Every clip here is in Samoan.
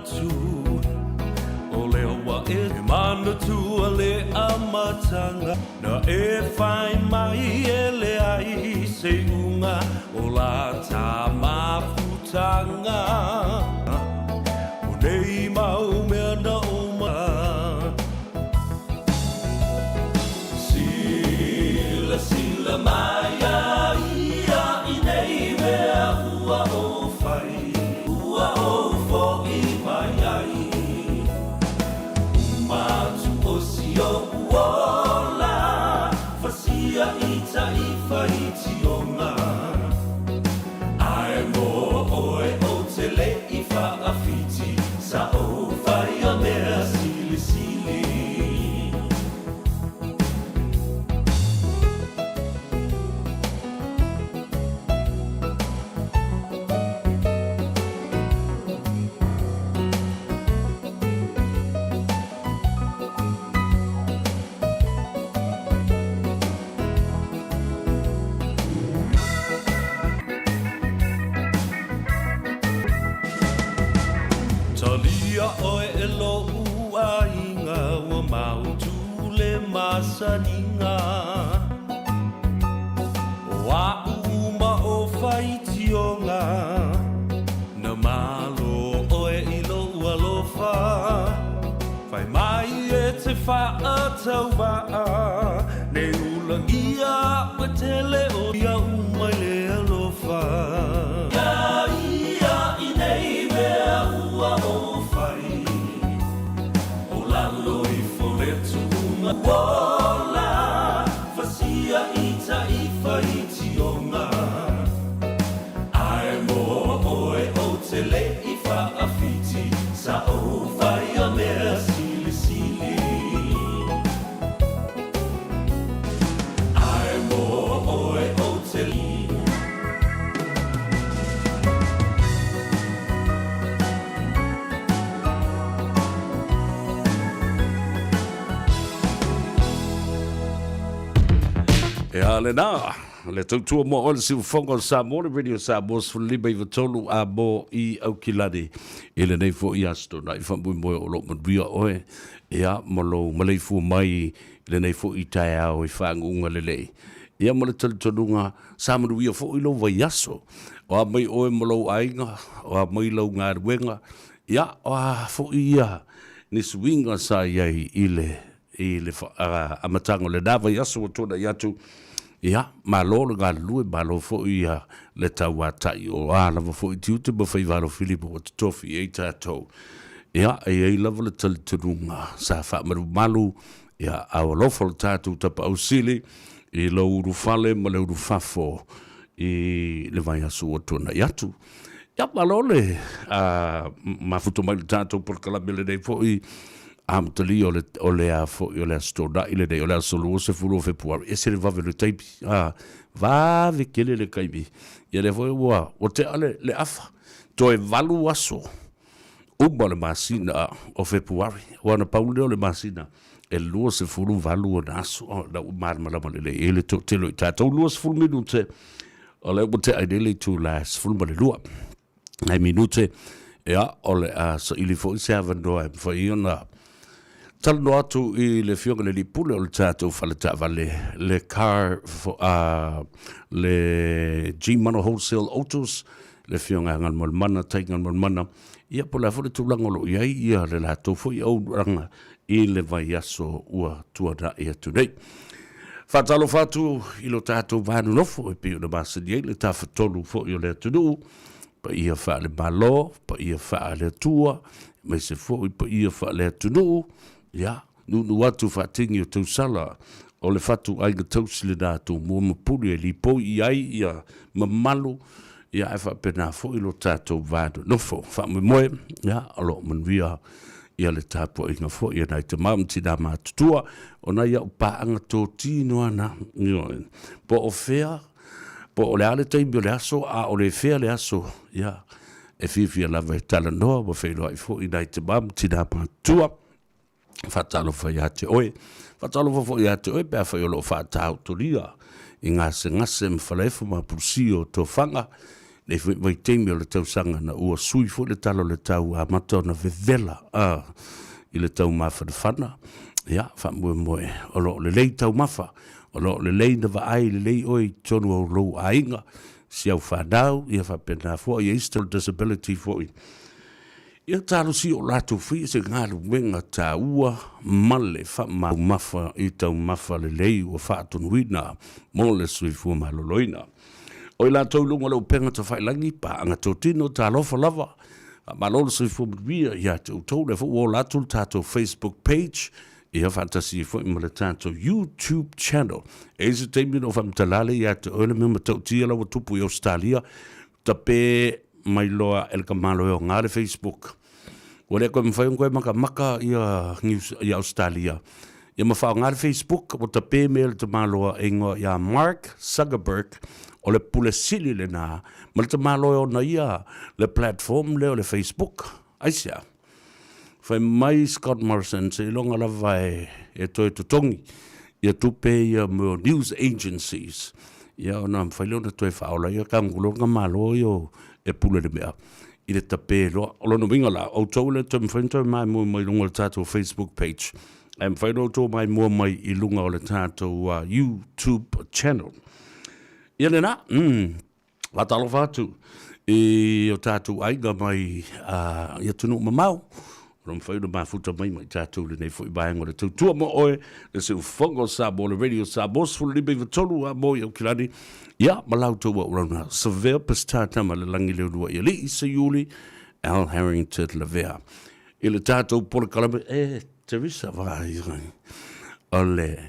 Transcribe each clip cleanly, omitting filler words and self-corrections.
manatu O lea ua e manatua le amatanga Na e whai mai e leai se iuga o la ta mafutanga O nei mau mea na uma Sila sila mai a ia i nei mea ua ou whai Ua ou foʻi mai ai Uma atu o si oʻu ola Fasia i taʻi faitioga Ae mo ʻoe ou te le i faʻawhiti Sa ou faia mea silisili. Talia ʻoe e loʻu aiga ua mautu le masaniga O aʻu uma o faitioga Na malo ʻoe i loʻu alofa Fai mai e te faatauvaa Nei ulagia ua tele o iaʻu mai le alofa Ia ia i nei mea ua ou fai O lalo ifo le tuuga ola Fasia i taʻi faitioga Ae mo ʻoe ou te le i faʻawhiti Sa ou faia mea silisili Ae mo ʻoe ou te E a lena, le tautua mo oe le siufofoga o Samoa, le Radio Samoa 15 93 a mo i Aukilani. I lenei foi aso tuanai faamoemoe o loo manuia oe, ia ma lou maleifua mai i lenei foi taeao i faguga lelei. Ia ma le talitonuga sa manuia foi lou vaiaso. O a mai oe ma lou aiga, o a mai lau galuega, ia o a foi ia ni suiga sa i ai i le i le amataga o lena vaiaso ua tuanai atu, ia, malo le galulue, malo foi ia le tauata'i o a lava foi tiute ma faiva alofili ma ua totofi i ai tatou. Ia, e i ai lava le talitonuga sa faamalumalu, ia, a ua alofa lo tatou Tapaau Sili i lou ulufale ma le ulufafo i le vaiaso ua tuanai atu. Ia, malo le mafuta mai i le tatou polokalame lenei foi amatalia o le, o le a foi o le Aso Toonai lenei, o le aso 20 o Fepuari, ese le vave o le taimi, a, vave tele le taimi. Ia lea foi ua, ua tea le, le afa, toe 8 aso uma le masina o Fepuari, aua na pau lea o le masina e 28 ona aso. O, na ua malamalama lelei i ai le toatele o i tatou, 20 minute, o lea ua tea ai nei le itula e 12 nai minute, ia, o le a saili foi se avanoa e mafai ona talanoa atu i le Afioga i le Alii Pule o le tatou fale taavale, le car, le G-Mano Wholesale Autos, le Afioga ia Galumalemana, Tai Galumalemana, ia po o le a foi le tulaga o lo o i ai ia le latou foi auaunaga i le vaiaso ua tuanai atu nei. Faatalofa atu i lo tatou va nonofo e pei ona masani ai le tafatolu foi o le atunuu, paia faale-Malo, paia faale-Atua, aemaise foi paia faale-atunuu, ia, nuunuu atu faatini o tausala o le fatu aiga tausi lena Tumua ma Pule e lipoi i ai ia mamalu, ia ae faapena foi lo tatou va nonofo. Faamoemoe, ia, o lo o manuia ia le tapuaiga foi a nai tama ma tina matutua o nai au paaga totino ana, ioe, po o fea, po o le a le taimi o le aso, a o le fea le aso, ia, e fiafia lava e talanoa ma feiloai foi nai tama ma tina matutua. Faatalofa ia te oe. Faatalofa foi ia te oe pe afai o lo o faataotolia i gasegase ma falaefo ma pulusi o tofaga. Nei foi vaitaimi o le tausaga na ua sui foi le tala o le tau amata ona vevela a i le tau mafanafana. Ia, faamoemoe o lo o lelei taumafa, o lo o lelei na vaai lelei oe i totonu o lou aiga, si au fanau, ia faapena foi ia isi disability foi. Ia talosia o latou faia se galuega taua ma le faamaumafa i taumafa lelei ua faatonuina mo le soifua maloloina. O i latou i luga o le upega tafailagi, paaga totino, talofa lava, faamalo le soifua manuia ia te outou. Lea foi ua ola atu le tatou Facebook page, ia faatasi ai foi ma le tatou YouTube channel. E i ai se taimi ona ou faamatala lea ia te oe le mea matautia la ua tupu i Ausetalia, tape mai loa e le tamalo e oga le Facebook. Ua le toe mafai ona toe makamaka ia news ia Ausetalia ia ma faaaoga le Facebook ua tape mea le tamaloa e igoa ia Mark Zuckerberg o le pule sili lena ma le tamaloa e ona ia le platform lea o le Facebook. Aisea? Fai mai Scott Morrison seiloga lava e toe totogi ia tupe ia mo news agencies ia ona mafai lea ona toe faaola ia tago malo ia e pule le mea i le tape loa. O lona uiga la, outou le toe mafai ona toe maimoa mai i luga o le tatou Facebook page, ae mafai ona outou maimoa mai i luga o le tatou YouTube channel. Ia lena, faatalofa atu i o tatou aiga mai i atunuu mamao, o lo o mafai ona mafuta mai ma i tatou i lenei foi vaega o le tautua mo oe, le Siufofoga o Samoa, le Radio Samoa 15 93 a mo i Aukilani, ia ma la outou auauna Savea Peseta Tama le Lagi le Uluai Alii Seiuli Al Harrington Lavea i le tatou polokalame e Teresa vai o le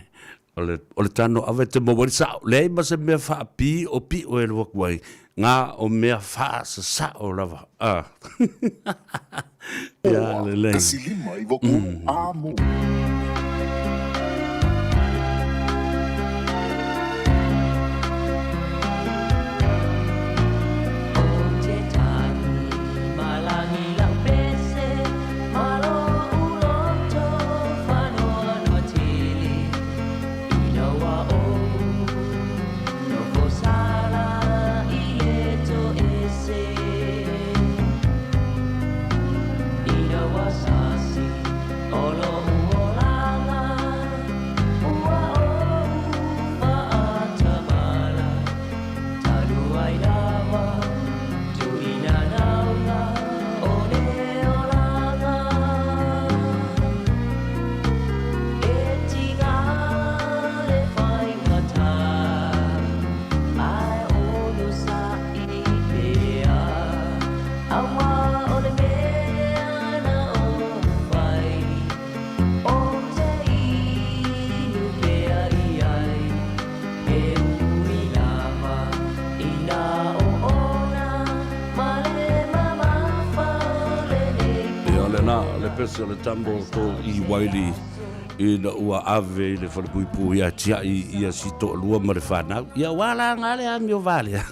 O le, o le tano ave te maua ai le sao. Leai ma se mea faapi o pio e alu atu ai, ngā o mea faasasao lava. Ah. Ia, lelei. 1 5 93 A mo. Ia lena, le pese o le tambo to i Waili ina ua ave i le falepuipui ia tiai ia si toalua ma le fanau. Ia ua la nga le amio valea.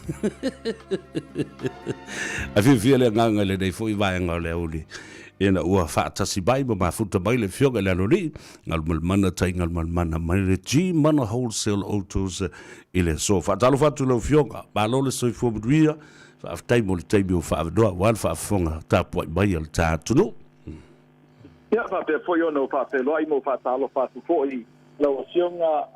A fiafia le agaga i lenei foi vaega o le auli ina ua faatasi mai ma mafuta mai le afioga i le Aloalii, Galumalemana tai Galumalemana mai le G Mana Wholesale Autos i le aso. Faatalofa atu i lau afioga, malo le soifua manuia, faafetai mo le taimi ua faaavanoa aua le faafofoga tapuai mai a le ta atunuu. Ia, faapea foi ona ou faafeiloai ma ou faatalofa atu foi i lau Afioga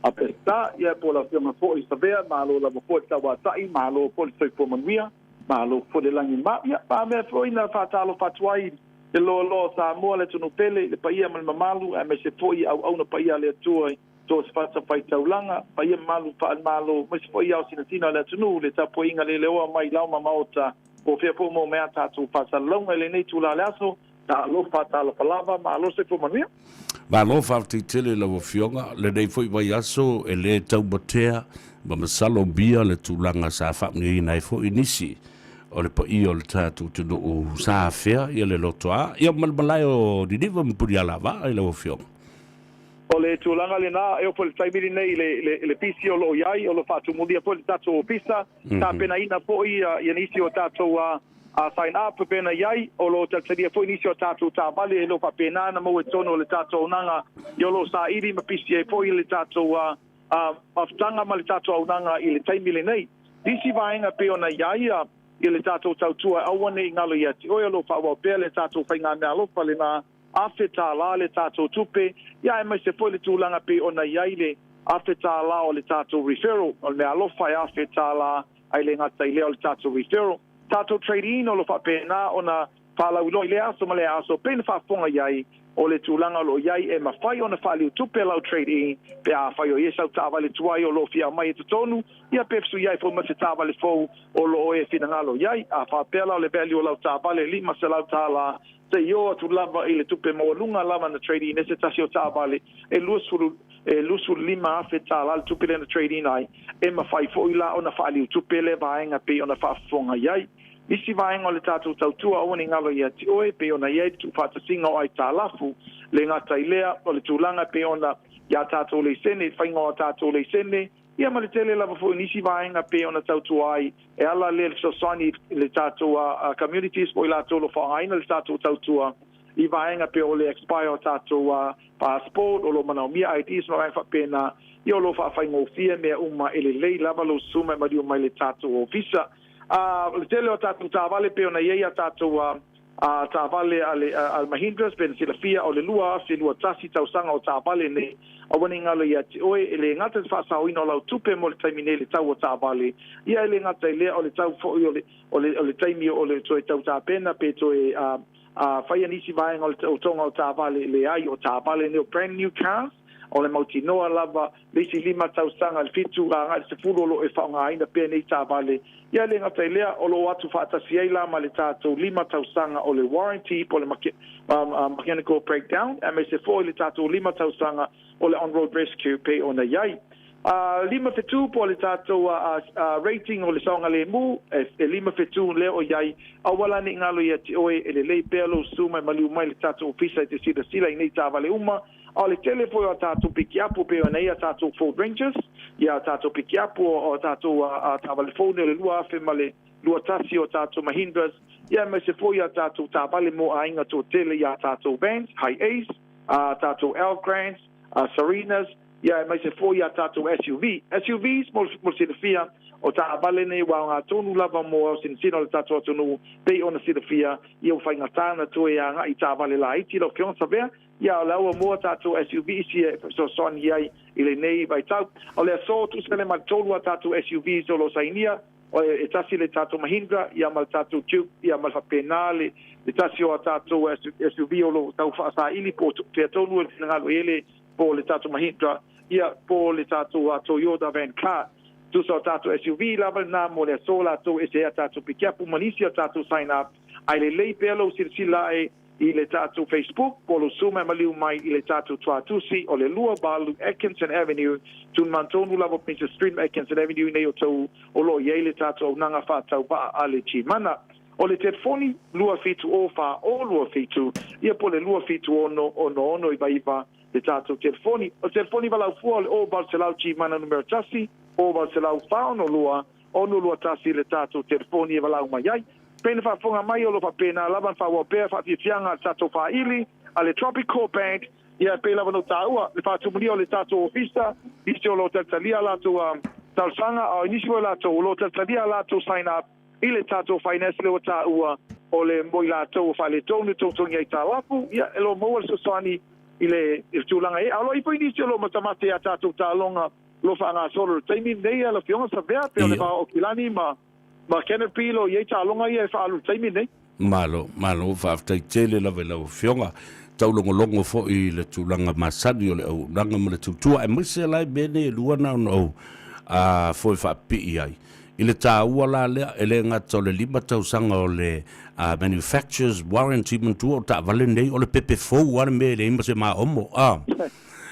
a Peseta, ia po o lau Afioga foi Savea, malo lava foi le tauatai, malo foi le soifua manuia, malo foi le lagimau. Ia, a mea foi na faatalofa atu ai le loaloa o Samoa, le atunuu pele, le paia ma le mamalu, aemaise foi auauna paia a le Atua i so o se fatafaitaulaga, paia mamalu faale-Malo, aemaise foi ao sinasina o le atunuu, le tapuaiga leleoa mai lao ma maota, po o fea foi mo mea tatou faasalalauga i lenei itula o le aso. Talofa, talofa lava, malo soifua manuia. Malo faafetai tele i lau Afioga, lenei foi vaiaso e le taumatea ma masalo mia le tulaga sa faamanuiaina ai foi nisi o le paia o le tatou atunuu sa afea ia le lotoa ia ma le malae o Niniva ma Punialavaa i lau Afioga. O le tulaga lena, e oo foi i le taimi lenei i le, le, le pisi o lo o i ai, o lo o faatumulia foi le tatou ofisa, tapenaina foi ia nisi o tatou sign up pei ona i ai, o lo o talitalia foi nisi o tatou taavale e le o faapena ona maua i totonu o le tatou auaunaga, ia o lo o saili ma pisi ai foi le tatou mafutaga ma le tatou auaunaga i le taimi lenei. Nisi vaega pei ona i a ia i le tatou tautua aua ne i galo ia te oe o lo o faaauau pea le tatou faigameaalofa lena $1,000 le tatou tupe, ia aemaise foi le tulaga pei ona i ai le $1,000 o le tatou referral, o le meaalofa e $1,000 ae le gata i lea o le tatou referral. Tatou trade-in o lo o faapena ona faalauiloa i lea aso ma lea aso, pei ona faafofoga i ai o le tulaga o lo o i ai e mafai ona faaliu tupe lau trade-in pe afai o i ai sau taavale tuai o lo o fia aumai i totonu, ia pe fesuiai foi ma se taavale fou o lo o e finagalo i ai. A faapea la o le value o lau taavale e $500, seia oo atu lava i le tupe maualuga lava na trade in ai se tasi o taavale e 20 e $25,000 le tupe lea na trade in ai, e mafai foi la ona faaliu tupe lea vaega pei ona faafofoga i ai. Nisi vaega o le tatou tautua aua ne i galo ia te oe pei ona i ai le tuufaatasiga o aitalafu, le gata i lea o le tulaga pei ona i a tatou leisene, faiga o a tatou leisene, Ia ma le tele lava foi o nisi vaega pei ona tautua ai e ala lea i le fesoasoani i le tatou communities po o i latou o lo o faaaogaina le tatou tautua i vaega pei o le expire o tatou passport, o lo o manaomia IDs ma vaega faapena, ia o lo o faafaigofie mea uma e lelei lava lou suma e maliu mai le tatou ofisa. O le tele o tatou taavale pei ona i ai a tatou A taavale a le a Mahindras pei ona silafia o le 2021 tausaga o taavale nei, aua ne i galo ia te oe, e le gata i le faasaoina o lau tupe mo le taimi nei i le tau o taavale, ia e le gata i lea o le tau foi o le o le o le taimi o le toe tau tapena pe toe a a faia nisi vaega o le totoga o taavale, leai o taavale nei o brand new cars, o le mautinoa lava le isi lima tausaga i le fitu agai i le sefulu o lo o e faaaogaina pea nei taavale. Ia e le gata i lea, o lo o atu faatasi ai la ma le tatou lima tausaga o le warranty po o le mechanical breakdown aemaise foi le tatou lima tausaga o le on-road rescue pei ona i ai. Lima fetu po o le tatou rating o le saogalemu, e lima fetu lea o i ai, aua la ne i galo ia te oe, e lelei pea lou susu mai maliu mai le tatou ofisa e te silasila i nei taavale uma. A o le tele foi o a tatou pikiapu pei ona i ai a tatou Ford Rangers, ia a tatou pikiapu o a tatou taavale fou nei o le 2021 o tatou Mahindras, ia aemaise foi a tatou taavale mo aiga toatele i a tatou vans, Hi-Ace, a tatou Elgrands, a Serenas, ia aemaise foi a tatou SUV. SUVs mo le silafia, o taavale nei ua aoga tonu lava mo aosinasina o le tatou atunuu pei ona silafia, ia ua faigata ona toe agai i taavale laiti lau Afioga Savea. Ia, o la ua mua tatou SUV isi e fesoasoani ai i lenei vaitau. O le aso tusa le ma le tolu a tatou SUVs o lo o sainia, e tasi le tatou Mahindra, ia ma le tatou Juke, ia ma le faapena le, le tasi o a tatou SUV o lo o tau faasaili po o fea tonu e finagalo i ai le, po o le tatou Mahindra, ia po o le tatou Toyota Van Cart. Tusa o tatou SUV lava lena mo le aso latou ese ai a tatou pikiapu ma nisi o tatou sign up, ae lelei pea lou silasila ae i le tatou Facebook po o lou suma e maliu mai i le tatou tuatusi o le 28 Atkinson Avenue, Tunmantonu lava Princess Street ma Atkinson Avenue i nei o tou o lo o i ai le tatou aunaga faatauvaa a le Gmana. O le telefoni 270 427 ia po o le 276 6699 le tatou telefoni. O le telefoni valaufua o le 0800 Gmana numera 1, 0800 462 621 le tatou telefoni e valaau mai ai. Pei na faafofoga mai o lo o faapena lava ona faaauau pea faafiafiaga a le tatou faaili a le Tropicor Band, ia e pei lava ona ou taua le faatumulia o le tatou ofisa, nisi o lo o talitalia a latou talosaga, a o nisi foi o latou o lo o talitalia a latou sign up i le tatou finance lea ua taua o le mo i latou ua faaletonu togitogi aitalafu, ia e lo o maua le fesoasoani i le tulaga e. A o lo o i ai foi nisi o lo o matamata i a tatou taaloga lo faagasolo i le taimi lenei a lau Afioga Savea, pei o le va o Aukilani ma ma Canopy lo i ai taaloga ia e faaalu i le taimi lenei. Malo, malo, faafetai tele lava i lau Afioga. Taulogologo foi i le tulaga masani o le auaunaga ma le tautua, aemaise la i mea nei e lua na ona ou foe faapipii ai. I le taua la lea, e le gata o le lima tausaga o le manufacturer's warranty manatua o taavale nei, o le pepe fou lava le mea e leai ma se maomo, a.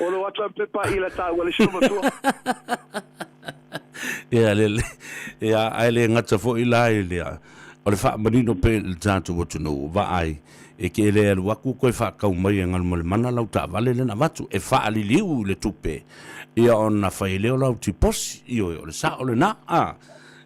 O lo atu a pepa i la taua le sio matua. Ia, le, ia, ae le gata foi la i le, o le faamanino pea i le tatou atunuu, vaai, e ke le alu atu koe faatau mai e Galumalemana lau taavale lea na avatu, e faaliliu i le tupe, ia ona fai ai lea o lau tiposi, ioe, o le sao lena, a.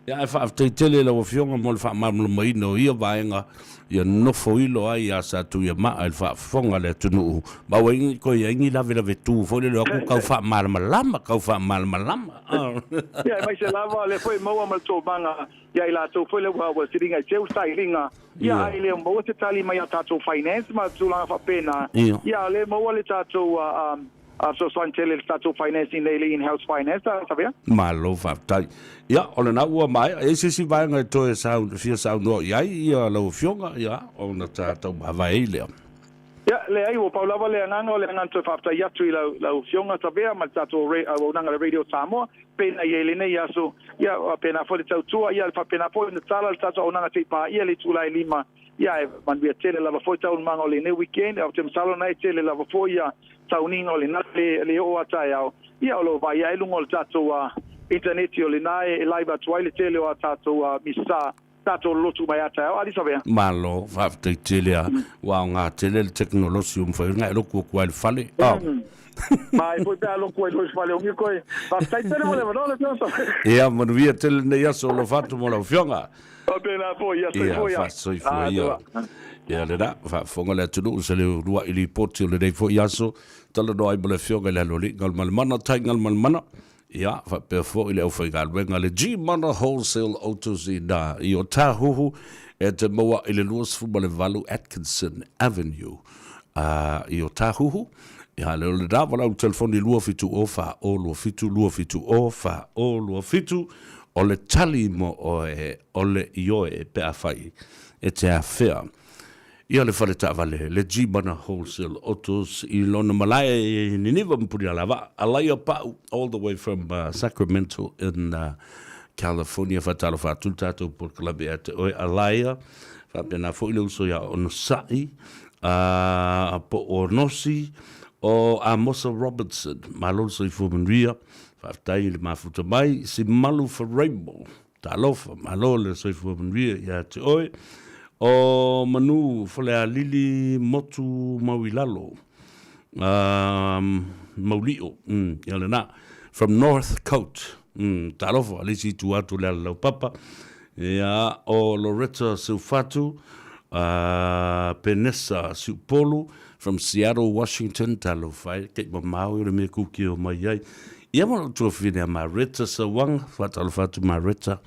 Ia, ae faafetai tele i lau Afioga mo le faamalamalamaina o ia vaega ia nofo ilo ai ia Satuiamaa i le faafofoga a le atunuu, ma ua i toe i ai ni lavelave tu foi lele o atu tau faamalamalama, tau faamalamalama. Ia, aemaise lava o lea foi e maua ma le toomaga ia i latou foi lea ua siliga i teu sailiga, ia, ae le o maua se tali mai a tatou finance ma tulaga faapena, ia, o lea e maua le tatou A fesoasoani tele i le tatou financing nei le in-house finance a Savea. Malo faafetai. Ia, o lena ua maea. E i ai se isi vaega e toe fia saunoa i ai ia lau Afioga, ia, ona ta taumavae ai lea. Ia, leai, ua pau lava le agaga o le agaga toe faafetai atu i lau, lau Afioga Savea ma le tatou auaunaga a le Radio Samoa, pei ona i ai lenei aso, ia, faapena foi le tautua, ia, faapena foi ona tala le tatou auaunaga se i paia le itula e 5, ia, e manuia tele lava foi taualumaga o lenei weekend, ou te masalo na e tele lava foi ia tauniga o lena le, le oo a taeao, ia o lo o vaai ai luga o le tatou initaneti o lena e live atu ai le tele o a tatou misa tatou lolotu mai a taeao. Alii Savea. Malo, faafetai tele a. Ua aoga tele le tekonolosi ua mafai ona e lotu atu ai i le fale. Oh. Ma e foi pe a lotu ai loa i le fale o ni koe. Faafetai tele mo le avanoa le Afioga Savea. Ia, manuia tele lenei aso o alofa atu mo lau Afioga. Faapena foi, ia soifua ia. Faasoifua ia. Ia lena, faafofoga le atunuu se leo uluai lipoti o lenei foi aso, talanoa ai ma le Afioga i le Aloalii Galumalemana, Tai Galumalemana, ia, faapea foi le aufaigaluega a le G-Mana Wholesale Autos i ina i Otahuhu, e te maua i le 28 Atkinson Avenue i Otahuhu. Ia, le o lena, valaau i le telefoni 270 4027 270 4027, O le tali mo oe, o le ioe pe afai e te afea ia le fale taavale, le G-Mana Wholesale Autos i lona malae i Niniva ma Punialavaa, Alaia Pau all the way from Sacramento in California. Faatalofa atu le tatou polokalame ia te oe Alaia, faapena foi le uso ia Onosai, po o Nosi, o Amosa Robertson. Malo le soifua manuia. Faafetai i le mafuta mai, si malu Faraimo. Talofa, malo le soifua manuia ia te oe. O Manu Falealili Motu Mauilalo, Maulio, ia lena, from North Cote. Talofa, le isi itu atu o le ala laupapa. Ia, o Loretta Seufatu, Penesa Siupolu, from Seattle, Washington, talofa e, kei mamao i o le mea kuki o mai ai. Ia ma lou tuafafine a Maretta Sauaga, faatalofa atu Maretta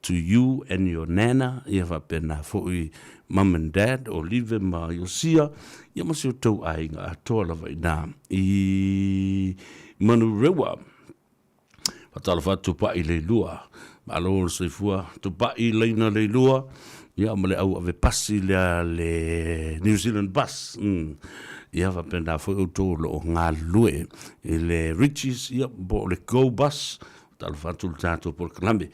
to you and your nana, ia faapena foi mum and dad, Olive ma Iosia, ia ma si o tou aiga atoa lava ina i Manurewa. Faatalofa atu Tupai Leilua. Malo le soifua Tupai Laina Leilua, ia ma le au ave pasi lea le New Zealand Bus. Ia faapena foi outou o lo o galulue i le Richies, ia po o le Go Bus. Faatalofa atu le tatou polokalame.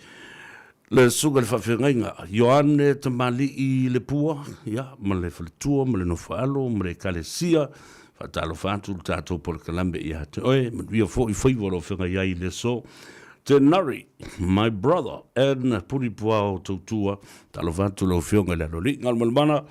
Le susuga i le faafeagaiga, Ioane Tamalii Lepua, ia, ma le faletua ma le nofoalo ma le ekalesia, faatalofa atu le tatou polokalame ia te oe, manuia foi faiva o lo o feagai ai i le aso. Tenari, my brother, and Punipuao Tautua, talofa atu lau Afioga i le Aloalii Galumalemana,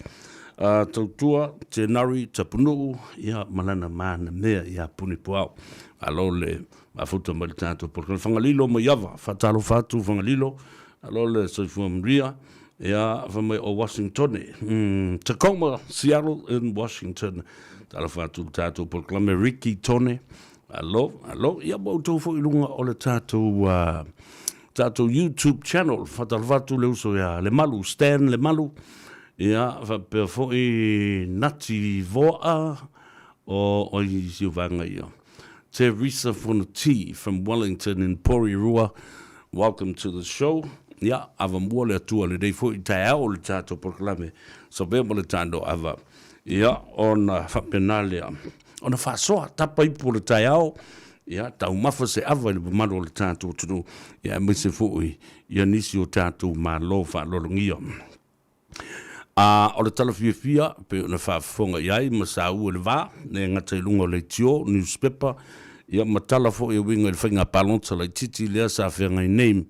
Tautua, Tenari Tapunuu, ia, ma lana manamea ia Punipuao. Malo le Mafuta mai le tatou polokalame. Fagalilo Maiava, faatalofa atu Fagalilo, alo le soifua manuia, ia, fai mai o Washingtone, Tacoma, Seattle in Washington. Talofa atu le tatou polokalame Ricky Tone, alo, alo, ia ma outou foi i luga o le tatou, tatou YouTube channel. Faatalofa atu le uso ia Lemalu, Stan Lemalu, ia, faapea foi Nati Voa, o, o isi o vaega ia. Teresa Fonoti from Wellington in Porirua, welcome to the show. Ia, ava mua le Atua lenei foi taeao o le tatou polokalame, Savea ma le Tano Ava. Ia, ona faapena lea, ona faasoa, tapa ipu o le taeao, ia, taumafa se ava i le mamalu o le tatou atunuu, ia, aemaise foi ia nisi o tatou malo faaaloalogia. A o le tala fiafia e pei ona faafofoga i ai ma saua i le va, le gata i luga o leitio, newspaper, ia ma tala foi e uiga i le faiga palota laitiiti lea sa feagai nei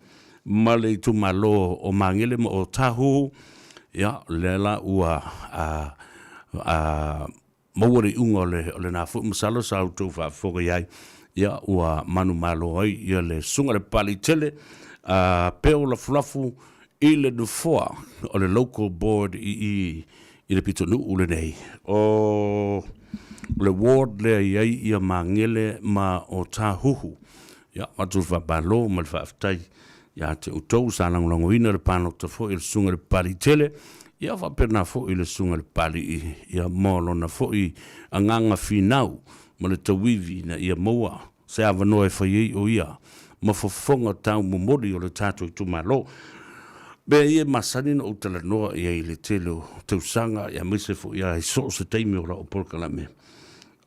ma le itumalo o Magele ma Otahuhu, ia lea la ua a, a, maua le iuga o le, o lena foi masalo sa outou faafofoga i ai, ia ua manumalo ai ia le Susuga i le Papaliitele, peo lafulafu i le nofoa o le Local Board i i i le pitonuu lenei. O le ward lea i ai ia Magele ma Otahuhu. Ia, avatu le faamalo ma le faafetai ia te outou sa lagolagoina le palota foi a le Susuga i le Papaliitele, ia faapena foi le Susuga i le Papalii, ia mo lona foi agaga finau ma le tauivi ina ia maua se avanoa e fai ai o ia ma fofoga taumomoli o le tatou itumalo. Mea ia e masani ona ou talanoa i ai i le tele o tausaga, aemaise foi lava i so o se taimi o lau polokalame.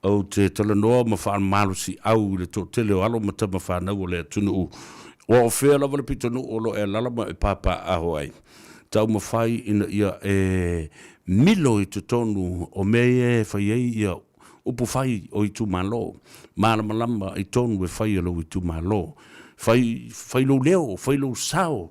Ou te talanoa ma faamalosiau i le toatele o alo ma tama fanau o le atunuu, ua o fea lava le pitonuu o lo o e alaala ma e papaaao ai. Taumafai ina ia e milo i totonu o mea ia e fai ai ia upufai o itumalo, malamalama i tonu e fai e lou itumalo. Fai, fai lou leo, fai lou sao,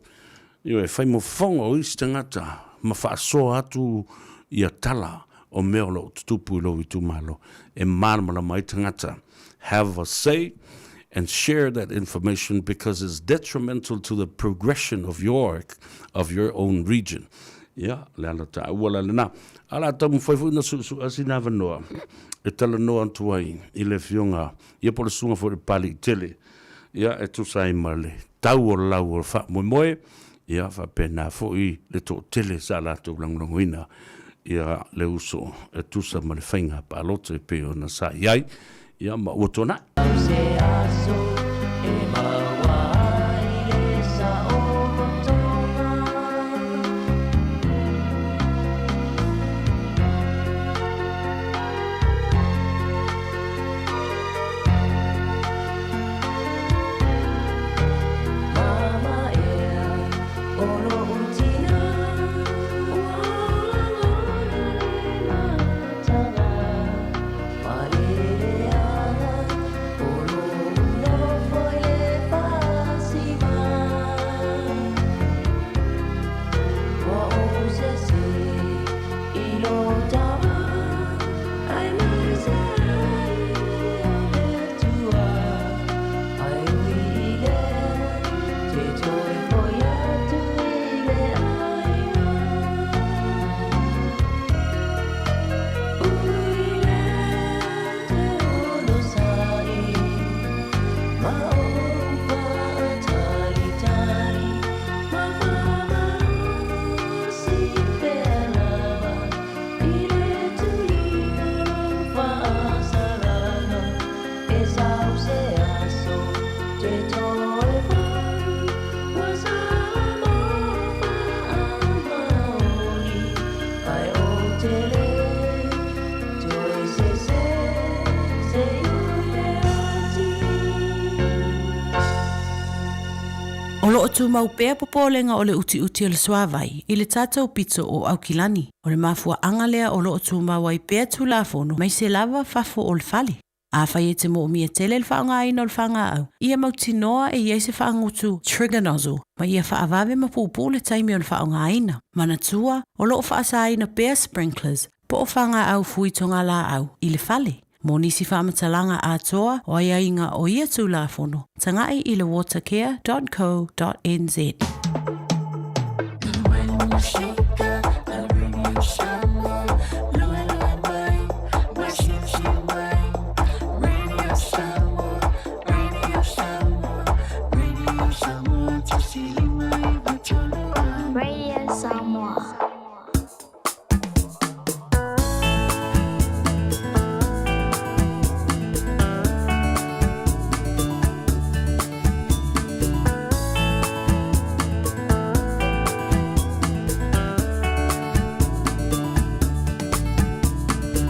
ioe, fai mofofoga o isi tagata ma faasoa atu ia tala o mea o lo o tutupu i lou itumalo e malamalama ai tagata. Have a say and share that information because it's detrimental to the progression of your, of your own region. Ia, le ala taua la lena. A o le a taumafai foi ona suesuea sina avanoa e talanoa atu ai i le Afioga ia po o le Susuga foi i le Papaliitele, ia, e tusa ai ma le tau o le lau o le faamoemoe, ia, faapena foi le toatele sa latou lagolagoina ia le uso e tusa ma le faiga palota e pei ona sa i ai, ia, ma ua tuanai. O lo o tumau pea popolega o le utiuti o le suavai i le tatou pito o Aukilani. O le mafuaaga lea o lo o tumau ai pea Tulafono maise lava fafo o le fale. Afai e te moomia tele le faaaogaina o le fagaau, ia mautinoa e i ai se faagutu trigger nozzle ma ia faavave ma puupuu le taimi o le faaaogaina. Manatua, o lo o faasaina pea sprinklers po o fagaau fui togalaau i le fale. Mo nisi faamatalaga atoa o aiaiga o ia Tulafono, taga'i i le watercare.co.nz. Radio Samoa.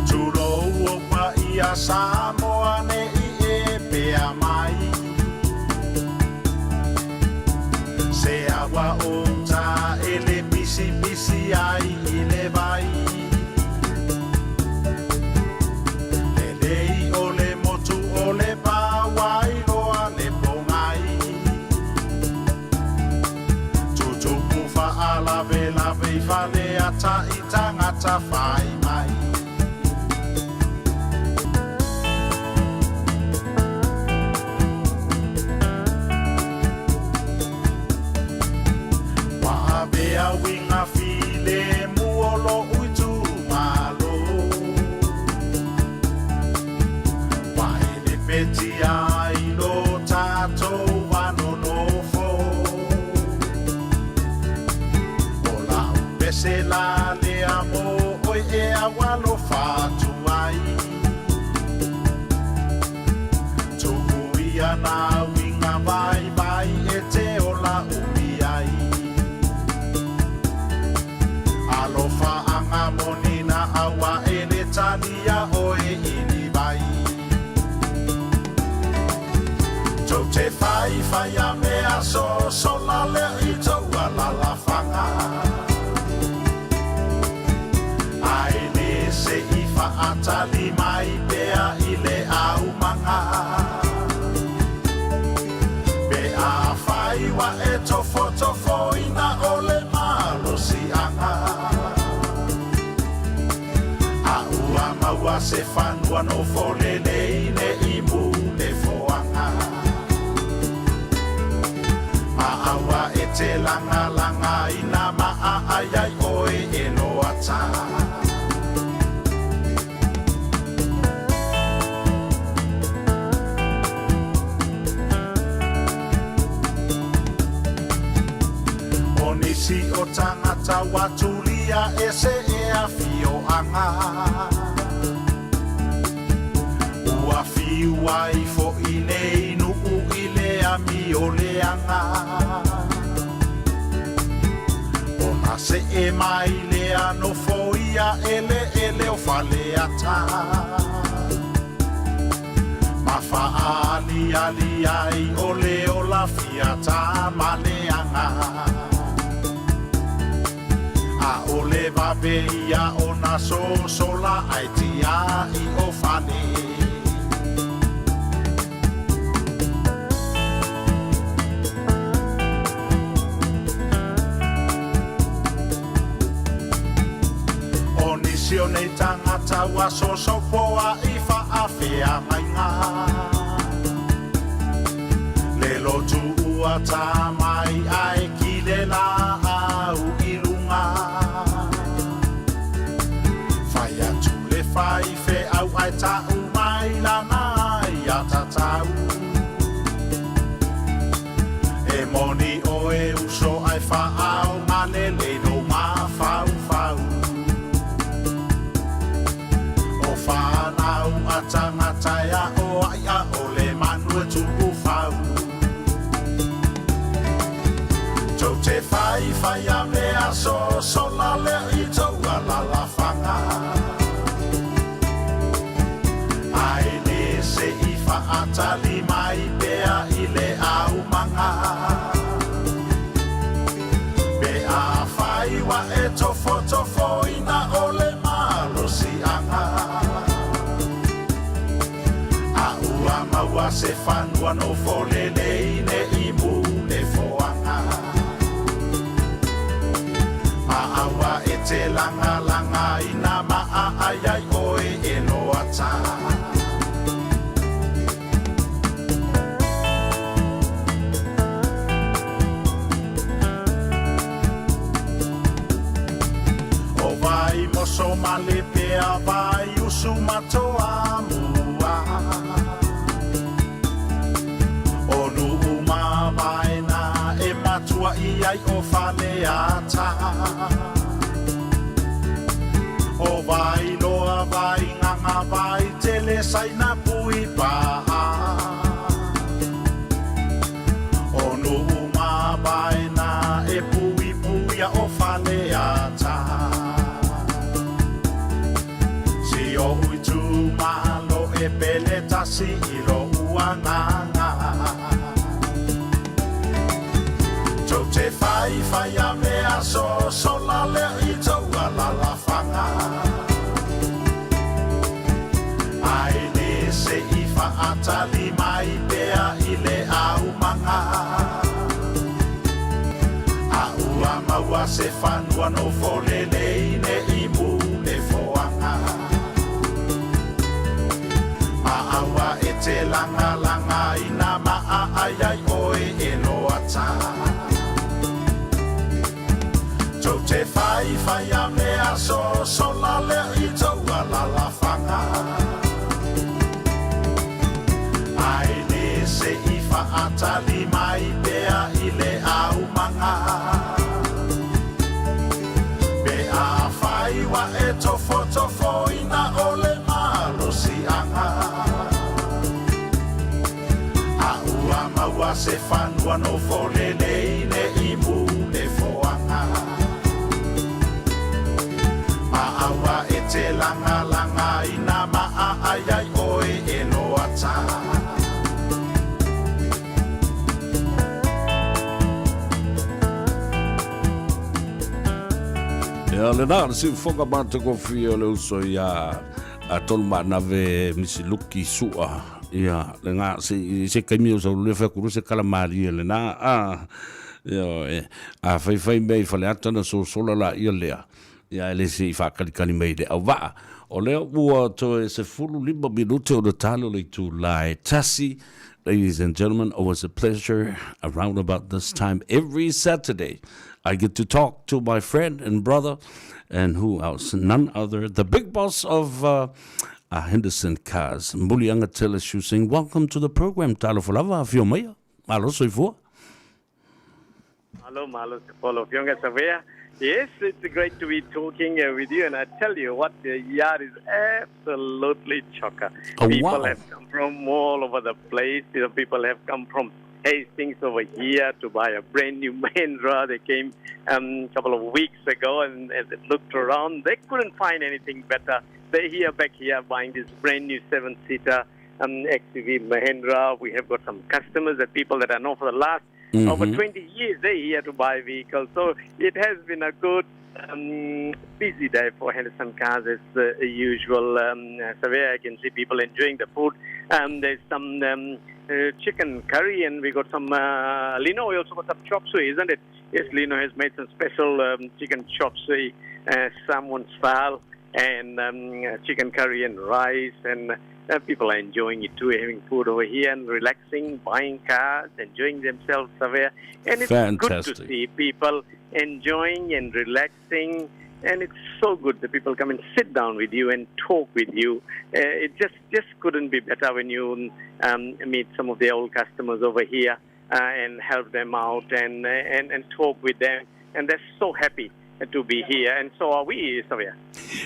Tulou o paia Samoa ne i e pea mai Se awa o uta e le pisipisi ai i le vai Lelei o le motu o le pa wailoa le pongai Tutupu faalavelave i faleata i tangata whai mai. filemu o lo'u itumalo. Ua e le petia ai lo tatou va nonofo. O la'u pese la lea mo oe e aualofa atu ai. Tu'u ia nā uiga vaivai e te ola umi ai. Alofaaga moni na aua e le talia oe i ni vai. Tou te faifai a mea sosola lea i tou alalafaga. Ae le se i faatali mai pea i le aumaga. Pe afai ua e tofotofoina o le malosiaga. A ua maua se fanua nofo lelei ne i mu le foaga. Ma aua e te lagalagaina ma aai ai oe e loata. O nisi o tagata ua tulia e se e afioaga. Ua fiu ai fo'i nei nuu i le amio leaga. Ona see mai lea nofoia eleele o Faleata. Ma faaaliali ai o le ola fiata ma leaga. A o le vave ia ona sosola ae tiai o fale. O nisi o nei tagata ua sosofoa i faafeagaiga. Le lotu ua tā mai ae ki le laau i luga. Fai atu le faifeau ae ta'u mai lana aiatatau. E moni oe uso ae faaaoga lelei lou mafaufau. O fanau a tagata e aoai a'ole manu e tuufau. Tou te faifai a mea sosola lea i tou alalafaga. Ae le se i faatali mai pea i le aumaga. Pe afai ua e tofotofoina o le malosiaga. A ua maua se fanua nofo lelei ne i mu le foaga. Ma aua e te lagalagaina ma aai ai oe e loata. O Vaimoso ma Lepea Vaiusu ma Toamua. O Nuu ma Vaena e matua i ai o Faleata. O Vailoa Vaigaga Vaitele Saina Puipaa. O Nuu ma Vaena e puipuia o Faleata. Si o'u itumalo e pele tasi i lo'u agaga. Tou te faifai a mea sosola lea i tou alalafaga. Ae le se i faatali mai pea i le aumaga. A ua maua se fanua nofo lelei ne i mu le foaga. Ma aua e te lagalagaina ma aai ai oe e loata. Tou te faifai tali mai pea i le aumaga. Pe afai ua e tofotofoina o le malosiaga, a ua maua se fanua nofo lelei ne i mu le foaga. Ma aua e te lagalagaina ma aai ai oe e loata. Ia lena le siufoga matagofie o le uso ia a tolu maanave Misi Luki Sua. Ia lena se se kaimi o sau le fa se kala malie lena a ia e a fai fai mea i Faleata na sosola la ia lea. Ia e le se i faakalikali mai le auvaa. O lea ua toe 15 minute o le talo le itula e tasi. Ladies and gentlemen, always a pleasure around about this time every Saturday. I get to talk to my friend and brother, and who else? None other, the big boss of Henderson Cars, Muliagatele Sieuseng. Welcome to the program, Talofa lava, afio maia. Malo soifua. Malo, malo, Polo Fionga Savea. Yes, it's great to be talking with you, and I tell you what, the yard is absolutely chocker. Oh, People wow. have come from all over the place. You know, people have come from Hastings over here to buy a brand new Mahindra. They came a couple of weeks ago, and as they looked around, they couldn't find anything better. They're here back here buying this brand new 7-seater XUV Mahindra. We have got some customers, the people that I know for the last over 20 years, they're here to buy vehicles. So it has been a good, busy day for Henderson Cars as usual. So there I can see people enjoying the food. There's some chicken curry, and we got some Lino. We also got some chop suey, isn't it? Yes, Lino has made some special chicken chop suey, salmon style, and chicken curry and rice, and people are enjoying it too, having food over here and relaxing, buying cars, enjoying themselves somewhere. And it's good to Fantastic. see people enjoying and relaxing. And it's so good that people come and sit down with you and talk with you. It just couldn't be better when you meet some of the old customers over here and help them out and talk with them. And they're so happy to be here, and so are we, Savea.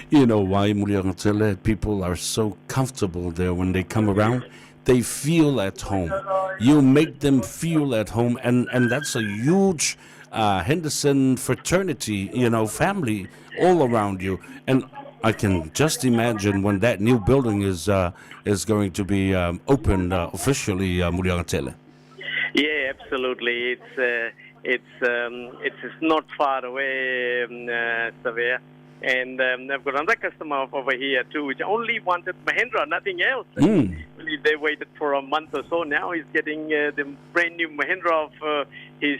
You know why, Muliagatele? People are so comfortable there when they come around. They feel at home. You make them feel at home, and that's a huge Henderson fraternity, you know, family all around you. And I can just imagine when that new building is going to be opened officially, Muliagatele. Yeah, absolutely. It's not far away, Savea. And I've got another customer over here too, which only wanted Mahindra, nothing else. They waited for a month or so. Now he's getting the brand new Mahindra of his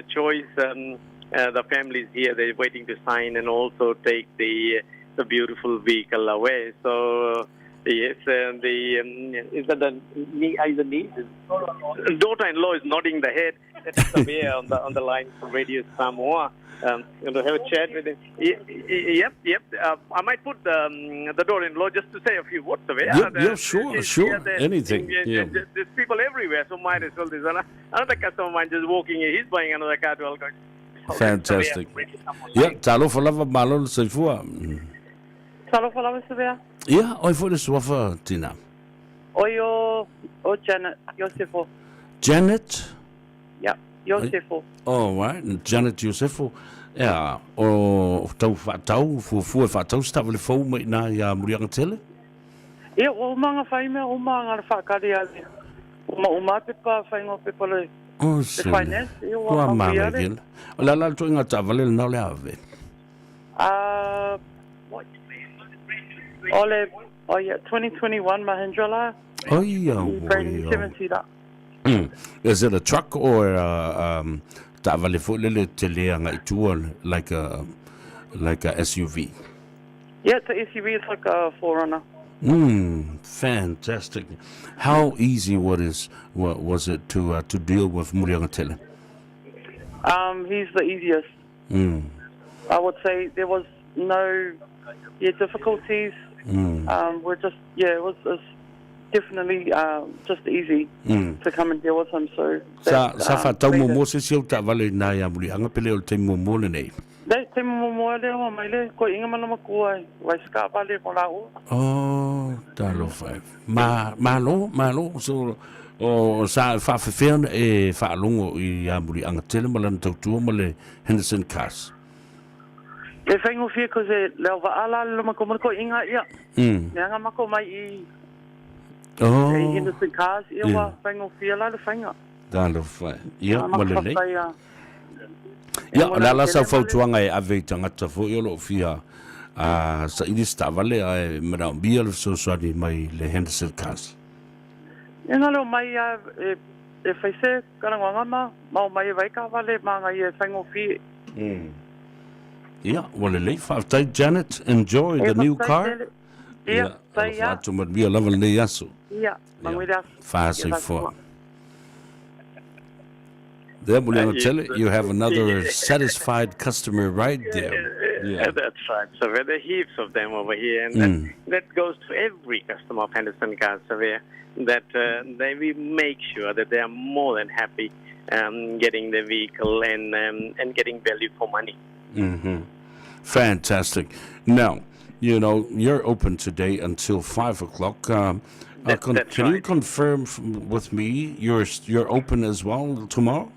choice. The family's here; they're waiting to sign and also take the beautiful vehicle away. So yes, the is that the is the niece? Daughter-in-law is nodding the head. That's Savea on the line from Radio Samoa. You know, have a chat with him. Yep. I might put the daughter-in-law just to say a few words of it. Yep, yeah, sure. Anything. Yeah. There's people everywhere, so might as well. There's another customer of mine just walking in. He's buying another car to Algo. Fantastic. Yeah, talofa lava malo le soifua. Talofa lava Savea. Yeah, oi foi le suafa tina. Oi o Janet Iosefo. Janet? Yeah, Iosefo. Oh, right. Janet Iosefo. Yeah, o tau whaatau, fuafua whaatau, se le fau mai nā ia Muliagatele? Ia, o manga whaimea, o manga le whaakari a le. O ma o ma pepa, whaingo pepa le. Oh, Le se. finance, ia Kua wa mana maui ale. kele. O la la toi ngā tawale le nau le ave. Ole, oh yeah, 2021 Mahindra la. Oh, ia, Brand new oi, 7-seater. Is it a truck or ta'avale foi lele tele agai tua like a SUV? Yeah, it's a SUV. It's like a 4Runner. Fantastic. How easy was it to deal with Muliagatele? He's the easiest. I would say there was no difficulties. We're just it was definitely just easy to come and deal with him. So Sa, that sa whaatau made it. muamua se isi au taavale i nā ia Muliaga pe le o le taimi muamua lenei? Le taimi muamua lea ua mai le koiiga ma le matua e vae se taavale mo laua. Oh, talofa e. Ma, malo, malo. So, o, sa faafefea ona e faalogo i a Muliaga tele ma lana tautua ma le Henderson Cars? E faigofie cause e leo vaa la le loma ma le koiiga ia. Mea mako mai i i Henderson Cars ia ua faigofie la le faiga. Talofa e. Ia, A ma mako lelei. faafetai a. E Ia, o le momoli a la tele sau ma le. fautuaga e ave i tagata foi o loo fia saili se taavale ae manaomia le fesoasoani mai le Henderson Cars? Ia na leo mai a e fai se talanoaga ma o mai e vae taavale manaia e faigofie. Ia, ua lelei. Faafetai, Janet. Enjoy E the new faafetai car. tele. Ia, Ia, faafetai alofa a. atu manuia lava lenei aso. Ia, manuia le aso. Ia, Faasoifoa. faasoifoa. There, Muliaga Tele, you have another satisfied customer right there. Yeah. That's right. So there are heaps of them over here, and that goes to every customer of Henderson Cars Savea, that we make sure that they are more than happy getting the vehicle and getting value for money. Fantastic. Now, you know, you're open today until 5 o'clock. That's Can you right. confirm with me you're open as well tomorrow?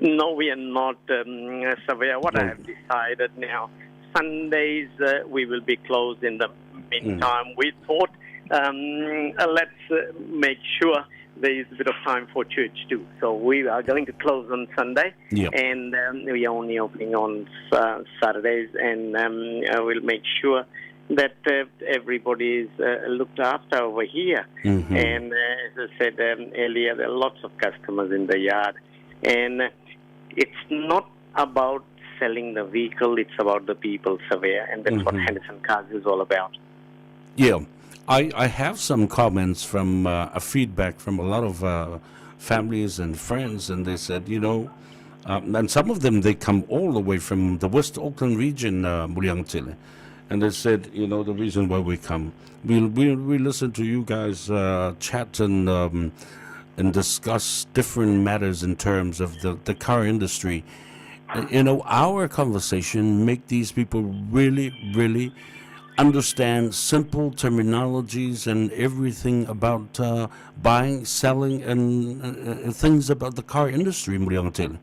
No, we are not, Savea. What I No. have decided now, Sundays we will be closed in the meantime. We thought let's make sure there is a bit of time for church too. So we are going to close on Sunday, and we are only opening on Saturdays, and we'll make sure that everybody is looked after over here. And as I said earlier, there are lots of customers in the yard, and it's not about selling the vehicle, it's about the people, Savea, and that's what Henderson Cars is all about. Yeah, I have some comments from a feedback from a lot of families and friends, and they said, and some of them, they come all the way from the West Auckland region, Muliagatele, and they said, the reason why we come, we listen to you guys chat and discuss different matters in terms of the car industry. Our conversation make these people really, really understand simple terminologies and everything about buying, selling, and things about the car industry, Muliagatele.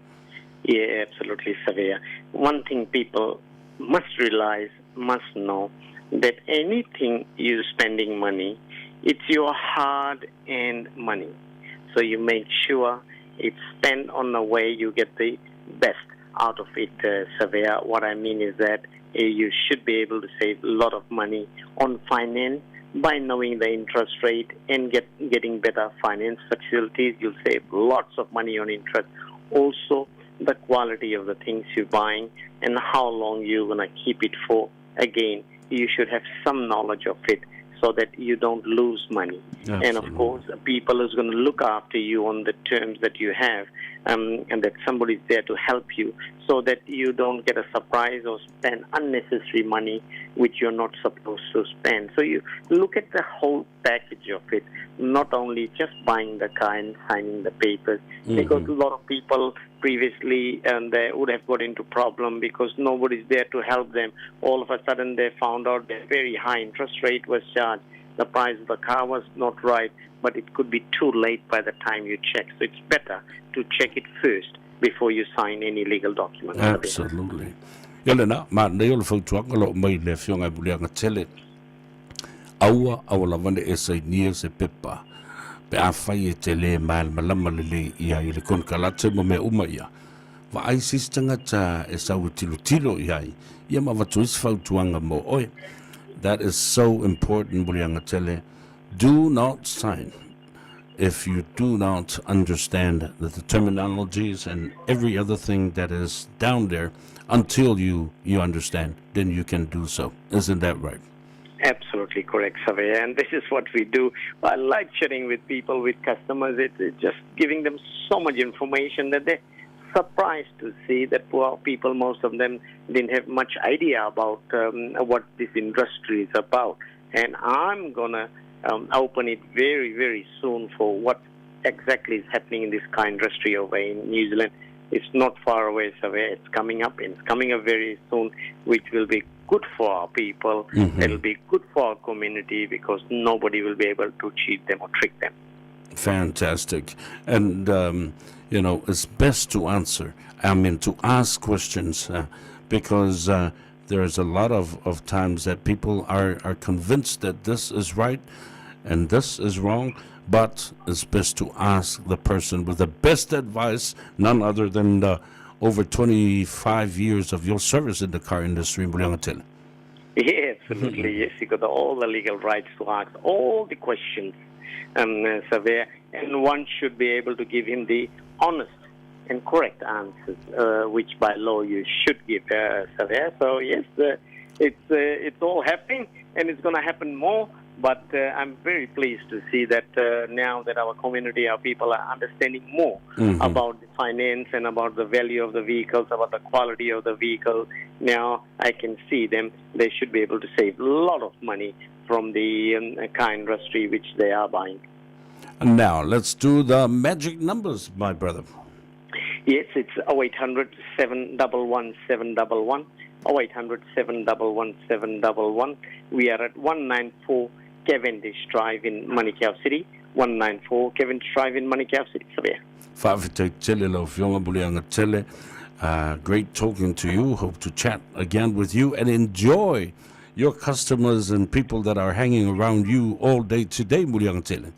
Yeah, absolutely, Savea. One thing people must realize, must know, that anything you're spending money, it's your hard-earned money. So you make sure it's spent on the way you get the best out of it, Savea. What I mean is that you should be able to save a lot of money on finance by knowing the interest rate and getting better finance facilities. You'll save lots of money on interest. Also, the quality of the things you're buying and how long you're going to keep it for. Again, you should have some knowledge of it so that you don't lose money. And of Absolutely. course, people is going to look after you on the terms that you have, and that somebody's there to help you so that you don't get a surprise or spend unnecessary money which you're not supposed to spend. So you look at the whole package of it, not only just buying the car and signing the papers, because a lot of people previously they would have got into problem because nobody's there to help them. All of a sudden they found out that very high interest rate was charged. The price of the car was not right, but it could be too late by the time you check. So it's better to check it first before you sign any legal document. Absolutely. Ia lena, manaia o le fautuaga o loo mai le afioga e Muliagatele. Aua, aua lava ne e sainia se pepa. Pe afai e te le malamalama lelei ia i le konekarate ma mea uma ia. Vaai se isi tagata e sau e tilotilo i ai. Ia ma avatu ai se fautuaga mo oe. That is so important, Muliagatele. Do not sign if you do not understand the terminologies and every other thing that is down there until you understand, then you can do so. Isn't that right? Absolutely correct, Savea. And this is what we do. I like chatting with people, with customers. It's just giving them so much information that they're surprised to see that poor people, most of them, didn't have much idea about what this industry is about. And I'm going to um, open it very, very soon for what exactly is happening in this car industry over in New Zealand. It's not far away, Savea. It's coming up, and it's coming up very soon, which will be good for our people. Mm-hmm. It'll be good for our community because nobody will be able to cheat them or trick them. Fantastic. And, um, you know, it's best to answer. I mean, to ask questions uh, because uh, there's a lot of, of times that people are, are convinced that this is right and this is wrong, but it's best to ask the person with the best advice, none other than the over 25 years of your service in the car industry in Muliagatele. Yeah, absolutely. yes, you got all the legal rights to ask all the questions, um, Savea, and one should be able to give him the honest and correct answers, uh, which by law you should give, uh, Savea. So yes, uh, it's uh, it's all happening, and it's going to happen more. But uh, I'm very pleased to see that uh, now that our community, our people are understanding more mm-hmm. about the finance and about the value of the vehicles, about the quality of the vehicle. Now I can see them; they should be able to save a lot of money from the um, car industry which they are buying. And now let's do the magic numbers, my brother. Yes, it's 0800 711 711. 0800 711 711. We are at 194 Cavendish Drive in Manukau City. 194 Cavendish Drive in Manukau City. Savea. Faafetai tele lau Afioga Muliagatele. Uh, great talking to you. Hope to chat again with you and enjoy your customers and people that are hanging around you all day today, Muliagatele.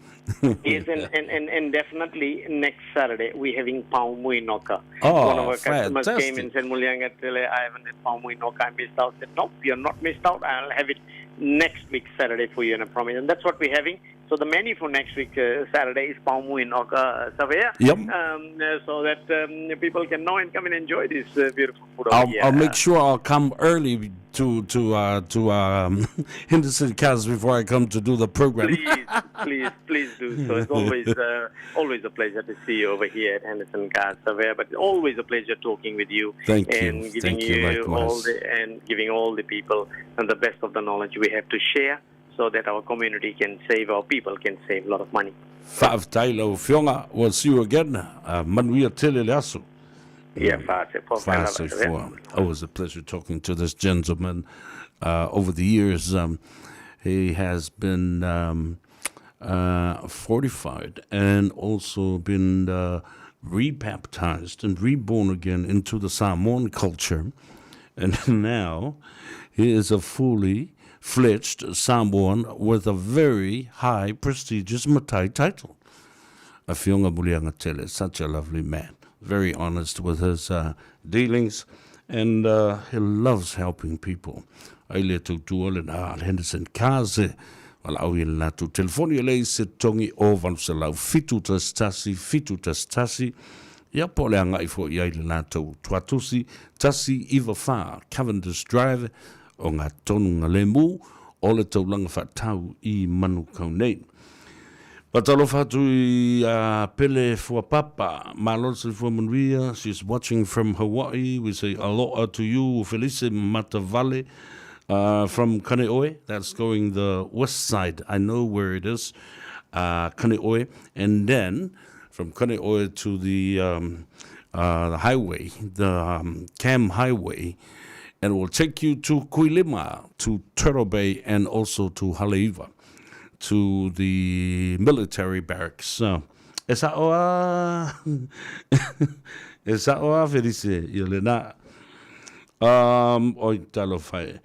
yes, and, and, and, and definitely next Saturday we're having Pau Mui Noka. Oh, One of our customers fantastic. came and said, Muliagatele, I haven't had Pau Mui Noka, I missed out. I said, nope, you're not missed out. I'll have it next week Saturday for you, and I promise. And that's what we're having. So the menu for next week uh, Saturday is Pau Mui Noka Savea. Yep. Um, uh, so that um, people can know and come and enjoy this uh, beautiful food over I'll, here. I'll make sure I'll come early to to uh, to um, Henderson Cars before I come to do the program. Please, please, please do so. It's always uh, always a pleasure to see you over here at Henderson Cars Surveyor, but always a pleasure talking with you. Thank you. and giving Thank you, all likewise. the and giving all the people and the best of the knowledge we have to share so that our community can save, our people can save a lot of money. Faafetai lau Afioga. We'll see you again. Uh, manuia tele le aso. Yeah, mm. Fase Always a pleasure talking to this gentleman. Uh, over the years, um, he has been um, uh, fortified and also been uh, rebaptized and reborn again into the Samoan culture. And now he is a fully fledged Samoan with a very high prestigious Matai title. Afionga Muliagatele, such a lovely man, very honest with his uh, dealings, and uh, he loves helping people. Ai le tautua le nā Henderson Kaze, wala au i le lātou telefoni e lei se tongi o valuselau fitu tasi tasi, fitu tasi tasi, ia po le angai fo i ai le lātou tuatusi, tasi iwa whā, Cavendish Drive, o ngā tonu ngā lemu, o le taulanga whaatau i Manukau nei. Fatalofa atu i a Pele Fuapapa, malo le soifua manuia, she's watching from Hawaii, we say aloha to you, Felice Matavale, uh, from Kaneohe, that's going the west side, I know where it is, uh, Kaneohe, and then from Kaneohe to the, um, uh, the highway, the um, Cam Highway, and it will take you to Kuilima, to Turtle Bay, and also to Haleiwa to the military barracks. So, e sa oa, e sa oa Felice, i le nā. Um, oi talofa e.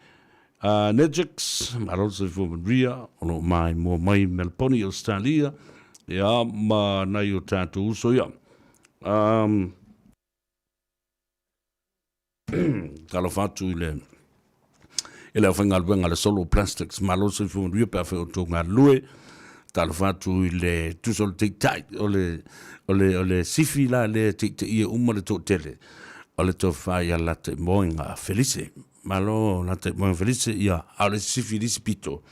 Uh, Nejix, malo se fua manuia, o lo mai mua mai Melponi, Australia, ia ma nai o tātou uso ia. Um, Talofa atu i le i le aufaigaluega a le Solo Plastics, malo le soifua manuia pe afai o outou galulue. Talofa atu i le tusa o le taitai o le o le o le sifi la lea e teiteia uma le toatele o le tofa ia Lataimoega Felise. Malo Lataimoega Felise, ia a o le sifi i le isi pito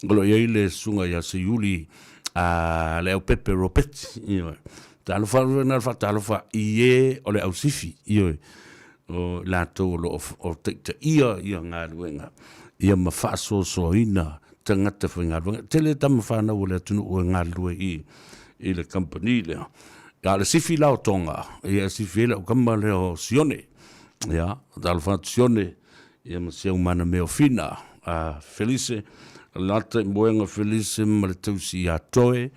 o lo o i ai le susuga ia Seiuli a le Aupepe Ropeti, ioe. Talofa atu na le faatalofa i e o le ausifi, ioe, o latou o lo o taitaia ia galuega ia ma faasoasoaina tagata faigaluega. Tele tama fanau o le atunuu e galulue i i le kamupani lea. A o le sifi la o Tonga, ia e sifi ai lau kama lea o Sione. Ia, talofa atu Sione, ia ma si au mana mea o Fina, a Felise, lata i moega Felise ma le tausi ia Toe.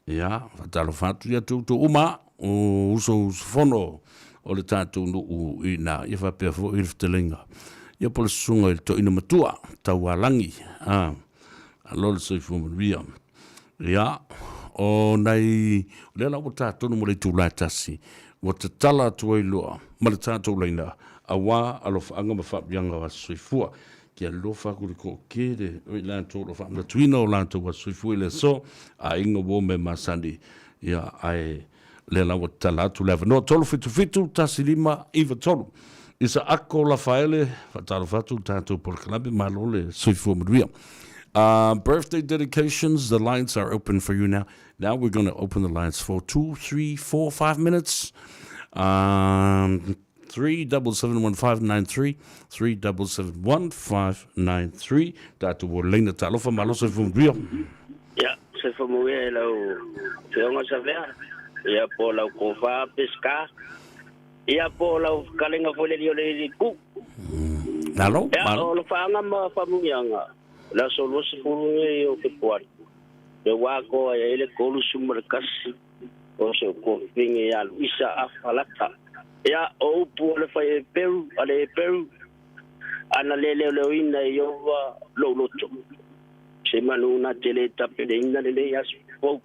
Ia, faatalofa atu ia te outou uma, o uso usufono o le tatou nuu i ina, ia faapea foi le fetalaiga. Ia po o le susuga i le toeaina matua, Taualagi, a, alo le soifua manuia. Ia, o nai, o lea la ua ta tonu mo le itula e tasi, ua tatala atu ai loa ma le tatou laina, auā alofaaga ma faaviaga o aso soifua. Kia alofa aku le toatele o i latou o lo o faamanatuina o latou aso soifua i le aso, aiga uo me masani, ia, ae lea la ua tatala atu le avanoa. 377 15 93. Isaako Lafaele, faatalofa atu i le tatou polokalame, malo le soifua manuia. Birthday dedications, the lines are open for you now. Now we're going to open the lines for 2, 3, 4, 5 minutes. 3771593, 3771593. Tātou o leina talofa, malo soifua manuia. Ia, soifua manuia i lau Afioga Savea, ia po o lau Kofa Pesca, ia po o lau Kalenga foi le o le Iliku. Malo, Ia, malo. o lofaaga ma faamuiaga, o le aso 20 nei o Fepuari, le ua atoa ai ai le 31 o si ou kofine ia Luisa Afa Lata. Ia, o upu o le fai Heperu, a le Heperu, ana le leoleoina e Ieova lou loto, se manu na te le tapeneina lenei aso fou.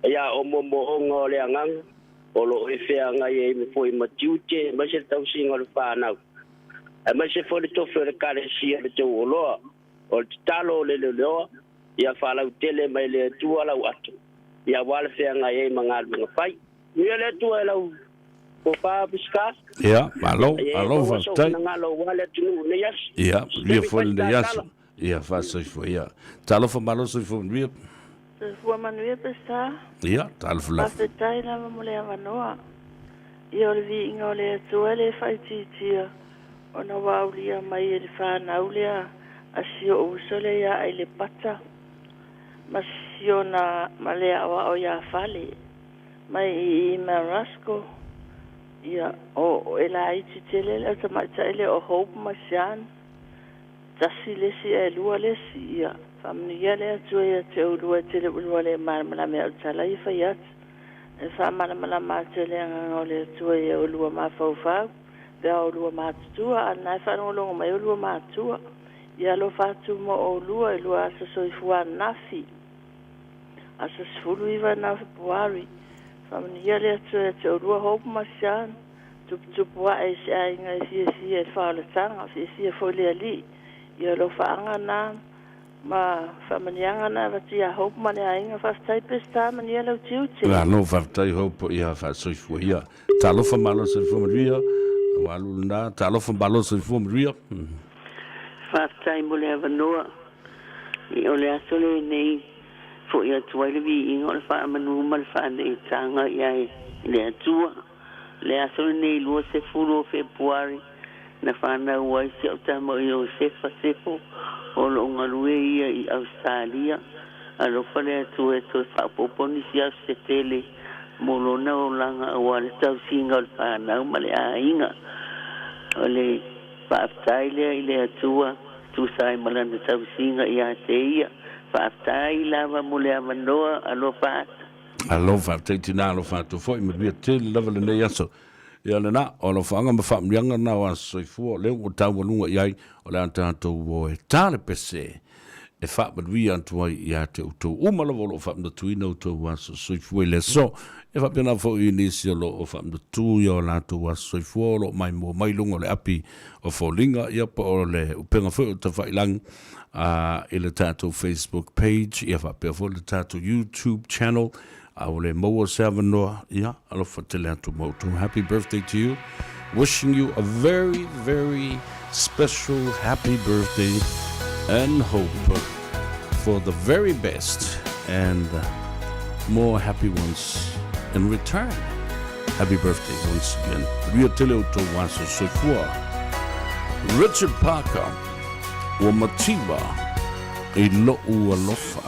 Ia, o moomooga o le agaga, o lo o e feagai ai foi ma tiute, aemaise le tausiga o le fanau, aemaise foi le tofi o le Ekalesia le teuoloa, o le tatalo o le leoleoa, ia faalautele mai le Atua lau ato, ia aua le feagai ai ma galuega fai. Manuia le Atua e lau tofa Pisca. Ia, malo, Ia e malo maua sou faafetai. finagalo aua le atunuu i lenei aso. Ia, manuia Semi foi fai lenei aso. tatala. Ia, faasoifua, ia. Talofa malo soifua manuia. Soifua manuia Pesita. Ia, talofa lava. Faafetai lava mo le avanoa. Ia o le viiga o le Atua e le faaitiitia ona ua aulia mai e le fanau lea a si o'u uso lea ia Ailepata ma siona ma le aoao ia Fale mai i i Marasco. Ia, o e laiti tele le au tamaitai lea o Hope ma Sean. Tasi le isi ae lua le isi. Ia, faamanuia le Atua ia te oulua e tele ulua le malamalama i au tala ia fai atu. E faamalamalama atu e le Agaga o le Atua ia oulua mafaufau, pe a oulua matutua, a na e faalogologo mai oulua matua. Ia alofa atu mo oulua i lua aso soifua ananafi, aso 19 na o Fepuari. Faamanuia le Atua ia te oulua Hope ma Sean. Tuputupu ae i se aiga e fiafia i le faaolataga, fiafia foi le Alii i alofaaga na ma faamaniaga na avatu ia Hope ma le aiga. Faafetai Peseta, manuia lau tiute. Malo faafetai Hope ia faasoifua ia. Talofa malo soifua manuia. Ua alu lena. Talofa malo soifua manuia. Faafetai mo le avanoa. I o le aso lenei fo'i atu ai le viiga o le faamanu ma le faaneetaga i ae i le Atua. Le aso lenei 20 o Fepuari na fanau ai si au tama o Iosefa Sefo o lo o galue ia i Ausetalia. Alofa le Atua e toe faaopoopo nisi aso se tele mo lona olaga aua le tausiga o le fanau ma le aiga. O le faafetai lea i le Atua tusa ai ma lana tausiga ia te ia. Faafetai lava mo le avanoa. Alofa atu. Alofa, faafetai tina, alofa atu foi, manuia tele lava lenei aso. Ia lena, o alofaaga ma faamanuiaga na o aso soifua, o lea ua taualuga i ai, o le a tatou o e ta le pese e faamanuia atu ai ia te outou uma lava o lo o faamanatuina outou aso soifua i le aso. E faapena foi i nisi o lo o faamanatu ia o latou aso soifua o lo o maimoa mai luga o le api o foliga, ia po o le upega foi o tafailagi a i le tatou Facebook page, ia faapea foi le tatou YouTube channel, a ua le maua se avanoa, ia, alofa tele atu ma outou. Happy birthday to you. Wishing you a very, very special happy birthday and hope for the very best and more happy ones in return. Happy birthday once again. Ria tele o tō aso soifua. Richard Parker, ua mativa. I lo'u alofa.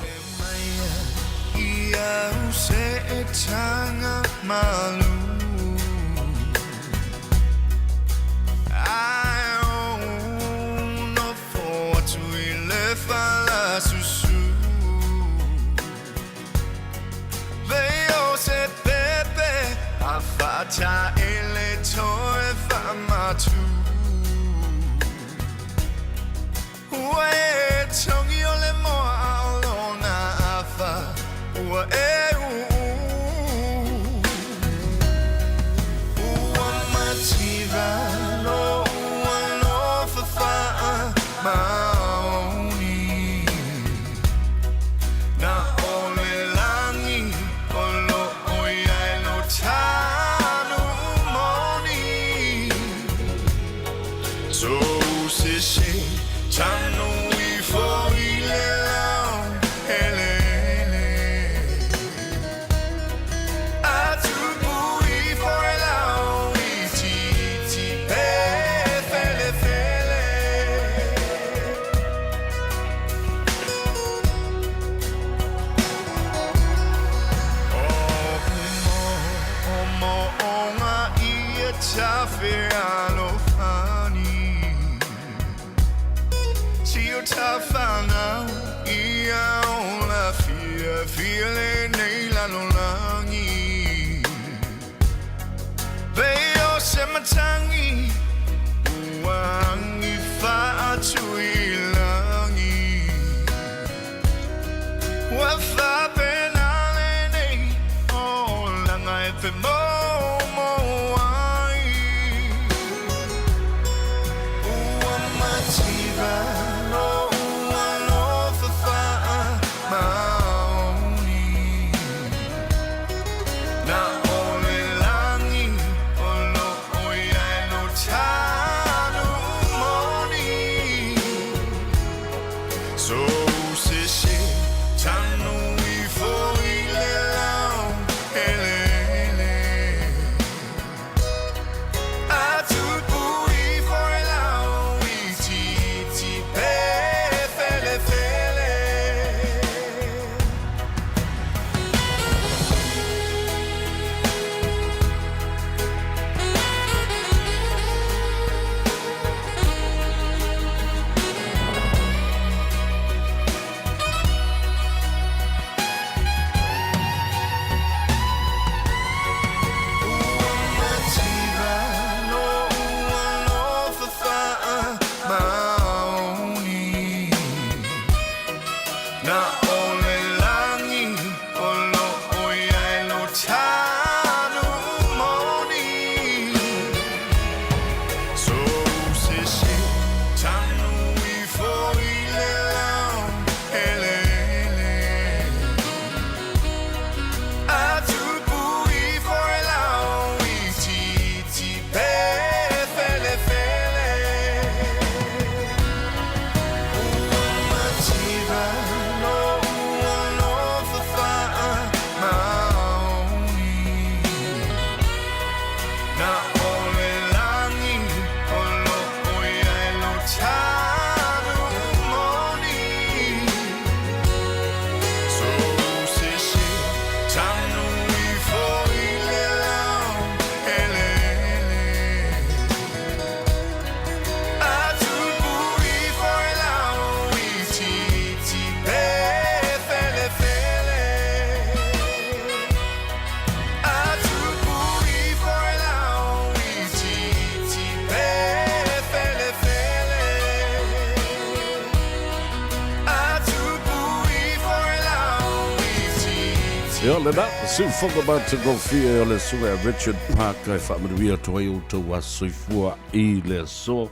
Ia lena, siufogo matagofie o le susuga ia Richard Parker e faamanuia atu ai outou aso soifua i le aso.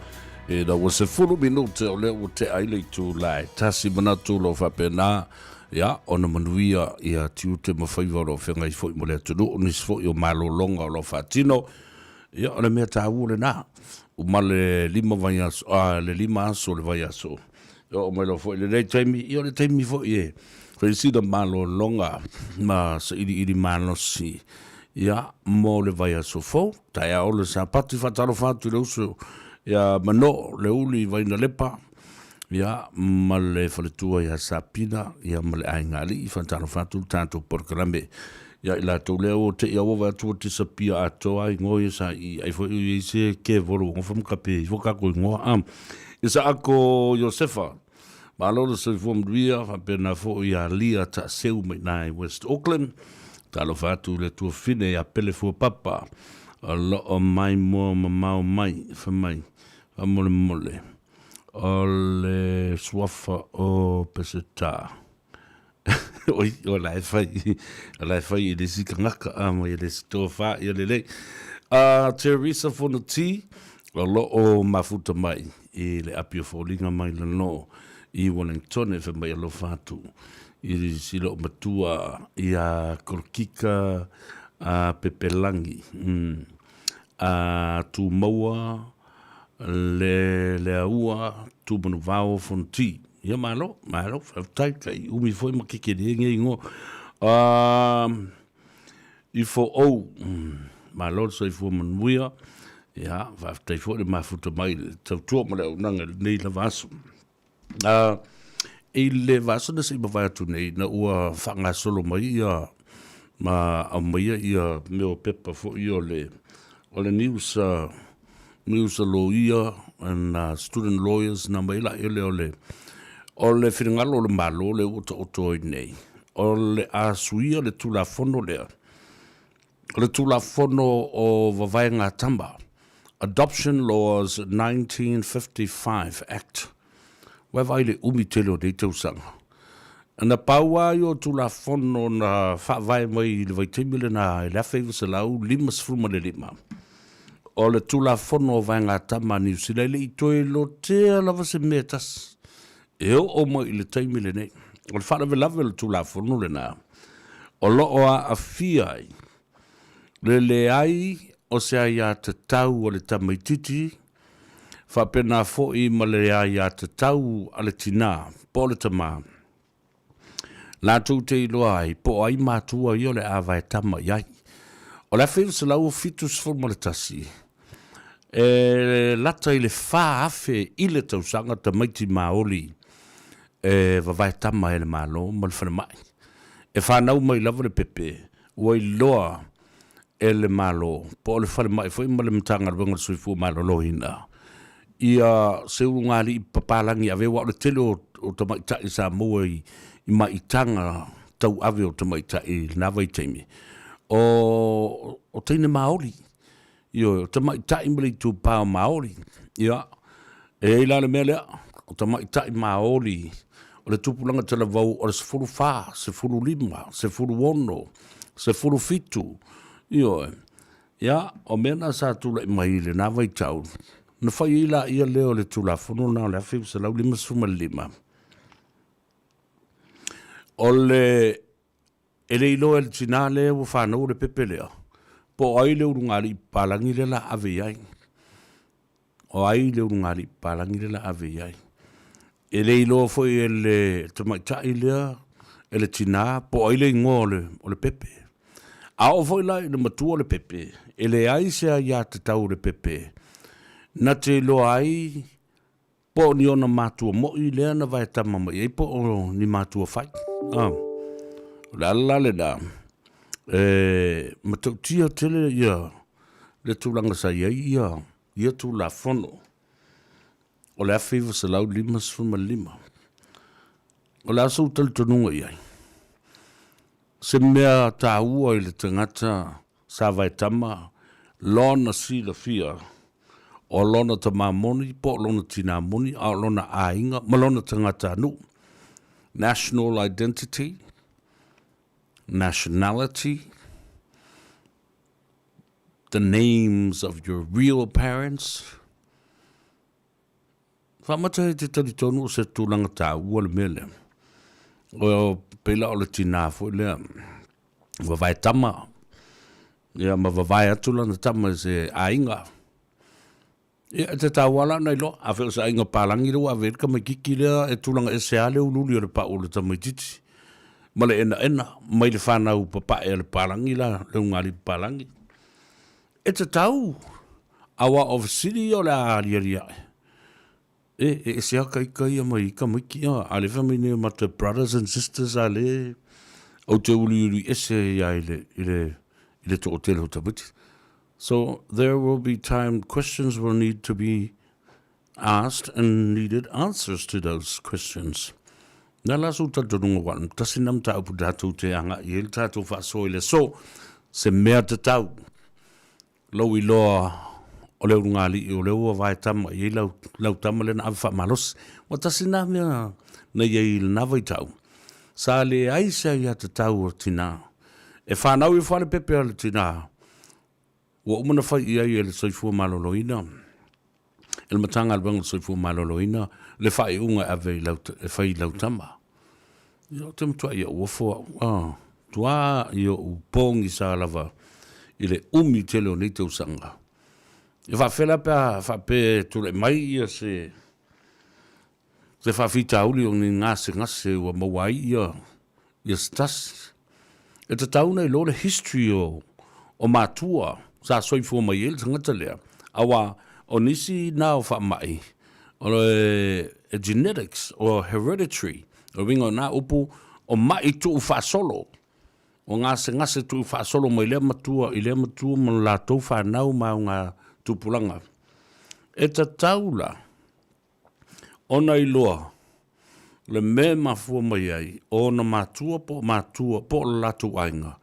Ina ua 10 minute o lea ua tea ai le itula e tasi manatu o lo o faapena, ia, ona manuia ia tiute ma faiva o lo o feagai foi mo le atunuu, nisi foi o malologa o lo o faatino. Ia, o le mea taua lena, uma le 5 vaiaso, a, le 5 aso o le vaiaso. E oo mai loa foi i lenei taimi, ia o le taimi foi e fai sina malologa ma sailiili malosi, ia, mo le vaiaso fou. Taeao le Sapati, faatalofa atu i le uso ia Manoo Leuli Vainalepa. Ia, ma le faletua ia Sapina, ia ma le aiga alii, faatalofa atu le tatou polokalame ia i latou lea ua te i aua vae atu ua tisapia atoa ai igoa ia sa i ai foi i se ke volo ua gofa ma kape ifo kako igoa a Isaako Iosefa malo le soifua manuia faapena foi ia Lia Taaseu mai i West Auckland. Talofa atu le tuafine ia Pele Fuapapa o loo mai moa mamao mai fai mai faamolemole O le suafa o Peseta. Oi, o la e fai, o la e fai e le isi tagata, a mai e le isi tofa, ia lelei. A Teresa Fonoti, o lo o mafuta mai i le api o foliga mai lalo i Wellington e fai mai alofa atu i si loo matua ia Kolokika a Pepelangi. A Tumaua le le aua Tumanuvao Fonoti. Ia malo, malo, faafetai, kai umi foi ma kekelie nei ingoa. Ifo ou, malo le soifua manuia, ia, faafetai foi le mafuta mai i le tautua ma le auaunaga i lenei lava aso. I le vaiaso na se i mavae atu nei, ina ua faagasolo mai ia ma aumaia ia mea o pepa foi o le o le news news a loia and student lawyers na aumai ai lea o le o le finagalo o le Malo lea ua taoto ai nei, o le a suia le Tulafono lea, o le Tulafono o Vavaega Tama, Adoption Laws 1955 Act. Ua e vaai i le umi tele o nei tausaga. Na pau lava ia o Tulafono na faavae mai i le vaitaimi lena i le 1955, o le Tulafono o Vaegatama a Niu Sila e le i toe lotea lava se mea e tasi e oo mai i le taimi lenei. O le faalavelave o le Tulafono lena, o lo o aafia ai le leai o se aiatatau a le tamaitiiti faapena foi ma le aiatatau a le tinā po o le tamā, latou te iloa ai po o ai matua ia o le a vae tama i ai. O le 1971, e lata i le 4,000 i le tausaga tamaiti Māori e vavae tama e le Malo ma le falemai. E fanau mai lava le pepe, ua iloa e le Malo po o le falemai foi ma le Matagaluega o le Soifua Maloloina ia se ulugalii papalagi ave, aua o le tele o tamaitai sa maua i maitaga tauave o tamaitai i lena vaitaimi, o teine Maori. Ioe, o tamaitai ma le itupa o Maori. Ia, e i ai la le mea lea, o tamaitai Maori, o le tupulaga talavou o le 14, 15, 16, 17, ioe. Ia, o mea na sa tulai mai i lena vaitau, na fai ai laia lea o le Tulafono lena o le 1955, o le E le iloa e le tinā lea ua fanau le pepe lea, po o ai le ulugalii papalagi lea la ave i ai. O ai le ulugalii papalagi lea la ave i ai. E le iloa foi e le tamaitai lea, e le tinā, po o ai le igoa o le, o le pepe. A oo foi la i le matua o le pepe, e leai se aiatatau o le pepe na te iloa ai Po o ni ona matua moi lea na vaetama mai ai po o ni matua fai. A, o le ala la lena, e matautia tele ia le tulaga sa i ai ia, ia Tulafono o le 1955. O le a sou talitonuga i ai? Se mea taua i le tagata sa vaetama lona silafia o lona tamā moni po o lona tinā moni a o lona aiga ma lona tagatanuu, national identity, nationality, the names of your real parents. Faamata e te talitonu o se tulaga taua le mea lea. O pei la o le tinā foi lea, vavae tama, ia ma vavae atu lana tama i se aiga. Ia, e te taua la ona iloa, afai o se aiga palagi lea ua ave i ai le tamaititi lea, e tulaga ese lava le uliuli o le pau o le tamaititi ma le enaena mai le fanau papae a le palagi la, le ulugalii papalagi. E tatau, aua o fesili ia o le a aliali ae. E, e ese lava ka ika ia mai ika maiki, a, a le fai mai nei o matou brothers and sisters a le ou te uliuli ese ai ia i le, i le, i le toatele o tamaiti. So, there will be time questions will need to be asked and needed answers to those questions. Na la sou talitonuga ua tasi na mataupu tatou te agai ai le tatou faasoa i le aso, se mea tatau lou iloa o le ulugalii o lea ua vae tama i ai lau, lau tama lea na ave faamalosi. Ua tasi na mea na i ai i lena vaitau, sa leai se aiatatau o tinā. E whanau ifo a le pepe a le tinā, ua uma na fai i ai e le Soifua Maloloina, e le Matagaluega o le Soifua Maloloina, le faaiuga e ave i lau, e fai i lau tama. Ia, ou te matuai ou ofo au, ah, tuā i ou pogisa lava i le umi tele o nei tausaga. E faafela pe a faapea e tulai mai ia se, se faafitauli o ni gasegase ua maua ai ia, ia se tasi. E tatau ona iloa le history o, o matua sa soifua mai ai le tagata lea, aua o nisi na o faamai, o le genetics or hereditary, o le uiga o na upu, o mai tuufaasolo, o gasegase tuufaasolo mai lea matua i lea matua ma lo latou fanau ma ona tupulaga. E tatau la ona iloa le mea e mafua mai ai o ona matua po o matua po o le latou aiga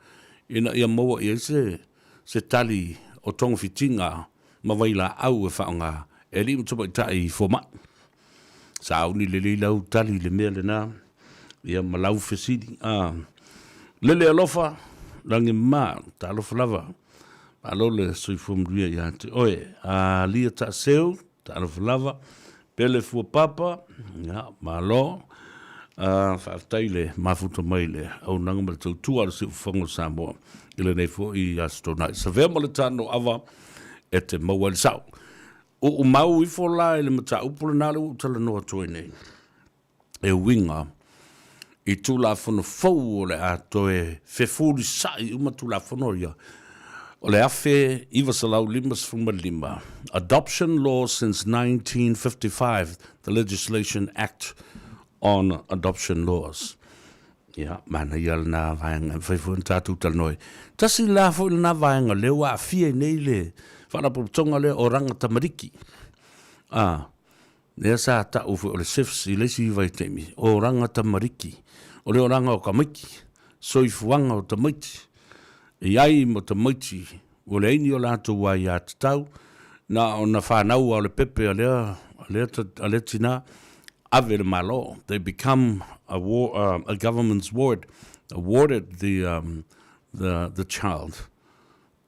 ina ia maua i ai se se tali o togafitiga ma vailaau e faaaoga e alii ma tamaitai fomai. Sauni lelei lau tali i le mea lena ia ma lau fesili. A lele alofa lagi ma talofa lava. Malo le soifua manuia ia te oe. A lia taaseu Talofa lava, pele fua papa, ia, malo. Faafetai le mafuta mai le auaunaga ma le tautua a le Siufofoga o Samoa i lenei foi Aso Toonai. Savea ma le tano ava e te maua ai le sao. Uu mau ifo la i le mataupu lena lea ua ou talanoa atu ai nei. e uiga i Tulafono fou o le a toe fefulisai uma Tulafono ia o le 1955, Adoption Law since 1955, the Legislation Act on Adoption Laws. Ia, manaia lena vaega e mafai foi ona tatou talanoa ai. Tasi la foi lena vaega lea ua aafia ai nei le Faalapotopotoga lea o Ranga Tamariki. Ah, Lea sa ta'u foi o le SIFS i le isi vaitaimi, oranga tamariki, o le oranga o tamaiti, soifuaga o tamaiti, e i ai ma tamaiti ua leai ni o latou aiatatau, na ona fanau a o le pepe a lea, a lea, a lea tinā, ave i le Malo. They become a, war, a government's ward, awarded the, the, the child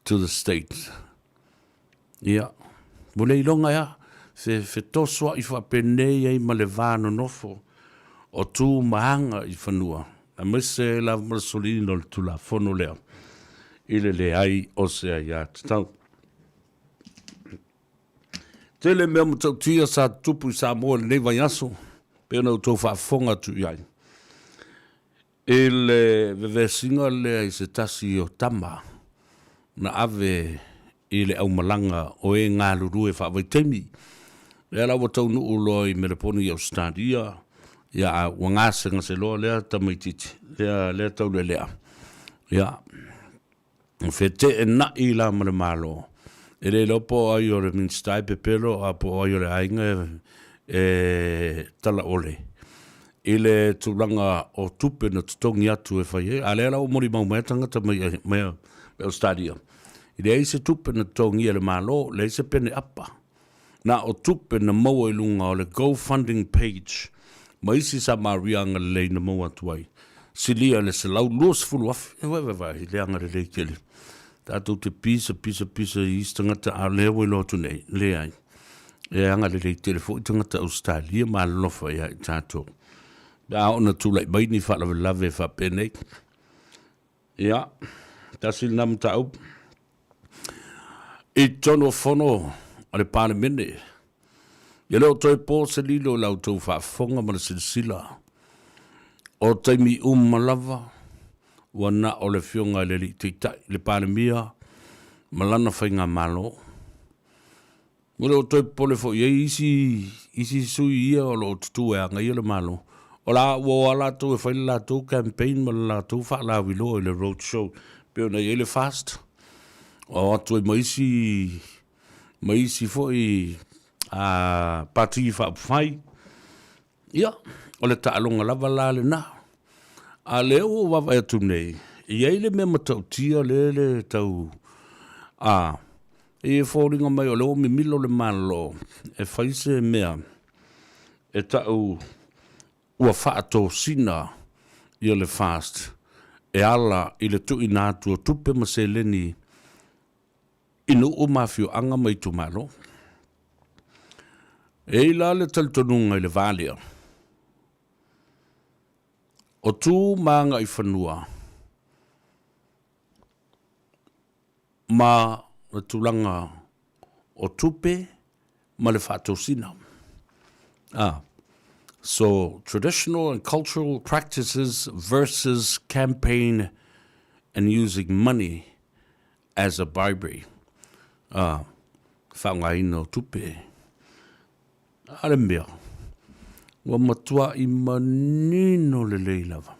to the state. Ia, mo le iloga ea, fe, fetosoaʻi faapenei ai ma le va nonofo o tu ma aga i fanua, aemaise lava ma le soliina o le Tulafono lea i le leai o se aiatatau. Tele mea matautia sa tutupu i Samoa i lenei vaiaso, pei ona outou faafofoga atu i ai. I le vevesiga lea i se tasi o tama na ave i le aumalaga o e galulue faavaitaimi, lea la ua taunuu loa i Meleponi i Ausetalia, ia a ua gasegase loa lea tamaitiiti, lea, lea taulelea, ia, feteenai la ma le Malo, e le iloa po o ai o le Minisita e pepelo a po o ai o le aiga e talaole i le tulaga o tupe na totogi atu e fai ai. A lea la ua molimau mai tagata mai, mai Australia, e leai se tupe na totogia e le Malo, leai se pene apa. Na o tupe na maua i luga o le GoFunding page ma isi Samaria agalelei na maua atu ai, silia i le 120,000. E vae vae i le agalelei tele. Tatou te pisa pisa pisa i isi tagata a o lea ua iloa atu nei, leai. E agalelei tele foi tagata Ausetalia ma alolofa ia i tatou. Pe a oo ina tulai mai ni faalavelave faapenei. Ia, tasi lena mataupu. I totonu o fono a le Palemene, ia le o toe po se lilo i la outou faafofoga ma le silasila, o taimi uma lava ua na o le Afioga i le Alii Taitai, le Palemia ma lana Faigamalo. Ua le o toe popole foi i ai isi, isi sui ia o lo o tutū e agaia le Malo. O la ua o lava latou e fai le latou campaign ma le latou faalauiloa i le road show pei ona i ai le FAST. O atu ai ma isi, ma isi foi a Pati Faaupufai. Ia, o le taaloga lava la lena. A o lea ua ou vaavaai atu nei, e i ai le mea matautia lea le tau a e foliga mai o lea ua mimilo le Malo e fai se mea e tau ua faatosina ia le FAST e ala i le tuuina atu o tupe ma seleni i nuu ma afioaga ma itumalo. E i ai la le talitonuga i le va lea, o tu ma agaifanua ma le tulaga o tupe ma le faatosina. Ah, so traditional and cultural practices versus campaign and using money as a bribery, ā, faaaogaina o tupe. A le mea, ua matua'i manino lelei lava.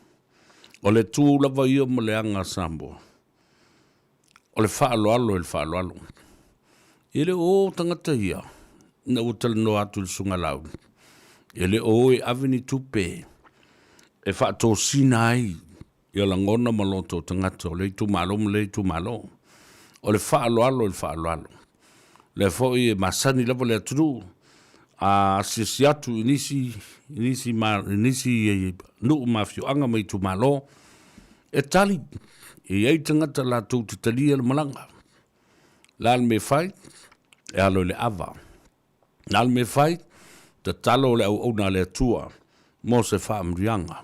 O le tu lava ia ma le aga a Samoa, o le faaaloalo i le faaaloalo. E le o o tagata ia, ina ua talanoa atu i le Susuga Laauli, e le o o e ave ni tupe e faatosina ai ia lagona ma loto o tagata o lea itumalo ma lea itumalo. O le faaaloalo i le faaaloalo. O lea foi e masani lava le atunuu a asiasi atu i nisi, i nisi, ma, i nisi nuu ma afioaga ma itumalo, e tali, e i ai tagata latou te talia le malaga. O le a le mea e fai? E alo i le ava. Na le mea fai, tatalo le auauna a le Atua mo se faamanuiaga.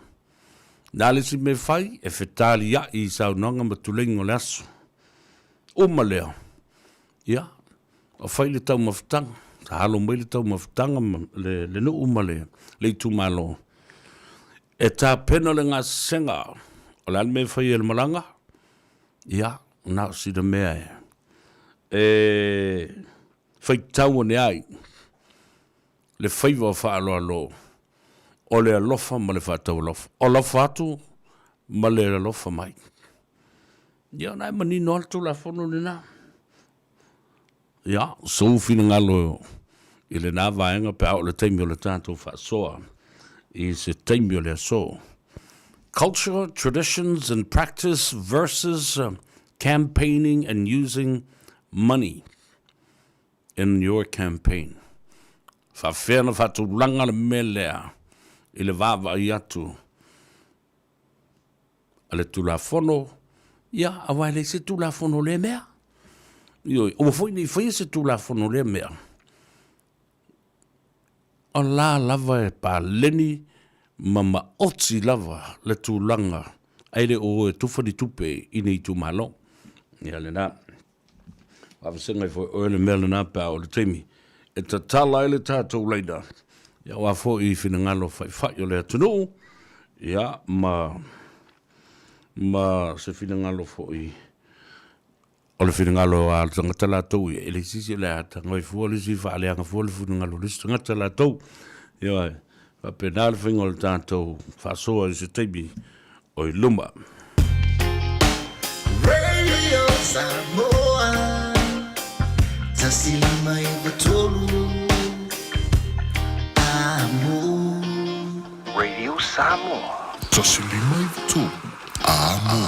Na le isi mea fai, e fetaliai i saunoaga ma tuleiga o le aso. Uma lea, ia, o fai le taumafataga, sa alo mai le taumafataga ma le, le nuu ma le, le itumalo. E tapena le gasesega, o le a le mea e fai e le malaga? Ia, na o sina mea e, e faitau ane ai le faiva o faaaloalo o le alofa ma le faataualofa, o alofa atu ma le alofa mai. Ia, na e manino lava le Tulafono lena. Ia, sou finagalo i lena vaega pe a oo i le taimi o le tatou faasoa i se taimi o le aso. Culture, traditions and practice versus campaigning and using money in your campaign. Faafefea na faatulaga le mea lea i le vaavaai atu a le Tulafono, ia, aua e leai se Tulafono o lea mea. Ioe, aua foi ne i faia se Tulafono o lea mea. O la lava e paleni ma maoti lava le tulaga ae le o e tufa ni tupe i ni itumalo. Ia lena. Faavasega ifo e oe le mea lena pe a oo i le taimi e tatala ai le tatou laina, ia aua foi i finagalo faifai o le atunuu, ia ma ma se finagalo foi o le finagalo a le tagata latou ia, e leai se isi o le a tago ai fua le isi faaleaga fua le finagalo o le isi tagata latou. Ioe, faapena le faiga o le tatou faasoa i se taimi o i luma. Radio Samoa 153 Amo. Radio Samoa. 153 Amo.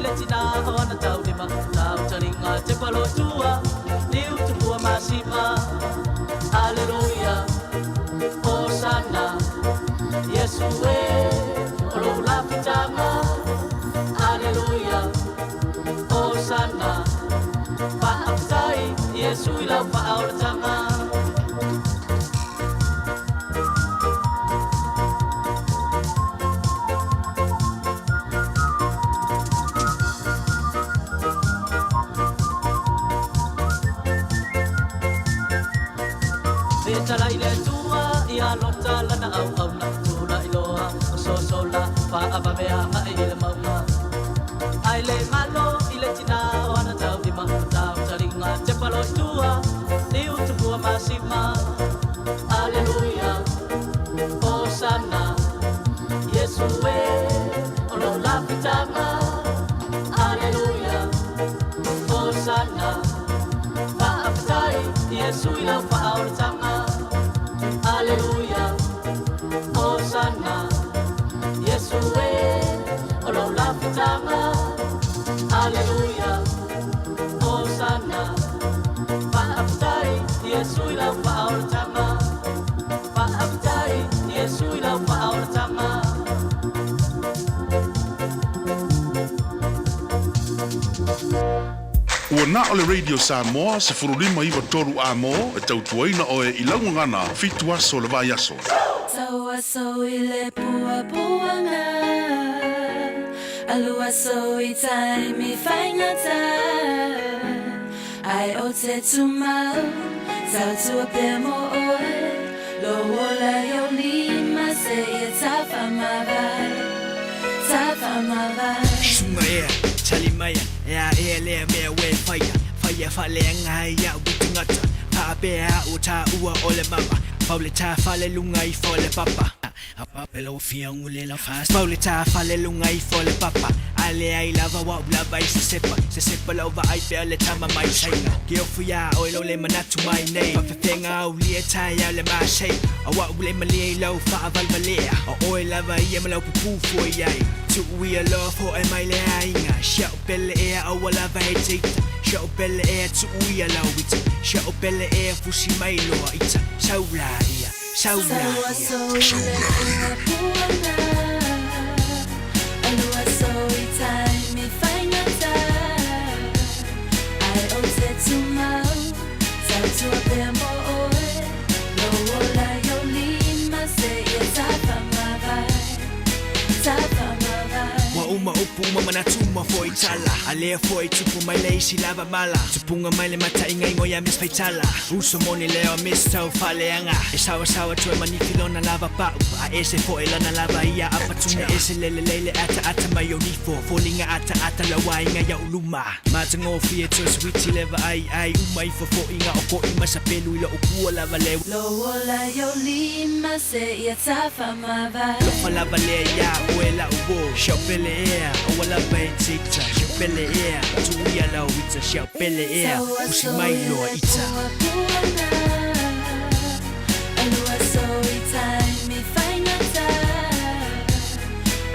le tinā o ana taulima Tautaliga tepa loa i tua Liu tupua masima Aleluia Hosana Iesu e O lou lafitaga Aleluia Hosana Faafetai Iesu i lau faaolataga. Fetalai le Atua ia Lota lana auauna, tulai loa ososola, fa'avave agai i le mauga. Ae le galo i le tinā o ana taulima, tautaliga tepa loa i tua, liu tupua masima. Aleluia, Hosana, Iesu e, o lou lafitaga. Aleluia, Hosana, faafetai Iesu i lau faaolataga. Aleluia, Hosana, Iesu e, o lou lafitaga. Aleluia, Hosana, faafetai Iesu i lau faaolataga. Faafetai Iesu i lau faaolataga. Ua na o le Radio Samoa 15 93 A mo e tautuaina oe i lau gagana 7 aso o le vaiaso. Sau aso i le puapuaga Alu aso i taimi faigata Ae o te tumau Tautua pea mo oe Lou ola i ou lima Seia tafamavae Tafamavae. Susuga ea, tali maia, e a ea lea mea ua e faia, faia faaleaga ai a'u i tagata, faapea a'u o tāua o le mama, pau le tā fale luga ifo o le papa. Pau le tā fale luga ifo o le papa, a leai lava o a'u lava i sesepa, sesepa la'u vaai pea le tama mai Saina. Ke ofu iā oe lou le manatu mai nei, faafefega aulia taeao le masei, o a'u le malie i lau faavalevalea, o oe lava ia ma lau pupū fua i ai. Tuu ia loa foe mai le aiga, si a'u pele ea aua lava e te ita, si a'u pele ea tuu ia lau ita, si a'u pele ea fusi mai loa ita, sau la ia, sau la Sau ia. aso i le puapuaga Alu aso i taimi faigata Ae o te tumau Tautua pea mo oe Lou ola i ou lima Seia tafamavae Tafamavae. Ua uma upu uma manatu uma foi tala A lea foi tupu mai le isi lava mala Tupunga mai le mataiga igoa ia Miss Faitala Uso moni lea o Miss Tau Faleaga E sawasawa toe manifi lona lava pa'u A ese foi lana lava ia apatuna Ese lele lele ataata mai o nifo Foliga ataata lau aiga ia'u luma Matagofie toe suiti le vaai ai Uma ifo fo'iga o ko'i ma sapelu i lo'u pua lava lea Lou ola i ou lima seia tafamavae. Alofa lava lea iā oe la'u uō Si a'u pele ea aua lava e te ita Si a'u pele ea tuu ia lau ita Si a'u pele ea Sau pusi aso mai i loa le ita. puapuaga Alu aso i taimi faigata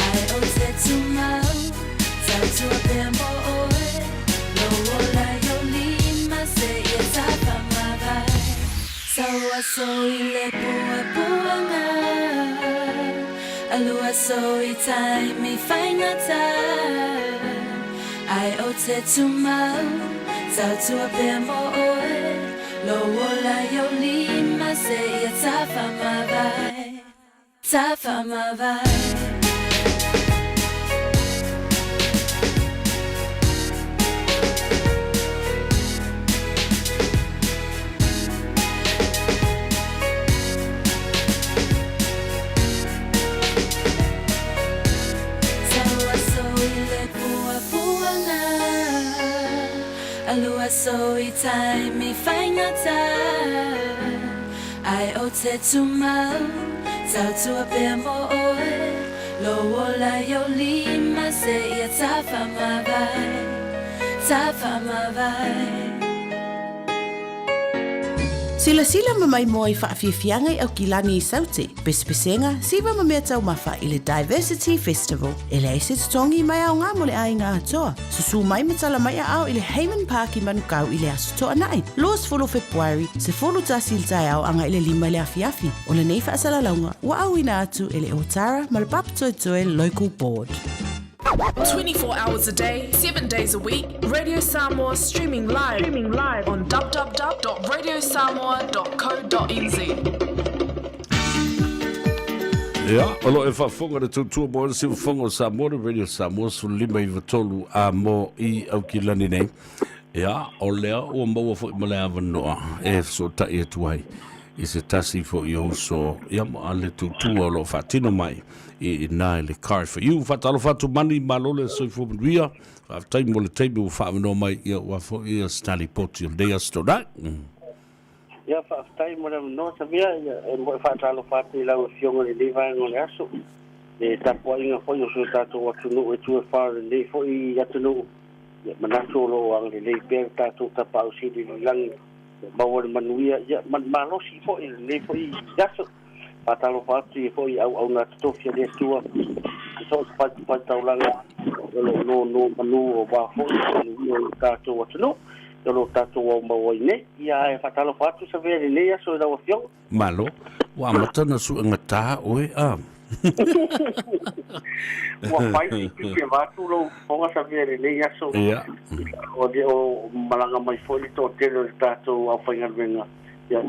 Ae o te tumau Tautua pea mo oe Lou ola i ou lima seia tafamavae Sau aso i le puapuaga Alu aso i taimi faigata Ae o te tumau Tautua pea mo oe Lou ola i ou lima seia tafamavae Tafamavae. Sau aso i le puapuaga Alu aso i taimi faigata Ae o te tumau Tautua pea mo oe Lou ola i ou lima seia tafamavae Tafamavae. Silasila ma maimoa i faafiafiaga i Aukilani i Saute, pesepesega, siva ma mea taumafa i le Diversity Festival. E leai se totogi mai aoga mo le aiga atoa. Susū mai ma tala mai aao i le Hayman Park i Manukau i le Aso Toonai, 20 o Fepuari, 11 i le taeao agai i le 5 i le afiafi. O lenei faasalalauga ua auina atu e le Otara ma le Papatoetoe Local Board. 24 hours a day, 7 days a week, Radio Samoa streaming live, streaming live on www.radiosamoa.co.nz. Ia, o lo e faafofoga le tautua mo le siufofoga o Samoa, le Radio Samoa 1593 a mo i Aukilani nei. Ia, o lea ua maua foi ma le avanoa e fesootai atu ai i se tasi foi o uso, ia ma le tautua o lo o faatino mai i ina i le Car for You. Faatalofa atu mani, malo le soifua manuia. Faafetai mo le taimi ua faaavanoa mai ia ua foi ia se talipoti o lenei aso Toonai. Ia, faafetai mo le avanoa Savea, ia e moe faatalofa atu i lau Afioga i lenei vaega o le aso, le tapuaiga foi o si o tatou atunuu e tu e fa o lenei foi atunuu, ia manatu o lo o agalelei pea le tatou Tapaau Sili i le lagi, ia maua le manuia, ia ma le malosi foi i lenei foi aso. Faatalofa atu i foi i auauna totofi a le Atua i so o se fatafaitaulaga o lo o nonomanu aua foi le manuia o lo tatou atunuu o lo o tatou aumau ai nei. Ia ae faatalofa atu Savea i lenei aso i lau Afioga. Malo, ua amata ona suegatā oe a. Ua fai si pisi avatu lou fofoga Savea i lenei aso. Ia. O le o malaga mai foi le toatele o le tatou aufaigaluega. Ia,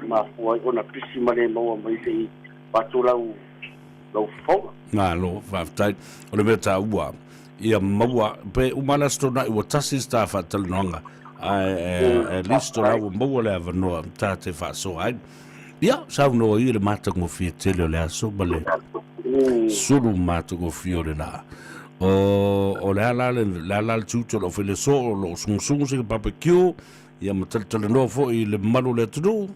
mafua ai ona pisi ma le maua mai se i avatu lau lau fofoga. Malo, faafetai. O le mea taua, ia maua, pe uma le Aso Toonai ua tasi se ta faatalanoaga, ae at least o la ua maua le avanoa ta te faasoa ai. Ia, saunoa ia i le matagofie tele o le aso ma le sulu matagofie o le la. O, o le a la le, le a la le tiute o lo o fai le aso, o lo o sugusugu se barbecue, Ia ma talatalanoa foi i le mamalu o le atunuu.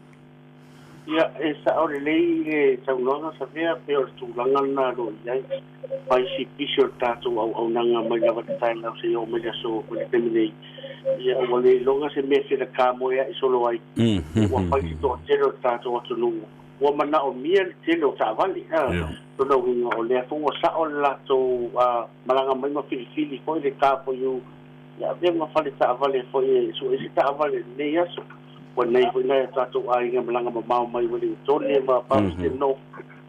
Ia, e sao lelei le saunoaga Savea, pei o le tulaga lena o lo o i ai. Fai si pisi o le tatou auaunaga mai lava i le taeao seia oo mai le aso mai le taimi nei. Ia, ua le iloga se mea e felekamoea'i solo ai. Ua fai si toatele o le tatou atunuu ua manaomia le tele o taavale. Lona uiga, o lea foi ua sao le latou malaga mai ma filifili foi le car for you Ia avea ma fale taavale foi e sue se taavale i lenei aso. Ua nei foi nai o tatou aiga malaga mamao mai Wellingtone ma Palmerston North,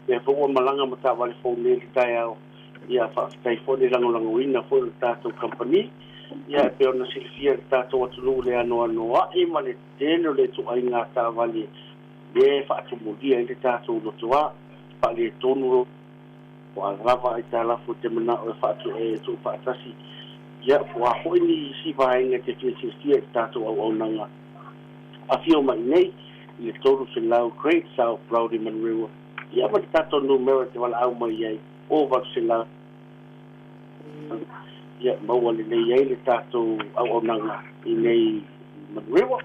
lea foi ua malaga ma taavale fou nei i le taeao. Ia faafetai foi le lagolagoina foi o le tatou kamupani. Ia e pei ona silafia e le tatou atunuu le anoanoai ma le tele o le ituaiga taavale lea e faatumulia ai le tatou lotoa faaletonu. Ua lava aitalafu te manao e faatu e tuufaatasi, ia, po o a foi ni isi vaega e te fia silafia i le tatou auaunaga. Afio mai nei i le 300 Great South Road i Manurewa, ia ma le tatou numera e te valaau mai ai, o 800, ia, maua lelei ai le tatou auaunaga i nei i Manurewa.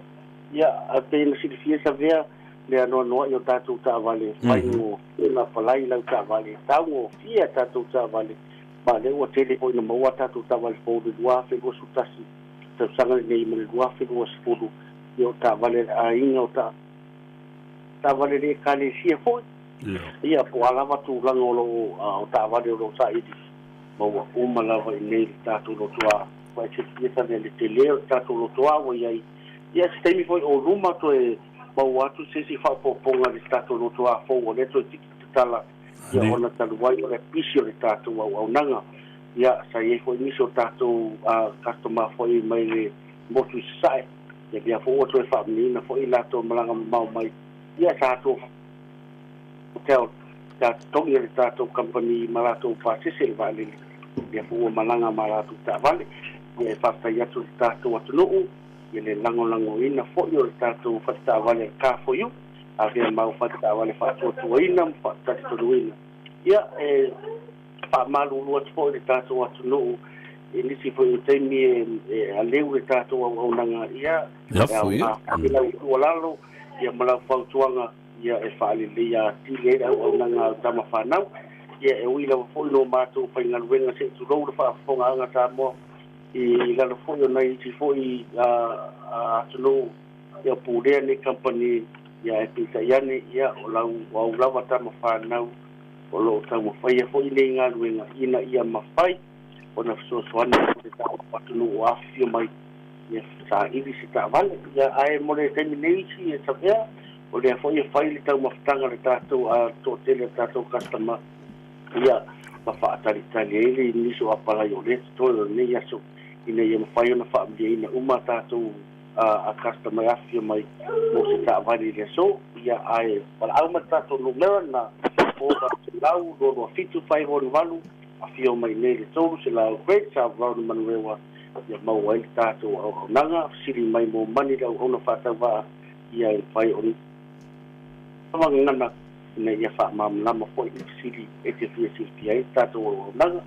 Ia, ae pei ona silafia Savea, le anoanoai o tatou taavale, faigofie ona apalai lau taavale, taugofie a tatou taavale, ma o lea ua tele foi ina maua a tatou taavale fou i le 2021 tausaga lenei ma le 2020, ia o taavale a le aiga, o taavale a le Ekalesia foi, ia po o a lava tulaga o lo o, o taavale o lo o saili, maua uma lava i inei i le tatou lotoa. Ua e silafia tane le tele o le tatou lotoa ua i ai, ia se taimi foi o luma toe maua atu se isi faaopoopoga i le tatou lotoa fou o lea toe tiki tatala ia ona talu ai o le pisi o le tatou auaunaga. Ia, sa i ai foi nisi o tatou customer foi mai le motu i Sasae, ia lea foi ua toe faamanuiaina foi i latou malaga mamao mai, ia sa atu hotel sa totogi e le tatou kamupani ma latou pasese le vaalele, lea foi ua malaga ma latou taavale. Ia e faafetai atu i le tatou atunuu i le lagolagoina foi o le tatou faletaavale a le Car for You, avea mau faletaavale faatuatuaina ma faatalitonuina. Ia, e faamalulu atu foi i le tatou atunuu i nisi foi o taimi e aleu le tatou auaunaga, ia, e aoga foi lau tuualalo ia ma lau fautuaga ia e faaleleia atili ai le auaunaga a tama fanau. Ia, e ui lava foi no matou faigaluega se i tulou le faafofogaaga Samoa, i lalo foi o nai isi foi atunuu Ia pulea nei kamupani, ia ae peitai ane, ia o lau o au lava tama fanau o lo o taumafaia foi nei galuega ina ia mafai ona fesoasoani atu i le tatou atunuu o afifio mai ia saili se taavale. Ia ae mo le taimi nei isi e Savea, o lea foi e fai le taumafataga a le tatou a toatele a tatou customer ia ma faatalitali ai le nisi o apalai o lea totoe o lenei aso ina ia mafai ona faamalieina uma tatou a customer e afifio mai mo se taavale i le aso. Ia ae valaau mai le tatou numera na 400 227 568 afio mai nei le 300 Great South Road Manurewa ia maua ai le tatou auaunaga fesili mai mo mani le auauna faatauvaa ia e mafai ona gagana ina ia faamalamalama foi i fesili e te fia silafia ai le tatou auaunaga.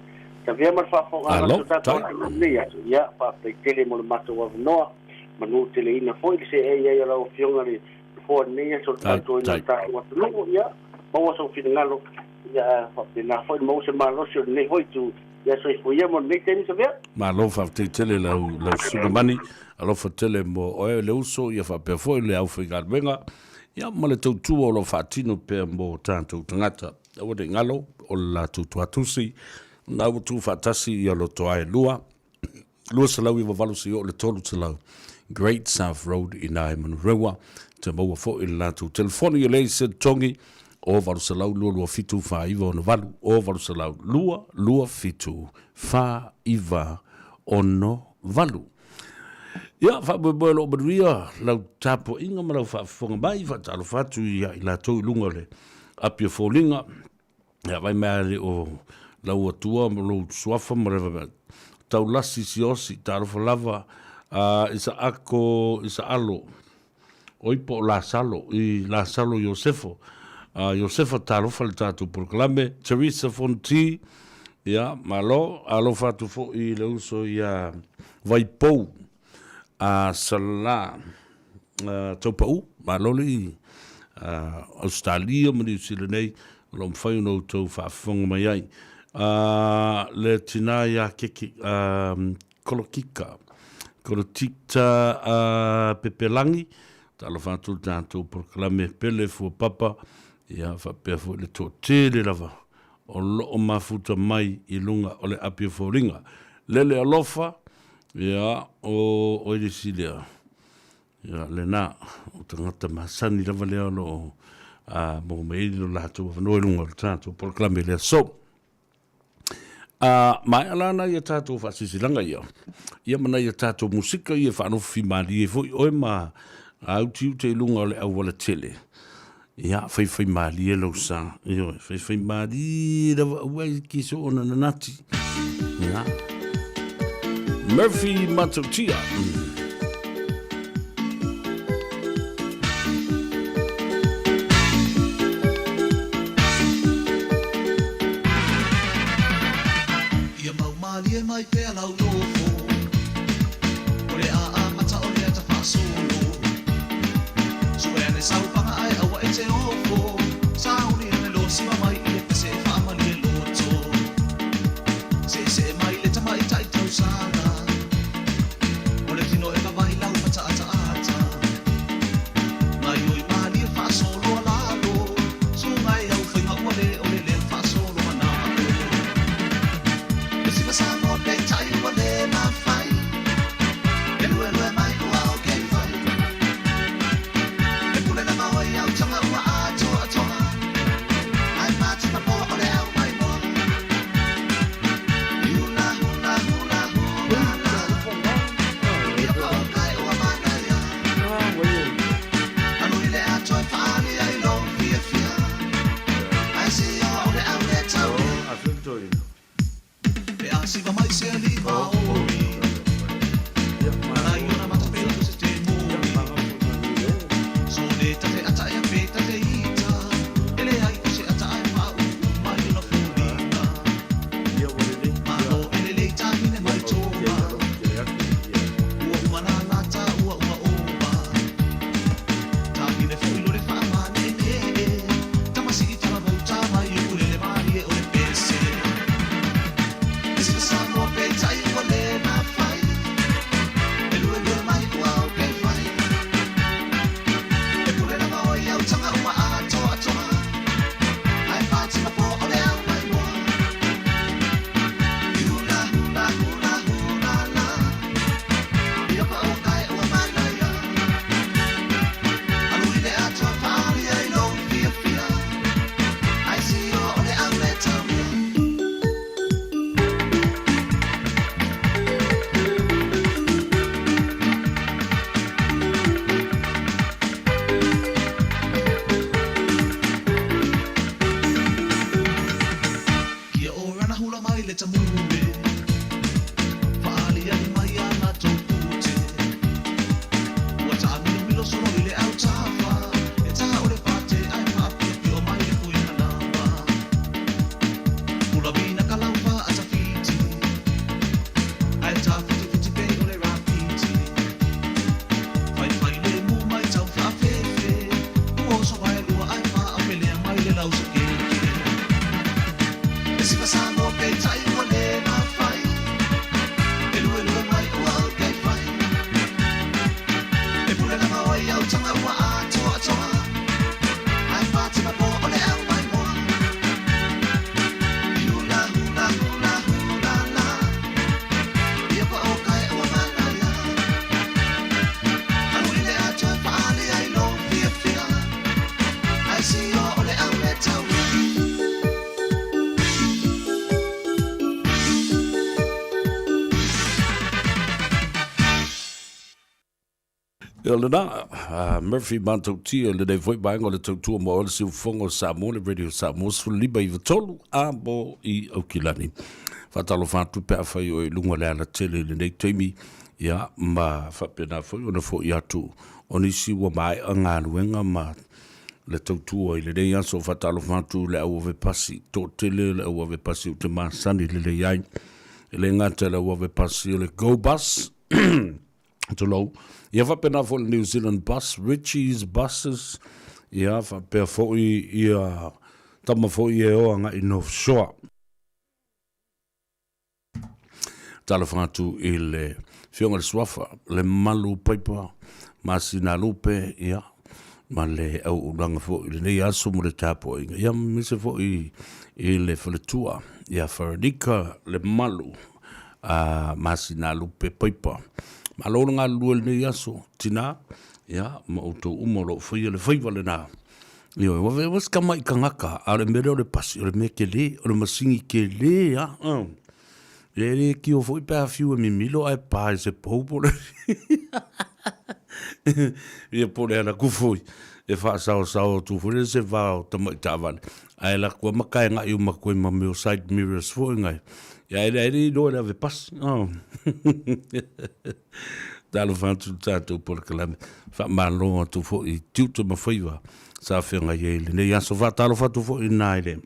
Tavea ma le faafofogaaga Alo, o si o tatou tai. atunuu i lenei aso. Ia, faafetai tele mo le matou avanoa. Manu teleina foi le seei ai o lau Afioga i le Nofoa i lenei aso i le Tai, tautuaina o tai. le tatou atunuu. Ia, maua sou finagalo, ia faapena foi ona maua se malosi o lenei foi itu. Ia soifua ia mo lenei taimi Savea. Malo faafetai tele lau lau Susuga Mani, alofa tele mo oe le uso ia faapea foi le aufaigaluega ia ma le tautua o lo o faatino pea mo tatou tagata. Aua ne i galo o le latou tuatusi na ua tuufaatasi ia lotoa e lua, 298 seia oo i le 300 Great South Road i ina i Manurewa. Te maua foi i le latou telefoni e leai se totogi o 800 227 4968 o 800 227 4968. Ia, faamoemoe o lo o manuia lau tapuaiga ma lau faafofoga mai, faatalofa atu ia i latou i luga o le api o foliga. Ia, vai mai le o lau atua ma lou suafa ma le taulasi siosi, talofa lava a Isaako Isaalo, oi po o Lasalo, i Lasalo Iosefo. A Iosefa talofa le tatou polokalame, Teresa Fonti, ia, malo, alofa atu foi i le uso ia Vaipou, a Sala Taupau, malo le i Ausetalia ma Niu Sila nei, o lo o mafai ona outou faafofoga mai ai. Le tina ia Keke, Kolokika, Kolotita Pepelangi, talofa atu le tatou polokalame pele fuapapa, ia faapea foi le toatele lava o lo o mafuta mai i luga o le api o foliga. Lele alofa, ia, o oe le isi lea. Ia, lena, o tagata masani lava lea o lo o maua mai ai lo latou avanoa i luga o le tatou polokalame i le aso. A maea la nai a tatou faasilasilaga ia, ia ma nai a tatou musika ia e faanofofimalie ai foi oe ma autiute i luga o le auala tele. Ia, faifaimalie lou sa. Ioe, faifaimalie lava aua e ki so ona nanati. Ia. Murphy Matautia. Ia mau mālie mai pea lau nofo O le a amata o le ata faasolo Sue ane sau paga ae aua e te ofo Sauni ane lo siva mai i le pese e faamalie loto Seesee mai le tamaitai tausala O le tino e Ia lena, Murphy Matautia lenei foi vaega o le tautua mo oe le siufofoga o Samoa, le Radio Samoa 15 93 a mo i Aukilani. Faatalofa atu pe afai oe i luga o le alatele i lenei taimi, ia ma faapena foi ona foi atu o nisi ua maea galuega ma le tautua i lenei aso. Faatalofa atu i le au ave pasi, toatele le au ave pasi ou te masani lelei ai. E le gata i le au ave pasi o le Go Bus, tulou, ia faapena foi le New Zealand Bus, Ritchie's Buses, ia faapea foi ia tama foi e o agai North Shore. Talofa atu i le Afioga i le Suafa, le Malu Paipa, Masina Lupe, ia, ma le auaunaga foi i lenei aso mo le tapuaiga, ia, aemaise foi i le faletua, ia Feronica le Malu, a Masina Lupe Paipa. Malo le galulue i lenei aso, tina, ia, ma outou uma o lo o faia le faiva lena. Ioe, ua ua se tamai tagata, a o le mea lea o le pasi, o le mea tele, o le masini tele lava. E le tio foi pe a fiu e mimilo ae pa i se pou po o le ia po o le ala atu foi e faasaosao atu foi lea se va o tamai taavale, ae alu atu lava ma taegai uma atu ai ma mea o side mirrors foi na, ia ae le iloa e le ave pasi. Talofa atu i le tatou polokalame. Faamalo atu foi i tiute ma faiva sa feagai ai i lenei aso. Faatalofa atu foi i na i le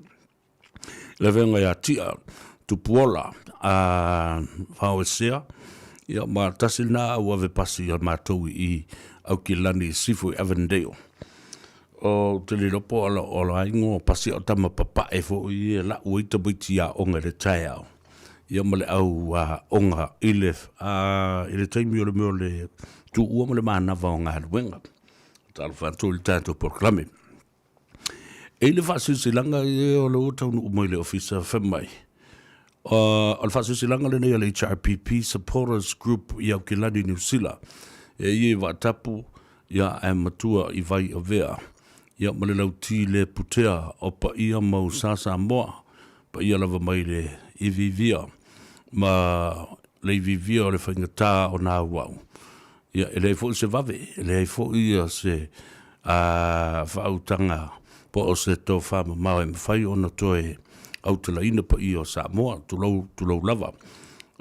le afioga ia Tia Tupuola a Faoesea, ia ma tasi lena au ave pasi a matou i Aukilani i Sifo i Avondale. O te le iloa po o la ingoa pasi o tama papae foi ia lau ai tamaiti aoga i le taeao. Ia ma le au aoga i le i le taimi o le mea o le tuua ma le manava o galuega. Talofa atu i le tatou polokalame. E i le faasilasilaga ia o lea ua taunuu mai le Ofisa fai mai, o le faasilasilaga lenei a le HRPP Supporters Group i Aukilani, Niu Sila, e ia i Vaatapu, ia ae matua i Vaiavea, ia ma le lauti le putea o paia mau sa Samoa, paia lava mai le iviivia ma le iviivia o le faigata o nā auau. Ia, e leai foi se vave, e leai foi se faautaga po o se tofamamao e mafai ona toe autalaina paia o Samoa, tulou, tulou lava.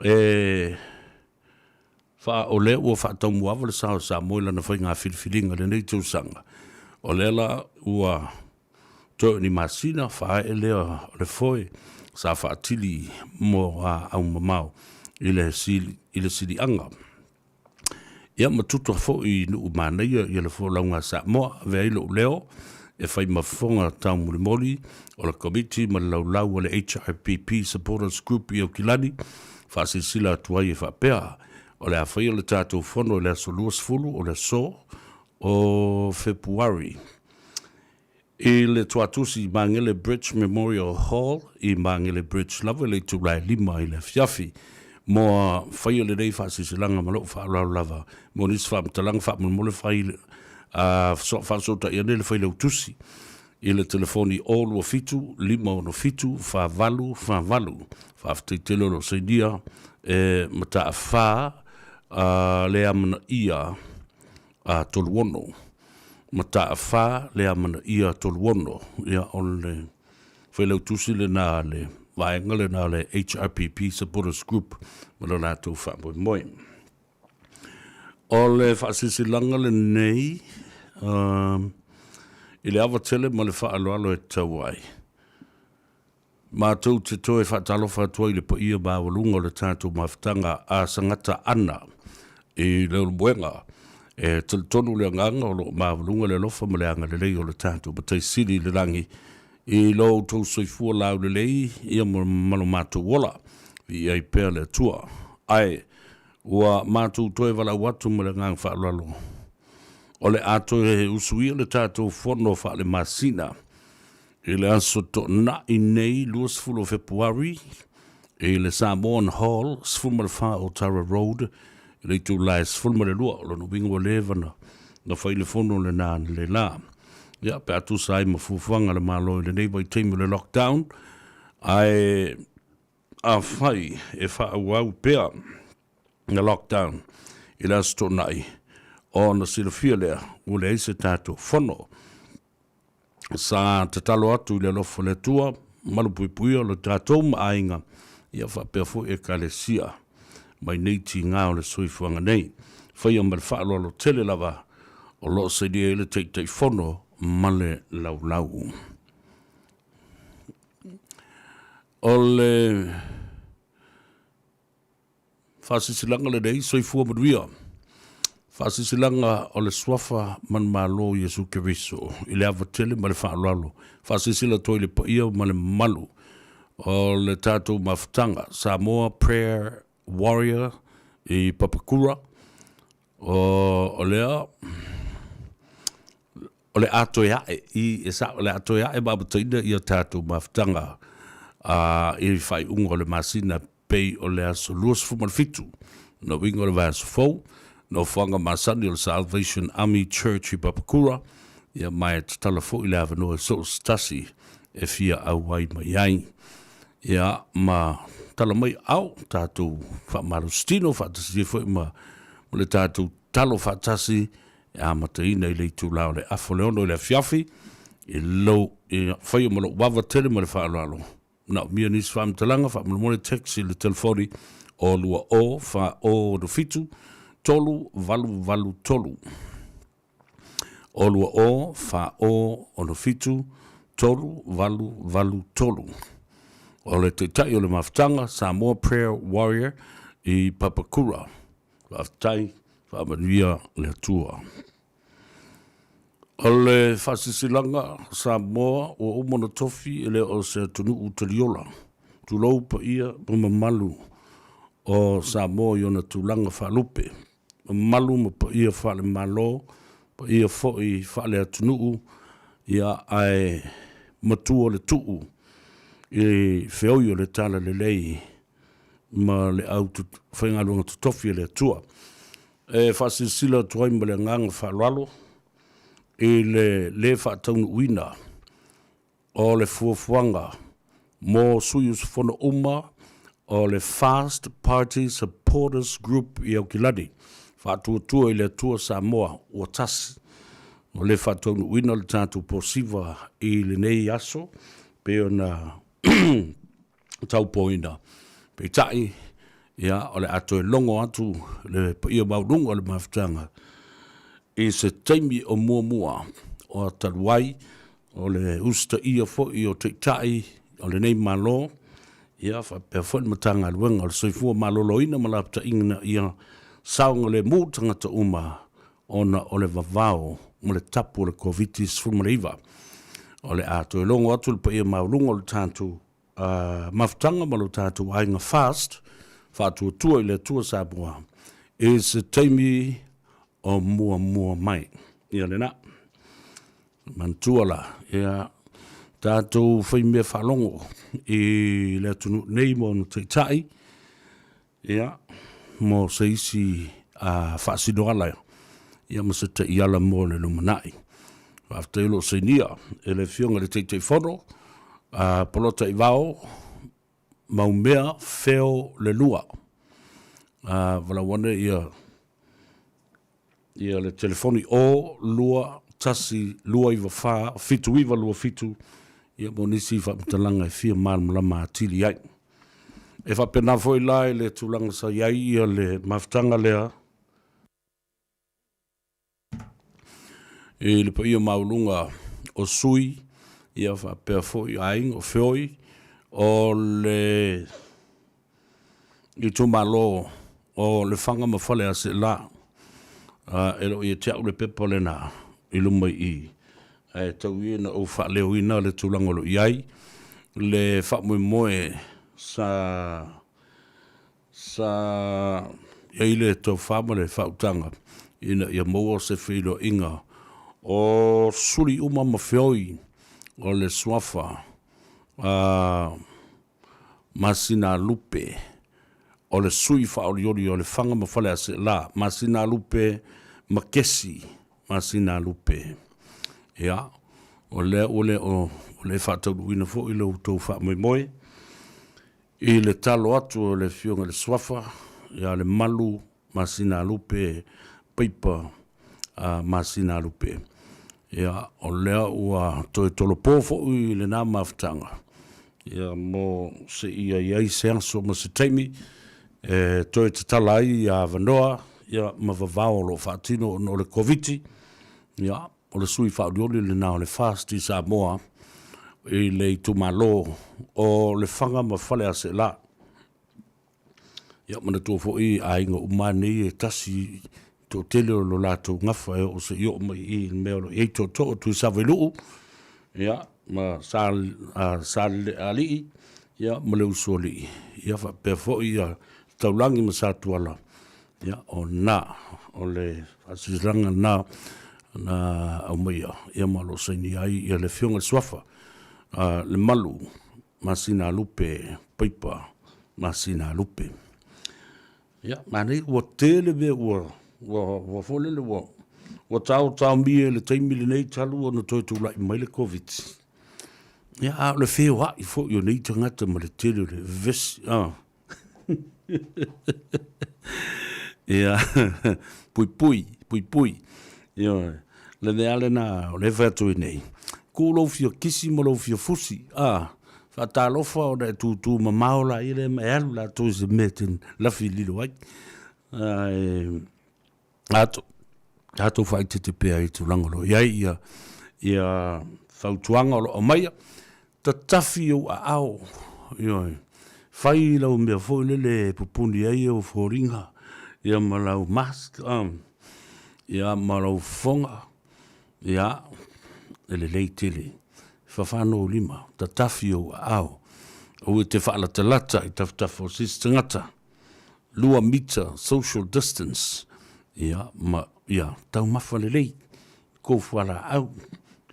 E faa, o lea ua faataumuaava le sa o Samoa i lana faiga filifiliga i lenei tausaga, o lea la ua toe o ni masina faaee lea o le foe sa faatili mo aumamao i le i le siliaga. Ia ma tuta foi i nuu manaia ia le folauga a Samoa, avea ai lou leo e fai ma fofoga taumolimoli o le Komiti ma le laulau a le HRPP Supporters Group i Aukilani, faasilasila atu ai e faapea, o le a faia le tatou fono i le aso 20 o le aso o Fepuari. I le Tuatusi i Magele Bridge Memorial Hall i Magele Bridge lava i le itula e 5 i le afiafi. Moa faia lenei faasilasilaga ma lou faaaloalo lava mo nisi faamatalaga faamolemole fai a faasootai ane le Failautusi i le telefoni 027 567 4848. Faafetai tele o lo o sainia e Mataafa le amanaia a Toluono. Mataafa le amanaia Toluono. Ia, o le Failautusi lena a le vaega lena o le HRPP Supporters Group ma lo latou faamoemoe. O le faasilasilaga lenei i le ava tele ma le faaaloalo e tatau ai. Matou te toe faatalofa atu ai i le paia maualuga o le tatou mafutaga a Sagata Ana i Leulumoega. E talitonu le agaga o lo o maualuga le alofa ma le agalelei o le tatou Matai Sili i le lagi i lo outou soifua laulelei ia ma lo matou ola. Viia ai pea le Atua. Ae ua matou toe valaau atu ma le agaga faaaloalo o le a toe usuia le tatou fono faalemasina I le aso Toonai nei 20 o Fepuari, i le Samoan Hall, 14 o Tara Road, i le itula e 12, o lona uiga ua leva na fai le fono lena analeila. Ia, pe a tusa ai ma fuafuaga a le Malo i lenei vaitaimi o le lockdown, ae afai e faaauau pea na lockdown i le Aso Toonai. Ona silafia lea, ua leai se tatou fono. Sa tatalo atu i le alofa o le Atua, malupuipuia lo tatou ma aiga, ia faapea foi Ekalesia mai nei tiga o le soifuaga nei. Faia ma le faaaloalo tele lava o lo o sainia ai le Taitaifono ma le Laulau. O le Faasilasilaga lenei, Soifua Manuia. Faasilasilaga o le Suafa Manumalo o Iesu Keriso i le ava tele ma le faaaloalo. Faasilasila atu ai i le paia ma le mamalu o le tatou mafutaga Samoa Prayer Warrior i Papakura. O lea o le a toe ae i e sa o le a toe ae ma amataina ia tatou mafutaga i faaiuga o le masina pei o le aso 27 na uiga o le vaiaso fou, nofoaga masani o le Salvation Army Church i Papakura, ia ma e tatala foi le avanoa i so o se tasi e fia auai mai ai. Ia ma tala mai ao tatou faamalositino faatasi ai foi ma le tatou talo faatasi e amataina i le itula o le afa o le 6 i le afiafi i lou i faia ma lou vava tele ma le faaaloalo. Manaomia nisi faamatalaga, faamolemole text i le telefoni o 20 4 07 388 3. O 20 4 07 388 3. O le Taitai o le Mafutaga, Samoa Prayer Warrior i Papakura. Faafetai, faamanuia le Atua. O le faasilasilaga Samoa ua uma ona tofi e le o se atunuu taliola. Tulou paia ma mamalu o Samoa i ona tulaga faalupe, mamalu ma paia faale-Malo, paia foi faale-atunuu, ia ae matua le tuu i feoi o le Talalelei ma le au faigaluega totofi a le Atua. E faasilasila atu ai ma le agaga faaaloalo i le lē faataunuuina o le fuafuaga mo sui usufono uma o le Fast Party Supporters Group i Aukilani, Faatuatua i le Atua Samoa ua Tasi. Ua le faataunuuina le tatou posiva i lenei aso pei ona taupoina. Peitai, ia, o le a toe logo atu le paia maualuga o le mafutaga i se taimi o muamua o talu ai o le usitaia foi o Taitai o lenei Malo, ia faapea foi le Matagaluega o le Soifua Maloloina ma lapataiga ia saogalemu tagata uma ona o le vavao ma le tapu o le Koviti-19. O le a toe logo atu le paia maualuga o le tatou mafutaga ma lo tatou aiga FAST, Faatuatua i le Atua Samoa, i se taimi o muamua mai. Ia lena. Manatua la, ia tatou faimea faalogo i le atunuu nei ma ona taitai, Ia, mo se isi faasinoala ia ma se taiala mo le lumanai. Faafetai o lo o sainia e le Afioga i le Taitaifono, Polataivao Maumea Feo Lelua. Valaau ane ia ia le telefoni 0 2 1 2 9 4 7 9 2 7 ia mo nisi faamatalaga e fia malamalama atili ai. E faapena foi la i le tulaga sa i ai ia le mafutaga lea i le paia maualuga o sui ia faapea foi aiga o feoi o le itumalo o Lefaga ma Faleaseela. E le o ia te au le pepa lena i luma i i, ae tau ia ina ou faaleoina le tulaga o lo o i ai le faamoemoe sa sa i ai le tofa ma le faautaga ina ia maua se feiloaiga o suli uma ma feoi o le suafa a Masinalupe, o le sui faaolioli o Lefaga ma Faleaseela, Masinalupe ma Kesi Masinalupe. Ia, o lea ua le o le faataunuuina foi lo outou faamoemoe i le talo atu o le Afioga i le Suafa ia Lemalu Masinalupe Paipa. Masinalupe. Ia, o lea ua toe tolopo foi lena mafutaga, ia, mo seia i ai se aso ma se taimi e toe tatala ai ia avanoa, ia, ma vavao o lo o faatino ona o le Koviti. Ia, o le sui faaolioli lena o le FAST i Samoa i le itumalo o Lefaga ma Faleaseela. Ia, manatua foi aiga uma nei e tasi toatele o lo latou gafa e oo seia oo mai i le mea o lo o i ai tootoo o Tuisavailuu, ia, ma Sa, Salelealii, ia, ma le Usoalii, ia, faapea foi ia Taulagi ma Satuala, ia, o lena, o le faasilasilaga lena na aumaia, ia, ma o lo o sainia ai ia le Afioga i le Suafa, Lemalu Masinalupe Paipa Masinalupe. Ia, manaia ua tele mea ua, ua, ua foi lele ua, ua taotaomia i le taimi lenei talu ona toe tulai mai le Covid. Ia, a o le feoai foi o nei tagata ma le tele o le vevesi, ah. Ia, puipui, puipui. Ioe, le mea lava lena o lea e fai atu ai nei, ku lou fia kisi ma lou fia fusi, a, faatalofa ona e tutu mamao laia lea ma e alu latou i se mea e te lafi lilo ai. Ae, ato, tatou faaeteete pea i tulaga o lo o i ai ia, ia fautuaga o lo o aumaia, Tatafi ou aao, ioe, fai lau mea foi lele e pupuni ai ou foliga, ia ma lau mask, ia ma lou fofoga, ia, e lelei tele. Fafa nou lima, tatafi ou aao, aua e te faalatalata i tafatafa o se isi tagata, 2 mita social distance, ia, ma, ia, taumafa lelei. Kou fualaau,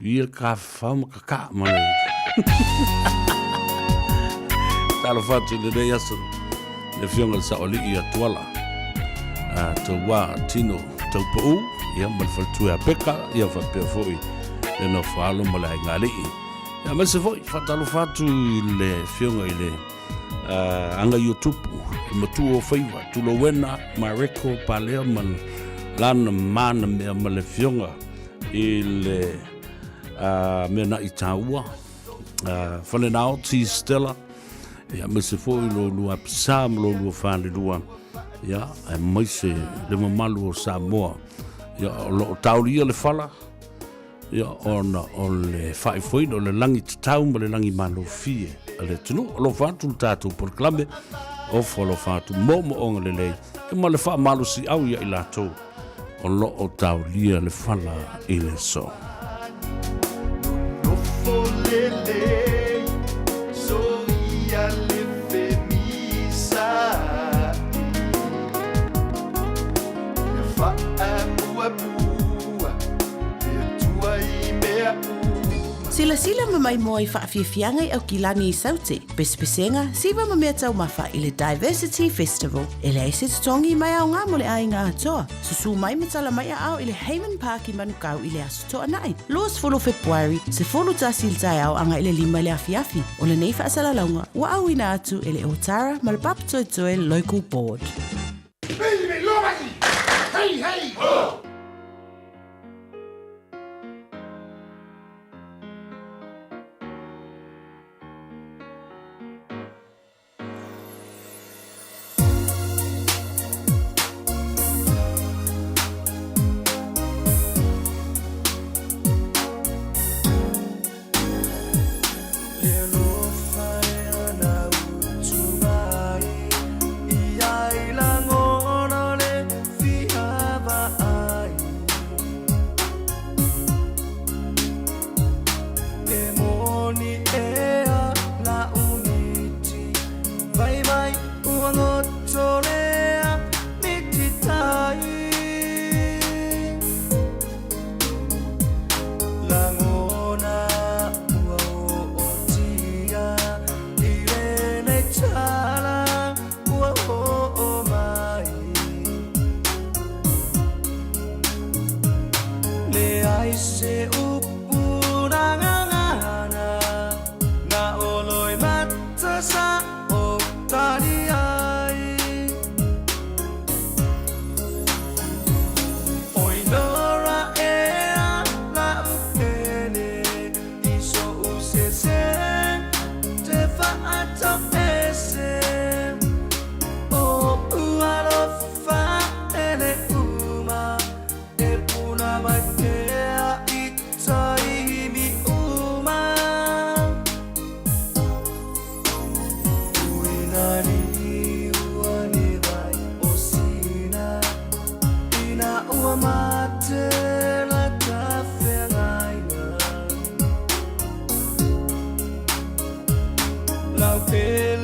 ia ka whao ma ka ka ma le. Talofa atu i lenei aso, le afioga i le Saoalii ia Tuala, a Tauā Tino Taupou, ia ma le faletua ia Peka, ia faapea foi le nofo alo ma le aiga alii. Ia aemaise foi, faatalofa atu i le afioga i le Agaiotupu, le matua o Faiva, Tulowena, Mareko, Palea ma lana mana mea ma le afioga i le mea naʻi taua, Falenaoti Stella, ia aemaise foi lo lua Apisā ma lo lua falelua, ia aemaise le mamalu o Samoa, ia o lo o taolia le fala, Ia, ona o le faaifoina o le lagi tatau ma le lagi malofie a le atunuu. Alofa atu le tatou polokalame, ofo alofa atu moomooga lelei, e ma le faamalosiau ia i latou o lo o taolia le fala i le aso. Nofo lelei, soia le femisa'i. Ia faamuamua. Silasila ma maimoa i faafiafiaga i Aukilani i Saute, pesepesega, siva ma mea taumafa i le Diversity Festival. E leai se totogi mai aoga mo le aiga atoa. Susu mai ma tala mai aao i le Hayman Park i Manukau i le Aso Toonai, 20 o Fepuari, 11 i le taeao agai le 5 i le afiafi. O lenei faasalalauga ua auina atu e le Otara ma le Papatoetoe Local Board. Hey, hey! Ho!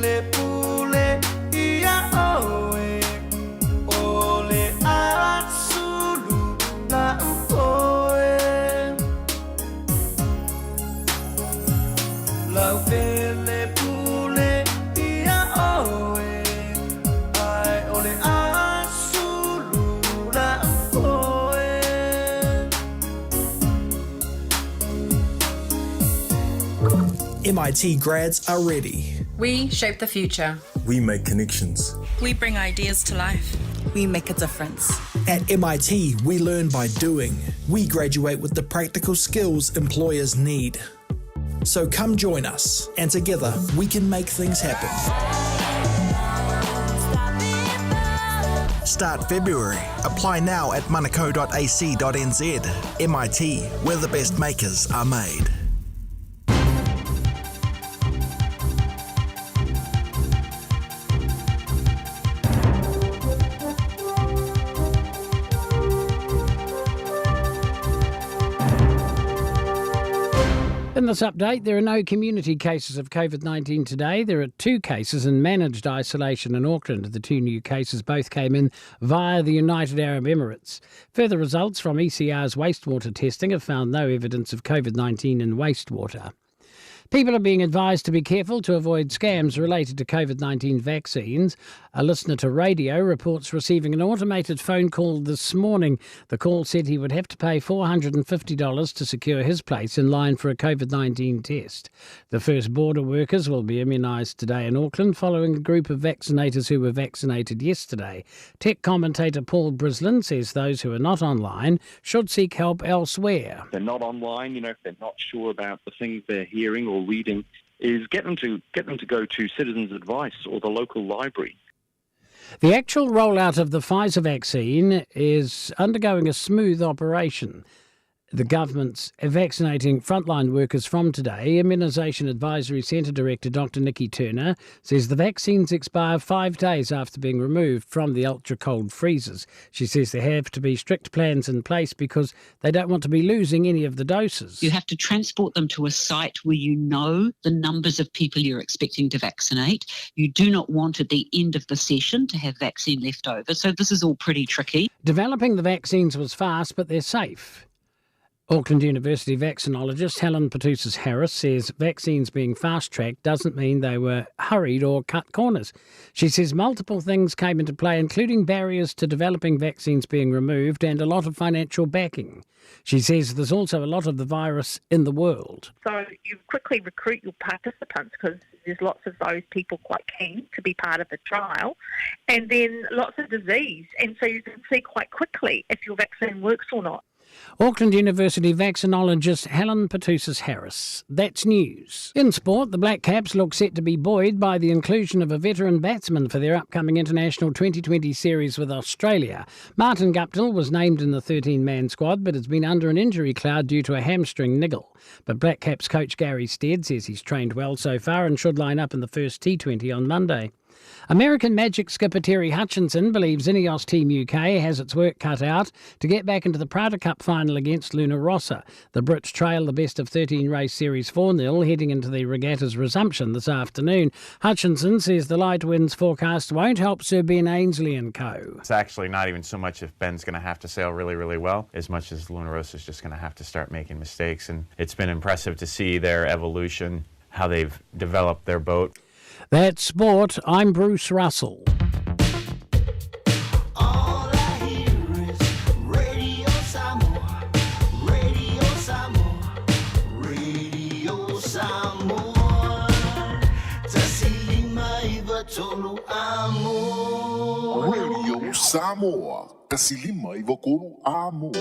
pele pule ia oe O le asulu la'u poe Lau pele pule ia oe Ae o le asulu la'u poe MIT grads are ready. We shape the future. We make connections. We bring ideas to life. We make a difference. At MIT, we learn by doing. We graduate with the practical skills employers need. So come join us, and together we can make things happen. Start February. Apply now at manukau.ac.nz. MIT, where the best makers are made. In this update, there are no community cases of COVID 19 today. There are two cases in managed isolation in Auckland. The two new cases both came in via the United Arab Emirates. Further results from ECR's wastewater testing have found no evidence of COVID 19 in wastewater. People are being advised to be careful to avoid scams related to COVID 19 vaccines. A listener to radio reports receiving an automated phone call this morning. The call said he would have to pay $450 to secure his place in line for a COVID 19 test. The first border workers will be immunised today in Auckland following a group of vaccinators who were vaccinated yesterday. Tech commentator Paul Brislin says those who are not online should seek help elsewhere. If they're not online, you know, if they're not sure about the things they're hearing or reading, is get them to get them to go to Citizens Advice or the local library. The actual rollout of the Pfizer vaccine is undergoing a smooth operation. The government's vaccinating frontline workers from today. Immunisation Advisory Centre Director Dr Nikki Turner says the vaccines expire five days after being removed from the ultra cold freezers. She says there have to be strict plans in place because they don't want to be losing any of the doses. You have to transport them to a site where you know the numbers of people you're expecting to vaccinate. You do not want at the end of the session to have vaccine left over. So this is all pretty tricky. Developing the vaccines was fast, but they're safe. Auckland University vaccinologist Helen Petousis Harris says vaccines being fast tracked doesn't mean they were hurried or cut corners. She says multiple things came into play, including barriers to developing vaccines being removed and a lot of financial backing. She says there's also a lot of the virus in the world. So you quickly recruit your participants because there's lots of those people quite keen to be part of the trial, and then lots of disease. And so you can see quite quickly if your vaccine works or not. Auckland University vaccinologist Helen Petousis Harris. That's news. In sport, the Black Caps look set to be buoyed by the inclusion of a veteran batsman for their upcoming international 2020 series with Australia. Martin Guptill was named in the 13 man squad but has been under an injury cloud due to a hamstring niggle. But Black Caps coach Gary Stead says he's trained well so far and should line up in the first T20 on Monday. American Magic skipper Terry Hutchinson believes Ineos Team UK has its work cut out to get back into the Prada Cup final against Luna Rossa. The Brits trail the best of 13 race series 4 0 heading into the regatta's resumption this afternoon. Hutchinson says the light winds forecast won't help Sir Ben Ainslie and co. It's actually not even so much if Ben's going to have to sail really, really well, as much as Luna Rossa is just going to have to start making mistakes. And it's been impressive to see their evolution, how they've developed their boat. That's sport. I'm Bruce Russell. All I hear is Radio Samoa, Radio Samoa, Radio Samoa. Tasilima iwa tolu amo. Radio Samoa, tasilima i wakolu amo.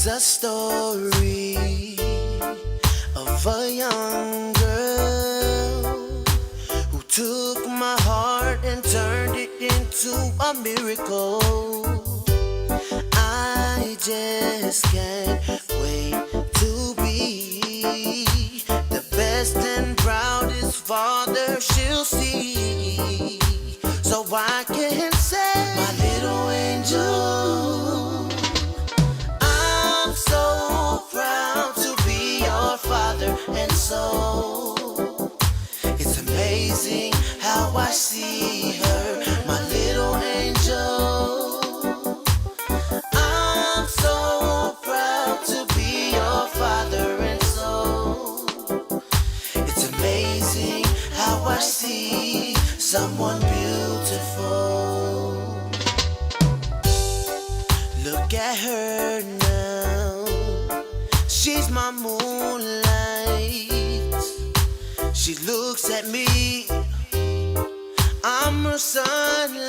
There's a story of a young girl who took my heart and turned it into a miracle. I just can't wait to be the best and proudest father she'll see. So I can say, my little angel. I'm so proud to be your father, and so it's amazing how I see her, my little angel. I'm so proud to be your father, and so it's amazing how I see someone beautiful. Look at her now. She's my moonlight. She looks at me. I'm her sunlight.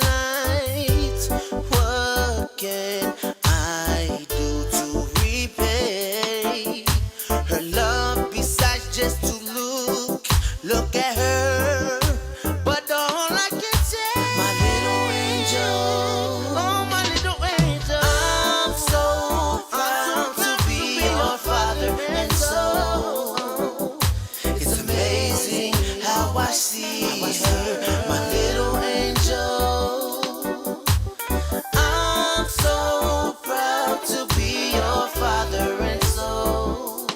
What can I do to repay her love besides just to look? Look at her. But all I can say, my little angel, oh my little angel, I'm so proud to be your father, and so it's amazing how I see her, my little angel. I'm so proud to be your father, and so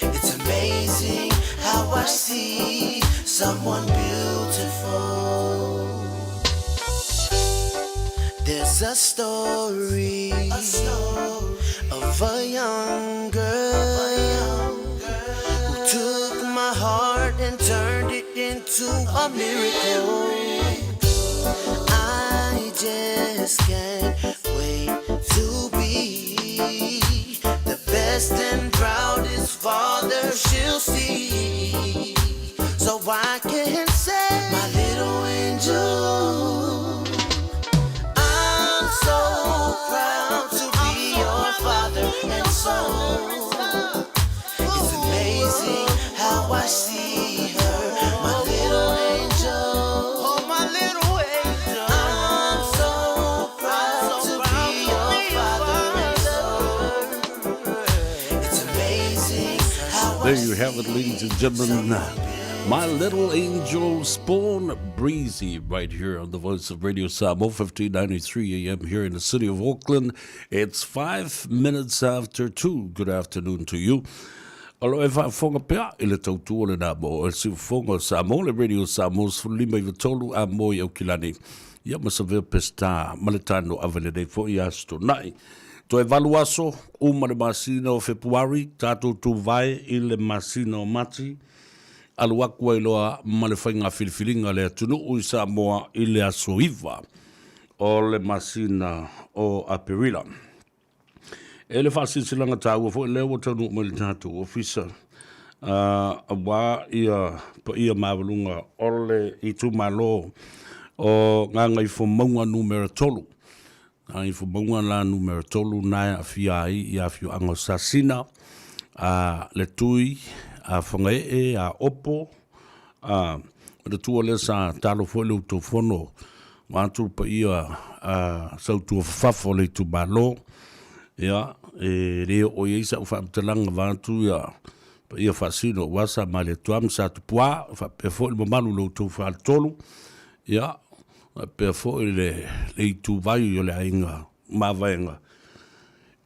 it's amazing how I see someone beautiful. There's a story, of a young girl who took my heart and turned it into a miracle. I just can't wait to be the best and proudest father she'll see. So I can say, my little angel. I'm so proud to be your father, and so it's amazing how I see her, my little angel. Oh, my little angel. I'm so proud to be your father, and so it's amazing how I There you have it, ladies and gentlemen. My Little Angel Spawn Breezy right here on the Voice of Radio Samoa, 1593 AM here in the city of Auckland. It's 5 minutes after 2. Good afternoon to you. O lo e faafofoga pea i le tautua lenā mo o le siufofoga o Samoa, le Radio Samoa 15 93 a mo i Aukilani. Ia ma Savea Peseta ma le tano ave lenei foi aso tona'i. Toe valu aso, uma le masina o Fepuari, tatou tuvae i le masina o Mati, alu aku ai loa ma le faiga filifiliga a le atunuu i Samoa i le aso 9 o le masina o Aperila. E le faasilasilaga taua foi lea ua taunuu mai le tatou ofisa, aua ia paia maualuga o le itumalo o Gagaifomauga Numera 3. Gagaifomauga la Numera 3 na e aafia ai i afioaga o Sasina, a Letui, a Fagaee, a Opo, a manatua lea sa talo foi le utufono vaeatu le paia a sautua fafafo o le itumalo. Ia, e le oo i ai sau faamatalaga vaeatu ia paia faasino aua sa Malietoa ma sa Tupua, faapea foi le mamalu o lo outou faletolu, ia, faapea foi le ituvai o le aiga Mavaega,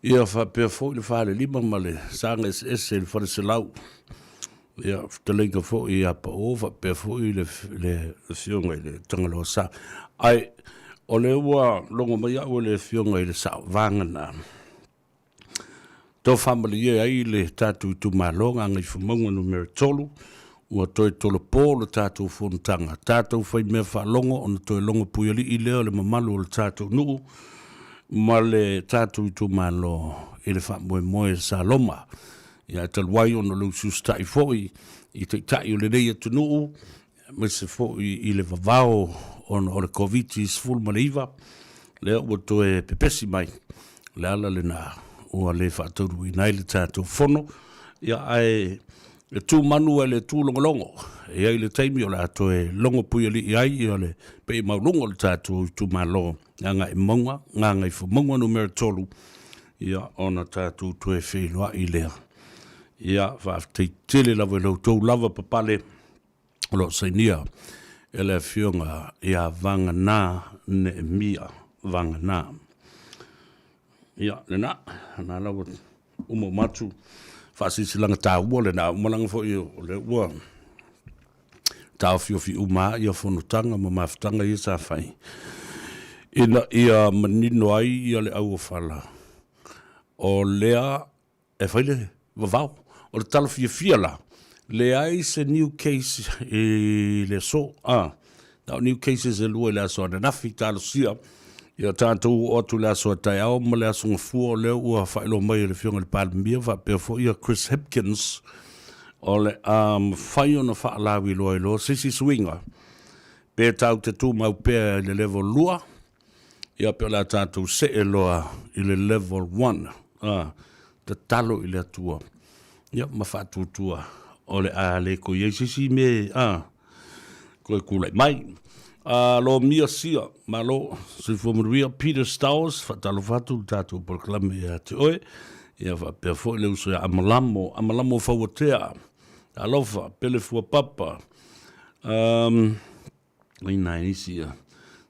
ia faapea foi le falelima ma le saga eseese i le faleselau, ia, fetalaiga foi ia Pao faapea foi le afioga i le Tagaloa Sa. Ae o lea ua logo mai au e le afioga i le Saovaga na tau faamalie ai le tatou itumalo Gagaifomauga Numera 3, ua toe tolopo le tatou fonotaga, tatou fai mea faalogo ona toe logo puialii lea o le mamalu o le tatou nuu ma le tatou itumalo i le faamoemoe Saloma. Ia ae talu ai ona o le usiusitai foi i taitai o lenei atunuu, aemaise foi i le vavao ona o le Koviti-19, lea ua toe pepesi mai, o le ala lena ua le faataunuuina ai le tatou fono. Ia ae E tu manu ai le tu logologo, e i ai le taimi o le a toe logo puialii ai ia le pei maualuga o le tatou itumalo Gagaemauga, Gagaifomauga numera 3, ia ona tatou toe feiloai lea. Ia, faafetai tele lava i lo outou lava papale o lo o sainia e le Afioga ia Vagana Neemia Vagana. Ia, lena, na la ua uma uma atu faasilasilaga taua lena, uma laga foi o lea ua taofiofi uma lava fonotaga ma mafutaga ia sa fai, ina ia manino ai ia le auofala o lea e fai le vavao. O le tala fiafia la, leai se new case i le aso, a, na o new cases e lua i le aso ananafi, talosia ia tatou oo atu i le aso a taeao ma le aso Gafua, o lea ua faailoa mai e le Afioga i le Palemia faapea foi ia Chris Hipkins, o le a mafai ona faalauiloa ai loa se isi suiga pe tatou te tumau pea i le level 2, ia pe o le a tatou see loa i le level 1. A, tatalo i le Atua, ia ma faatuatua o le a le toe i ai se isi mea, a, toe tulai mai. A, Lomia Sia, malo, soifua manuia. Peter Stowers, faatalofa atu i le tatou polokalame ia te oe. Ia faapea foi le uso ia Amalamo, Amalamo Fauatea, alofa, Pele Fuapapa, um, ai nai isi ia.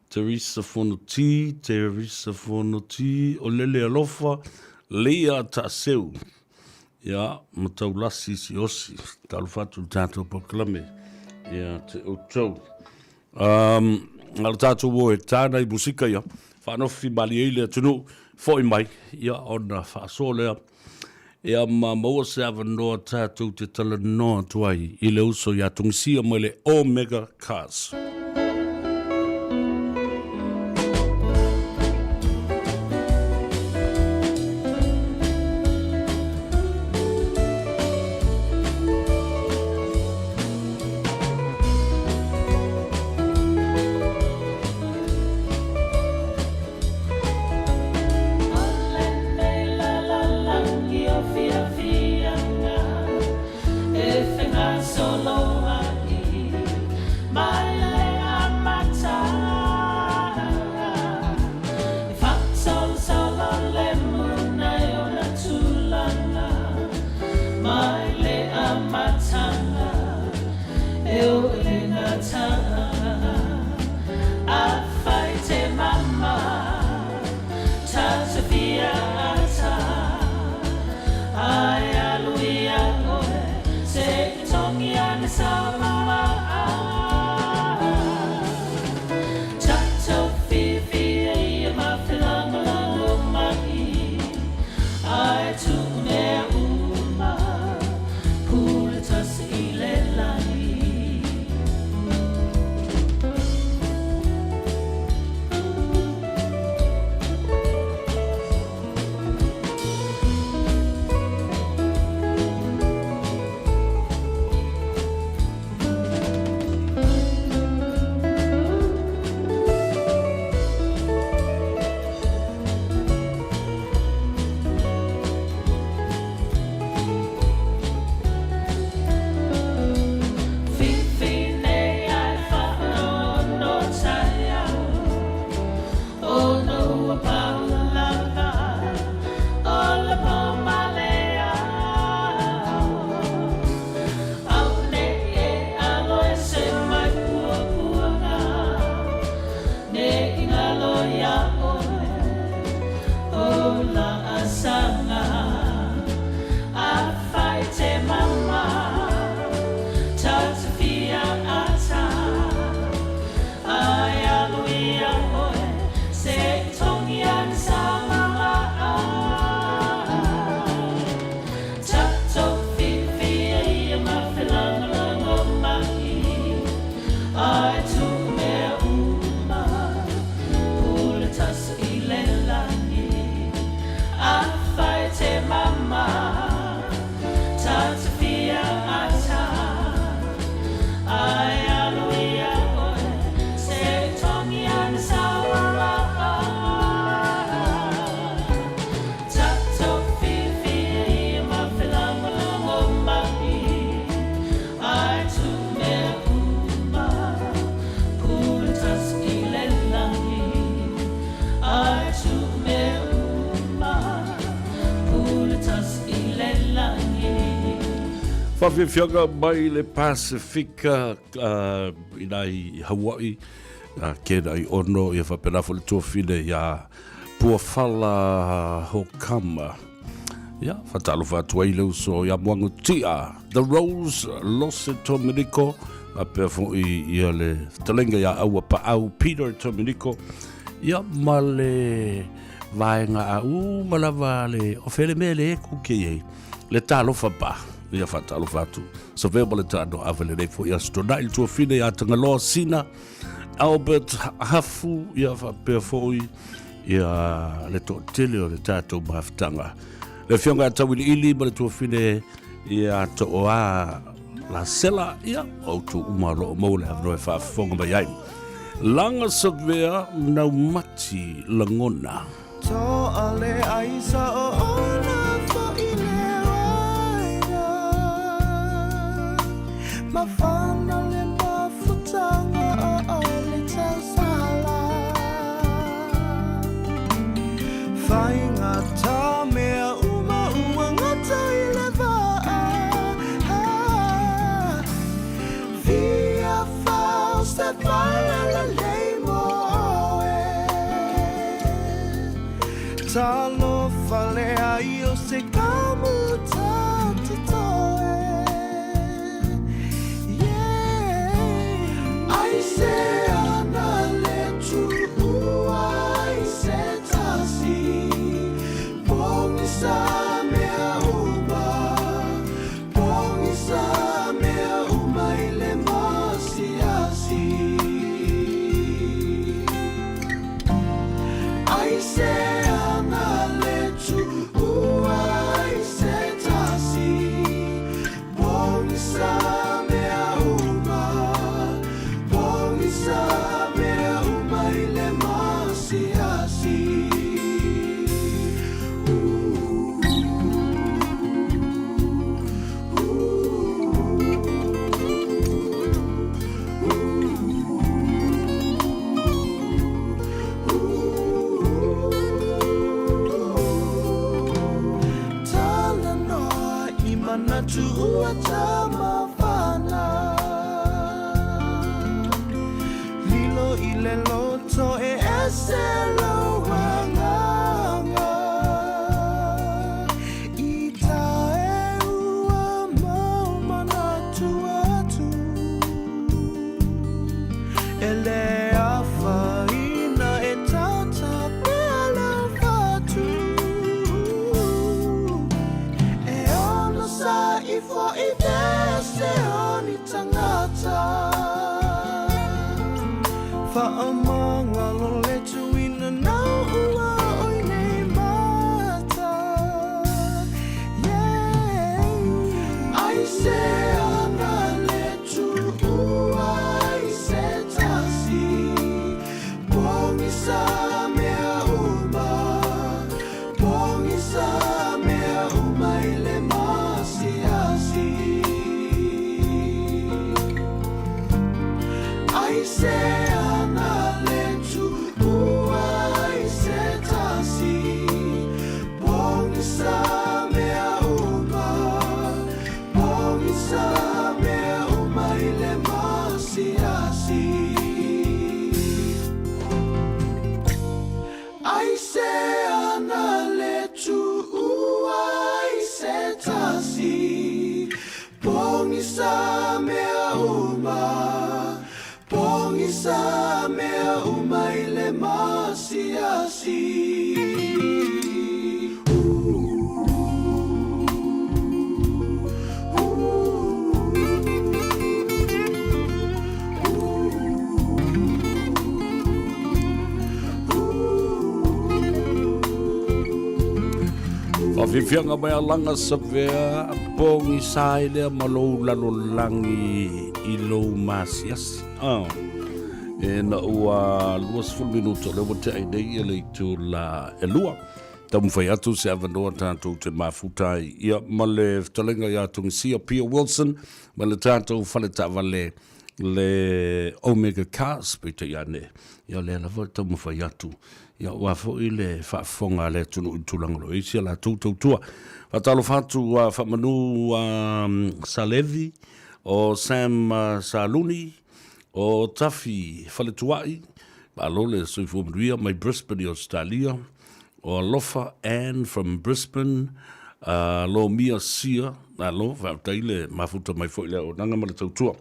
Teresa Fonoti, Teresa Fonoti, o Lele Alofa, Leia Taaseu, ia, ma Taulasi Siosi, talofa atu i le tatou polokalame ia te outou. Um, a le tatou o e tāna i musika ia, faanofi malie i le atunuu, foi mai, ia, ona faasoa lea, ia ma maua se avanoa tatou te talanoa atu ai i le uso iā Tungisia mai le Omega Cars. Faafiafiaga mai le Pasifika i nai Hawaii, Ken Aiono, ia faapena foi le tuafine ia Puafala Hokama. Ia, faatalofa atu ai le uso ia Moagutia, The Rose Lose Tominico, faapea foi ia le fetalaiga ia Auapaau Peter Tominico, ia ma le vaega a uma lava le o fea le mea le eku ke i ai le talofa pa ia faatalofa atu Savea ma le taano ave lenei foi aso Tona'i le tuafine ia Tagaloa Sina Albert Hafu ia faapea foi ia le toatele o le tatou mafutaga le afioga ia Tauiliili ma le tuafine ia Tooa Lasela ia o outou uma o lo o maua le avanoa e faafofoga mai ai. Laga Savea Naumati Lagona. Toa le aisa o ona fo'i le waina Mafana le mafutanga o le tausala Faigata mea uma ua gata i le vaa Fia fao se fale lelei mo oe Talofa leai o se kamuta totoe Yeah Ai se ana le tuua ai se tasi Pogisa mea uma Pogisa mea uma i le masiasi Ai se ana le tuua ai se tasi Pogisa mea uma Pogisa mea uma i le masiasi Talanoa i manatu ua tamafana Lilo i le loto e ese lou agaga I tae ua mau manatu atu E le afaina e tata pea lau fatu E ono sa ifo i pea se oni tangata Whaamangalo le tuina nau ua oi nei mata Yeah Ai se ana le tuua ai se tasi Pogisa mea uma Pogisa mea uma i le masiasi Ai se ana le tuua ai se tasi Pogisa mea uma Pogisa mea uma i le masiasi Ai se ana le tuua ai se tasi Pogisa mea uma Pogisa mea uma i le masiasi Faafiafiaga mai a Laga Savea, pogisa ai lea ma lou lalolagi i lou masiasi. Ah. E na ua 20 minuto lea ua tea ai nei ia le itula e lua. Taumafai atu se avanoa tatou te mafuta ai ia ma le fetalaiga ia Tungisia Pia Wilson ma le tatou fale taavale. Le Omega Cars, peitai ane, ia o lea lava e taumafai atu, ia aua foi le faafofoga a le atunuu i le tulaga o lo o i ai si a latou tautua. Faatalofa atu a Faamanu a Salevi, o Sam Saluni, o Tafi Faletuai, malo le soifua manuia mai Brisbane i Ausetalia, o Alofa Ann from Brisbane, Lomia Sia, malo, faafetai le mafuta mai foi i le auaunaga ma le tautua.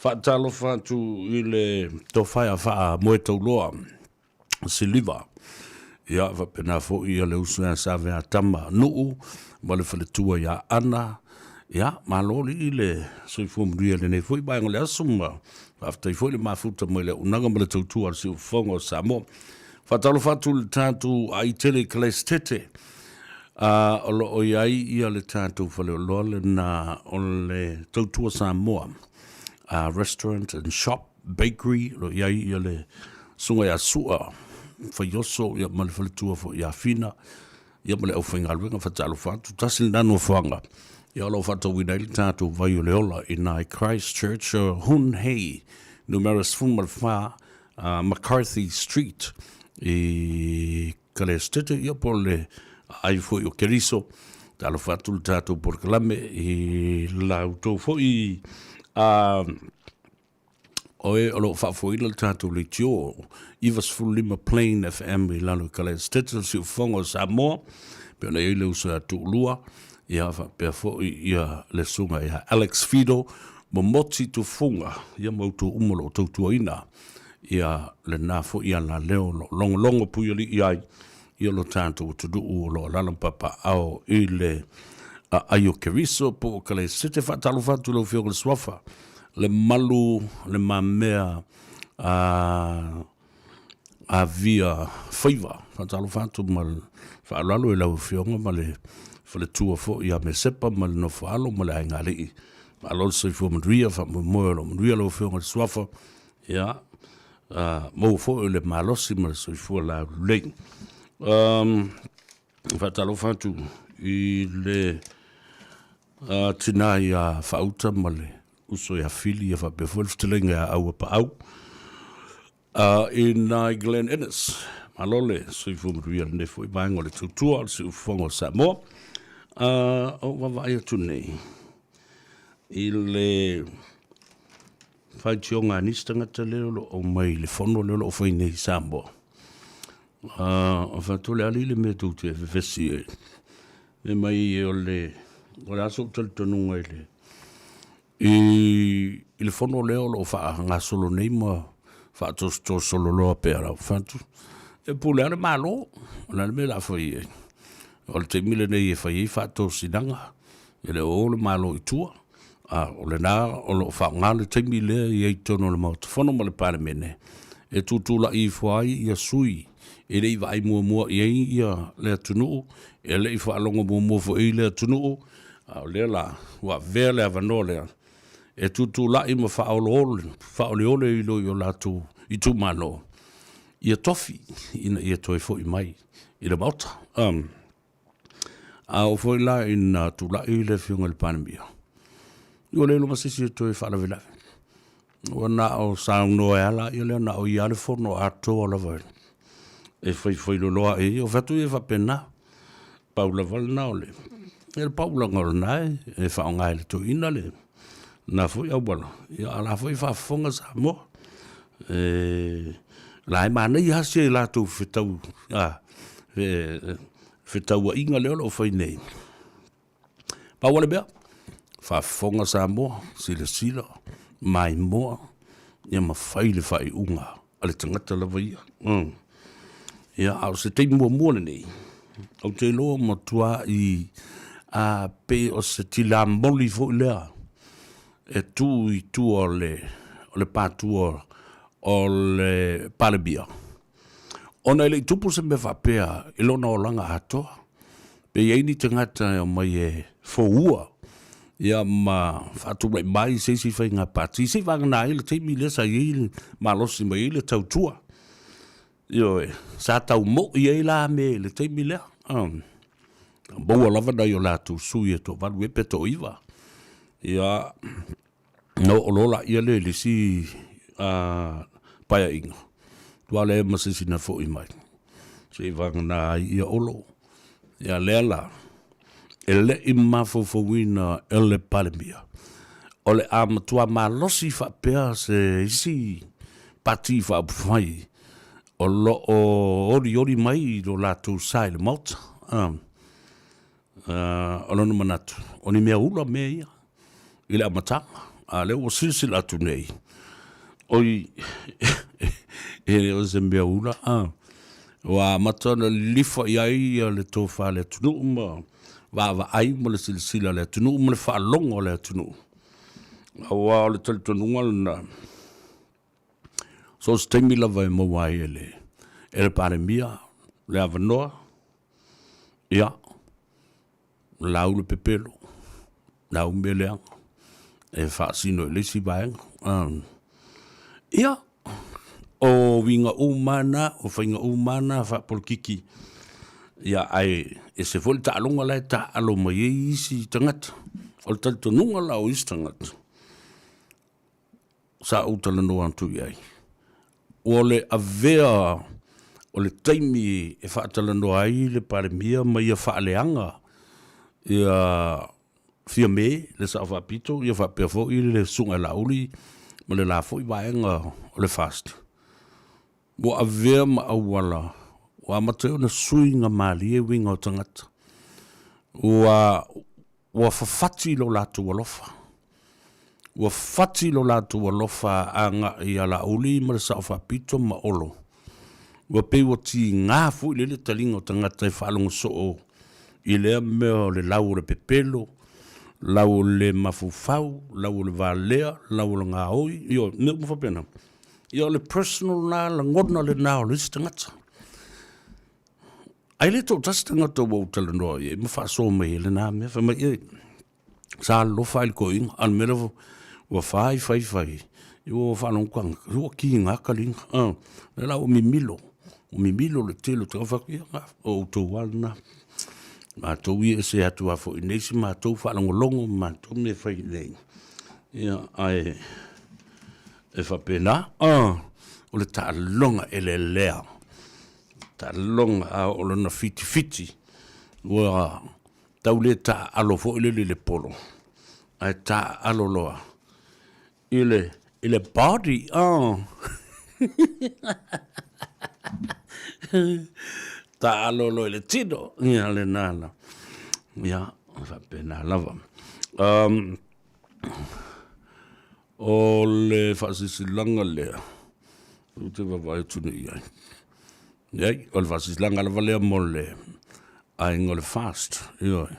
Faatalofa atu i le tofa ia Faamoetauloa Siliva, ia faapena foi ia le uso ia Saveatama Nuu ma le faletua ia Ana, ia malo alii le soifua manuia i lenei foi vaega o le aso ma faafetai foi le mafuta mai le auaunaga ma le tautua a le Siufofoga o Samoa. Faatalofa atu i le tatou Aitele Kalaisitete, o lo o i ai ia le tatou faleoloa lena o le Tautua Samoa Restaurant and Shop Bakery, o lo o i ai ia le Susuga ia Sua Faioso ia ma le faletua foi ia Fina ia ma le aufaigaluega. Faatalofa atu, tasi lena nofoaga ia o lo o faatauina ai le tatou vai o le ola i ina i Christchurch, Hun Hei numera 14 McCarthy Street i Kalesitete, ia po o le aai foi o Keriso. Talofa atu le tatou polokalame i la outou foi o e o lo o faafoeina le tatou leitio 95 Plain FM i lalo i Kalesitete, le siufofoga o Samoa, pei ona i ai le uso ia Tuulua, ia faapea foi ia le susuga ia Alex Fido, Momoti Tufuga, ia ma outou uma o lo o tautuaina ia lena foi alaleo o lo o logologo puialii ai ia lo tatou atunuu o lo o alaala ma papaaao i le aai o Keriso po o Kalaisete. Faatalofa atu i lau Afioga i le Suafa, le malu, le mamea a avia faiva. Faatalofa atu ma le faaaloalo i lau Afioga ma le faletua foi ia Mesepa ma le nofoalo ma le aigaalii. Malo le soifua manuia, faamoemoe o lo o manuia lau Afioga i le Suafa. Ia, maua foi le malosi ma le soifua laulelei. Faatalofa atu i le tina ia Faauta ma le uso ia Fili, ia faapea foi le fetalaiga ia Auapaau i nai Glen Innes. Malo le soifua manuia i lenei foi vaega o le tautua o le siufofoga o Samoa. O vaavaai atu nei i le faitioga a nisi tagata lea o lo o aumai i le fono lea o lo o fai nei i Samoa. O faatu le ali le mea tou te vevesi ai. E mai o le, o le a sou talitonuga i le, i le fono lea o lo o faagasolo nei ma faatosotosolo loa pea lau fatu. E pule lava le Malo, o le a le mea o le a fai ai. O le taimi lenei e fai ai faatosinaga, e le o o le Malo i tua. A o lena o lo o faaaoga le taimi lea i ai i totonu o le Maota Fono ma le Palemene e tutulai ifo ai ia sui e le i vaai muamua i ai ia le atunuu, e le i faalogo muamua foi i le atunuu, a o lea la ua avea le avanoa lea e tutulai ma faaoloolo, faaoleole i lo latou itumalo ia tofi ina ia toe foi mai i le Maota. A oo foi la ina tulai le Afioga i le Palemia, ua le iloa ma se isi e toe faalavelave. Ua na o saunoa e ala ia lea, na o ia le fono atoa lava e faifailoloa ai. O fai atu ia faapena, pau lava lena o le, ia le paulaga o lena e faaaoga e le toeaina le na foi auala, ia a o la foi e faafofoga Samoa. E, la e manaia lava si a latou fetau, fetauaiga lea o lo o fai nei. Pau o le mea, faafofoga Samoa, silasila, maimoa, ia ma fai le faaiuga a le tagata lava ia. Ia, a o se taimi muamua lenei, ou te iloa ua matuai pei o se tilamoli foi lea e tu i tua o le, o le pātua o le Palemia, ona e le i tupu se mea faapea i lona olaga atoa. Pe i ai ni tagata e omai e foua ia ma faatulai mai se isi faiga pati, se i vagana ai le taimi lea sa i ai le malosi mai ai le tautua. Ioe, sa tau moi ai la mea i le taimi lea. Maua lava nai o latou sui e toavalu ea pe toaiva. Ia, Na oo loa laia lea i le isi paeaiga, ua leai ma se isi na fo'i mai se i vagana ai ia Olo. Ia lea la, e le i mafaufauina e le Palemia, o le a matua malosi faapea se isi Pati Faaupufai o lo o olioli mai i lo latou sa i le Maota. O lona manatu, o ni mea ula mea ia i le amataga, a o lea ua silasila atu nei, oi, e le o se mea ula, a. Ua amata ona lilifa i ai le tofa a le atunuu ma vaavaai ma le silasila a le atunuu ma le faalogo a le atunuu. Aua o le talitonuga lena, so o se taimi lava e maua ai e le, e le Palemia le avanoa, ia, lau le pepelo, lau mea leaga e faasino i le isi vaega. Ia, o uiga uma lava na, o faiga uma lava na faapolokiki, ia ae ese foi le taaloga la e taaalo mai ai isi tagata. O le talitonuga la o isi tagata, sa ou talanoa atu i ai, o le avea o le taimi e faatalanoa ai le Palemia ma ia faaleaga ia Fiame, le Sao Faapito, ia faapea foi le Susuga ia Laauli ma le la foi vaega o le FAST, ua avea ma auala ua amata ai ona suiga malie uiga o tagata. Ua Ua fafati lo latou alofa. Ua fati lo latou alofa agai ia Laauli ma le Sao Faapito ma Olo. Ua pei ua tiga foi lele taliga o tagata e faalogo soo i lea mea o le lau o le pepelo, lau o le mafaufau, lau o le valea, lau o le gaoi, ioe, mea uma faapena. Ia o le personal na lagona lena o le isi tagata. Ae le toatasi tagata ua ou talanoa i ai ma faasoa mai ai lena mea, fai mai, e, sa alofa lava i le toeaina, a o le mea lea ua fai fai fai, ua faalogo atu ua kiga kaliga, a, lea la ua mimilo, ua mimilo le tele o tagata. Ou fai atu, ia, o outou lava lena, matou ia e ese atu lava foi i inei se matou faalogologo ma matou mea e fai i inei, ia, ae e faapena, a, o le taaloga elelea. Taaloga a oo lona fitifiti ua tau le taaalo foi lele i le polo, ae taaalo loa i le i le body oh. Taaalo loa i le tino, ia lena la. Ia, faapena lava. O le faasilasilaga lea ou te vaavaai atu nei i ai. Leai, o le faasilasilaga lava lea mo le aiga o le FAST. Ioe,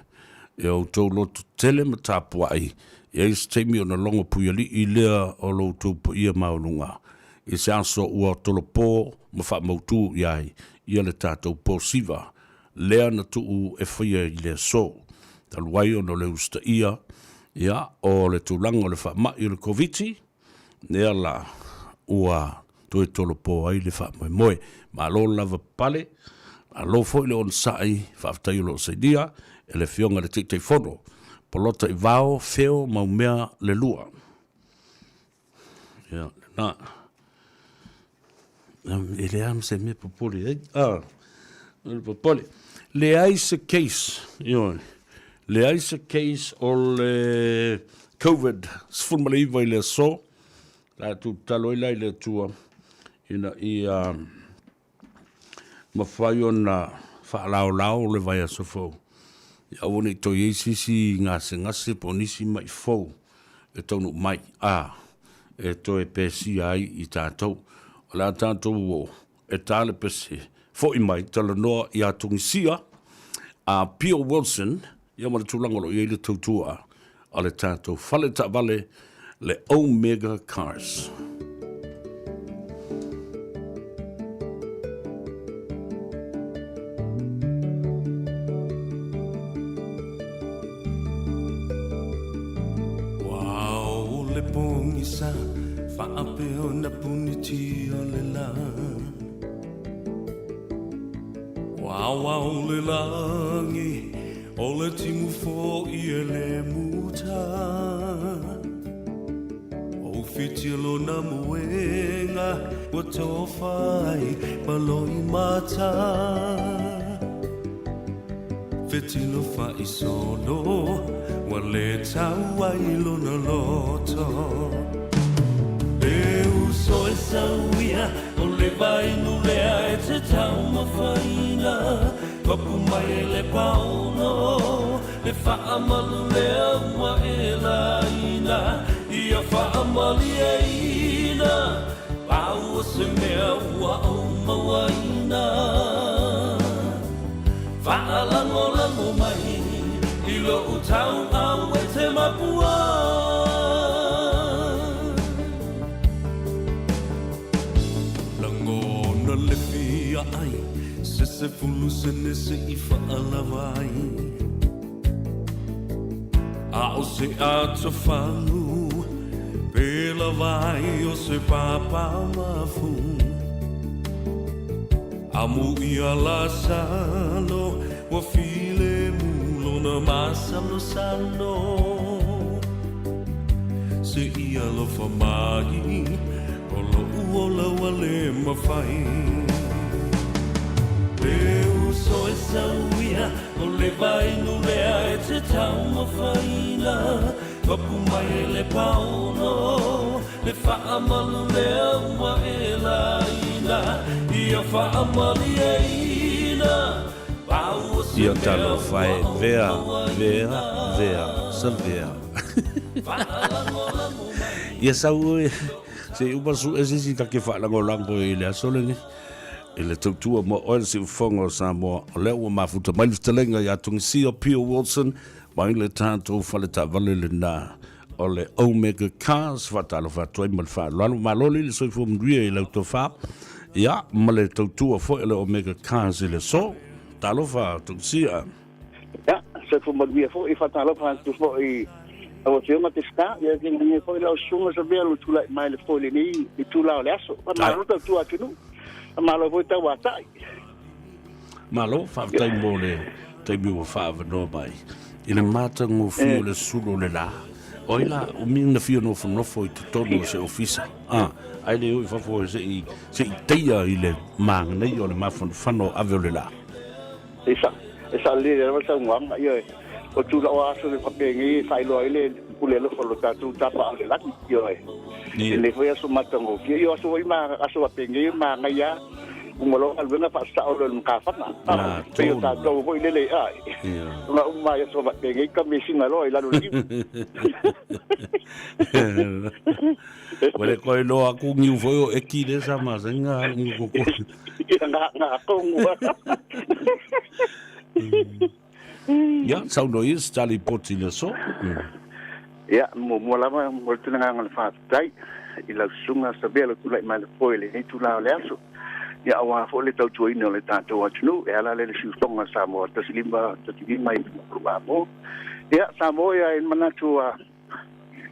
e outou loto tele ma tapuai, e i ai se taimi ona logo puialii lea o lo outou paia maualuga i se aso ua tolopo ma faamautu i ai ia le tatou posiva lea na tuu e faia i le aso talu ai ona o le usitaia ia o le tulaga o le faamai o le Koviti, lea la ua toe tolopo ai le faamoemoe. Malo lava pale, malo foi le onosai, faafetai o lo o sainia e le Afioga i le Taitaifono. Polota i vao, feo maumea le lua. Ia, lena. E leai ma se mea popole ai. Ah, le popole. Leai se case, ioe. Leai se case o le COVID-19 i le aso. Tatou tatalo ai la i le Atua ina ia mafai ona faalaolao le vaiaso fou, ia aua ne i toe i ai se isi gasegase po o nisi maʻi fou e taunuu mai, a e toe pesia ai i tatou. O le a tatou o e ta le pese, foi mai, talanoa ia Tunisia, a Pio Wilson, ia ma le tulaga o lo o i ai le tautua a le tatou fale taavale, le Omega Cars. Ua o le pogisa faapea ona puniti o le la. Ua ao le lagi o le timu fo'i e le muta. Fitia lona moega ua tofa ai ma Loimata. Fetilo faisolo ua le tau ai lona loto. E uso e sauia o le vainu lea e te taumafaina. Papu mai e le paono le faamalu lea ua e laina. Ia faamalieina pau o se mea ua ou mauaina. Faalagolago mai i lou tauau e te mapua. Lagona le fia ai se 10 sene se i faalava ai. A o se atofagu pe lava ai o se papamafu. Amu ia Lasalo ua filemu lona masalosalo. Se i alofa mai o lo'u ola ua le mafai. E uso e sauia o le vainu lea e te taumafaina. Papu mai e le paono le faamalu lea ua e laina. Ia faamalieina pau o se Ia mea talofa ua e ou vea, vea, mauaina. vea, sa vea. Ia sau oe, se i uma su'e se isi ta ke faalagolago i le aso lenei. I le tautua mo oe le siufofoga o Samoa, o lea ua mafuta mai le fetalaiga ia Togisia Pio Wilson mai le tatou fale taavale lena o le Omega Cars. Faatalofa atu ai ma le faaaloalo. Malo le le soifua manuia i lau tofa. Ia, ma le tautua foi o le Omega Cars i le aso. Talofa Togisia. Ia, soifua manuia foi, faatalofa atu foi i lau Afioga Peseta, ia tainane foi lau Susuga Savea lo tulai mai le foe i lenei itula o le aso. Faamalo tautua atunuu, faamalo foi tauatai. Malo, faafetai mo le taimi ua faaavanoa mai i le matagofie o le sulu o le la. O ai la, umi na fia nofonofo i totonu o se ofisa, a, ae le o i fafo se i, se i teia i le māganaia o le mafanafana o ave o le la. E sa, e saolelei lava le saunoaga, ioe, o tulaga o aso faapenei e faailoa ai le pule alofa o lo tatou Tapaau i le lagi, ioe. Lenei foi aso matagofie, io aso foi ma aso faapenei e manaia lava, uma loa galuega faasao loa i le matafaga, Na pei o tonu. tatou foi lele, a, ona uma ai aso faapenei kamesina loa i lalo o le niu. Ua le koe loa aku niu foi o eki le sa masani na niu koko. Ia, nga, nga kongu. Ia, saunoa ia se tali poti i le aso. Ia, muamua lava mo le tulaga o le faafetai i lau susuga Savea lo tulai mai le foe i lenei tulaga o le aso. Ia, aua foi le tautuaina o le tatou atunuu e ala lea i le siufofoga o Samoa 15 15 i Luma. Ia, Samoa ia e manatu a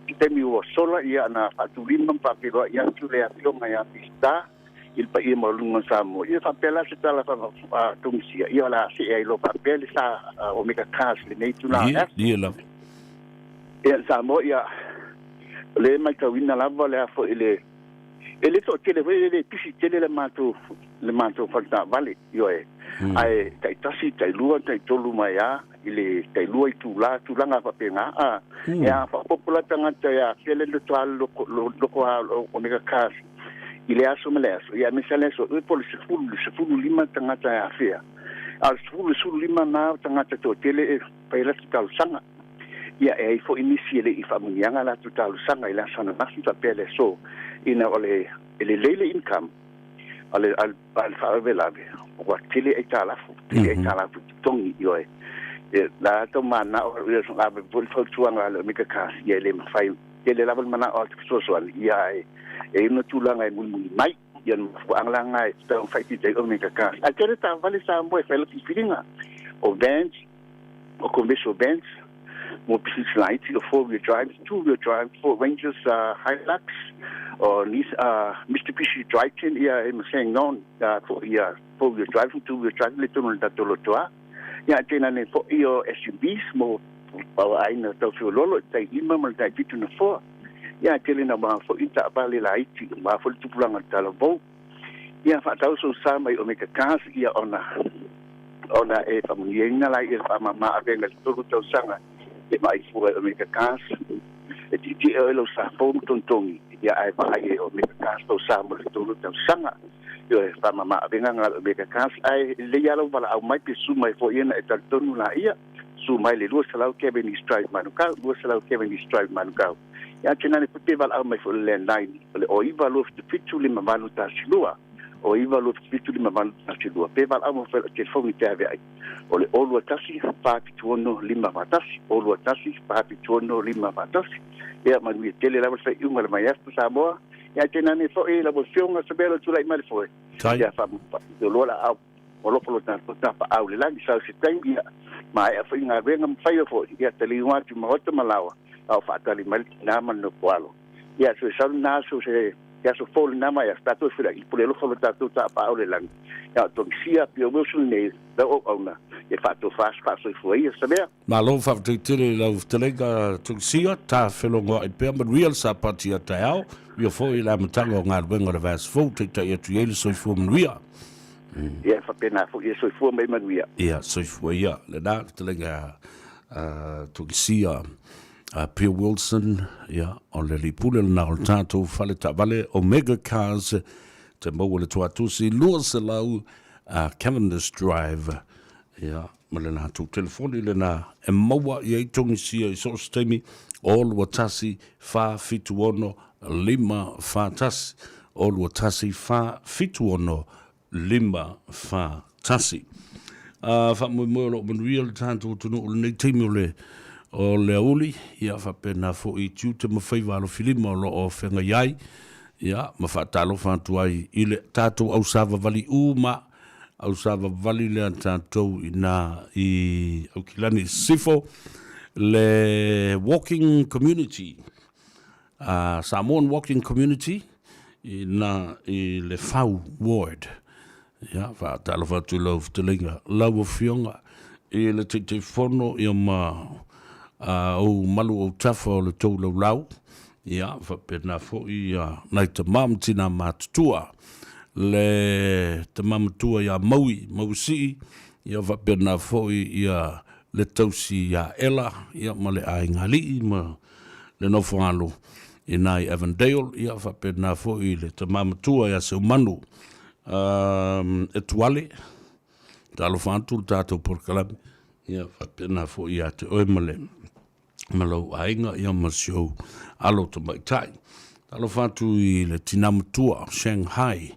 i taimi ua sola ia na faatulima ma faafeiloai atu le afioga ia Minisita i le paia maualuga o Samoa. Ia faapea la se tala faatogisia, ia o le a see ai loa faapea le sa Omega Cars i lenei itula o le Ia, aso. ia lava. Ia Samoa, ia o lea e matauina lava le a foi le e le toatele foi, e le pisi tele le matou faletaavale, ioe, ae taitasi, tailua, taitolu mai a i le tailua itula, tulaga faapena, a e a faaopoopo la tagata e afea le lotoa loko a o Omega Cars i le aso ma le aso, ia aemaise lava le aso po o le 10 i le 15 tagata e afea, a o le 10 i le 15 na o tagata toatele e fai ai latou talosaga. Ia e ai foi nisi e le i faamuniaga latou talosaga i le aso ananafi faapea le aso, ina o le e lelei le income a le a le faalavelave ua tele aitalafu, tele aitalafu i totogi, ioe. E la tau manao ia ave foi le fautuaga a le Omega Cars, ia e le mafai tele lava le manao a te fesoasoani, ia ae e i ai ona tulaga e mulimuli mai. Ia le mafuaaga la lena e tatau ona faaitiitia ai Omega Cars. Ae tele taavale Samoa e fai lau filifiliga o vans, o commercial vans mo pisinisi laiti, o 4-wheel drive, 2-wheel drive, Ford Rangers, Hilux, o Mitsubishi Triton, ia e ma Ssangyong, foi ia 4-wheel drive ma 2-wheel drive le tonu o le tatou lotoa. Ia ae tainane foi o SUVs mo aiga tau feoloolo i le tai 5 ma le tai 7 nofoa. Ia, e tele ina maua foi ni taavale laiti aua foi le tupulaga o le talavou. Ia, faatau sou sa mai Omega Cars, ia ona ona e faamanuiaina laia i le faamama avega i le tolu tausaga e vaai fua e Omega Cars. E tietie oe lou sa fou ma togitogi, ia ae vaai e Omega Cars lou sa mo le tolu tausaga. Ioe, faamama avega na a le Omega Cars, ae lelei lava lou valaau mai pe susu mai foi ona e talitonu laia. Susu mai le 200 Cavendish Drive Manukau, 200 Cavendish Drive Manukau. Ia tainane foi pe valaau mai foi i le landline o le 09 277 5812, 09 277 5812. Pe valaau mai foi i lau telefoni te ave ai o le 021 476 541, 021 476 541. Ia manuia tele lava le faaiuga o le vaiaso Samoa. Ia tainane foi lau Afioga Samela tulai mai le foe. Ia faamalo la au. O alofa lo tatou tapaau i le lagi sau se taimi ia maea foi galuega ma faiva foi ia taliu atu i maota ma laoa a o faatali mai le tina ma le nofo alo. Ia so e sau lena aso se aso fou lena mai aso tatou e feiloai i le pule alofa o lo tatou tapaau i le lagi ia o Togisia Pio Wilson lenei lau auauna e faatofa aso faasoifua ia Samea. Malo faafetai tele i lau fetalaiga Togisia, ta felogoai pea manuia le Sapati a taeao, ia foi i le amataga o galuega o le vaiaso fou taitai atu i ai le soifua manuia. Ia, e faapena foi, ia soifua mai manuia. Ia, soifua ia. Lena fetalaiga a Togisia a Bill Wilson, ia, o le alii pule lena o le tatou fale taavale Omega Cars, te maua le tuatusi 200 a Cavendish Drive, ia, ma le latou telefoni lena e maua i ai Togisia i so o se taimi, 021 476 541, 021 476 541. A faamoemoe o lo o manuia le tatou atunuu i lenei taimi o le o le aoauli, ia faapena foi i tiute ma faiva alofilima o lo o feagai ai, ia ma faatalofa atu ai i le tatou ausavavali uma, ausavavali lea tatou ina i Aukilani i Sisifo, le Walking Community. Samoan Walking Community i na i le Fau Ward. Ia, faatalofa atu i lau fetalaiga, lau Afioga i le Taitaifono ia ma ou malu autafa o le tou laulau, ia, faapena foi ia nai tama ma tina matutua, le tama matua ia Maui, Mauisii, ia faapena foi ia le tausi ia Ela, ia ma le aiga alii ma le nofoaalo i na i Avondale, ia faapena foi le tama matua ia Seumanu Etuale, talofa atu le tatou polokalame, ia faapena foi ia te oe ma le ma lou aiga ia ma si ou alo tamaitai. Talofa atu i le tina matua o Shanghai,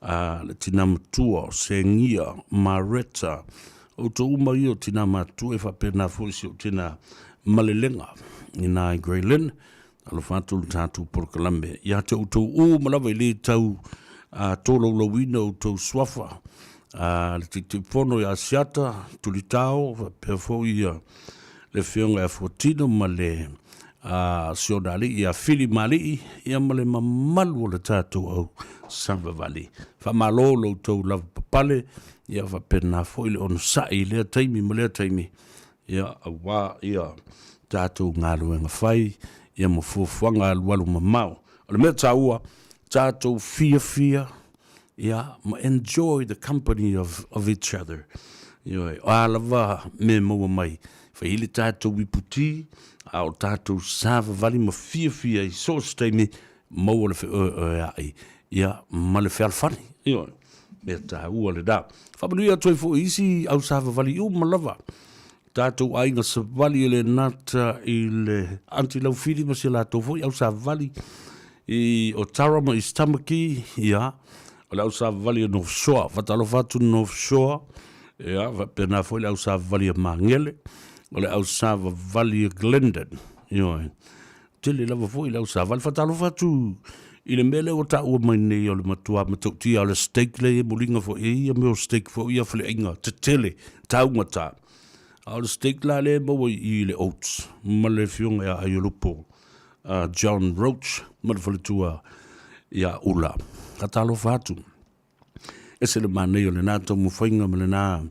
le tina matua o Sengia Maretta, Outou uma ia o tina matutua e faapena foi si ou tina malelega ina i Grey Lynn. Alofa atu le tatou polokalame ia te outou uma lava i le tau tolaulauina o outou suafa, le Taitaifono ia Asiata Tulitao faapea foi ia le Afioga ia Fuatino ma le si ona alii ia Fili Malii ia ma le mamalu o le tatou au savavali. Faamalo lo outou lavapapale ia faapena foi le onosai i lea taimi ma lea taimi ia aua ia tatou galuega fai ia ma fuafuaga alualu mamao. O le mea taua, tatou fiafia ia ma enjoy the company of, of each other. Ioe, o a lava mea e maua mai, fai ai le tatou iputi, a o tatou savavali ma fiafia i so o se taimi, maua le feoeoea'i, ia, ma le fealofani. Ioe, mea taua lena. Faamanuia atu ai foi i isi au savavali uma lava, tatou aiga savali e le nata i le Aunty Laufili ma si a latou foi au savali i Otara ma East Tamaki, ia, o le au savali a North Shore. Faatalofa atu North Shore, ia, faapena foi le au savali a Magele, o le au savavali a Glendon, ioe. Tele lava foi le au savali. Faatalofa atu i le mea lea ua taua mai nei o le matua matautia o le steak lea e muliga foi e ia mea o steak foi ia faleaiga tetele taugata. A o le steak la lea e maua i i le Oats ma le afioga ia Aiolupo John Roach ma le faletua ia Ula. Faatalofa atu. Ese le manaia o lena taumafaiga ma lena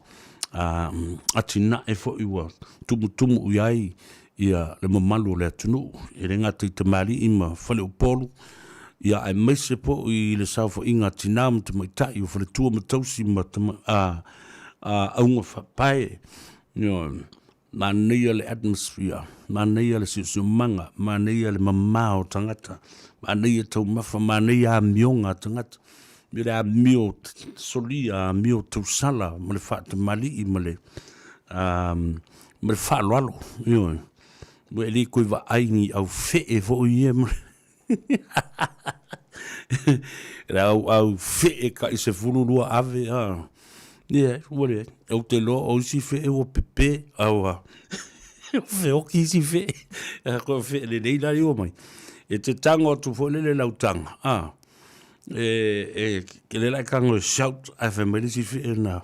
atinae foi ua tumutumu i ai ia le mamalu o le atunuu, e le gata i tamalii ma faleupolu, ia aemaise foi i le saofaiga a tina ma tamaitai o faletua ma tausi ma tama, a, a auga faapae. Ioe. Manaia le atmosphere, manaia le siosiomaga, manaia le mama o tagata, manaia taumafa, manaia amioga a tagata. Me le amio solia, amio tausala ma le faatamalii ma le, ma le faaaloalo. Ioe. Ua e le toe vaai ni au fee foi ia ma le au au fee kai 12 ave a. Ia, ua leai. Ou te iloa o isi fee ua pepe, a ua feoki isi fee. A koe o fee lelei la ia ua mai. E te tago atu foi lele i lau taga, a, e, e, ke lea la e tago e shout, ae fai mai le isi fee na,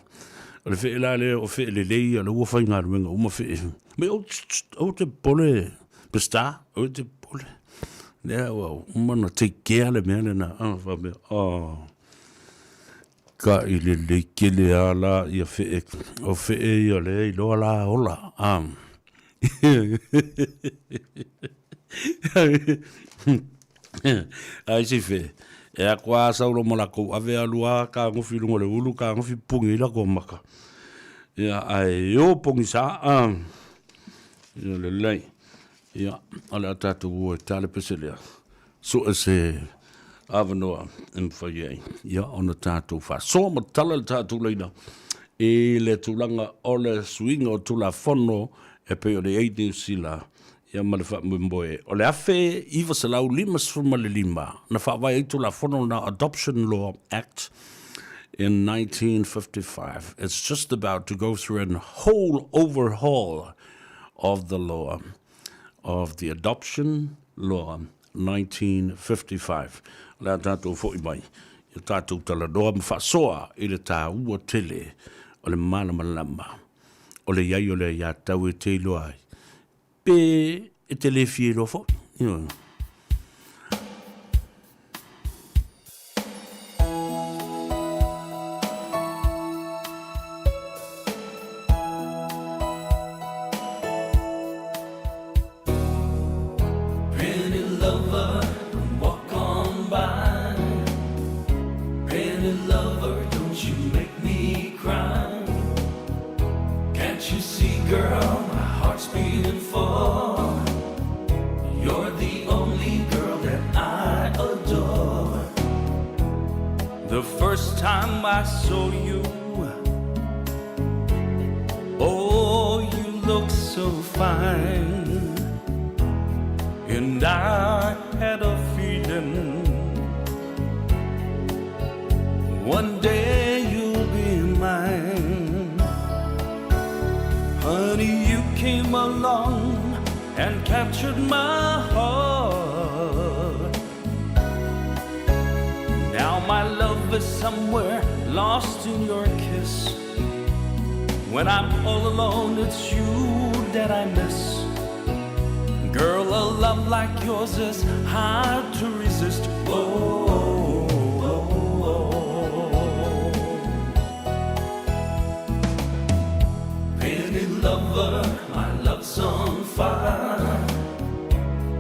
o le fee la lea o fee lelei ia, o lea ua faigaluega uma fee. Me aua, aua te popole Peseta, aua te popole. Lea ua uma ona take care le mea lena, a, faapea, oh. Ka i lelei tele a la ia fee, o fee ia lea iloa la ola, a. Ai si fe, e a koa a saulo ma lakou ave alu a kagofi i luga o le ulu, kagofi pupuni ai lakou maka. Ia, ae o pogisa, a. Ia lelei. Ia, o le a tatou o e ta le pese lea. Sue se avanoa e mafai ai ia ona tatou faasoa ma tala le tatou laina i le tulaga o le suiga o Tulafono e pei ona i ai Niu Sila ia ma le faamoemoe o le 1955 na faavae ai Tulafono na Adoption Law Act in 1955. It's just about to go through an whole overhaul of the law of the Adoption Law 1955. O le a tatou foi mai ia tatou talanoa ma faasoa i le tāua tele o le malamalama o le i ai o le aiātau e te iloa ai pe e te le fia iloa foi. Ioe. Pretty lover, don't walk on by. Pretty lover, don't you make me cry. Can't you see, girl, my heart's beating for? You're the only girl that I adore. The first time I saw you, oh, you look so fine. And I had a feeling one day you'll be mine. Honey, you came along and captured my heart. Now my love is somewhere lost in your kiss. When I'm all alone, it's you that I miss. Girl, a love like yours is hard to resist. Oh, oh, oh. Pretty lover, my love's on fire.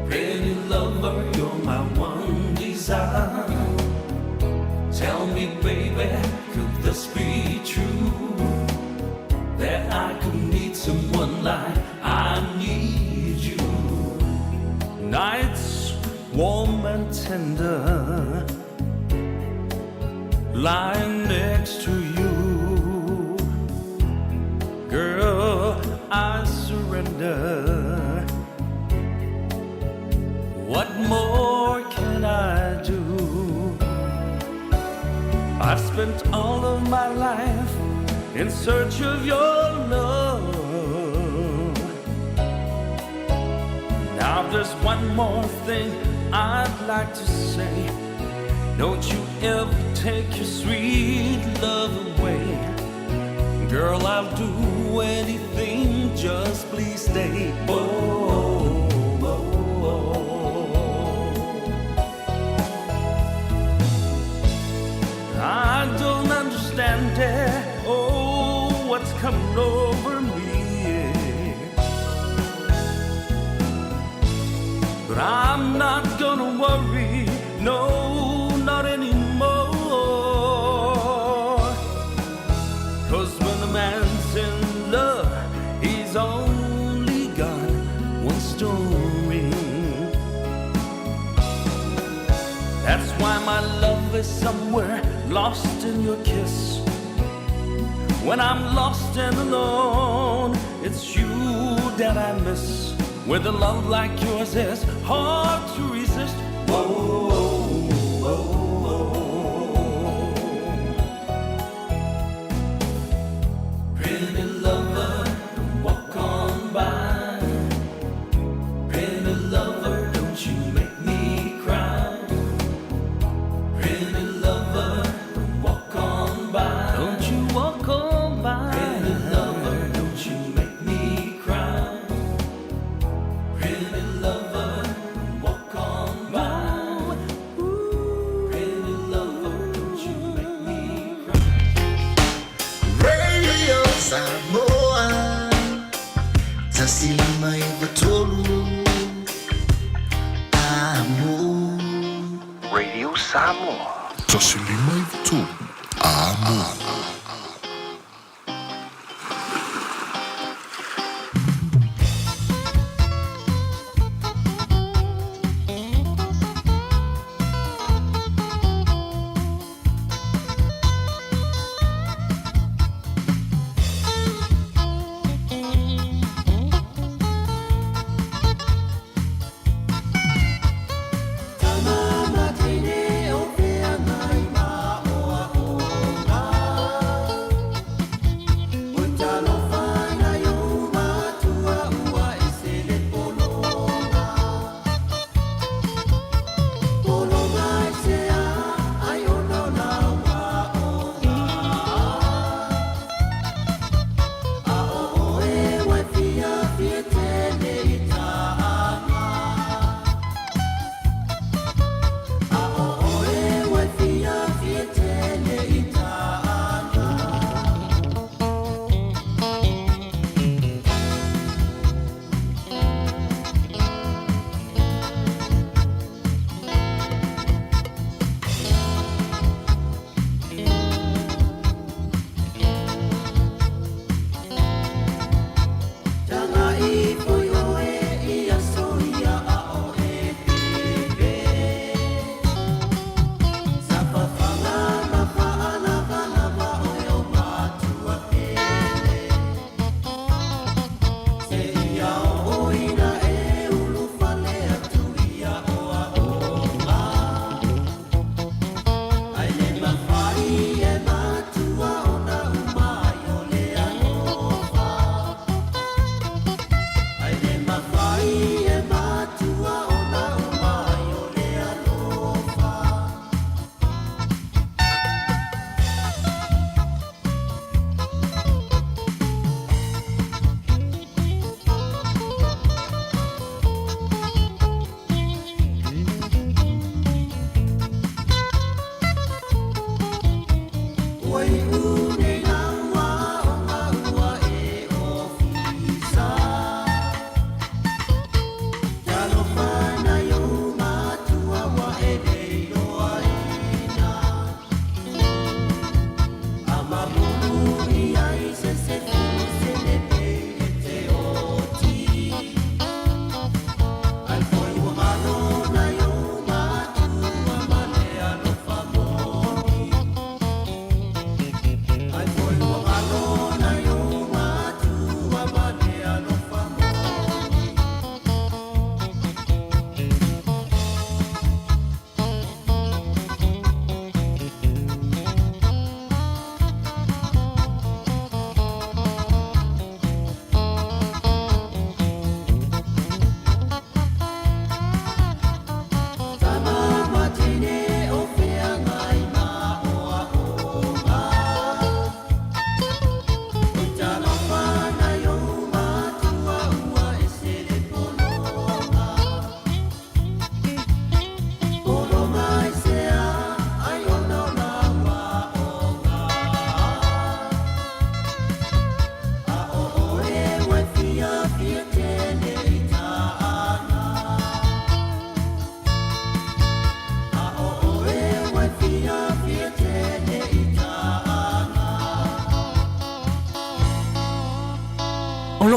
Pretty lover, you're my one desire. Tell me, baby, could this be true? That I could need someone like I need you. Nights warm and tender, lying next to you. Girl, I surrender. What more can I do? I've spent all of my life in search of your love. Now there's one more thing I'd like to say. Don't you ever take your sweet love away. Girl, I'll do anything, just please stay. Oh, oh, oh. I don't understand it. Oh, what's coming over me? story. That's why my love is somewhere lost in your kiss. When I'm lost and alone, it's you that I miss. With a love like yours is hard to resist. Whoa, whoa, whoa. Pretty lover, don't walk on by. Pretty lover, don't you make me cry. Pretty lover, don't walk on by. Don't you walk on by. Pretty lover, don't you make me cry. Pretty lover, don't walk on by. Pretty lover, don't you make me cry. Radio Samoa 153 Amo Radio Samoa. 153 Amo. Tama matine o whia ngai ma oa o ngā.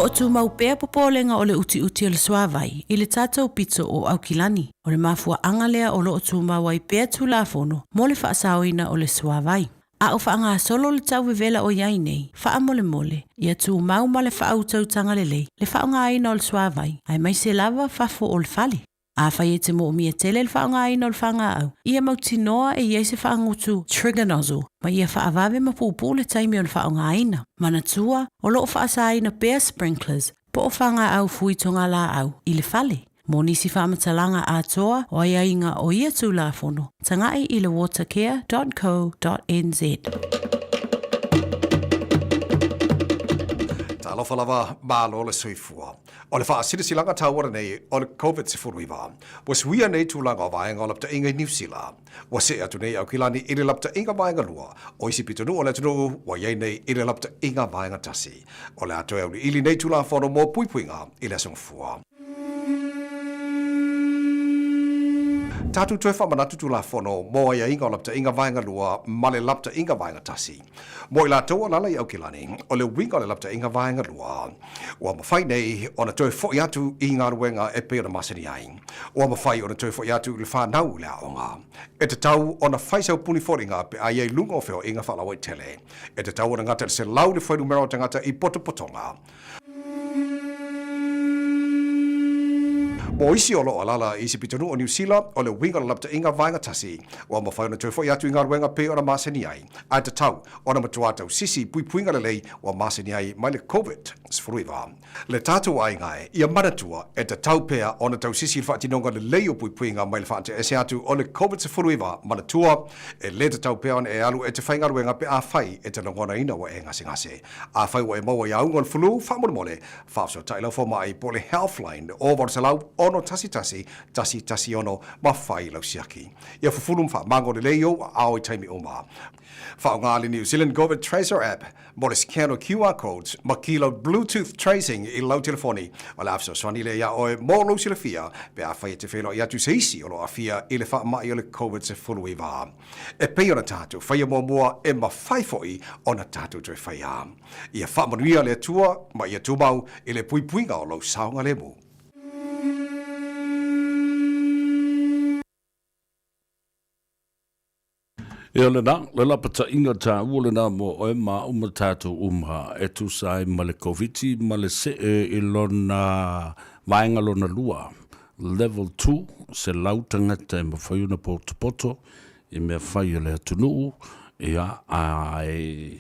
lo o tumau pea popolega o le utiuti o le suavai i le tatou pito o Aukilani. O le mafuaaga lea o lo o tumau ai pea Tulafono mo le faasaoina o le suavai. A o faagasolo le tau vevela o i ai nei, faamolemole, ia tumau ma le faautautaga lelei le faaaogaina o le suavai, aemaise lava fafo o le fale. Afai e te moomia tele le faaaogaina o le fagaau, ia mautinoa e i ai se faagutu trigger nozzle ma ia faavave ma puupuu le taimi o le faaaogaina. Manatua, o lo o faasaina pea sprinklers po o fagaau fui togalaau i le fale. Mo nisi faamatalaga atoa o aiaiga o ia Tulafono, tagai i le watercare.co.nz. Talofa lava, malo le soifua. O le faasilasilaga taua lenei o le Covid-19, ua suia nei tulaga o vaega o lapataiga i Niu Sila. Ua see atu nei Aukilani i le lapataiga vaega lua, o isi pitonuu o le atunuu ua i ai nei i le lapataiga vaega tasi. O le a toe auliili nei Tulafono mo puipuiga i le Aso Gafua. Tatou toe faamanatu Tulafono mo aiaiga o lapataiga vaega lua ma le lapataiga vaega tasi. Mo i latou o alaala i Aukilani, o le uiga o le lapataiga vaega lua, ua mafai nei ona toe foi atu i galuega e pei ona masani ai. Ua mafai ona toe foi atu i le fanau i le aoga. E tatau ona fai sau puni foliga pe a i ai luga o feoaiga faalauaitele. E tatau ona gata i le 100 le fuainumera o tagata i potopotoga. Mo isi o lo o alaala i isi pitonuu o Niu Sila, o le uiga o le lapataiga vaega tasi, ua mafai ona toe foi atu i galuega pei ona masani ai, ae tatau ona matua tausisi i puipuiga lelei ua masani ai mai le Covid-19. Le tatou aiga e, ia manatua, e tatau pea ona tausisi i le faatinoga lelei o puipuiga mai le faateese atu o le Covid-19. Manatua, e le tatau pea ona e alu e te faigaluega pe afai e te lagonaina ua e gasegase. Afai ua e maua i auga o le flu, faamolemole, faafesootai lau fomai po o le Healthline o 800 611 116 ma fai lau siaki. Ia fufulu ma faamago lelei ou aao i taimi uma. Faaaoga le New Zealand Covid Tracer app mo le scan o QR codes ma ki lau Bluetooth tracing i lau telefoni. O le a fesoasoani lea iā oe mo lou silafia pe afai e te feiloai atu i se isi o lo o aafia i le faamai o le Covid-19. E pei ona tatou faia muamua, e mafai foi ona tatou toe faia. Ia faamanuia le Atua ma ia tumau i le puipuiga o lou saogalemu. Ia lena, le lapataiga taua lena mo oe ma au ma tatou uma e tusa ai ma le Koviti ma le see i lona vaega lona lua. Level 2, 100 tagata e mafai ona potopoto i mea fai a le atunuu, ia, ae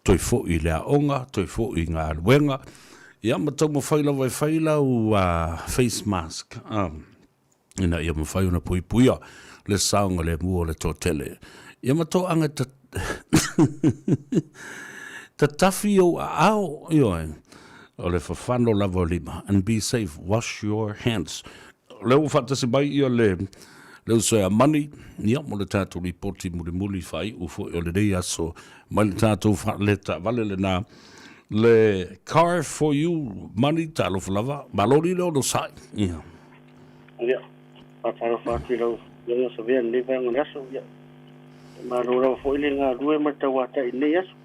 toe foi i le aoga, toe foi i galuega, ia, ma taumafai lava e fai lau face mask, ina ia mafai ona puipuia le saogalemu o le toatele. Ia ma toaga e tatafi ou aao, ioe, o le fafano lava o lima, and be safe, wash your hands. O lea ua faatasi mai ia le le uso ia Mani, ia, mo le tatou lipoti mulimuli faaiu foi o lenei aso mai le tatou faaletaavale lena, le Car for You Mani, talofa lava, malo le onosai, ia. Ia, faatalofa atu i lau Afioga Savea i lenei vaega o le aso. Ia, malo lava foi le galue ma le tauatai i lenei aso.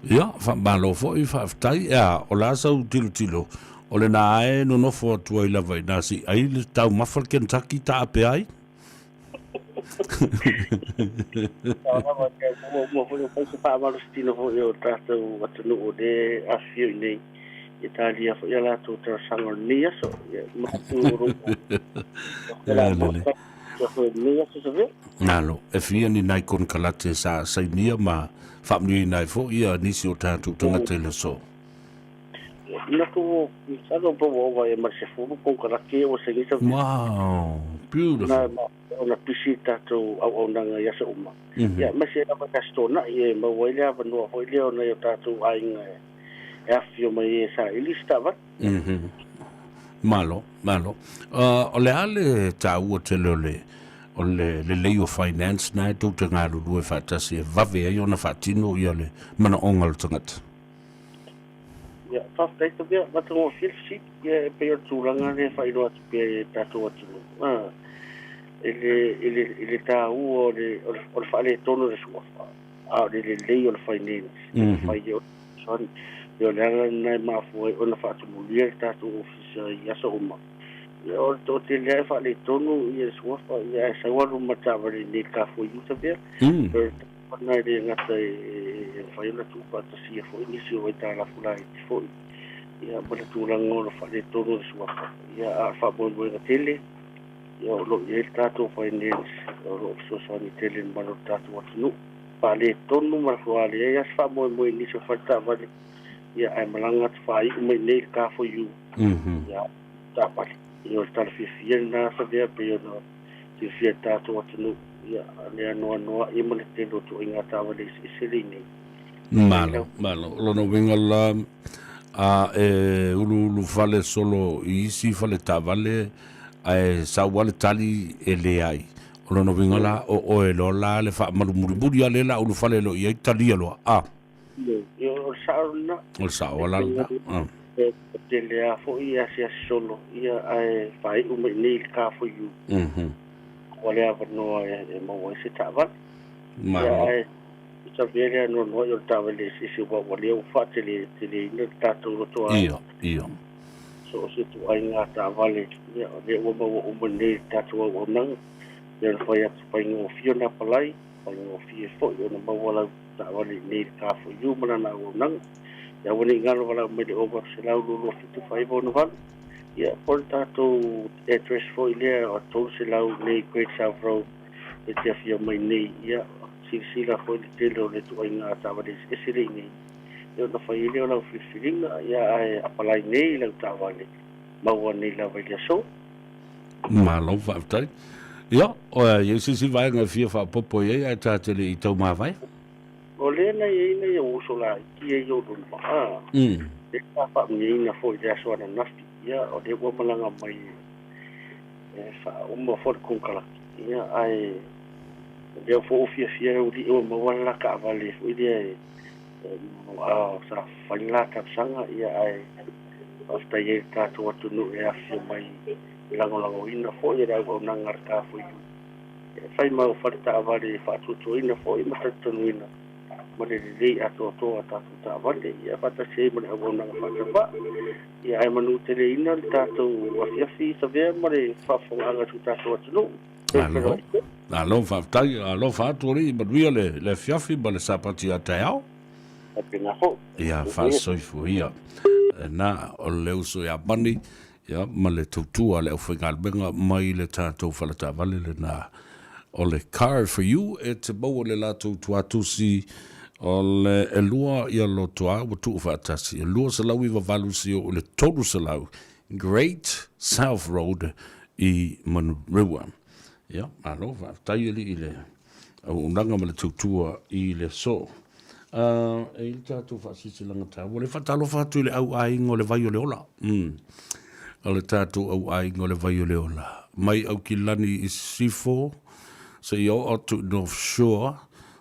Ia, faamalo foi, faafetai. Ea, o le a sau tilotilo, o lena e nonofo atu ai lava i nā si ai le taumafa le Kentucky taape ai? Sao lava, ia, ua uma foi ona fai se faamalositino foi o tatou atunuu o lea e afifio i inei. Ia talia foi a latou talosaga o lenei aso. Ia manatu o lou o lenei aso Savea. Malo, e fia ni nai konekarate sa sainia ma faamanuiaina ai foi ia nisi o tatou tagata i le aso. Manatu ua masalo pe ua ova ea ma le 10 konekarate ia ua sainia Savea. Wow, beautiful. Na ona pisi le tatou auaunaga i aso uma. Ia aemaise lava i Aso Toonai e maua ai le avanoa foi lea o nai o tatou aiga e e afifio mai ai e saili se taavale. Malo, malo. O le a le taua tele o le o le lelei o finance na e tou te galulue faatasi e vave ai ona faatino ia le manaoga o le tagata? Ia, faafetai Tavia, matagofie le fesili. Ia, e pei o le tulaga lea e faailoa atu pea i le tatou atunuu, i le, i le, i le taua o le, o le, o le faaletonu o le suafa, a o le lelei o le finance, e mafai ai ona fesoasoani. Ia o le ala lena e mafua ai ona faatumulia le tatou ofisa i aso uma. Ia o le toatele lava e faaletonu ia le suafa ia ae sau alu ma taavale i inei i le kafua i uta pea. O le tulaga lena e le gata e mafai ona tuufaatasia foi nisi o aitalafu laiti foi ia ma le tulaga o le faaletonu o le suafa. Ia a o le faamoemoega tele ia o lo o i ai le tatou finance o lo o fesoasoani tele i le mamalu o le tatou atunuu. Faaletonu ma ua leai lava se faamoemoe i nisi o fale taavale ia ae malaga atu faaiu mai i inei i le K4U ia taavale. Ia o le tala fiafia lena Savea pei ona silafia e le tatou atunuu ia le anoanoai ma le tele o ituaiga taavale eseese lea i inei. Malo, malo. O lona uiga la, a e uluulufale solo i isi fale taavale ae sau lava le tali e leai. O lona uiga la, o oe loa la le faamalu mulimuli lava lea o le a ulufale loa i ai talia loa, a. Ioe, o le sao lena. O le sao la lena. E tele lava foi e asiasi solo, ia, ae faaiu mai i inei i le K4U. Ua le avanoa e maua ai se taavale. Malo. Ia, ae tavea le anoanoai o le taavale eseese aua ua lea ua faateleteleina le tatou lotoa. Io, io. So o se ituaiga taavale, ia, o lea ua maua uma nei i le tatou auaunaga. Ia ona fai atu faigofie ona apalai, faigofie foi ona maua lau taavale i inei i le K4U ma lana auaunaga. Ia aua ne i galo valaau mai i le 0800 227 968. Ia, po o le tatou address foi lea o 300 nei Great South Road e te afio mai nei, ia, silasila foi i le tele o le ituaiga taavale eseese lea i inei, ia ona fai ai lea o lau filifiliga, ia ae apalai nei i lau taavale, maua nei lava i le aso. Malo faafetai. Ia, o e i ai se isi vaega e fia faaopoopo i ai ae ta te le i taumavae? O lea na i ai nai ou uso laiti ia i ou luma, a, lea sa faamanuiaina foi i le aso ananafi, ia, o lea ua malaga mai e faauma foi le konekarate, ia, ae o lea foi ua fiafia le aualii ua maua le la taavale foi lea e, a, sa fai le la talosaga, ia, ae faafetai ai i le tatou atunuu e afifio mai e lagolagoina foi e le auaunaga a le K4U e fai mau fale taavale e faatuatuaina foi ma talitonuina ma le lelei atoatoa o tatou taavale, ia faatasi ai ma le auaunaga faatavaa. Ia ae manuteleina le tatou afiafi Savea ma le faafofogaaga a si o tatou atunuu. Malo, malo faafetai, alofa atu alii, manuia le, le afiafi ma le sapati a taeao. Faapena foi. Ia faasoifua ia. Na, o le uso ia Mani, ia, ma le tautua a le aufaigaluega mai le tatou faletaavale lena. O le Car for You e te maua le latou tuatusi o le elua ia lotoa ua tuu faatasi e 298 seia oo i le 300 Great South Road i Manurewa. Ia, malo, faafetai alii i le auaunaga ma le tautua i le aso. E i ai le tatou faasilasilaga taua, le faatalofa atu i le au aiga o le vai o le ola. O le tatou au aiga o le vai o le ola. Mai Aukilani i Sisifo, seia oo atu i North Shore,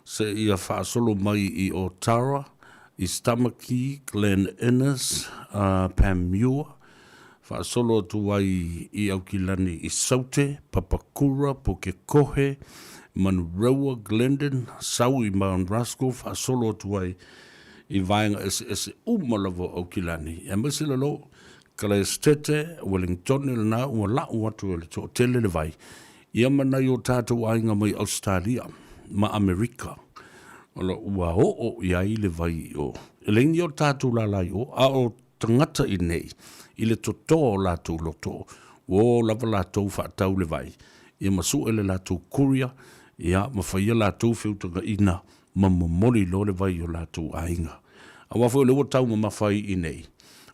seia faasolo mai i Otara, i Stamaki, Glen Innes, Panmure, faasolo atu ai i Aukilani i Saute, Papakura, Pukekohe, Manurewa, Glendon, sau i Mount Roskill, faasolo atu ai i vaega eseese uma lava o Aukilani, aemaise lalo Kalaestete, Wellingtone lena ua lau atu e le toatele le vai, ia ma nai o tatou aiga mai Ausetalia ma Amerika, o lo ua oo i ai le vai i o. E leai ni o tatou lala i o, a o tagata i nei, i le totoa o latou loto, ua o lava latou faatau le vai, ia ma sue le latou courier, ia ma faia latou feutagaina ma momoli loa le vai i o latou aiga. Aua foi o lea ua taumamafa ai i nei,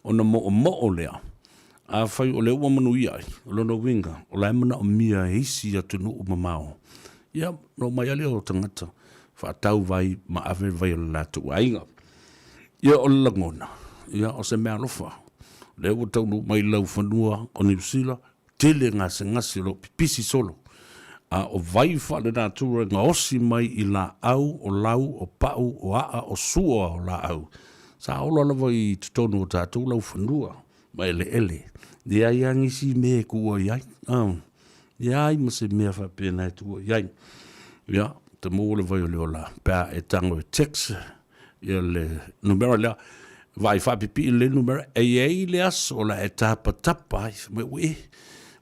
ona moomoo lea, afai o lea ua manuia ai, o lona uiga, o la e manaomia e isi atunuu mamao, ia, ona omai lava lea o tagata faatau vai ma ave le vai o le latou aiga. Ia, o le lagona, ia, o se meaalofa, o lea ua taunuu mai i laufanua o Niu Sila, tele gasegase o lo o pipisi solo, a o vai faalenatura e gaosi mai i laau, o lau, o pau, o aa, o sua o laau. Sa ola lava i totonu o tatou laufanua ma eleele. Leai lava nisi mea e tuua i ai. Leai ma se mea faapena e tuua i ai. Ia, te maua le vai o le ola pe a e tago e text ia le numera lea. Vaai faapipii lelei le numera, e i ai le aso o le a e tapatapa ai, fai mai, ua e,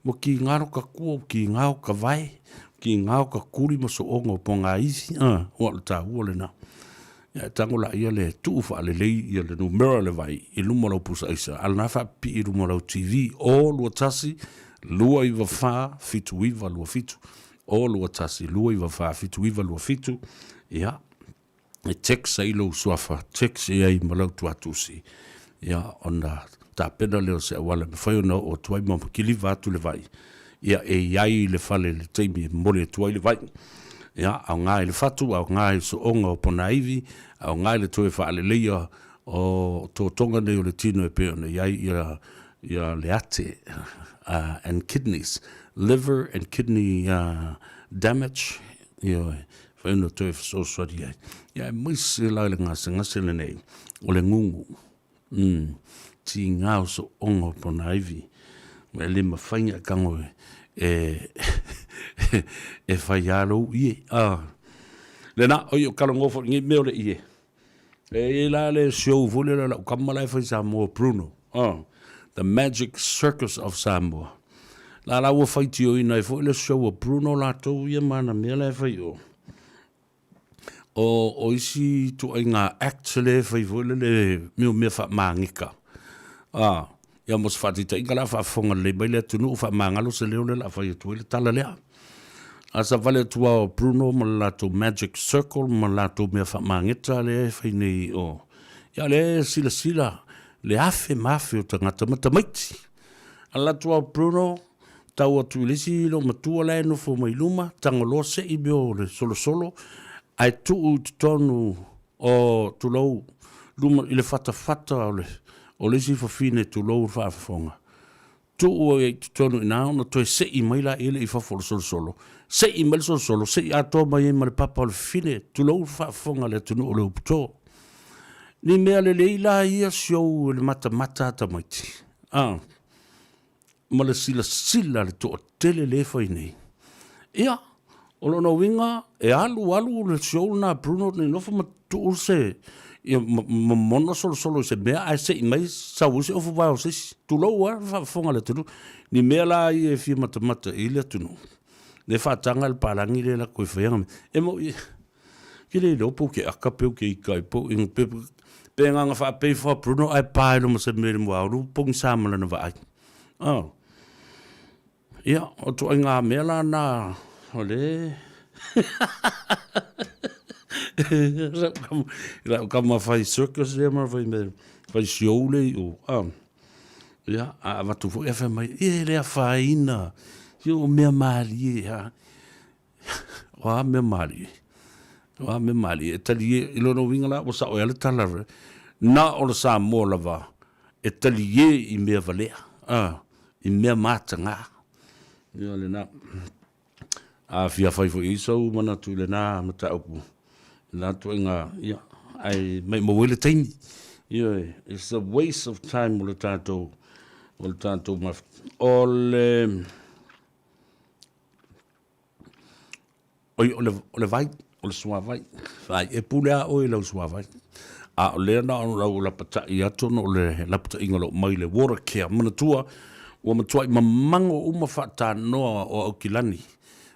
ua kiga lo ka kua, ua kiga o ka vae, ua kiga o ka kuli ma sooga o pogaivi, a, ua o le taua lena. Ia e tago laia le tuu faalelei ia le numera o le vai i luma o lau pusa aisa, a o lena faapipii i luma o lau TV, 0 21 294 7927, 0 21 294 7927, ia, e text ai lou suafa, text i ai ma lau tuatusi, ia, ona tapena lea o se auala e mafai ona oo atu ai ma kiliva atu le vai, ia, e i ai le fale i le taimi e momoli atu ai le vai. Ia, aoga i le fatu, aoga i sooga o ponaivi, aoga i le toe faaleleia o totoga nei o le tino e pei ona i ai ia, ia le ate and kidneys, liver and kidney damage, ioe, Whai ona toe fesoasoani ai. Ia aemaise la i le gasegase lenei, o le gugu. Mm, tigā o sooga o ponaivi. Ma e le mawhai ngā kango e, e, e whai a lou ie. Ah. Lena, oi o kalongo fo ngi mea o le ie. E i la le show fo le la lau kama la e whai Samoa Bruno. Ah. The Magic Circus of Samoa. La la ua faitioina ai foi le show a Bruno latou ia ma ana mea la e fai o. O, o isi ituaiga acts lea e fai foi lele mea o mea faamageka. Ah, ia mo se faataitaiga la faafofoga lelei mai le atunuu faamagalo se leo lea o le a fai atu ai le tala lea. A savali atu lava o Bruno ma le latou Magic Circle ma le latou mea faamageta lea e fai nei o, ia lea e silasila le afe ma afe o tagata ma tamaiti. Ala atu a Bruno, tau atu i le isi loomatua la e nofo mai luma, tagoloa sei mea o le solosolo, ae tuu i totonu o, tulou, luma i le fatafata o le, o le isi fafine, tulou le faafofoga. Tuu ai i totonu i ina ona toe sei mai laia lea i fafo o le solosolo, sei mai le solosolo, sei atoa mai ai ma le papa o le fafine, tulou le faafofoga a le atunuu o le Uputo. Ni mea lelei la ia show i le matamata a tamaiti. A, ma le silasila le toatele lea e fai nei. Ia, o lona uiga, e alu alu le show lena a Bruno nei nofo ma tuu se, ia, ma mono solosolo i se mea ae sei mai sau ai se ofu vae o se isi. Tulou lava le faafofoga a le atunuu. Ni mea la ia e fia matamata i ai le atunuu, lea e faataga le palagi lea latou e faia mea. E moni, Ke le iloa po o ke aka pe o ke ika ai po o ina pe pe agaga faapei fo a Bruno ae pa ai loma se mea i le mua o lu pogisa ma lana vaai. Oh. Ia, o ituaiga mea la na o le lau kama fai circus lea ma fai mea fai show le i o. Ah. Ia, a avatu foi a fai mai, e le afaina, ia o mea malie ha. O a mea mālie? O a mea mālie? E talie, i lona uiga la, ua sao ai le tala, na o le Samoa lava e talie i mea valea, a, i mea matagā. Ia lena. A fia fai foi i sou manatu i lena mataupu, lena ituaiga, ia, ae maumau ai le taimi. Ioe, it's a waste of time o le tatou, o le tatou mafuta. O le... Oi, o le, o le vai, o le suavai. Vai, e pule a oe i lau suavai. A o lea na o lau lapata'i atu ona o le lapata'iga o lo o mai le water care. Manatua, ua matua'i mamago uma faatanoa o Aukilani.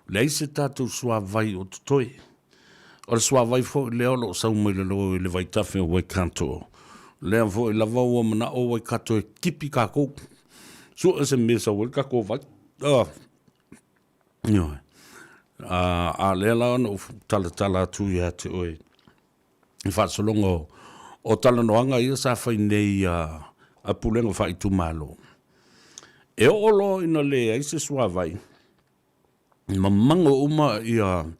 Leai se tatou suavai o totoe. O le suavai foi lea o lo o sau mai lalo i le vaitafe o Waikato. Lea foi lava ua mana'o Waikato e kipi kākou. Sue se mea e sau ai le tatou vai. Ah. Ioe. A, a lea la ona ou talatala atu ia te oe i faasologa o, o talanoaga ia sa fai nei a, a pulega faaitumalo. E oo loa ina leai se suavai, mamago uma ia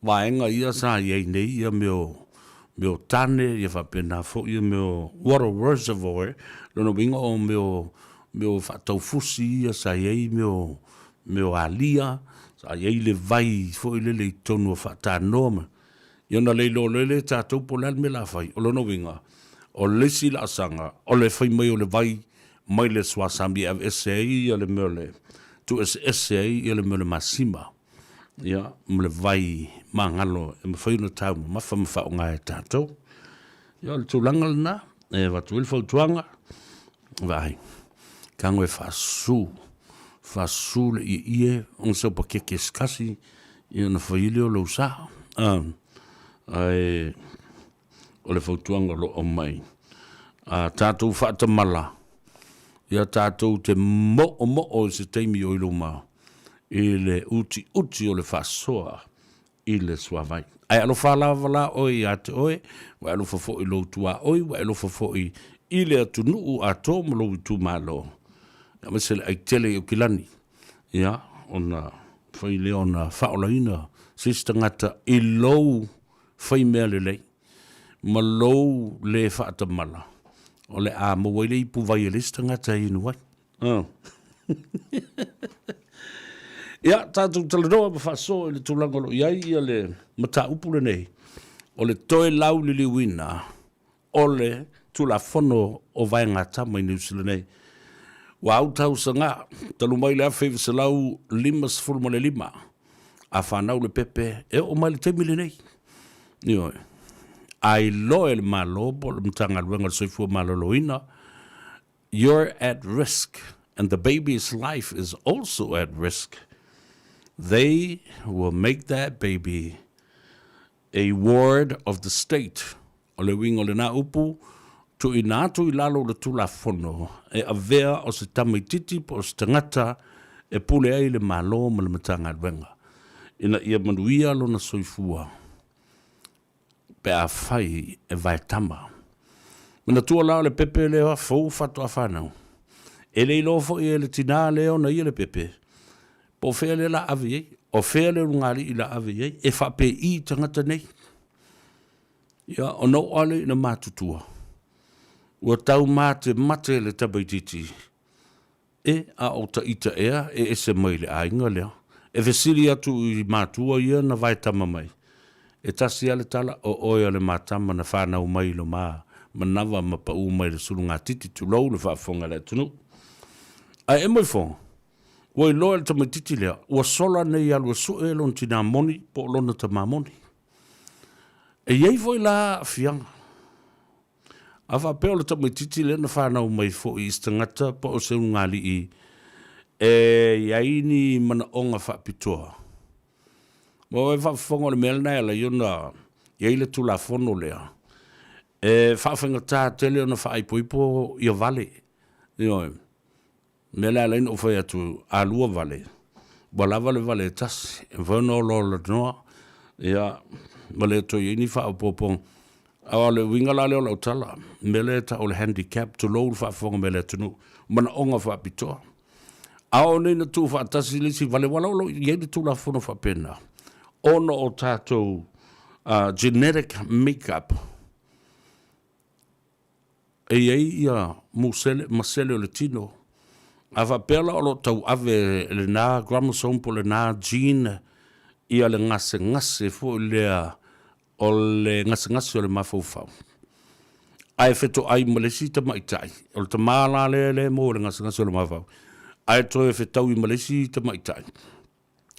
vaega ia sa i ai nei ia mea o, mea o tane, ia faapena foi ia mea o water reservoir, lona uiga o mea o, mea o faataufusi ia sa i ai mea o, mea o alia, sa i ai le vai foi lele i totonu o faatanoa ma, ia ona le iloa loa lea e tatou po o le a le mea o le a fai. O lona uiga, o le isi laasaga, o le fai mai o le vai mai le suasami e aveese ai ia le mea o le, tuueseese ai ia le mea o le masima, ia, ma le vai magalo e mafai ona taumamafa ma faaaoga e tatou. Ia, o le tulaga lena. e avatu ai le fautuaga, vaai, tago e faasu, faasu le ieie ona sau pakeke se tasi, ia ona fai ai lea o lou sa. Ae o le fautuaga o lo o aumai, a tatou faatamala, ia tatou te moomoo i se taimi o i luma i le utiuti o le faasoa i le suavai. Ae alofa lava la oe ia te oe, ua e alofa foi i lou tuaoi, ua e alofa foi i le atunuu atoa ma lou itumalo, aemaise le aitele i Aukilani, ia, ona fai lea ona faaolaina se isi tagata i lou fai mea lelei ma lou le faatamala, o le a maua ai le ipuvai a le isi tagata e inu ai. Oh. Ia, tatou talanoa ma faasoa i le tulaga o lo o i ai ia le mataupu lenei, o le toe lauliliuina o le Tulafono o Vaegatama i Niu Sila nei. Ua au tausaga, talu mai le 1955, a fanau le pepe e oo mai le taimi lenei. Ioe. A iloa e le Malo po o le Matagaluega o le Soifua Maloloina, you're at risk and the baby's life is also at risk, they will make that baby a ward of the state. O le uiga o lena upu, tuuina atu i lalo o le Tulafono e avea o se tamaitiiti po o se tagata e pule ai le Malo ma le Matagaluega ina ia manuia lona soifua pe afai e vaetama. Manatua la o le pepe lea fou faatoa fanau, e le iloa foi e le tinā lea ona ia le pepe, po o fea lea la ave i ai, o fea le ulugalii la ave i ai, e faapei tagata nei. Ia, ona oo lava lea ina matutua, ua taumatemate le tamaitiiti E, a o ta ita ea e ese mai le aiga lea? E fesili atu i matua ia na vaetama mai. E tasi a le tala, o oe o le matama na fanau mai i lo ma manava ma pau mai le sulugatiti tulou le faafofoga a le atunuu. Ae emo ifo, ua iloa e le tamaititi lea, ua sola nei alu e sue lona tinā moni po o lona tamā moni. E i ai foi la aafiaga. A faapea o le tamaitiiti lea na fanau mai foi i se tagata po o se ulugalii e i ai ni manaoga faapitoa, ua e faafofoga o le mea lena e ala ai ona i ai le Tulafono lea, e faafaigata tele ona faaipoipo ia vale. Ioe. Mea lea e ala ai ona ou fai atu, a lua vale, ua lava le vale e tasi, e mafai ona olaolanoa, ia, ma le toe i ai ni faaopoopoga. A o le uiga la lea o lau tala, mea lea e tau o le handicap, tulou le faafofoga mai a le atunuu, manaoga faapitoa. A oo nei ina tuufaatasi le isi vale, aua o lo o i ai le Tulafono faapena, ona o tatou genetic make-up, E i ai ia musele, masele o le tino. A faapea la o lo o tauave e lena chromosome po o lena gene ia le gasegase foi lea o le gasegase o le mafaufau, ae fetoai ma le isi tamaitai, o le tama la lea lea e maua i le gasegase o le mafaufau, ae toe fetaui ma le isi tamaitai,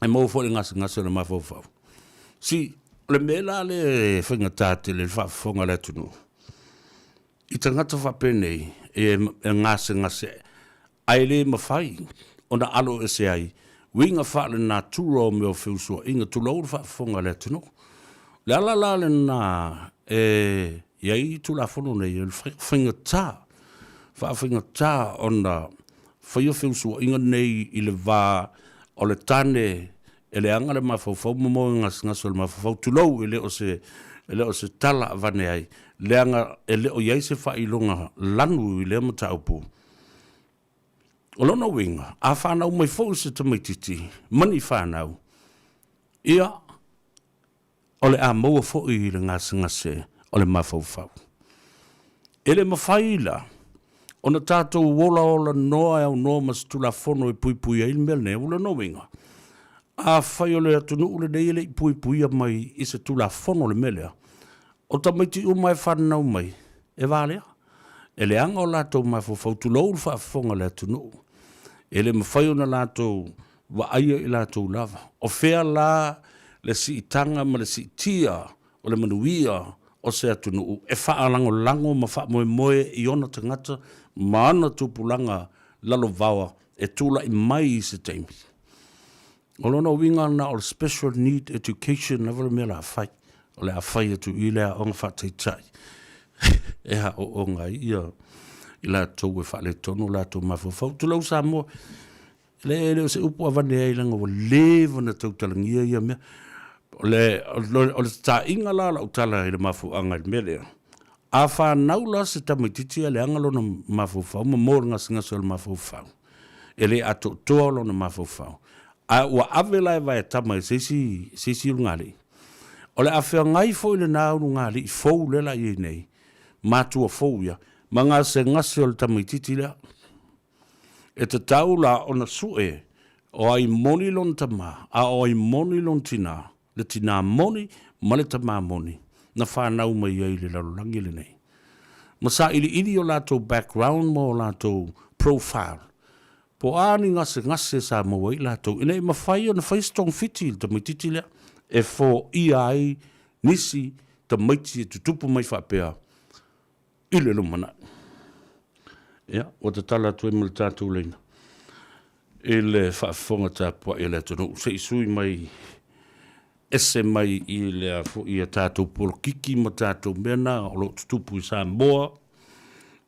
e maua foi le gasegase o le mafaufau. Si, o le mea la lea e faigata tele i le faafofoga a le atunuu, i tagata faapenei e gasegase ae le mafai ona alo ese ai uiga faale-natura o mea o feusuaiga, tulou le faafofoga a le atunuu. O le ala la lena e i ai Tulafono nei, o le faigata, faafaigata ona faia feusuaiga nei i le va o le tane e leaga le mafaufau ma moe gasegase o le mafaufau, tulou, e le o se, e le o se tala avane ai, leaga e le o i ai se faailoga lanu i lea mataupu. O lona uiga, a fanau mai foi se tamaitiiti ma ni fanau, ia, o le a maua foi i le gasegase o le mafaufau. E le mafai la ona tatou olaola noa e aunoa ma se Tulafono e puipui ai le mea lenei. O lona uiga, afai o le atunuu lenei e le i puipuia mai i se Tulafono le mea lea, o tamaiti uma e fananau mai, e valea. E leaga o latou mafaufau, tulou le faafofoga a le atunuu, e le mafai ona latou vaaia i latou lava. O fea la le siitaga ma le siitia o le manuia o se atunuu e faalagolago ma faamoemoe i ona tagata ma ana tupulaga lalovaoa e tulai mai i se taimi. O lona uiga na o le special need education lava le mea o le a fai. O le a fai atu i le aoga faataitai e aooga ai ia i latou e faaletonu o latou mafaufau. Tulou Samoa, e le o se upu avane ai leaga ua leva ona tautalagia ia mea. O le, o le tataiga la o lau tala i le mafuaaga i le mea lea, a fanau la se tamaitiiti ae leaga lona mafaufau ma mo le gasegase o le mafaufau, e le atoatoa lona mafaufau, ae ua ave la e vaetama e se isi, se isi ulugalii. O le a feagai foi lena ulugalii fou lea la i ai nei, matua fou ia, ma gasegase o le tamaitiiti lea. E tatau la ona sue o ai moni lona tama, a o ai moni lona tinā, le tinā moni ma le tamā moni na fanau mai ai i le lalolagi lenei. Ma sailiili o latou background ma o latou profile, po o a ni gasegase sa maua ai i latou ina ia mafai ona fai se togafiti i le tamaitiiti lea e foia ai nisi tamaiti e tutupu mai faapea i le lumanai. Ia, ua tatala atu ai ma le tatou laina i le faafofoga tapuai a le atunuu. Se i sui mai ese mai i le foi a tatou polokiki ma tatou mea na o lo o tutupu i Samoa,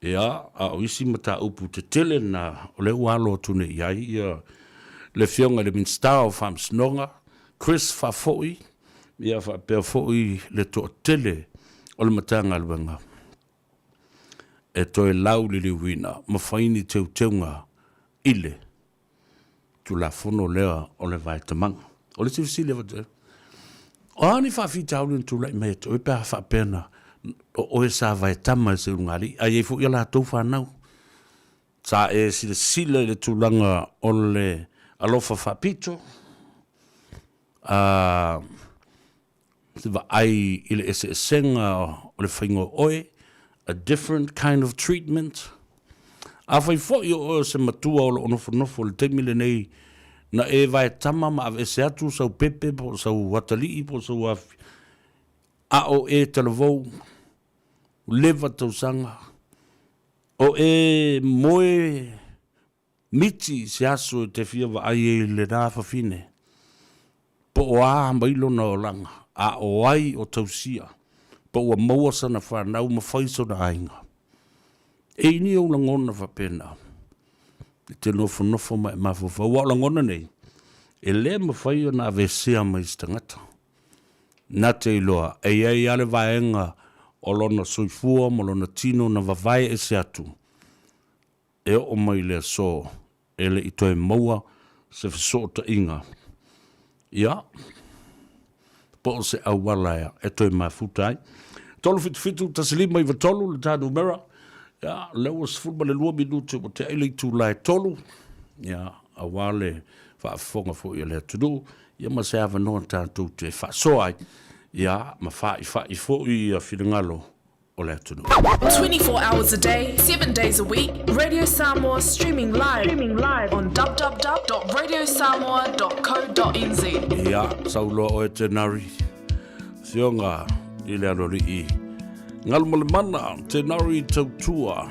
ia, a o isi mataupu tetele na o lea ua alo atu nei i ai ia le Afioga i le Minisita o Faamasinoga, Chris Faafoi, ia faapea foi le toatele o le Matagaluega e toe lauliliuina ma fai ni teuteuga i le Tulafono lea o le Vaetamaga. O le isi fesili e avatu ai, o a ni faafitauli na tulai mai ia te oe pe a faapea na o oe sa vaetama e se ulugalii, a i ai foi a latou fanau? Sa e silasila i le tulaga o le alofa faapito? A te vaai i le eseesega o le faiga o oe, a different kind of treatment. Afai foi o oe o se matua o lo o nofonofo i le taimi lenei na e vaetama ma aveese atu sau pepe po o sau atalii po o sau afi, a o e talavou, leva tausaga, o e moe Miti i se aso e te fia vaai ai i lena fafine, po o a mai lona olaga, a o ai o tausia, po ua maua sana fanau ma fai sona aiga. E i ni ou lagona faapena, e te nofonofo ma e mafaufau, aua o lagona nei, e le mafai ona aveesea mai se tagata. Na te iloa, e i ai lava le vaega o lona soifua ma lona tino na vavae ese atu, E oo mai le aso e le i toe maua se fesootaiga, ia, po o se auala ea e toe mafuta ai. 377 1593 le ta numera, ia, lea ua 12 minute ua tea i le itula e 3, ia, aua le faafofoga foi a le atunuu, ia ma se avanoa tatou te faasoa ai, ia, ma faaifa'i foi ia finagalo o le atunuu. 24 hours a day, 7 days a week, Radio Samoa streaming live, streaming live on www.radiosamoa.co.nz. Ia, sau loa oe Tenari, Afioga i le Aloalii, Galumalemana, Tenari Tautua.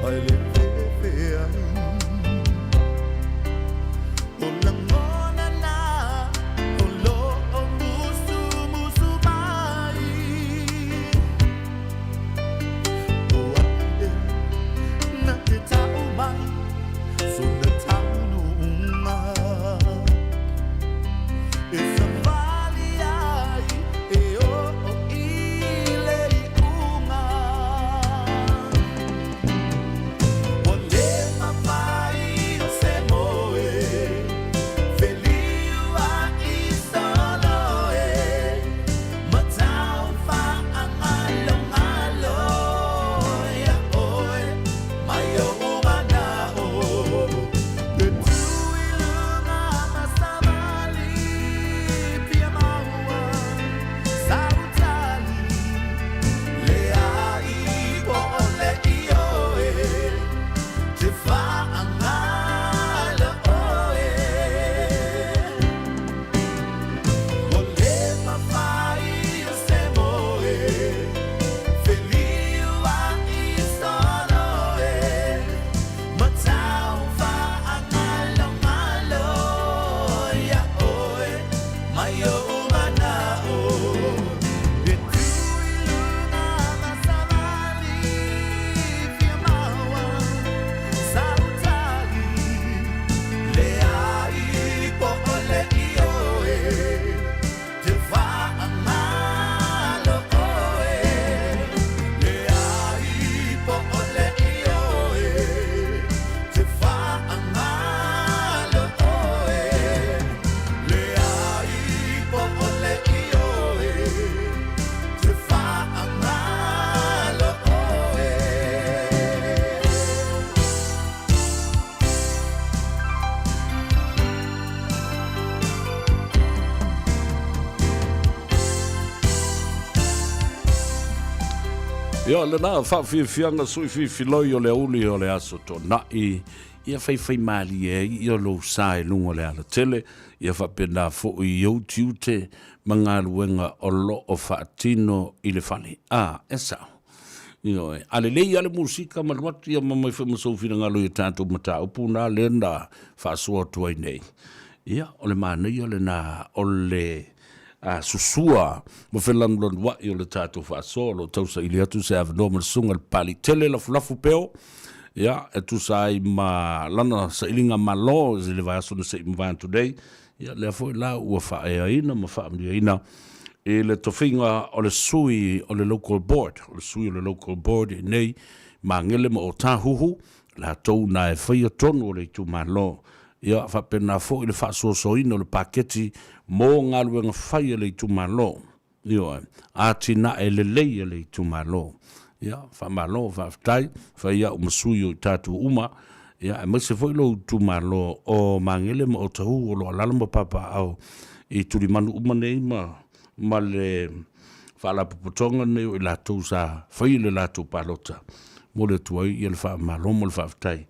Ai le feafeai O lagona na O lo'o musumusu mai O ai e Na te tau mai Sona taunuuga E savali ai e oo i le iuga. Ua le mafai o se moe feliuai solo e ma tau faagalogalo ia oe mai ou manao e tu i luga ma savali fia maua sautali leai po o le ioe te faagalo oe. Ua le mafai o se moe feliuai solo e ma tau faagalogalo ia oe mai ou manao e tu i luga ma savali fia maua sautali leai po o le ioe te faagalo oe leai po o le ioe te faagalo oe leai po o le ioe te faagalo oe. Ia, lena faafiafiaga sui fifiloi o le auli o le aso Toonai, ia faifaimalie ai ia lou sa i luga o le alatele, ia faapena foi i ou tiute ma galuega o lo o faatino i le fale. A, e sao. Ioe. A lelei lava le musika ma alu atu ia ma mai foi ma sou finagalo i a tatou mataupu na lea na faasoa atu ai nei. Ia, o le manaia lena o le a susua ma felanulanuai o le tatou faasoa o lo o tausaili atu se avanoa ma le susuga i le Papaliitele Lafulafu Peo, ia, e tusa ai ma lana sailiga malo i le vaiaso na se i mavae atu nei, ia, lea foi la ua faaeaina ma faamanuiaina i le tofiga o le sui o le Local Board, o le sui o le Local Board i inei Magele ma Otahuhu, latou na e faia tonu o le itumalo. Ia faapena foi le faasoasoaina o le paketi mo galuega fai a le itumalo. Ioe, atinae lelei a le itumalo. Ia, faamalo, faafetai, fai au ma sui o i tatou uma, ia, aemaise foi lou itumalo o Magele ma Otahuhu o lo o alaala ma papaaao i tulimanu uma nei ma, ma le faalapotopotoga nei o i latou sa faia le latou palota. Momoli atu ai ia le faamalo ma le faafetai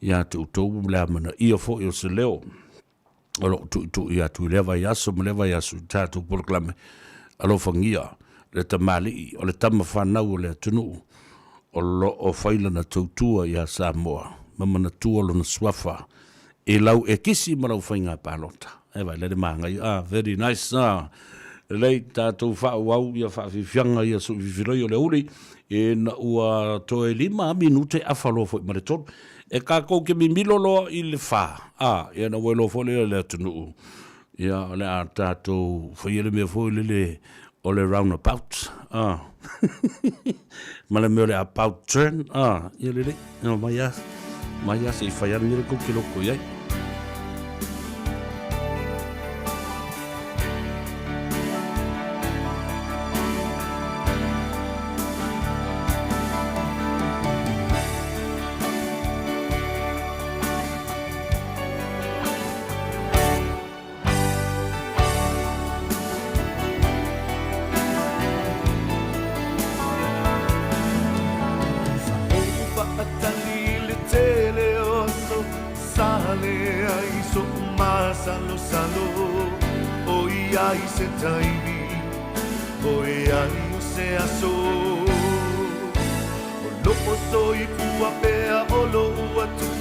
ia te outou ma le amanaia foi o se leo o lo o tuitui atu i lea vaiaso ma lea vaiaso i tatou polokalame. Alofagia le tamalii o le tama fanau o le atunuu o lo o fai lana tautua ia Samoa ma manatua lona suafa i lau ekisi ma lau faiga palota. E vai le manaia. Ah, very nice. Ah, lelei tatou faaauau ia faafiafiaga ia sui fifiloi o le uli ina ua toe 5 minute afa loa foi ma le 3. E kākou ke mimilo loa i le fa, a, ia na ua iloa foi lea e le atunuu, ia, o le a tatou faia le mea foi lele o le roundabout, a, ma le mea o le about turn, a, ia lelei, ia mai a, mai a se i fai ane le kou ke loko i ai.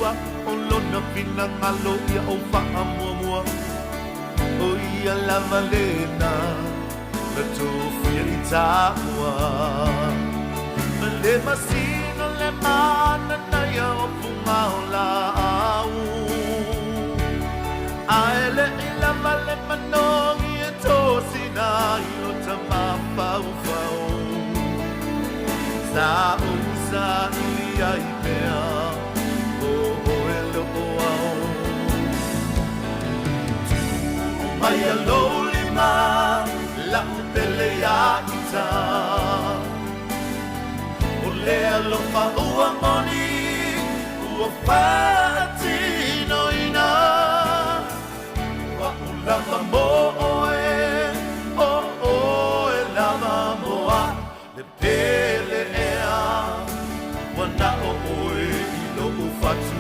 Atua o lona finagalo ia ou faamuamua. O ia lava lena na tofia i taua. Ma le masina le mananaia o fuga o laau. Ae leʻi lava le manogi e tosina ai lo ta mafaufau. Sa ou saili ai pea o oe loo ao. Tuu mai a lou lima la'u pele ia ita. O le alofa ua moni ua faatinoina. O a'u lava mo oe, o oe lava mo a'u, le pele ea ua na o oe i lo'u fatu.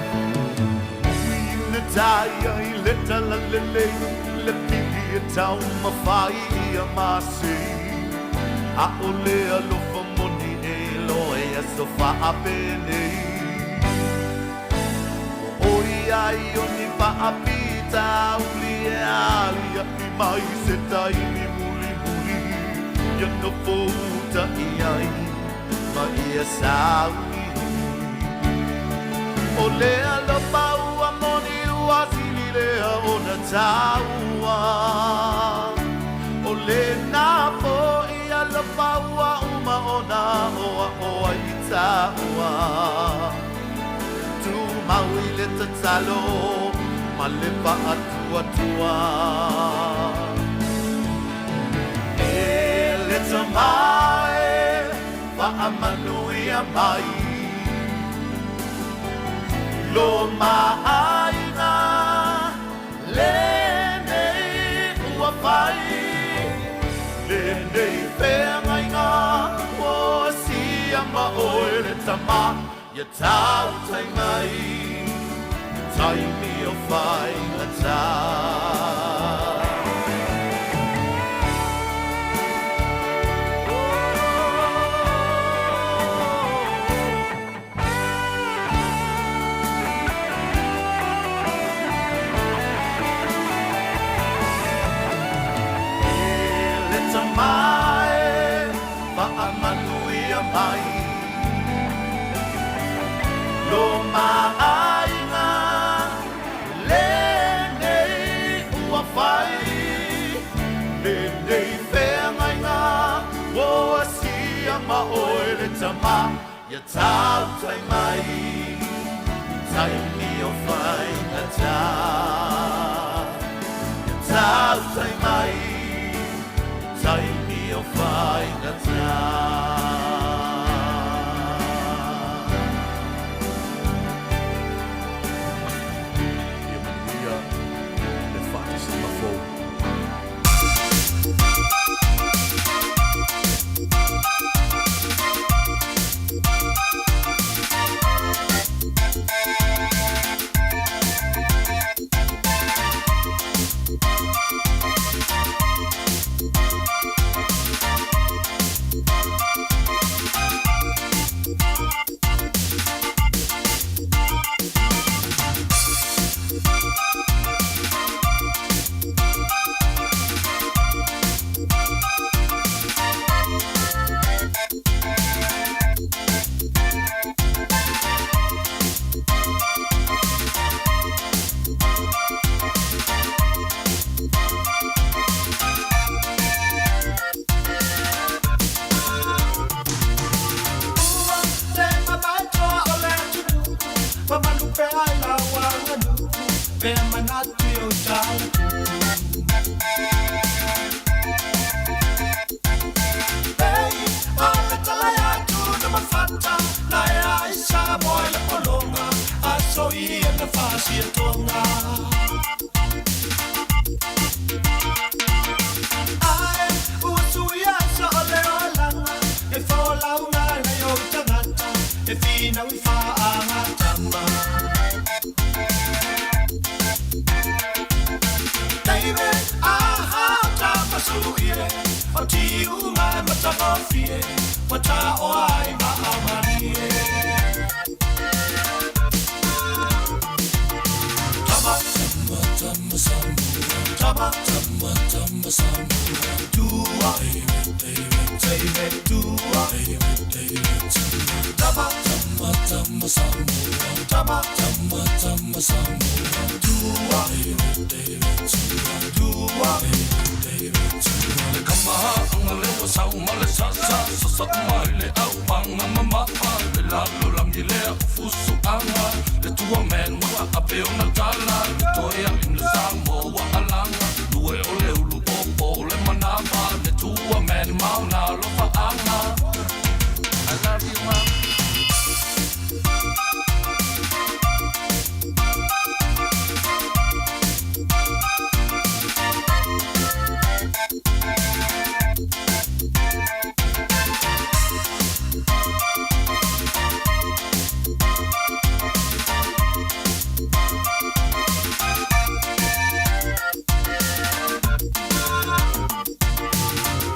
Ui ina taia i le talalelei, le pili e taumafai ia masei. A'ole alofa moni e iloa i aso faapenei. Ua ʻoi ai o ni faafitauli e aliaʻi mai se taimi mulimuli ia nofo uta i ai ma ia sauniuni. O le alofa ua moni ua sili lea ona taua. O lena foʻi alofa ua uma ona aʻoaʻo ai i taua. Tumau i le tatalo ma le faatuatua. E le Tama e faamanuia mai lo maaiga lenei ua fai. Lenei feagaiga ua asia ma oe le Tama ia tautai mai taimi o faigata. E le Tama e faamanuia mai lo maaiga lenei ua fai. Lenei feagaiga ua asia ma oe le Tama ia tautai mai taimi o faigata. Ia tautai mai taimi o faigata. Ia manuia le faatasiga fou. E finau i faagatama. David, aha, tapasuie, o tiuga e matagofie, ua taoa ai vaamalie. Tama, tama, tama, Samoa. Tama, tama, tama, Samoa. Tua, David, David, David, tua, David, David, tua. Tama, tama, tama, Samoa. Tama, tama, tama, Samoa. Tua, David, David, tua. Tua, David, David, tua. Le kamahaʻaga le ua sau ma le sasa, sasaʻu mai le aupaga ma maʻa, le lalolagi lea o fusuʻaga, le tua man ua aʻape ona tala, le toe aʻi le Samoa ua alaga, lue o le ulu pōpō le manava, le tua man ma ona alofaaga. I love you, mom.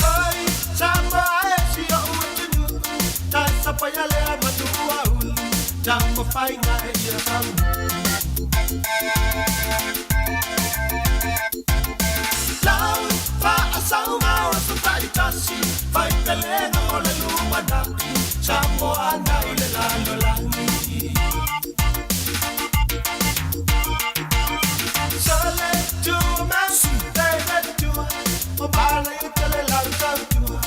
Ai, Samoa e si o'u atunuu, tasapaia lea matuaulu, taumafaiga e ia taunuu. Lau faasauga o aso taitasi, faipelega mo le lumanai, Samoa na i le lalolagi. Sole tua masi, David tua, o pala i tele lau tautua,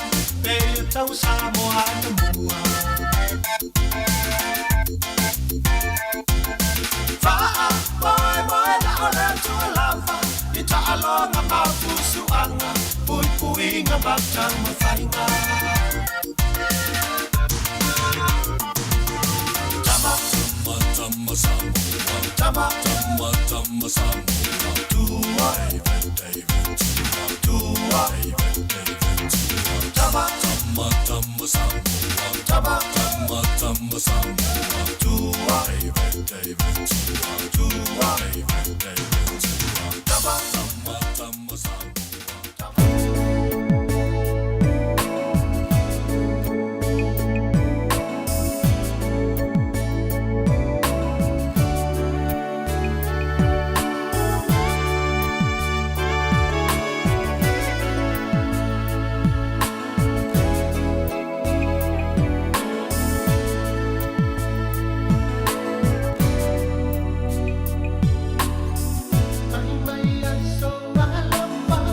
pe o tau Samoa na mua. Faa, moe moe la o le atua lava, i taaloga ma fusuaga, puipuiga ma taumafaiga. Tama, Tama, tama, Samoa. Tama, tama, tama, Samoa. Tua, David, David, tua. Tua, David, David, tua. Tama, tama, tama, Samoa. Tama, tama, tama, Samoa. Tua, David, David, tua. Tua, David, David, tua. Tama, tama, tama, Samoa. Mai mai aso alofa.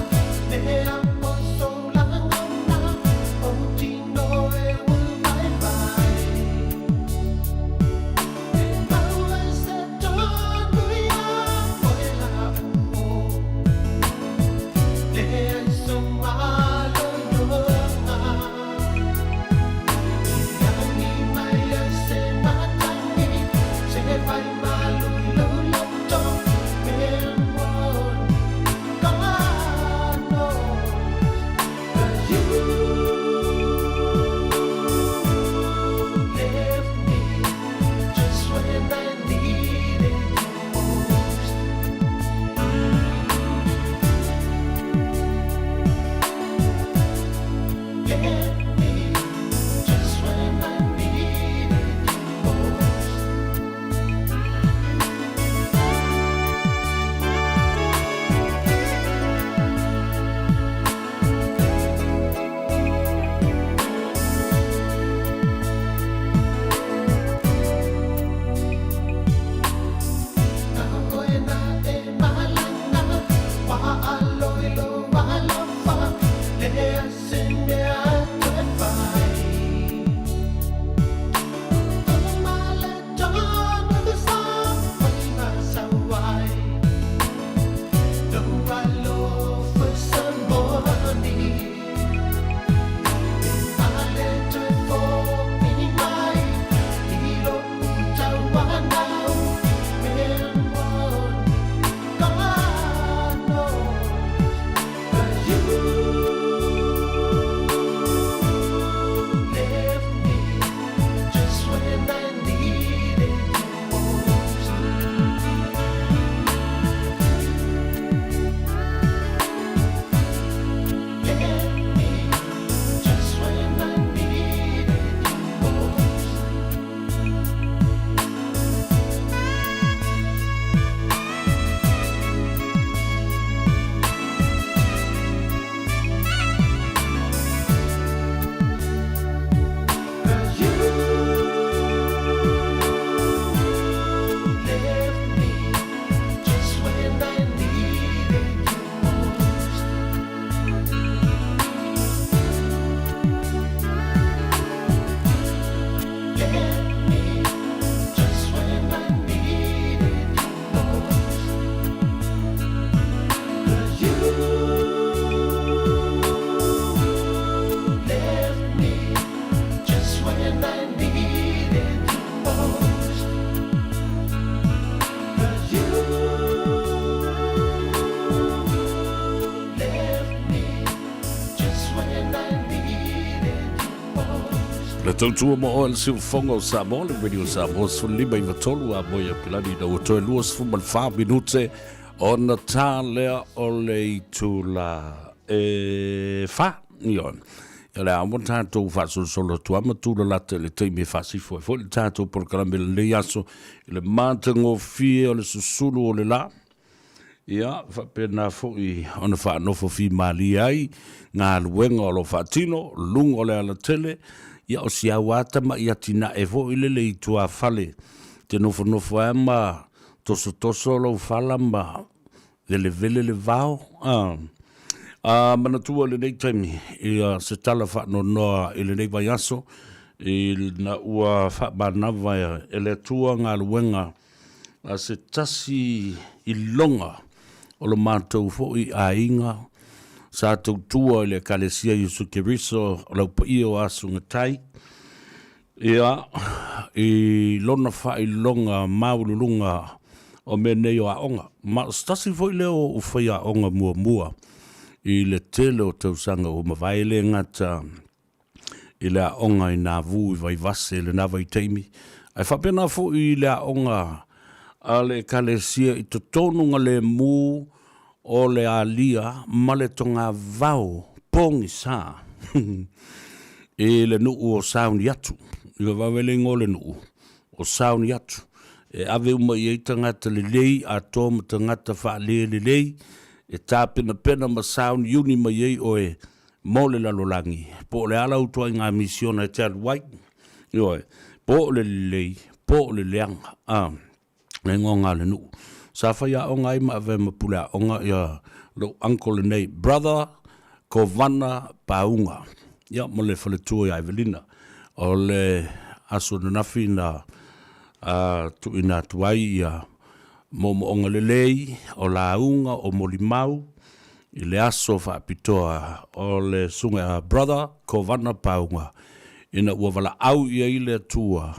Tautua mo oe le siufofoga o Samoa, le Radio Samoa 15 93 a moe Aukilani ina ua toe 24 minute ona tā lea o le itula e fa. Ioe. Ia le a ua tatou faasolosolo atu lava ma tulalata i le taimi e faasifo ai foi le tatou polokalame i lenei aso i le matagofie o le susulu o le la. Ia, faapena foi ona faanofo fimalie ai galuega o lo o faatino, luga o le alatele, ia o si au lava tamai atinae foi lele i tuafale, te nofonofo ai ma tosotoso lou fala ma velevele le vao. A, a manatua i lenei taimi, ia se tala faanoanoa i lenei vaiaso, ina ua faamanava e le Atua galuega a se tasi iloga o lo matou foi aiga sa tautua i le Ekalesia Iesu Keriso o le Au Paia o Aso Gatai, ia, i lona faailoga maualuluga o mea nei o aoga. Ma o se tasi foi lea o ou faiaoga muamua i le tele o tausaga ua mavae, e le gata i le aoga i Navu i Vaivase i lena vaitaimi, ae faapena foi i le aoga a le Ekalesia i totonu galemu o le alia ma le togavao pogisa i le nuu o Sauniatu. I vavave le igoa o le nuu o Sauniatu, e ave uma i ai tagata lelei atoa ma tagata faalelelei e tapenapena ma sauniuni mai ai oe mo le lalolagi, po o le a lau ituaiga misiona e te alu ai, ioe, po o le lelei, po o le leaga, a, le igoa a le nuu. Sa faiaoga ai ma avea ma puleaoga ia lou uncle lenei, Brother Kovana Pauga, ia ma le faletua ia Evelina. O le aso ananafi na tuuina atu ai ia moomooga lelei o lauga o molimau i le aso faapitoa o le Susuga ia Brother Kovana Pauga ina ua valaau i ai le Atua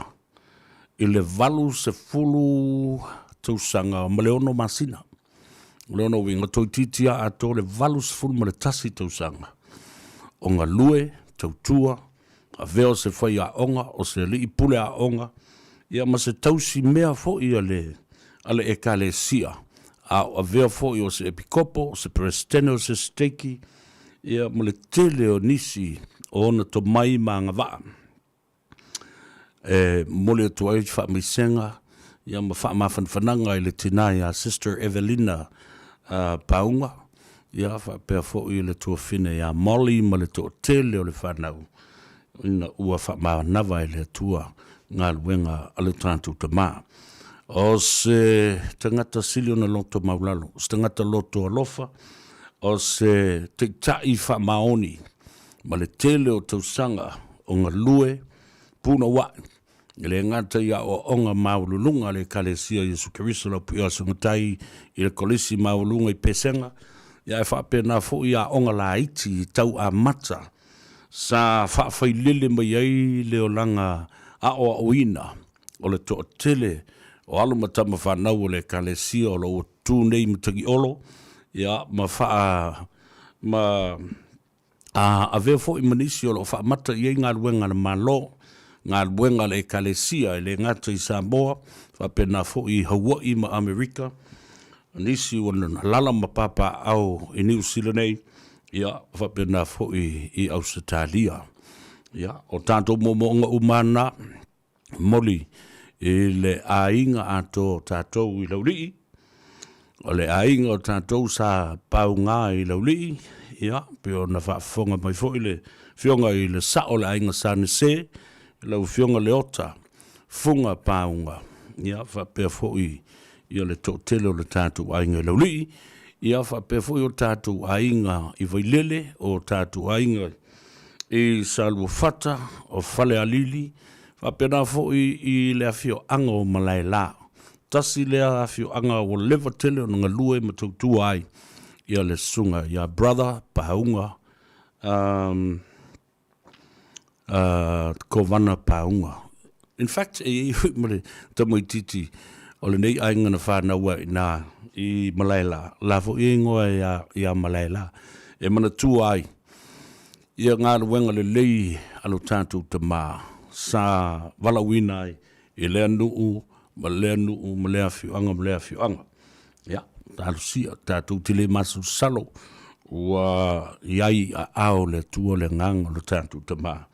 i le 80 tausaga ma le 6 masina. O lona uiga, toeitiiti lava atoa le 81 tausaga o galue, tautua, avea o se faiaoga, o se alii pule aoga, ia ma se tausi mea foi a le, a le Ekalesia, a o avea foi o se epikopo, o se peresetene o se siteiki, ia ma le tele o nisi o ona tomai ma agavaa e momoli atu ai faamaisega ia ma faamafanafanaga i le tina ia Sister Evelina Pauga, ia faapea foi le tuafine ia Molly ma le toatele o le fanau ina ua faamanava e le Atua galuega a le tatou tama. O se tagata sili ona loto maulalo, o se tagata loto alofa, o se taitai faamaoni ma le tele o tausaga o galue punouai E le gata i aoaoga maualuluga a le Ekalesia o Iesu Keriso Laupua Sogatai i le Kolisi Maualuga i Pesega, ae faapena foi aoga laiti tau amata sa faafailele mai ai le olaga aoaoina o le toatele o alo ma tama fanau o le Ekalesia o lo o tu nei i Matagiolo, ia, ma faa ma A avea foi ma nisi o lo o faamata i ai galuega a le Malo, galuega a le Ekalesia e le gata i Samoa, faapena foi i Hauaʻi ma Amerika, nisi ua alaala ma papaaao i Niu Sila nei, ia, faapena foi i Ausetalia. Ia, o tatou moomooga uma lava na, momoli i le aiga atoa o tatou i Laulii, o le aiga o tatou sa pauga i Laulii, ia, pei ona faafofoga mai foi le Afioga i le Sao o le Aiga Sa Nese, lau Afioga Leota Fuga Pauga, ia, faapea foi ia le toatele o le tatou aiga i Laulii, ia, faapea foi o tatou aiga i Vailele, o tatou aiga i Saluafata, o Falealili, faapena foi i le afioaga o Malaela. Tasi lea afioaga ua leva tele ona galue ma tautua ai ia le susuga ia Brother Pauga, um, Kovana Pauga. In fact, e i ai foi ma le tamaitiiti o lenei aiga na fanau ai ina i Malaela, la foi e igoa ia, ia Malaela, e manatua ai ia galuega lelei a lo tatou tama. sa valaauina ai i lea nuu ma lea nuu ma lea afioaga ma lea afioaga. Ia, talosia, tatou te le masalosalo ua i ai i aao o le Atua le agaga o le tatou Tama,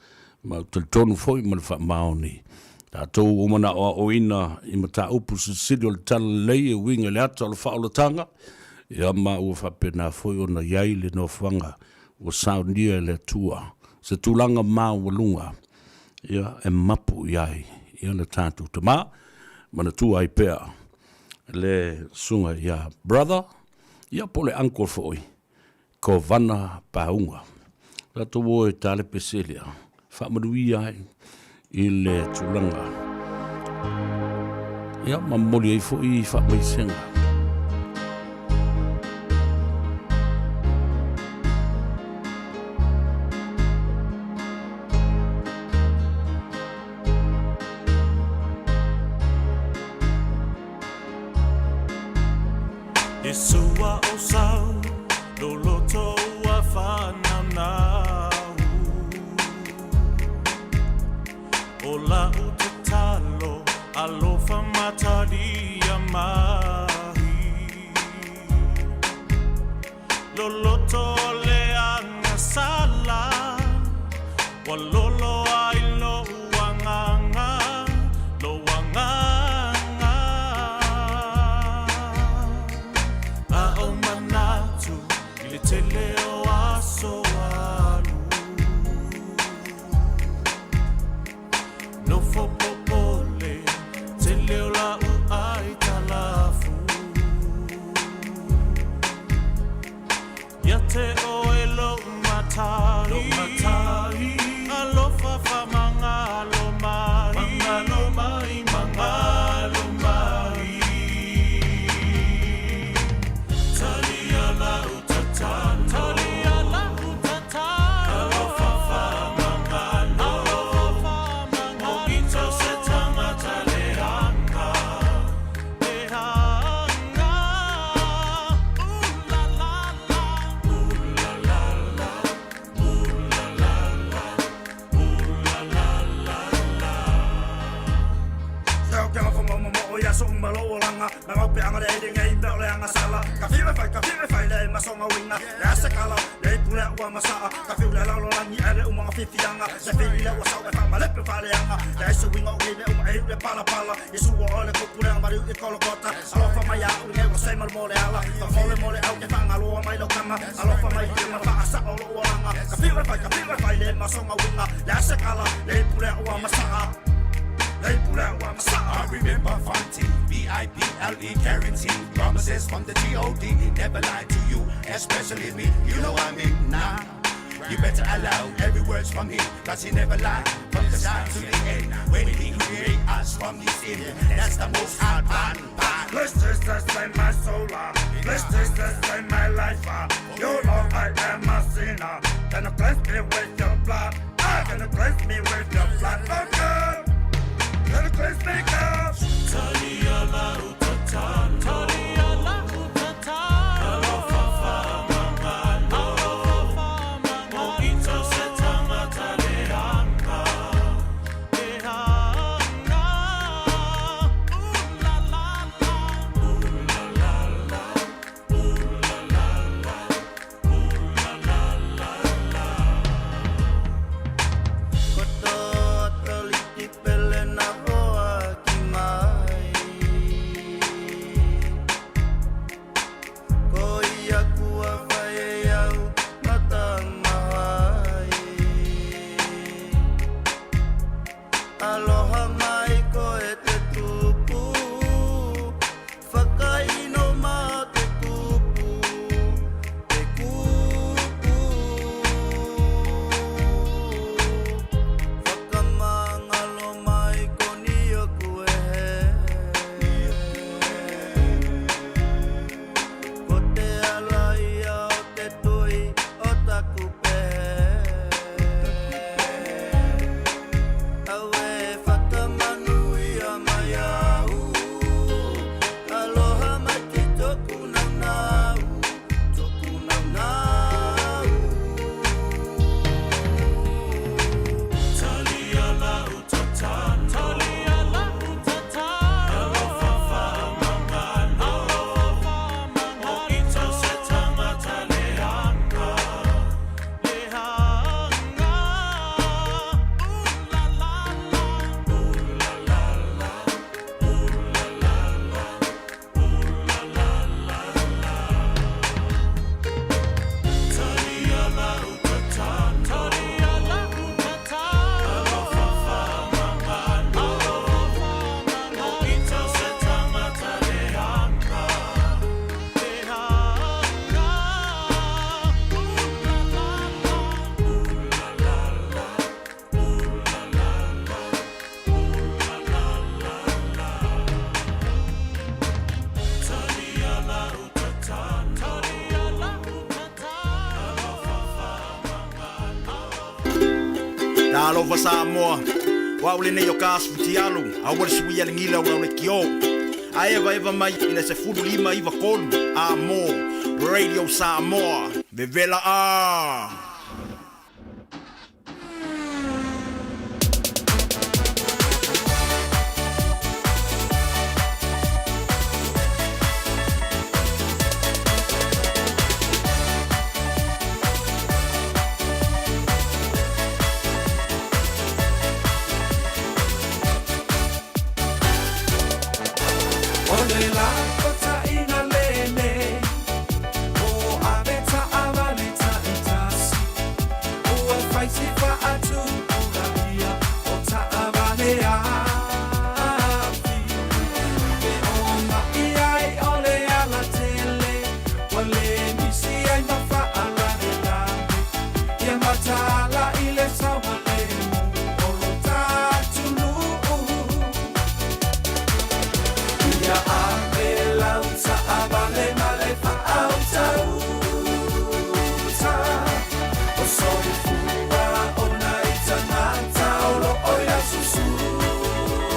ma ou te talitonu foi ma le faamaoni, tatou ua manao aoaoina i mataupu silisili o le Talalelei e uiga i le ata o le faaolataga, ia ma ua faapena foi ona i ai le nofoaga ua saunia e le Atua se tulaga maualuga ia e mapu i ai ia le tatou Tama, manatua ai pea le susuga ia Brother, ia po o le Uncle foi, Kovana Pauga. Tatou o e talepe se lea, faamanuia ai i le tulaga. Ia, ma momoli ai foi faamaisega. Yesua o sau, loloto ua whanaunau. O lau tatalo, alofa mataria mahi. Loloto le agasala, ua lolo ai lou agaga, lou agaga. A o manatu i le tele o aso alu. Nofo popole, tele o lau aitalafu. Ia te oe lou matai, lou matai. Alofa faamagalo mai, magalo mai, magalo mai. Talia lau tatalo, talia lau tatalo. Alofa faamagalo, alofa faamagalo. O ito se tagata leaga. I remember Fonty, B-I-B-L-E guarantee. Promises from the G-O-D, never lie to you, especially me. You know I mean, nah. You better allow every word's from him, cause he never lie from the start to the end. When he create us from his image, that's the most hard part. Bless Jesus, save my soul. Bless Jesus, save my life. You know I am a sinner. Can you cleanse me with your blood? Ah, can you cleanse me with your blood? Oh God, can you cleanse me, God? Talia lau tatalo, talia lau tatalo. Alofa faamagalo, alofa faamagalo. O ito se tagata leaga, leaga. Ooh la la la, ooh la la la, ooh la la la, ooh la la la la. Talofa Samoa, o au lenei o Kas Futialu, aua le suia le gila o lau leitio. Ae evaeva mai i le 15 93 A mo Radio Samoa, vevela a! O le lako taʻiga lele O ave taʻavale taʻitasi Ua faisi faatupulaia O taʻavale afi E omaʻi ai o le alatele Ua lē misi ai ma faalavelave Ia mataala i le saogalemu O lo tatunuu Ia ave lau taʻavale ma le faautauta O soifua ona i tagata o loo ia susuna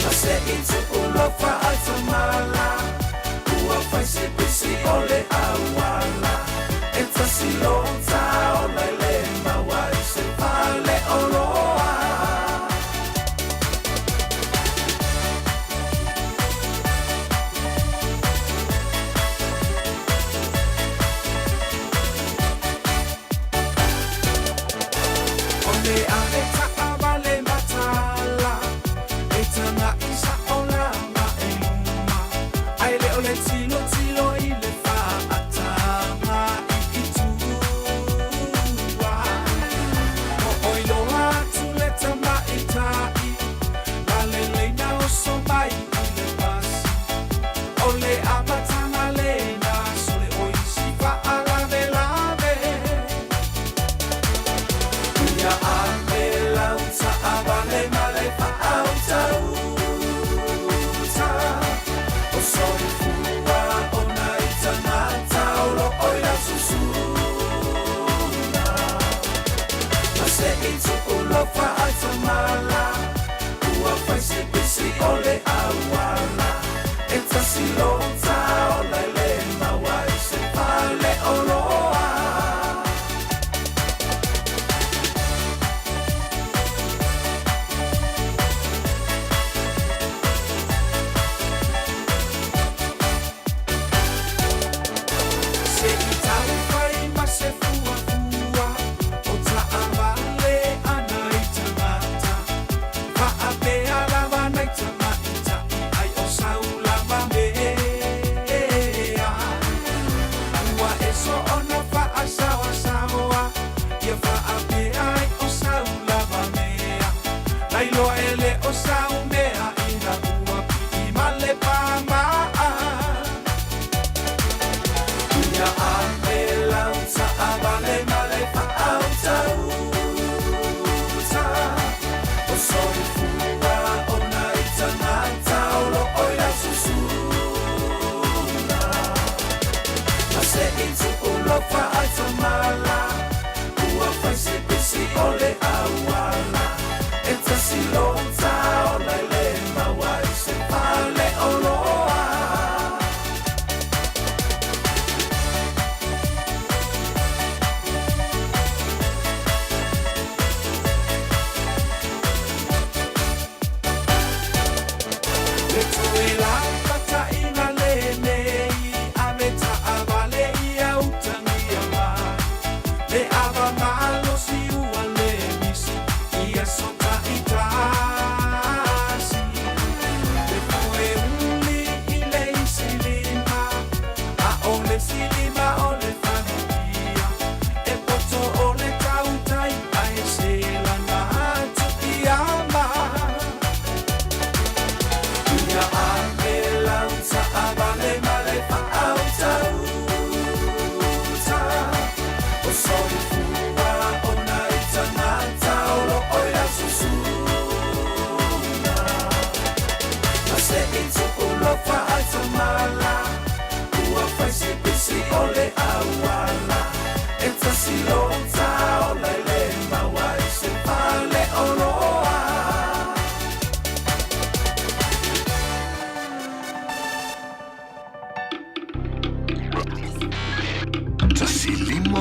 Ma seʻi tuulo faatamala Ua faisipisi o le auala E tasi lota ona i le maua i se faleoloa. O le ave taʻavale matala E tagaʻi saʻo lava e luma.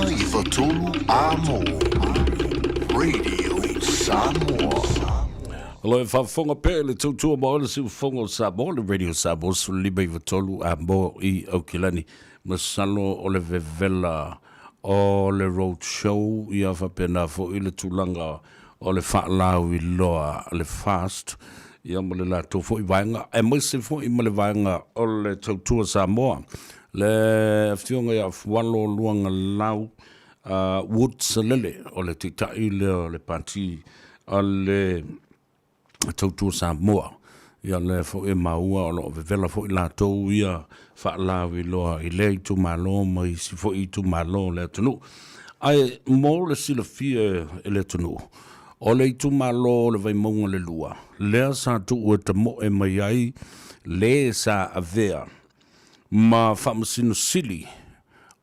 93 A mō Radio Samoa. O lo e faafofoga pea i le tautua ma oe le siufofoga o Samoa, le Radio Samoa 15 93 a mo i Aukilani. Masalo o le vevela o le road show ia faapena foi le tulaga o le faalauiloa le fast ia ma le latou foi vaega aemaise foi ma le vaega o le Tautua Samoa le afioga ia Fualo Luagalau Wood Salele o le taitai lea o le pati a le Tautua Samoa. Ia lea foi e maua o lo o vevela foi latou ia faalauiloa i lea itumalo ma isi foi itumalo o le atunuu. Ae mo le silafia e le atunuu, o le itumalo o le Vaimauga le 2, lea sa tuu e tamoe mai ai le sa avea ma Faamasino Sili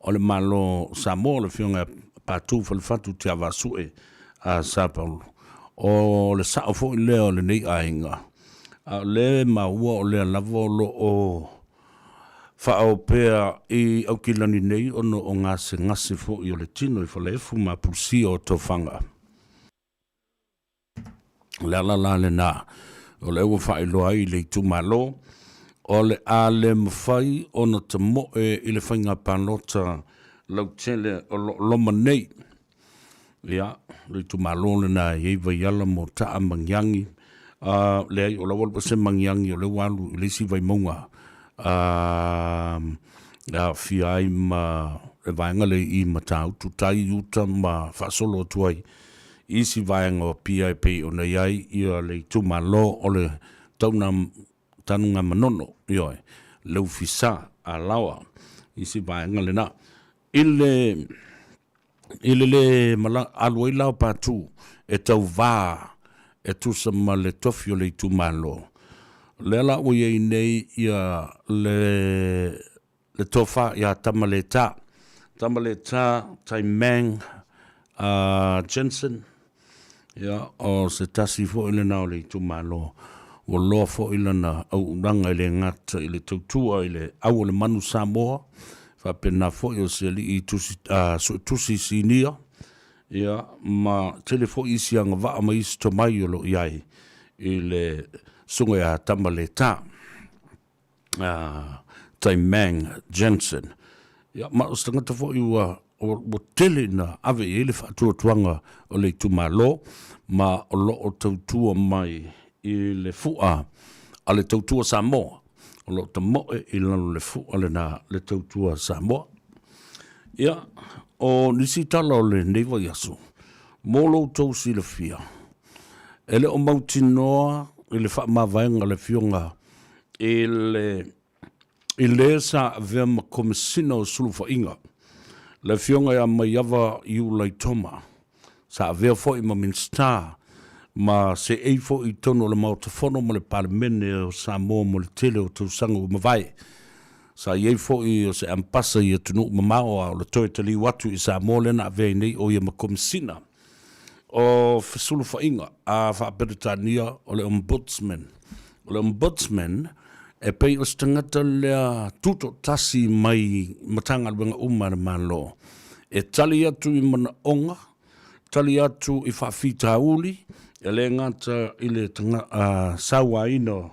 o le Malo o Samoa, le Afioga ia Patu Falefatu Tiavasue a Sa Paulo. O le sao foi lea o lenei aiga, a o lea e maua o lea lava o lo o faaopea i Aukilani nei ona o gasegase foi o le tino i Faleefu ma Pulusia o Tofaga. O le ala la lena o lea ua faailoa ai i le itumalo, o le a le mafai ona tamoe i le faiga palota lautele o lo o loma nei. Ia, o le itumalo lena e i ai Vaiala, Motaa, Magiagi, a, leai, o la ua alu ese Magiagi, o lea ua alu i le isi Vaimauga, a, e aafia ai ma le vaega lea i Matautu tai, uta ma faasolo atu ai isi vaega o Apia e pei ona i ai ia le itumalo o le tauna Tanugamanono, ioe, Leufisa, Alaoa, isi vaega lena. I le i le le mala, alu ai la o Patu e tauvā e tusa ma le tofi o le itumalo. O lea la ua i ai nei ia le le tofa ia Tamaleta, Tamaleta Taimang Jensen, ia, o se tasi foi lena o le itumalo ua loa foi lana auaunaga e le gata i le tautua i le au o le manu Samoa, faapena foi o se alii tusi, suetusi sinia, ia, ma tele foi isi agavaa ma isi tomai o lo o i ai i le susuga ia Tamaleta. Taimang Jensen. Ia, ma o se tagata foi ua, ua tele ina ave i ai le faatuatuaga o le itumalo, ma o lo o tautua mai i le fua a le Tautua Samoa. O lo o tamoe i lalo o le fua lena le Tautua Samoa. Ia, o nisi tala o lenei vaiaso, mo lo outou silafia, e le o mautinoa i le faamavaega a le Afioga i le i le sa avea ma Komesina o Sulufaiga, le Afioga ia Maiava Iulaitoma, sa avea foi ma Minisita ma seei foi i totonu o le Maota Fono ma le Palemene o Samoa mo le tele o tausaga ua mavae. Sa i ai foi o se Ambasa i atunuu mamao a o le toe taliu atu i Samoa lea na avea ai nei o ia ma Komesina o fesulufaiga a faa-Peretania o le Ombudsman. O le Ombudsman e pei o se tagata lea tutoatasi mai Matagaluega uma a le Malo e tali atu i manaoga, tali atu i faafitauli, e le gata i le sauaina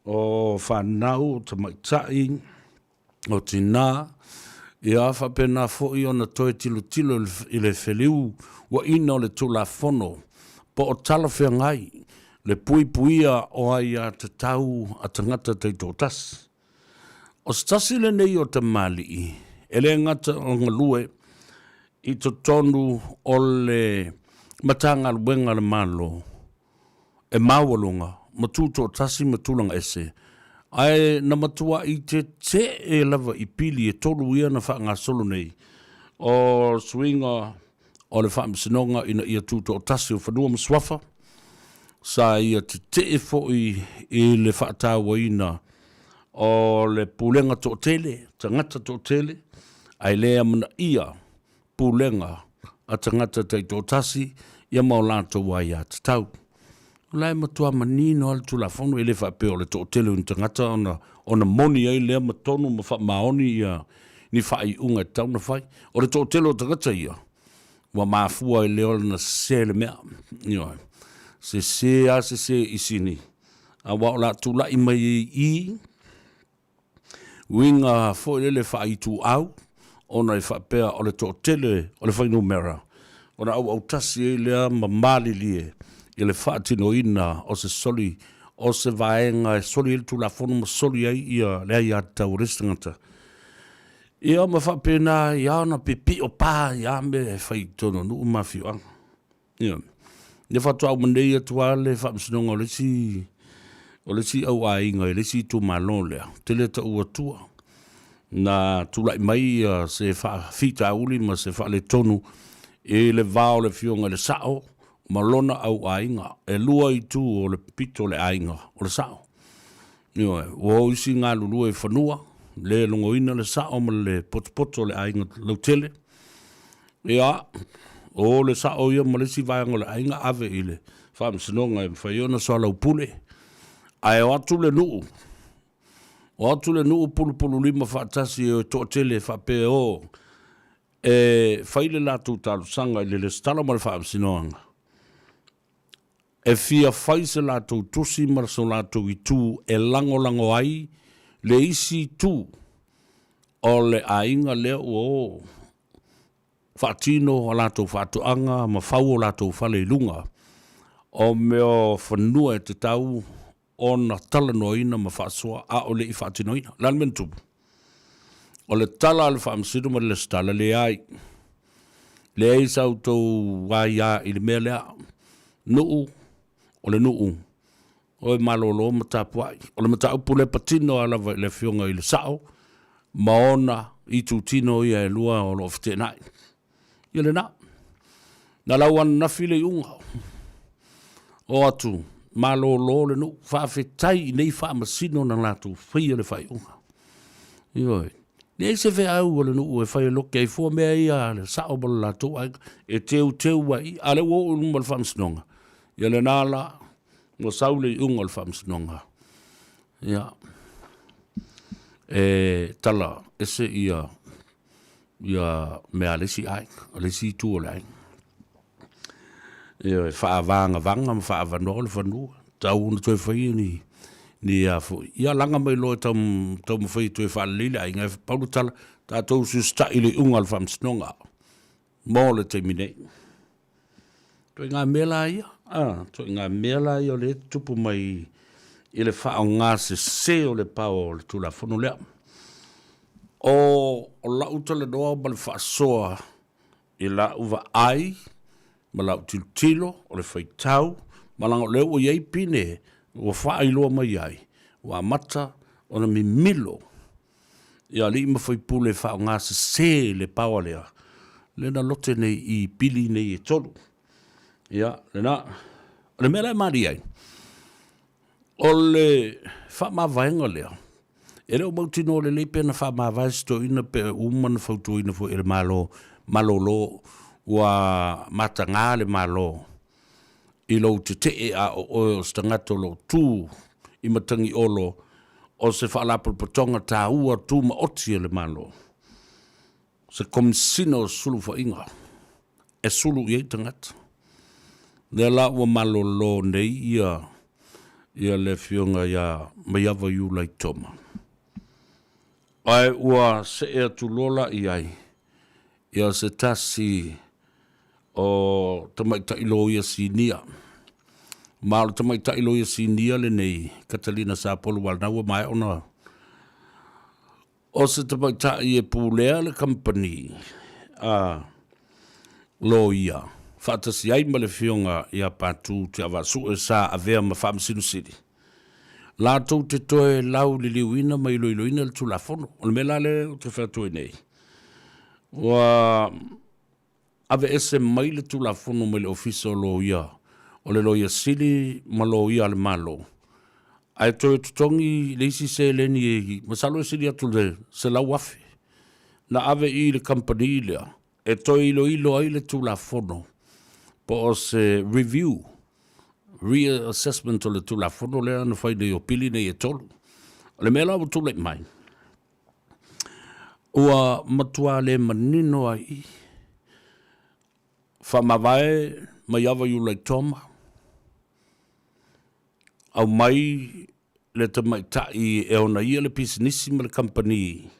o fanau, o tamaitai, o tinā, ia faapena foi ona toe tilotilo i le feliuaina o le Tulafono po o talafeagai le puipuia o aiatatau a tagata taitoatasi. O se tasi lenei o tamalii e le gata o galue i totonu o le Matagaluega a le Malo, e maualuga ma tutoatasi ma tulaga ese, ae na matuai tetee lava i pili e tolu ia na faagasolo nei o suiga o le Faamasinoga ina ia tutoatasi o Fanua ma Suafa, sa ia tetee foi i le faatauaina o le pulega toatele, tagata toatele, ae le amanaia pulega a tagata taitoatasi ia ma o latou aiatatau. O la e matua manino lava le Tulafono, e le faapea o le toatele o ni tagata ona, ona moni ai lea ma tonu ma faamaoni ia ni faaiuga e tatau ona fai. O le toatele o tagata ia, ua mafua i le ola na sese le mea. Ioe. Sese lava sese i sini, aua o le a tulai mai ai i i, uiga foi lele faaituau, ona e faapea o le toatele o le fuainumera, ona auautasi ai lea ma malilie i le faatinoina o se soli o se vaega e soli ai le Tulafono ma soli ai ia le aiatatau a le isi tagata. Ia ma faapena ai lava ona pipio pa ai lava mea e fai i totonu o nuu ma afioaga. Ia, ia faatoa uma nei atu lava le faamasinoga o le isi o le isi auaiga i le isi itumalo lea, ou te le taua atua, na tulai mai se faafitauli ma se faaletonu i le va o le afioga i le Sao ma lona auaiga. E lua itu o le pito o le aiga o le Sao. Ioe, ua o isi galulue i fanua, le logoina le Sao ma le potopoto o le aiga lautele. Ia, o le Sao ia ma le isi vaega o le aiga ave i le Faamasinoga e mafai ona soalaupule. Ae o atu le nuu, o atu le nuu pulupululima faatasi e toatele faapea o e fai le latou talosaga i le resitala ma le Faamasinoga e fia fai se latou tusi ma so latou itu e lagolago ai le isi itu o le aiga lea ua o faatino a latou faatoaga ma fau o latou fale i luga o mea o fanua e tatau ona talanoaina ma faasoa a o le i faatinoina. O le a le mea na tupu? O le tala a le Faamasino ma le Lesitala, leai, leai sa outou aia i le mea lea. Nuu, o le nuu, o e malolo ma tapuai. O le mataupu lea e patino lava lava i le Afioga i le Sao ma ona itutino ia e lua o lo o feteenai. Ia lena. Na lau ananafi le iuga. O atu, malolo le nuu, faafetai i nei faamasino na latou faia le faaiuga. Ioe. Leai se feau a le nuu e fai e loke ai fua mea ia a le sao ma le latou aiga e teuteu ai, a o lea ua oo i luma o le faamasinoga. Ia lena la, ua sau le iuga o le faamasinoga. Ia, e tala ese ia ia mea a le isi aiga, o le isi itu o le aiga. Ioe, faavagavaga ma faaavanoa le fanua, tatau ona toe faia ni, ni a foi, ia laga mai loa e taumafai e toe faalelei le aiga, e pau le tala, tatou usiusitai i le iuga o le faamasinoga mo le taimi nei. Ituaiga mea la ia, a, ituaiga mea la ia o lea e tutupu mai i le faaaoga sese o le power o le Tulafono lea. O, o lau talanoa ma le faasoa i lau vaai ma lau tilotilo, o le faitau, ma leaga o lea ua i ai pine ua faailoa mai ai, ua amata ona mimilo i alii ma faipule e faaaoga sese le power lea, lea na lote nei i pili nei e tolu. Ia, lena. O le mea la e malie ai, o le faamavaega lea, e le o mautinoa lelei pe na faamavae se toeaina pe uma na fautuaina foi e le Malo, malolo ua mataga le Malo i lou tetee a o oe o se tagata o lo o tu i Matagiolo o se faalapotopotoga taua tumaoti a le Malo, se Komesina o Sulufuaiga e sulu i ai tagata. Lea la ua malolo nei ia ia le Afioga ia Maiava Iulai Toma, ae ua see atu loa la i ai ia se tasi o tamaitai loia sinia. Ma o le tamaitai loia sinia lenei, Catalina Sapolu Walnau, ua maea ona o se tamaitai e pulea le kamupani a loia faatasi ai ma le Afioga ia Patu Tiavaasue sa avea ma Faamasino Sili, latou te toe lauliliuina ma iloiloina le Tulafono. O le mea la lea ou te fai atu ai nei, ua aveese mai le Tulafono mai le Ofisa o Loia, o le Loia Sili ma Loia a le Malo, ae toe totogi le isi seleni e masalo e sili atu i le $100,000 na ave i le kamupani lea e toe iloilo ai le Tulafono po o se review, reassessment o le Tulafono lea na fai nei o pili nei e tolu. O le mea la ua tulai mai, Ua matua le manino ai i. Faamavae mai ava i Ulaitoma, aumai le tamaitai e ona ia le pisinisi ma le kamupani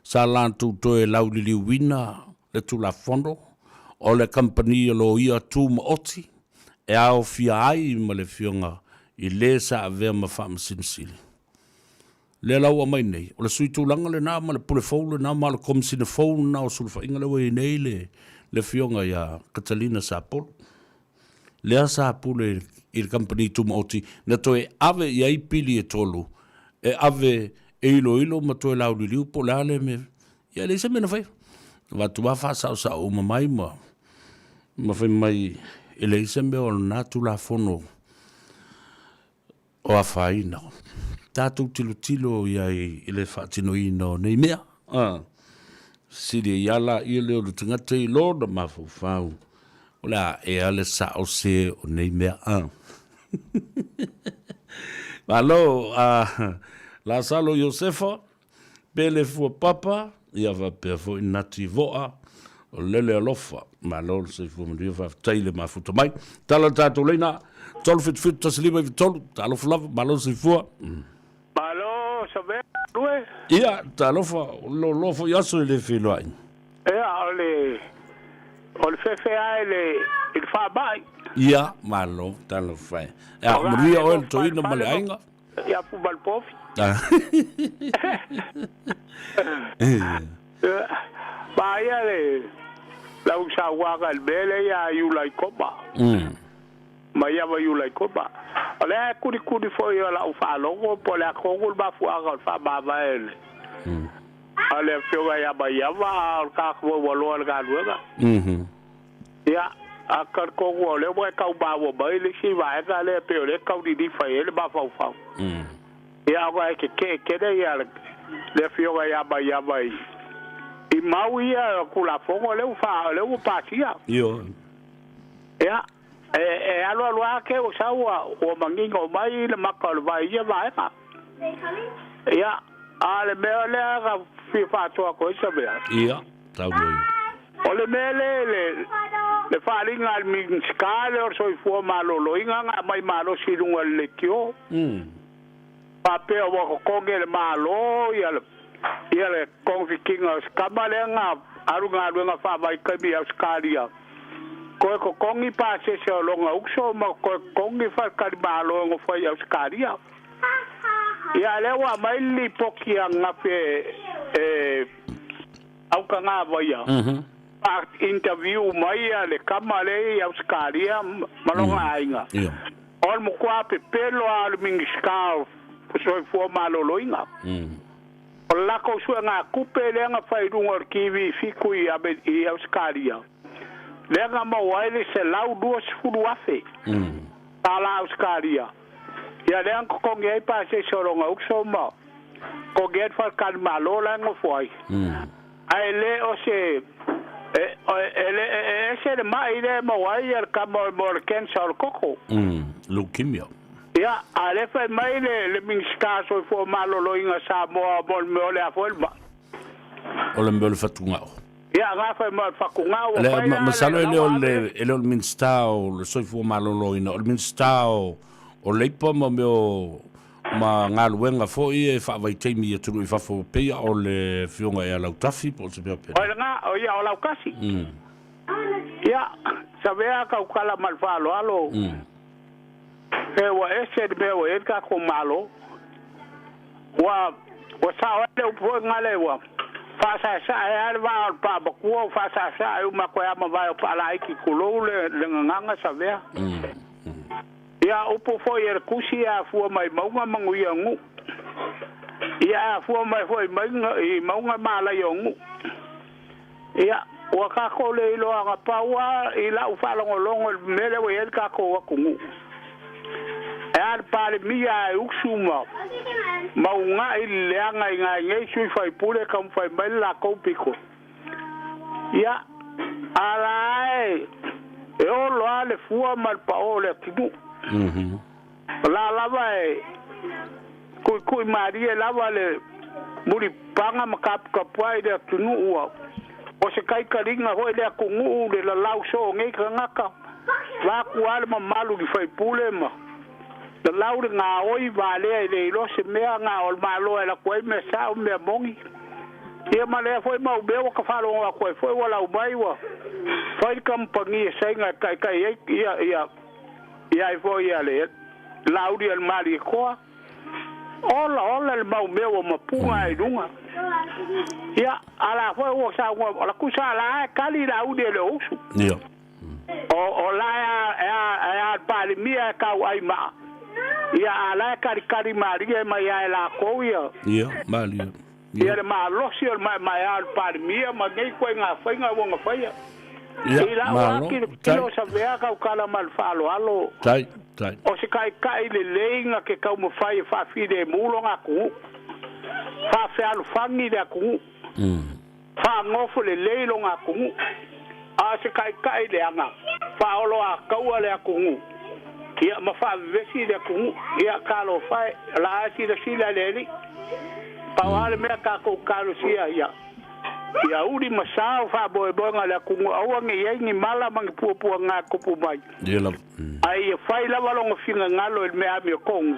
sa latou toe lauliliuina le Tulafono o le kamupani a loia tumaoti e aofia ai ma le Afioga i le sa avea ma Faamasino Sili. Lea la ua aumai nei, o le sui tulaga lena ma le pule fou lena ma o le Komesina fou lena o Sulufaiga lea ua i ai nei le le Afioga ia Catalina Sapolu. Lea sa pule i le kamupani tumaoti na toe ave i ai pili e tolu e ave e iloilo ma toe lauliliu po o le a le mea. Ia e leai se mea na faia. Avatu lava faasaosao uma mai ma ma fai mai e leai se mea o lena Tulafono o afaina. Tatou tilotilo i ai i le faatinoina o nei mea. A, sili ai lava laia lea o le tagata i lona mafaufau, o le a ea le sao se o nei mea. A. Malo, a, Lasalo Iosefa, Pele Fuapapa, ia faapea foi Nati Voa, o Lele Alofa. Malo le soifua manuia, faafetai le mafuta mai. Tala le tatou leina, 377 1593, talofa lava, malo le soifua. Malo, Savea, Lue. Ia, talofa, o le loaloa foi aso e le feiloai. Ia, o le, o le fefe ae le, i le faamai. Ia, malo, talofa e. Ia, manuia oe le toeaina ma le aiga. Ia pu ma le pofi. Ma ia le lau sauaga i le mea lea ia Iulai Koma. Ma ia ma Iulai Koma. O lea e kulikuli foi o lau faalogo po o le a tonu le mafuaaga o le faamavae le a le afioga ia Maiava a o le tagata foi ua loa le galuega. Ia, a talitonu o lea ua e tau maua mai le isi vaega lea pei o lea e tau lilifa i ai le mafaufau. Ia, ona e tetee tele ia le, le afioga ia Maiava i, i mau ia o Tulafono lea ua fa, lea ua pasia. Ioe. Ia, e, e alualu lava te ua sau ua, ua manino mai le mata o le vai i ia vaega. Ia, a o le mea lea na fia faasoa atu ai se mea. Ia, tau loi. O le mea lea le, le faaaliga a le Minisita lea o le Soifua Maloloina na aumai malosi i luga o le leitio. Faapea ua totogi e le Malo ia le, ia le togafitiga o se tama lea na alu i galuega faavaitaimi i Ausetalia. Toe totogi pasese o lona uso ma toe totogi faletalimalo e nofo ai i Ausetalia. Ia, lea ua aumai le lipoti ananafi e, e Aukagavaia, fa interview mai a le tama lea i Ausetalia ma lona aiga. O le matua pepelo lava o le Minisita o Soifua Maloloina. O le latou suegatupe lea na fai i luga o le TV 7 i i Ausetalia, lea na maua ai le $120,000 tala Ausetalia. Ia lea na totogi ai pasese o lona uso ma totogi ai le faletalimalo la e nofo ai. Ae le o se e, e, le, e ese le mai lea e maua ai le tama mo le cancer o le koko. Leukemia. Ia, a lea fai mai le, le Minisita Soifua Maloloina Samoa mo le mea o le a foi le mai. O le mea o le fatugao. Ia, nga fai mai o le fatugao ua fai la Masalo e le o le, e le o le Minisita o le Soifua Maloloina, o le Minisita o, o Leipa ma mea o ma galuega foi e faavaitaimi i atunuu i fafo pei o le afioga ia Lautafi po o se mea faapena. O lena, o ia o Lautasi. Ia, savea tautala ma le faaaloalo, e ua ese le mea ua i ai le tatou Malo. Ua, ua sao ai le upu foi gale ua faasaesae lava le vaa o le paamatua ua faasaesae uma atu ai lava ma vae o paalaiti tulou le, le gagana savea. Ia, upu foi e le tusi e afua mai mauga manuia o nuu. Ia, e afua mai foi maiga, i mauga malaia o nuu. Ia, ua tatou le iloa na pau lava i lau faalogologo i le mea lea ua i ai le tatou atunuu. E a le Palemia e usu ma, ma uunai le leaga i nai nei sui faipule e taumafai mai le latou pito. Ia, a la e, e olo lava le fua ma le paō o le atunuu. O la lava e tuitui malie lava le. Mulipaga ma kapukapuaʻi le atunuʻu a o se kaikaliga foʻi le atunuʻu le lalau soo nei tagata vaku a le mamalu i faipule ma lalau le gaoi valea i le iloa se mea ga o le malo e laku ai mea sa'o mea moni ia ma lea foʻi mau mea ua ka faalogo atu ai foʻi ua lau mai ua fai le kamupani e saiga e taʻitaʻi ai ia ia ia ai foʻi ia le lauli a le Malietoa ola ola le mau mea ua mapuga ai luga ia ala foʻi ua saunoa o laku sa la e kali lauli e le usu Ia. O la e a e a Palemia e kau ai maa ia a la e kalikali malie mai ai lakou ia. Ia, malie. Ia le malosi o le maemaea o le Palemia ma nei koe ngā faiga ua gafaia. Ia, I la'u malo, aki le tai. tilo savea kaukala ma le fa'aloalo. Tai, tai. O se ka'ika'i lelei ga ke taumafai e fa'afilemu loga atunu'u fa'afealofagi le atunu'u fa'agofo lelei loga atunu'u a o se ka'ika'i leaga fa'aolo akaua le atunu'u ia ma fa'avevesi le atunu'u ia talofae la a silasila le ali'i pau a le mea takou talosia ia ia uli ma sao fa'amoemoega le atunu'u aua nei ai ni mala ma ni puapuagā tupu mai. Ia lava. Ai ia fai lava loga figagalo i le mea amiotonu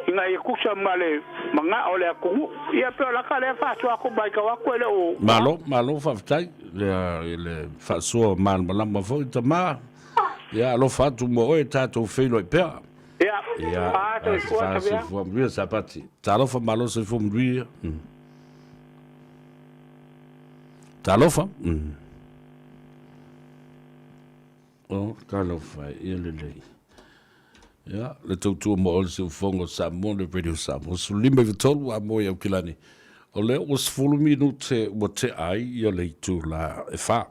ina ia kusa ma le maga'o le atunu'u ia pe o laka lea fa'asoako mai kau atu e le'o. Malo, malo faafetai le le faasoa malamalama foi tama. Ia alofa atu mo oe tatou feiloai pea. Ia. Ia, A soifua fa savea. soifua manuia Sapati. Talofa malo soifua manuia. Talofa. O, talofa ia lelei. Ia, le tautua mo oe le siufofoga o Samoa, le Radio Samoa. 13 a mo i Aukilani. O lea ua 10 minute ua tea ai ia le itula e 4.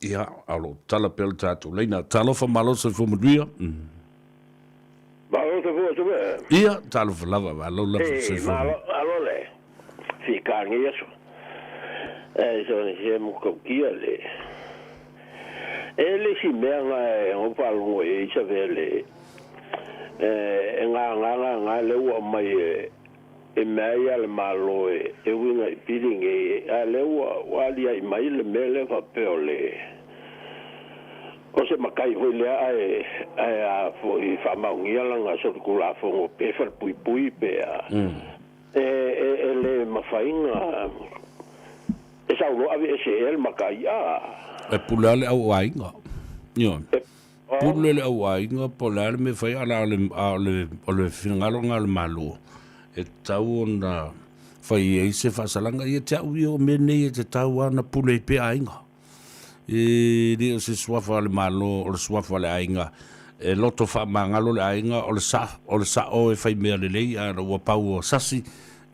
Ia, a o lo o tala pea le tatou laina. Talofa malo soifua manuia. Malo soifua soifua. Ia, talofa lava, malo lava Eh, soifua. malo, malo le fika ngi aso. Eh, so ni se mo kaukia le. E le si mea nga e ngo palongo e isa vele. E nga nga nga nga le ua mai e e mea ia le malo e e uiga i pili e a le ua ua alia i mai le mea lea faapea o le o se makai foi lea ae ae a foi faamaogia laga solikulafogo pe falepuipui pe a e e e le mafaiga e sauloa aveese ea le makai a E pule a le au aiga. Ioe. Pule le au aiga po o le a le mea e fai a o le a o le o le finagalo lena o le Malo e tatau ona fai ai se faasalaga ia te au ia o mea nei e tatau lava ona pule ai pea aiga. E le o se suafa o le Malo o le suafa o le aiga e loto faamagalo le aiga o le sa o le sa'o e fai mea lelei a ua pau o sasi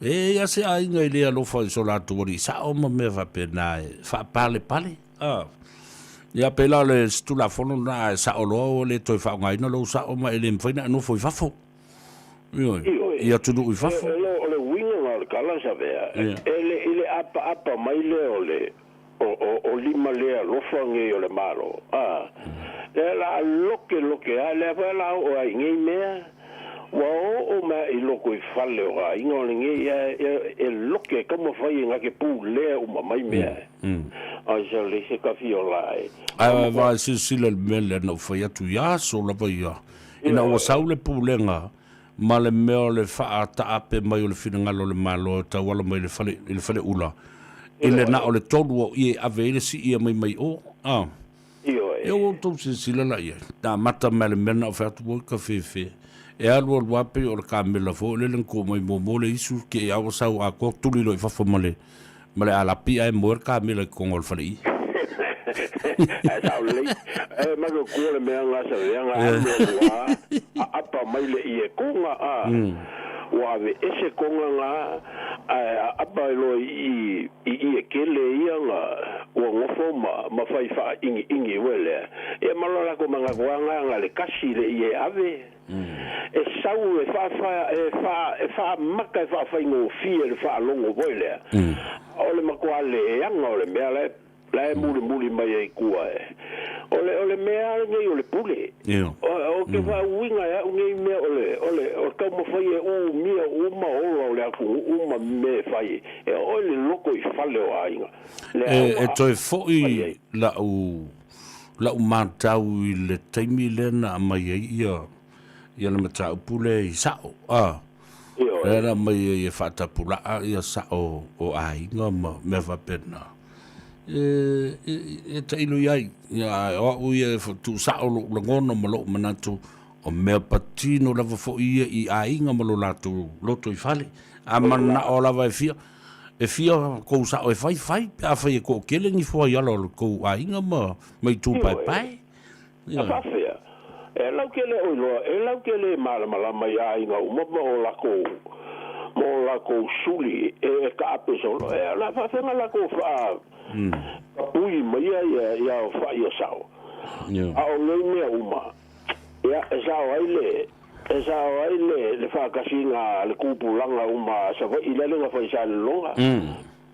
e i ai se aiga e le alofa i so latou alii sa'o ma mea faapena e faapalepale a. Ia pei la o le Tulafono lena a e sa'o loa ua le toe faaaogaina lou sa'o ma e le mafai ona e nofo i fafo. Ioe, Ioe. i atunuu i fafo. E, o le uiga lena o le tala Savea, Ia. e le i le apaapa mai lea o le o, o, o lima lea alofa nei o le Malo. A, lea la a loke loke a, lea foi la oo ai i nei mea. Ua oo mai i loko i fale o aiga o lenei e, e, e loke e taumafai e gake pulea uma mai mea. Ai sa le se kafi o la e. Ae vaai silasila i le mea lea na ou fai atu i aso lava ia, ina ua sau le pulega ma le mea o le faataape mai o le finagalo o le Malo e tauala mai i le fale, i le faleula, i le na o le tolu o ie e ave ai le sii mai mai o, a. Ioe. Ia ua outou silasila la i ai, na amata mai le mea na ou fai atu, oi ka fefe. E alu alu lava pei o le kamela foi lele na tuu mai muamua le isu, ke i a ua sau atoa tuli loa i fafo ma le, ma le alapi ae moe le kamela i totonu o le faleie. Ae sao lelei. E matua le mea nga sa vea nga alu alu a, a apa mai le ie konga a. Ua aveese konga nga ae a apa e loa i i ie kele ia nga ua gofo ma ma fai faaigiigi ue lea. Ia ma lo lakou manatu nga le kasi le ie ave. E sau e faafa e faa e faamaka e faafaigofie le faalogo foi lea. O le matua leaga o le mea la e la e mulimuli mai ai kua e. O le o le mea lenei o le pule. Io. O ke faauiga e a'u nei mea o le o le o le taumafai e umia uma ola o le atunuu ma mea e fai e oo i le loko i fale o aiga. Le E a e ua toe fai fo'i ai. la'u la'u matau i le taimi lea na aumai ai ia ia le mataupu lea i sa'o a lea na aumai ai e faatapula'a ia sa'o o aiga ma mea faapena e e e tailo i ai ia ae o a'u ia e tuusa'o lo'u lagona ma lo'u manatu o mea patino lava fo'i ia i aiga ma lo latou loto i fale a mana'o lava e fia e fia kou sa'o e fai fai pe afai e to'atele ni fuaiala o le tou aiga ma ma itu paepae. A faafea, e lau ke le o iloa, e lau ke le malamalama i aiga uma ma o lakou ma o lakou suli e e kaape solo. E la faafega lakou faa kapui maia ia ia fa'i o sa'o. A o nei mea uma, ia e sa'o ai le e sa'o ai le le faakasiga a le tupulaga uma a Savaii le alega fai Salelologa.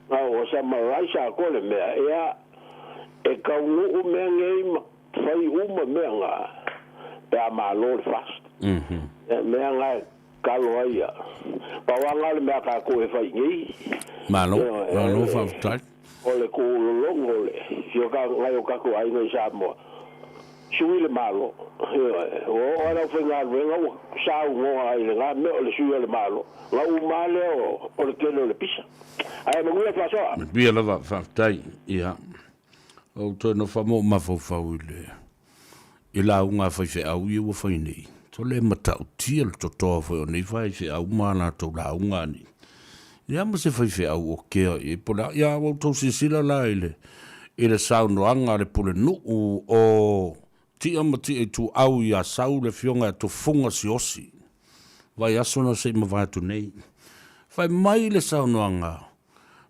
A o summarize atoa le mea, ia e taunuu mea nei ma fai uma mea na pe a malo le FAST. Ia mea na e talo ai ia. Pau lava na o le mea a tatou e fai nei. Malo, Ioe, malo faafetai. O le tuulologo o le si o nai o tatou aiga i Samoa. Sui le Malo. Ioe, ua oo lava le aufaigaluega ua saunoa ai i lena mea o le sui o le Malo. Na uma lava lea o le tele o le pisa. Ae manuia le faasoa. Manuia lava, faafetai. Ia, ou toe nofo lava ma ou mafaufau i le i lauga a faifeau ia ua fai nei. To le matautia le totoa foi o nei faifeau ma a latou lauga nei. Ia ma se faifeau o kea i ai po o le a. Ia ua outou silasila la i le i le saunoaga a le Pulenuu o Tia ma Tia Ituau i Asau le Afioga ia Tufuga Siaosi. Vaiaso na se i mavae atu nei. Fai mai le saunoaga,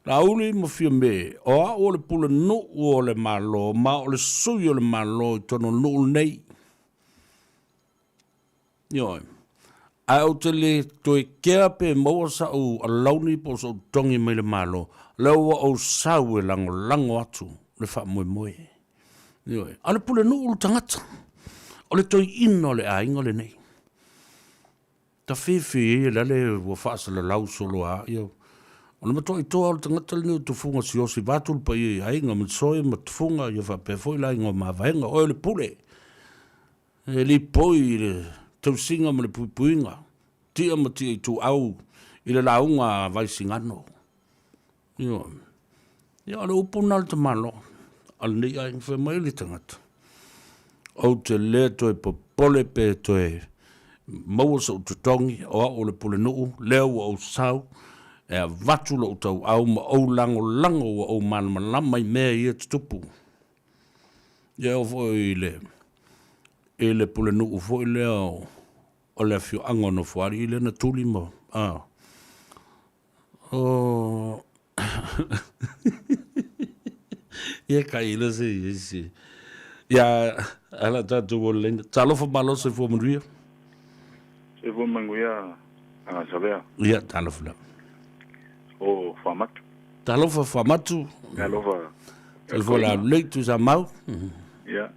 Laauli ma Fiame, o au o le Pulenuu o le Malo ma o le sui o le Malo i totonu o le nuu lenei. Ioe. Ae ou te le toe kea pe maua sa'u alauni po o so'u totogi mai le Malo, lea ua ou sau e lagolago atu le faamoemoe. Ioe. A o le pulenuu le tagata, o le toeaina o le aiga lenei. Tafefe ai e lale ua faasalalau solo a ia. O le matuai toa o le tagata lenei o Tufuga Siaosi vaeatu le paia i aiga ma Soe ma Tufuga ia faapea foi le aiga o Mavaega, oe o le pule. E lipoi i le tausiga ma le puipuiga, tia ma tia ituau i le lauga a Vaisigano. Ioe. Ia, o le upu lena a le tamaloa a lenei aiga, fai mai le tagata, ou te le toe popole pe toe maua so'u totogi, o au o le pulenuu, lea ua ou sau e avatu lo'u tauau ma ou lagolago ua ou malamalama i mea ia e tutupu. Ia e oo foi i le i le pulenuu foi lea o le afioaga o Nofoalii lea na tuli ma a o ia kai ila se isi ia ala tatou o le talofa malo soifua manuia. Soifua manuia a Savea. Ia talofa lava. O Fuamatu. Talofa Fuamatu. Talofa. Talofa la lei tu sa mau. Ia.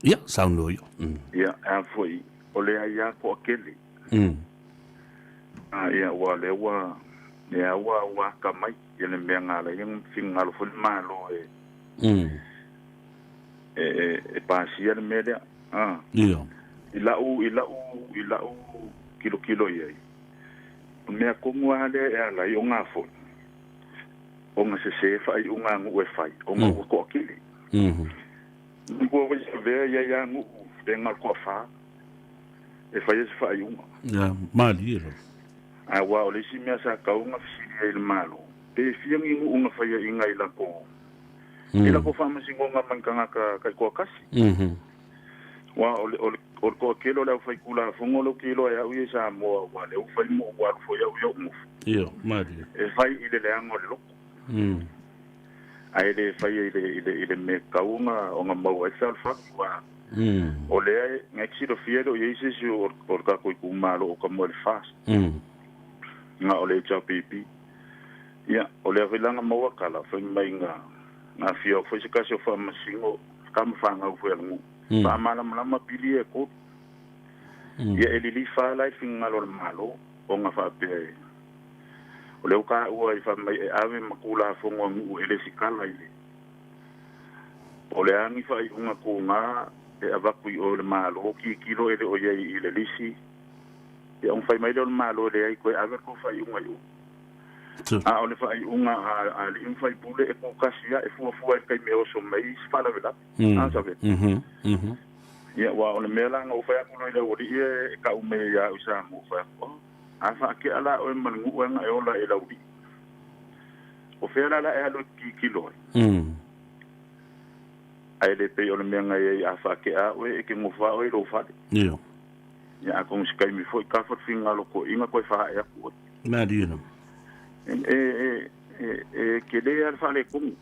Ia, saunoa ia. Ia, a foi, o le ai a toatele. A ia, ua lea ua, lea ua ua atamai ia le mea na ala ai ona finagalo foi le Malo e, e, e, e pasia le mea lea. A. Ia. I la'u, i la'u, i la'u tilotilo i ai, o le mea tonu lava lea e ala ai ona foi, ona sesē faaiuga a nuu e fai, ona ua toatele. Manatua foi sa avea i ai a nuu pe na o le toafa e faia se faaiuga. Ia, malie lava. Ae aua o le isi mea sa tatau ona fesili ai i le Malo, pe fia ni nuu na faiaina i latou, i latou faamasinoga ma ni tagata taitoatasi. Aua o le, o le, o le toatele o le aufaitulafono lea ou te iloa e au ia i Samoa, aua o lea ua fai ma ou alu foi au ia ou nofo. Ia, malie. E fai i le leaga o le loto. Ae le faia i le, i le, i le mea tatau ona, ona maua ai le fealofani, aua o lea e, na e te silafia e le o i ai se isi o, o le tatou itumalo o ka moe le FAST. Na o le HRPP. Ia, o lea foi la na maua tala, fai mai na, Na afio atu foi se tasi o faamasino, tama fanau foi a le nuu, faamalamalama pili ia e tolu. Ia e lilifa lava la i le finagalo o le Malo, ona faapea e, o lea ua taua ai fai mai e ave ma Tulafono a nuu e lesitala i le, po o le a ni faaiuga tuga e avatu i o i le Malo, tilotilo e le o i ai i le lisi, ia ona fai mai lea o le Malo e leai toe ave le tou faaiuga i o. A o le faaiuga a alii ma faipule e tutasi lava, e fuafua i le taimi e oso mai ai se faalavelave. A Saveta? Ia, aua o le mea la na ou fai atu loa i le aualii e tau mai ai ia au i Samoa, ou fai atu, Oh, a faatea la oe ma le nuu e na e ola e laulii. O fea la la e alu e tilotilo ai? Ae le pei o le mea na i ai a faatea oe e te nofo lava oe i lou fale. Ia, atonu i se taimi foi tafa le finagalo toeaina toe faaee atu oe. Malie. E, e, e, e tele lava le faaletonu.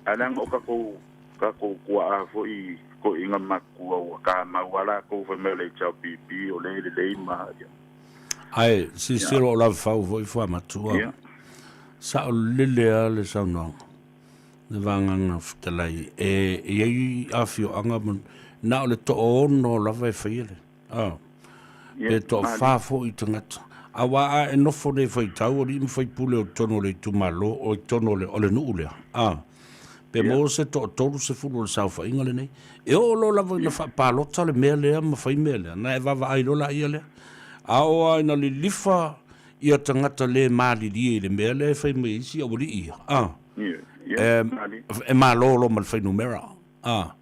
Ae leaga o tatou, tatou tuaa foi toeaiina matutua ua tamau lava latou fai mai o le HRPP o lea e lelei ma ia. Ae silasila o Lavafau foi Fuamatua. Ia. Sao lele lava le saunoaga. Le vagana fetalai e i ai afioaga ma na o le toaono lava e faia le a pe toafa foi tagata aua a e nofo nei faitau alii ma faipule o totonu o le itumalo o totonu o le, o le nuu lea a pe maua se toatolu sefulu o le saofaiga lenei e oo loa lava ina faapalota le mea lea ma fai mea lea na e vaavaai loa laia lea a oo lava ina lilifa ia tagata le malilie i le mea lea e fai mai ai isi aualii ia a e malo loa ma le fuainumera a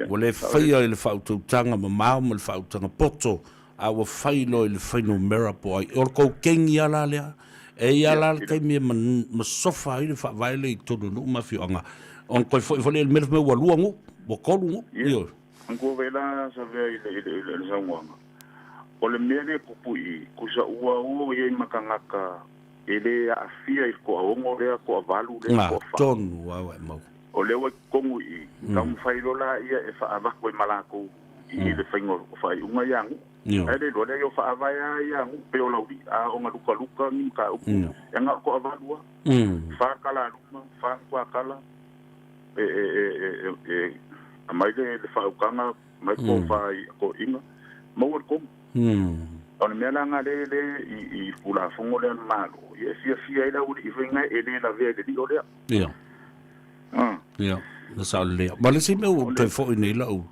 ua le faia i le faautautaga mamao ma le faautaga poto a ua fai loa i le fuainumera po o ai. O le tou kegi lava la lea. E i ai la le taimi e masofa ai le faavae lea i totonu o nuu ma afioaga ona toe foi foi lea i le mea lea fai mai ua lua nuu, ua tolu nuu. Ioe. Manatua vela Savea i le saunoaga, o le mea lea e tupu i i, tusa ua o i ai ma tagata e le aafia i le toaono lea, toavalu lea, Ga, toafa. tonu lava e mau. O lea ua i totonu i i, taumafai loa laia e faaavatu ai ma latou i le faiga o faaiuga ia nuu. Ae le iloa lea o faavae lava ia nuu pei o Laulii, a ona lukaluka ni mataupu, e na o le toavalu lava, fa tala a luma, fa tuakala, e, e, e, e, e aumai le, le faautaga, aumai le tofa i toeaiina, maua le tonu. O le mea la lena lea lea i, i le Tulafono lea a le Malo, ia e fiafia ai le aualii foi lena e le lavea i le lio lea. Ia. Ia, na sao lelei. Ma le isi mea ua toe foi nei lau,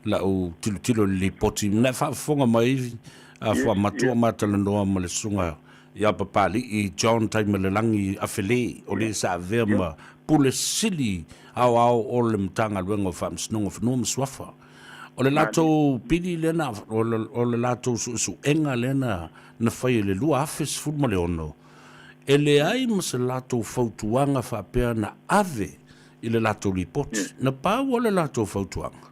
lau tilotilo i le lipoti, na e faafofoga mai a Fuamatua ma talanoa ma le susuga ia Papali'i John Taimalelagi Afele, o le sa avea ma Pule Sili Aoao o le Matagaluega o Faamasinoga o Fanua ma Suafa. O le latou pili lea na, o le, o le latou suesuega lea na, na fai i le 2016, e leai ma se latou fautuaga faapea na ave i le latou lipoti. Na pau o le latou fautuaga,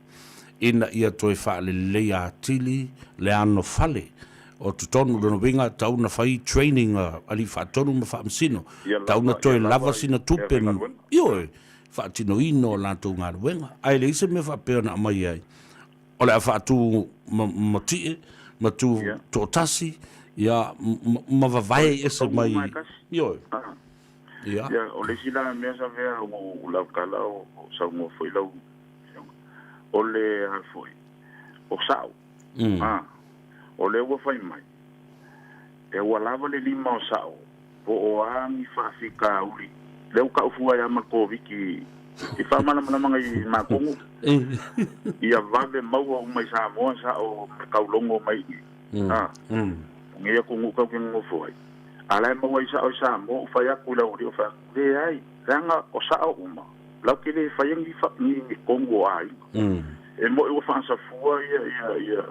ina ia toe faaleleia atili le anofale o totonu, lona uiga tau na fai training a alii faatonu ma faamasino, tau na toe lava sina tupe, ioe, faatinoina o latou galuega. Ae leai se mea faapea na aumai ai, o le a faatu ma tie, ma tu toatasi, ia, ma vavae ese mai, ioe. Ia. Ia, o le isi la mea sa mea o lau tala o saunoa foi lau afioga, o le a foi, o sa'o, a, o lea ua fai mai, e ua lava le lima o sa'o po o a ni faafitauli, lea ua ta'u fua ai lava ma le Koviti i faamalamalamaga i matou nuu, ia vave maua uma i Samoa sa'o ma le taulogo mai i i, a, o nei atunuu tatou te nonofo ai. A la e maua ai sa'o i Samoa, ou fai atu i lau alii, ou fai atu, Leai, leaga o sa'o uma, lau te le faia ni, ni, ni tonu o aiga. E mo'i ua faasafua ia, ia, ia,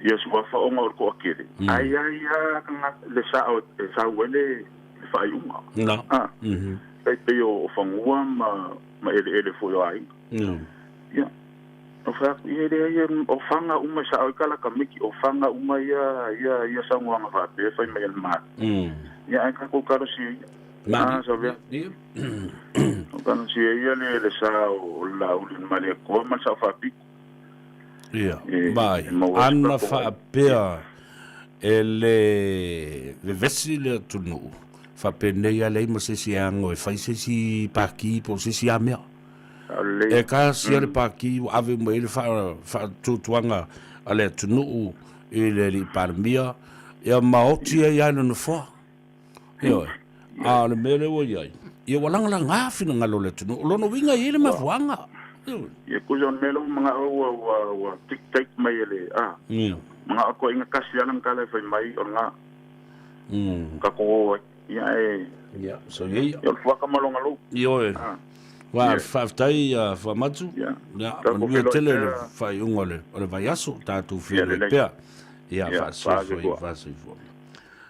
ia suafa ona o le toatele, ae i ai lava tagata, le sa'o e sau ai le, le faaiuga. Na. A, tai pei o, o fanua ma, ma eleele foi o aiga. Ia. O fai atu, ia e leai, o faga uma e sa'o ai kalaka miki, o faga uma ia, ia, ia saunoaga faapea e fai mai e le Malo. Ia ae tatou talosia ia. Mali. A, Savea. O talosia ia le, le sa o le Laauli ma le Atua ma le Sao Faapito. Ia, E, vai. e maua ai se Ana tatou ai. faapea e le vevesi le atunuu, faapenei lava leai ma se isi e ago e fai se isi paki po o se isi lava mea. lelei. E kasia le pākī ua ave uma i ai le faatuatuaga a le atunuu i le alii Palemia, ia ma oti ai lava i le nofoa. Ioe. A o le mea lea ua i ai, ia ua lagalaga finagalo o le atunuu. O lona uiga e i ai le mafuaaga. Ioe. Ia tusa o le mea lea ua manao ua ua ua dictate mai e le a. Ia. Manao toeaiina tasi lava lana tala e fai mai o lena. Tatou o ai. Ia e. Ia, so ia. Ia o le fuata ma lona lou. Ioe. Wa, faafetai Fuamatu. Ia. Ia, manuia tele le faaiuga o le o le vaiaso, tatou feiloai pea. Ia, faasoifua, faasoifua.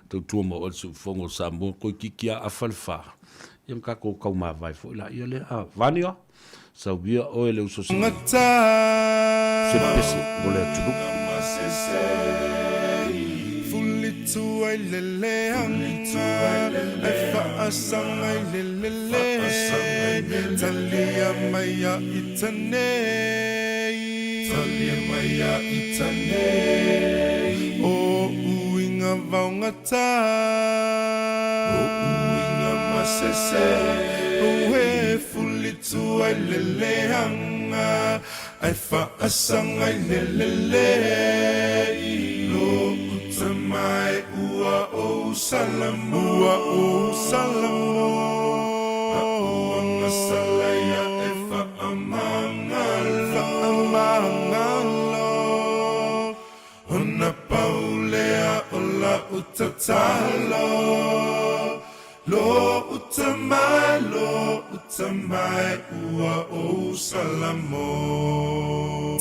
Tautua ma oe le siufofoga o Samoa, toeitiiti lava afa le fa. Ia ma tatou taumavae foi laia lea. A, Vania, sauia oe le uso se se pese mo le atunuu. Vaogata O uiga masese E fulitu ai le leaga Ai faasaga i le lelei Lo uta mai ua ou salamo Ua ou salamo A'uaga salaia e faamagalo Faamagalo Ona pau lea o la'u tatalo, Lo uta mai, lo uta mai, ua ou salamo.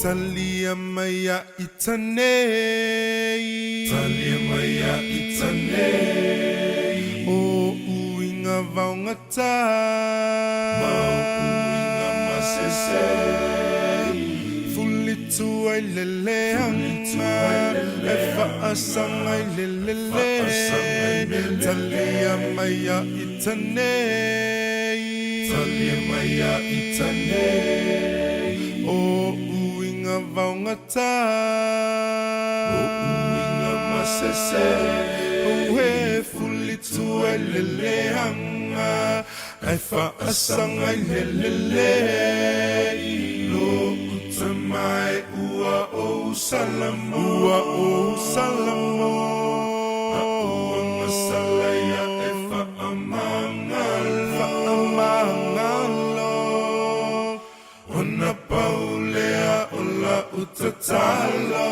Talia mai ia i tanei. Talia mai ia i tanei. O uiga vaogata. Ma o uiga masese. Fulitu ai le leaga. E faasaga i le lelei. Talia mai ia i tanei. Talia mai ia i tanei. O uiga vaogata. O uiga masese. E fulitu ai le leaga. Ai faasaga i le lelei Lo uta mai ua ou salamo Ua ou salamo A'uaga salaia e faamagalo Faamagalo Ona pau lea o la'u tatalo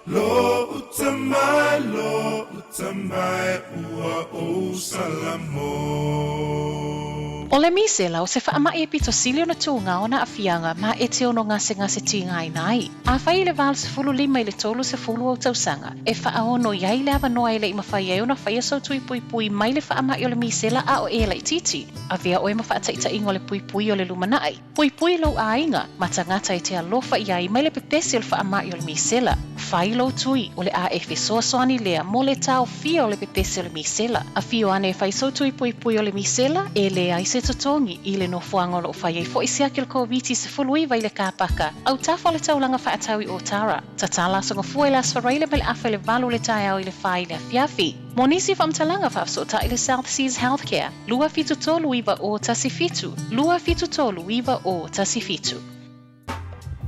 Lo uta mai, lo uta mai, ua ou salamo. O le misela o se faamaʻi e pito sili ona tuga ona aafiaga ma e te ono gasegase tigaina ai. Afai i le 85 i le 30 ou tausaga, e faaono i ai le avanoa e le i mafai ai ona faia sou tui puipui mai le faamaʻi o le misela a o e laitiiti. Avea oe ma faataitaiga o le puipui o le lumanai. Puipui lou aiga ma tagata e te alofa i ai mai le pepesi o le faamaʻi o le misela. Fai lou tui, o le a e fesoasoani lea mo le taofia o le pepesi o le misela. Afio ane e fai sou tui puipui o le misela, e leai se totogi i le nofoaga o lo o fai ai foi siaki o le Koviti-19 i le kāpaka autafa o le taulaga faatau i Ōtara. Tatala Aso Gafua i le Aso Faraile mai le afa i le valu o le taeao i le fa i le afiafi. Mo nisi faamatalaga faafesootai i le South Seas Healthcare, 273 9017, 273 9017.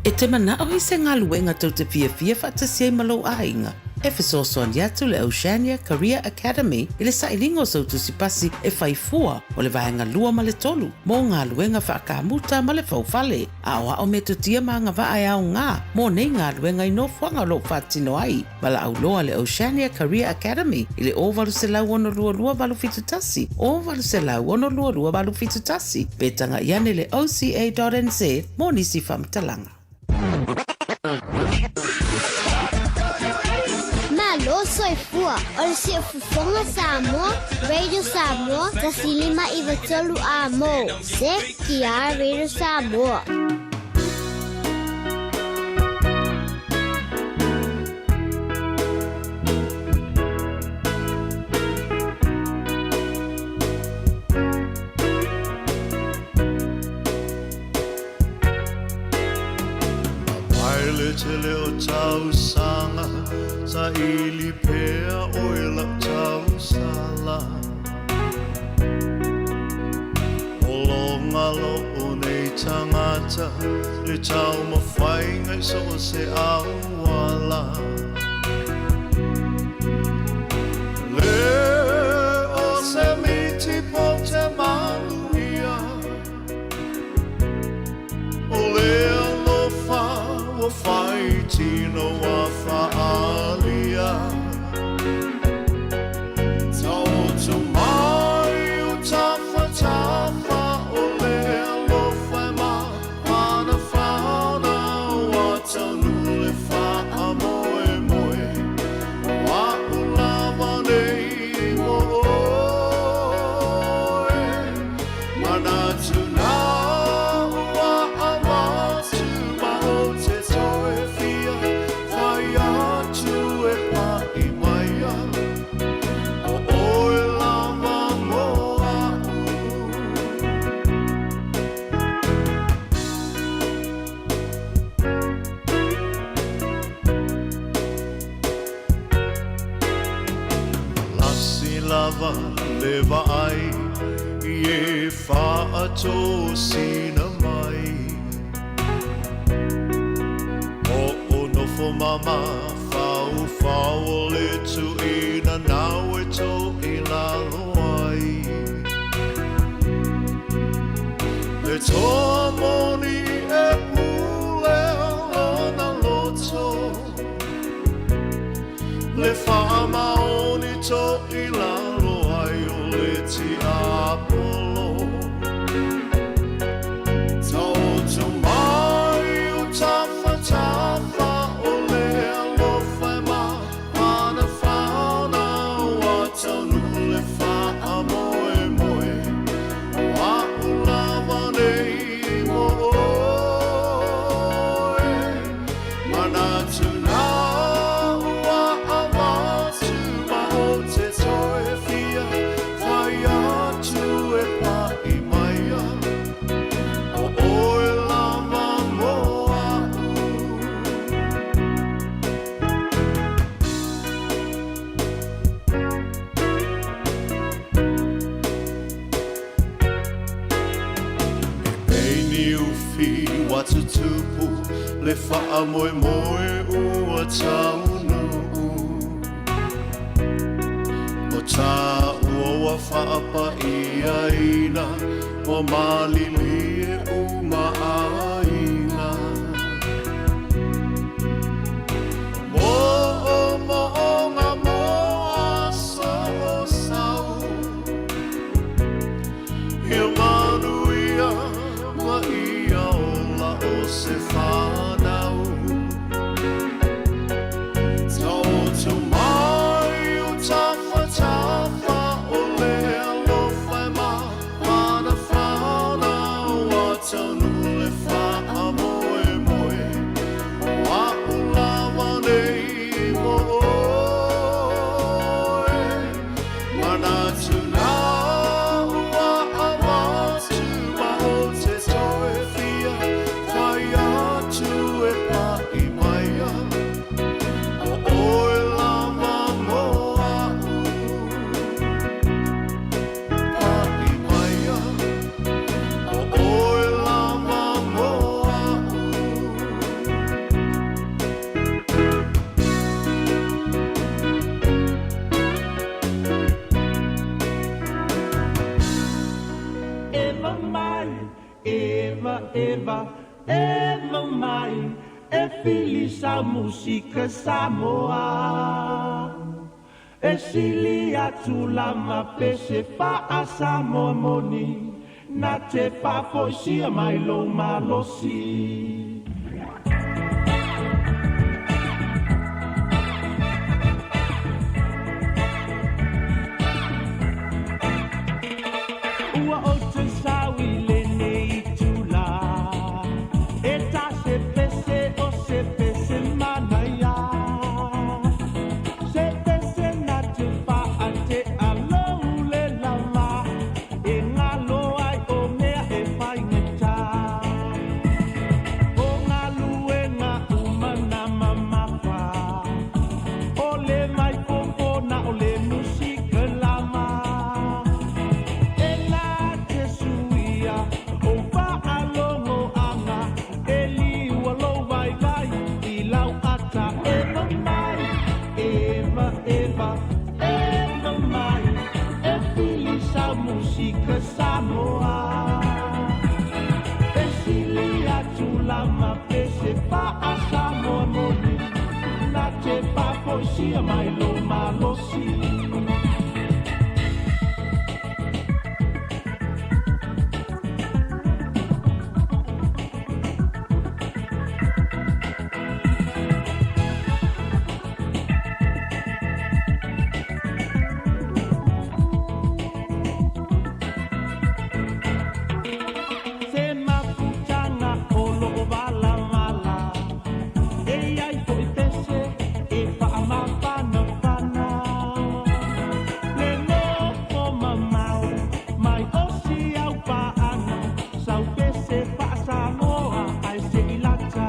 E te manao i se galuega tou te fiafia faatasi ai ma lou aiga? E fesoasoani atu le Oceania Career Academy i le sailiga o sou tusipasi e fai fua o le vaega lua ma le tolu mo galuega faakamuta ma le faufale. Aoao metotia ma agavaa e aoga mo nei galuega i nofoaga o lo o faatino ai. Valaau loa le Oceania Career Academy i le 0800 622 871, 0800 622 871, pe taga'i ane le oca.nz mo nisi faamatalaga. Malo soifua, o le Siufofoga Samoa, Radio Samoa, 105 93 A mo, CTR Radio Samoa. Mai le tele o tausaga Saili pea oe lau tausala O lou galo o nei tagata le taumafaiga i so o se auala. Le o se miti po te manuia, o le alofa ua faitino ua faaalia. Taoto mai o tafatafa o le alofa e mafanafana ua taunuu le faamoemoe o a'u lava nei mo oe. Manatu na ua avatu ma ou te toe fia fai atu e pa'i mai o oe lava mo a'u. Lasi lava le vaai i e faatosina mai. Hoʻonofo ma mafaufau o le tuʻina nau e to i lalo ai. Le toa moni e pule lona loto, le faamaoni to i lalo ai o le tiapolo. Taoto mai o tafatafa o le alofa e mafanafana ua taunuu le faamoemoe o a'u lava nei mo oe. Manatu na ua avatu ma ou te toe fia fai atu e pa'i mai o oe lava mo a'u. E pei ufi ua tutupu le faamoemoe ua taunuu. O tāua ua faapaiaina ua malilie uma aiga. Moomooga mo aso o sau, ia manuia ma ia ola o se fanau. Taoto mai o tafatafa o le alofa e mafanafana ua taunuu le faamoemoe o a'u lava nei mo oe. Manatu na ua avatu ma ou te toe fia fai atu e pa'i mai o oe lava mo a'u. Pa'i mai o oe lava mo a'u. Eva mai, Eva, Eva, Eva mai, e filisa musika Samoa. E sili atu lava pese faa Samoa moni, na te faafoisia mai lou malosi. Ua ou te sau i lenei itulā, e ta se pese o se pese manaia. Se pese na te faatea lou le lava, e galo ai o mea e faigata. O mai lou malosi. Se mafutaga o loo valavala e i ai foʻi pese e faamafanafana le nofo mamao mai o si au paaga sau pese faasamoa ae seʻi lata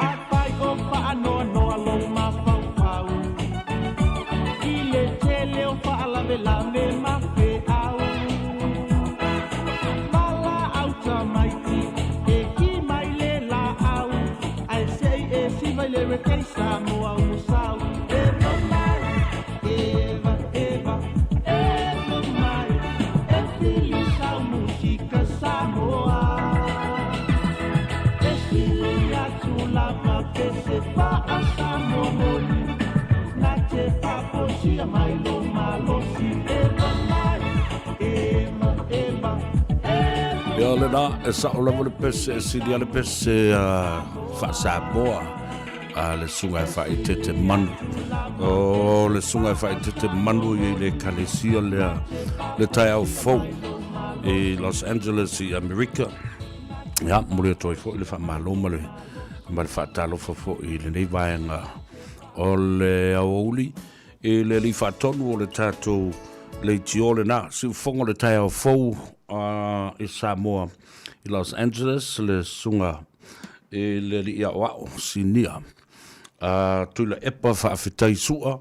afai o faanoanoa lou mafaufau i le tele o faalavelave ma feau valaau tamaiti e ki mai le laau ae seʻi e siva i le reggae Samoa ua sau. Eva mai, eva, eva, eva mai, e fili sau musika Samoa. E sili atu lava pese faa-Samoa moni na te faafosia mai lou malosi. Eva mai, eva, eva, eva. Ia lena, e sao lava le pese, e sili a le pese faa-Samoa a le susuga e faaeteete manu. O le susuga e faaeteete manu i le ekalesia lea le taeao fou i Los Angeles i Amerika. Ia, momoli atu ai foi le faamalo ma le ma le faatalofa foi i lenei vaega o le aoauli i le alii faatonu o le tatou leitio lena, siufofoga o le taeao fou i Samoa i Los Angeles, le susuga i le alii aoao sinia a Tuilaepa Faafetai Sua,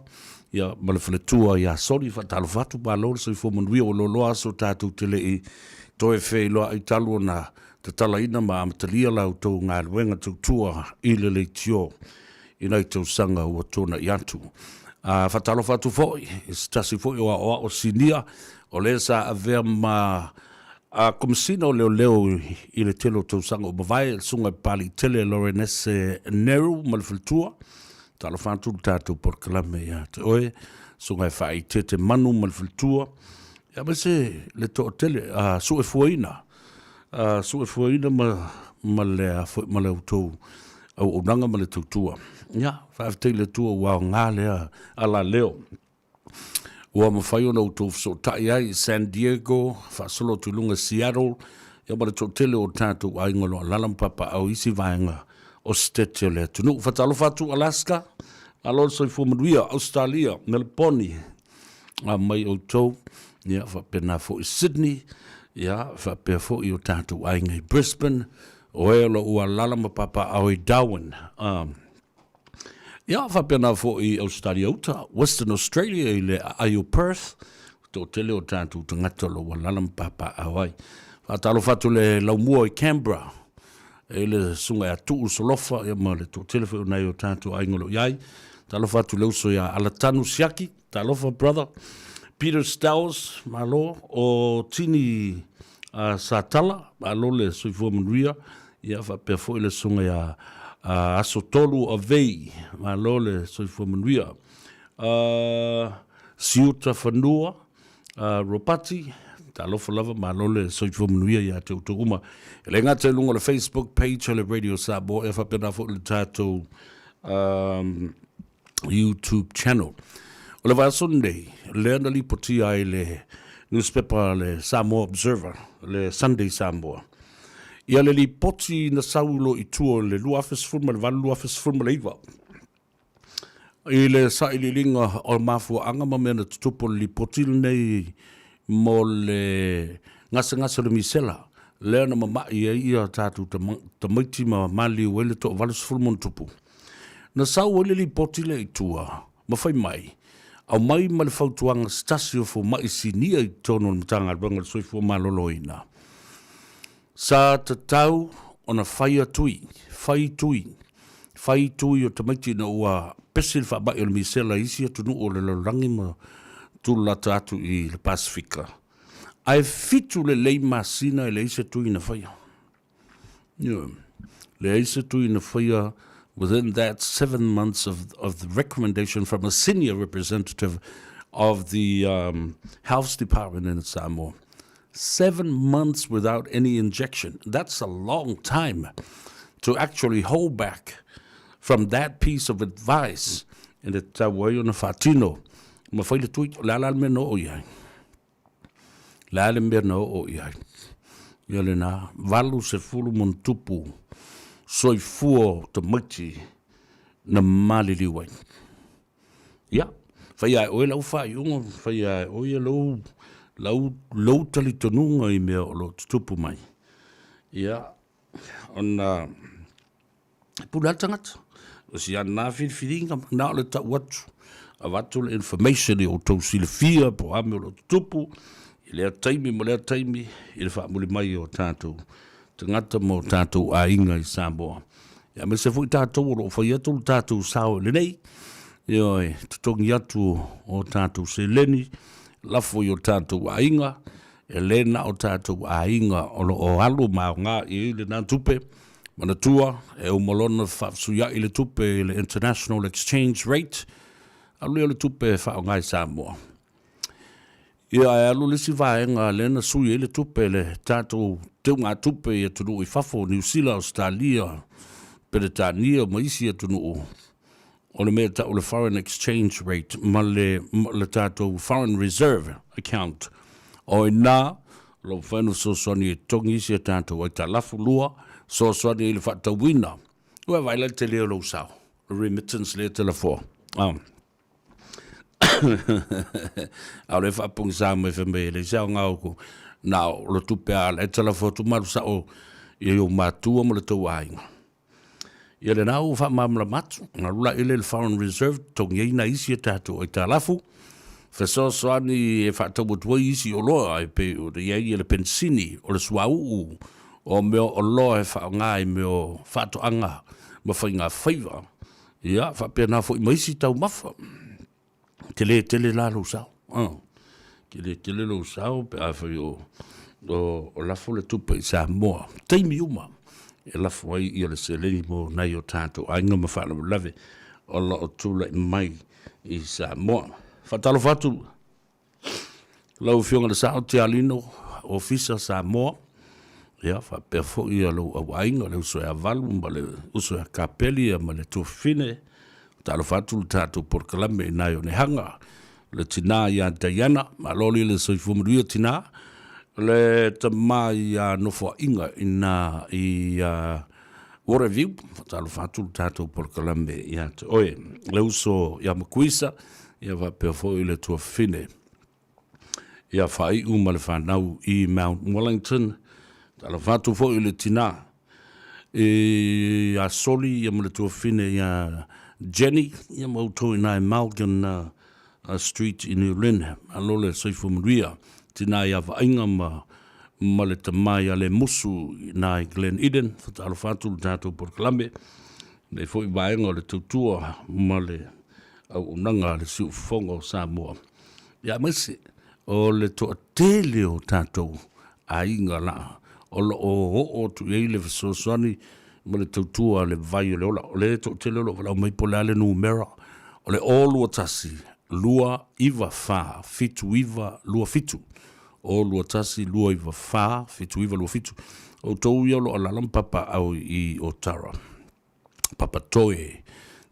ia, ma le faletua ia Soli. Faatalofa atu, malo le soifua manuia, ua loaloa aso tatou te le i toe feiloai talu ona tatalaina ma amatalia la outou galuega tautua i le leitio i nai tausaga ua tuanai atu. A faatalofa atu foi i se tasi foi o aoao sinia o lea sa avea ma A Komesina o Leoleo i le tele o tausaga ua mavae, le Susuga i Papaliitele Lorenese Neru ma le faletua. Talofa atu le tatou polokalame ia te oe, Susuga e Faaitete Manu ma le faletua. Ia aemaise le toatele a suefuaina, a suefuaina ma, ma le, a foi, ma le outou auaunaga ma le tautua. Ia, faafetai i le Atua ua aoga lea alaleo. Ua mafai ona outou fesootai ai i San Diego, faasolo atu i luga i Seattle, ia ma le toatele o tatou aiga o lo o alaala ma papaaao i isi vaega o Setete o le atunuu. Faatalofa atu Alaska, malo le soifua manuia, Ausetalia, Meleponi, a mai outou, ia faapena foi Sydney, ia faapea foi o tatou aiga i Brisbane, o e o lo o ua alaala ma papaaao i Darwin. Ia, faapena foi i Ausetalia Uta, Western Australia i le aai o Perth, toatele o tatou tagata o lo o ua alaala ma papaaao ai. Faatalofa atu le laumua i Canberra, i le susuga ia Tuu Solofa ia ma le toatele foi o nai o tatou aiga o lo o i ai. Talofa atu le uso ia Alatanu Siaki, talofa brother. Peter Stowers, malo. O Tini Satala, malo le soifua manuia. Ia faapea foi le susuga ia Aso Tolu Avei, malo le soifua manuia. Siuta Fanua Ropati, talofa lava, malo le soifua manuia ia te outou uma. E le gata i luga o le Facebook page o le Radio Samoa, ia faapena foi le tatou YouTube channel. O le vaiaso lenei, lea na lipotia ai le newspaper le Samoa Observer, le Sunday Samoa, ia le lipoti na sau loa i tua o le 2018, 2019, i le sailiiliga o mafuaaga ma mea na tutupu o le lipoti lenei mo le gasegase o le misela, lea na mamai ai ia tatou tamaiti ma maliu ai le toa 80 ma ona tupu. Na sau ai le lipoti lea i tua ma fai mai, aumai ma le fautuaga se tasi o fomai sinia i totonu o le Matagaluega o le Soifua Maloloina, sa tatau ona faia tui, fai tui, fai tui o tamaiti ina ua pesi le faamai o le misela i isi atunuu o le lalolagi ma tulata atu i le Pasefika, ae 7 lelei masina e leai se tui na faia. Ioe. Leai se tui na faia Within that 7 months of the recommendation from a senior representative of the health department in Samoa. 7 months without any injection. That's a long time to actually hold back from that piece of advice i le tatau ai ona faatino ma fai le tui. O le a la le mea na oo i ai? Le a le mea na oo i ai? Ia lena, 80+ soifua o tamaiti na maliliu ai. Ia, faia e oe lau faaiuga, faia e oe lou talitonuga i mea o lo o tutupu mai. Ia, ona e pule lava le tagata. O si ana lava filifiliga, na o le tau atu, avatu le information i outou silafia po o a mea o lo o tutupu i lea taimi ma lea taimi i le faamuli mai o tatou tagata ma o tatou aiga i Samoa. Ia aemaise foi tatou o lo o fai atu le tatou sao i lenei, ioe, totogi atu o tatou seleni, lafo i o tatou aiga, e le na o tatou aiga o lo o alu ma aoga i ai lena tupe. Manatua, e uma loa ona faafesuiai le tupe i le international exchange rate, alu lea o le tupe e faaaoga i Samoa. Ia, ae alu le isi vaega lea na sui ai le tupe, le tatou teugatupe i atunuu i fafo, Niu Sila, Ausetalia, Peretania ma isi atunuu, o le mea e tau o le foreign exchange rate ma le tatou foreign reserve account. O i ina o lo o mafai ona fesoasoani e totogi isi a tatou aitalafu lua, fesoasoani i le faatauina. Ua e vaai la i le tele o lou sao, le remittance lea e te lafoa. A o lea e faapogisa mai fai mai e leai se aoga o ku, na o le tupe lava la e te lafo atu ma alu sao i ou matua ma le tou aiga. Ia lena ua faamalamalama atu, na alu la i le foreign reserve totogi ai nai isi a tatou aitalafu, fesoasoani e faatau atu ai isi oloa e pei ona i ai le penisini, o le suauu, o mea oloa e faaaoga i mea o faatoaga ma faigafaiva. Ia, faapena foi ma isi taumafa. Tele tele la lou sao. Tele tele lou sao pe afai o lafo le tupe i Samoa. Taimi uma e lafo ai ia le seleni mo nai o tatou aiga ma faalavelave o lo o tulai mai i Samoa. Faatalofa atu Lau Afioga i le Sao Tialino, Ofisa Samoa, ia faapea foi ia lou auaiga, le uso ia Valu ma le uso ia Kapeli ia ma le Tuafafine. Talofa atu le tatou polokalame i nai Onehaga, le tina ia Diana, malo li le soifua manuia tina, le tama ia Nofoaiga ina i Waterview, faatalofa atu le tatou polokalame ia te oe. Le uso ia Makuisa, ia faapea foi le tuafafine ia Faaiu ma le fanau i Mount Wellington. Talofa atu foi i le tina ia Soli ia ma le tuafafine ia Jenny ia ma outou i ina i Malgan Street i New Lynn. Malo le soifua manuia. Tina ia Vaaiga ma le tama ia Lemusu i ina i Glen Eden. Faatalofa atu i le tatou polokalame nei foi vaega o le tautua ma le auaunaga a le Siufofoga o Samoa, ia aemaise o le toatele o tatou aiga la o lo o oo atu i ai le fesoasoani ma le tautua a le Vai o le Ola. O le toatele o lo o valaau mai po o le a le numera, o le 021 294 7927, 021 294 7927. Outou ia o lo o alaala ma papaaao i Otara, Papatoe,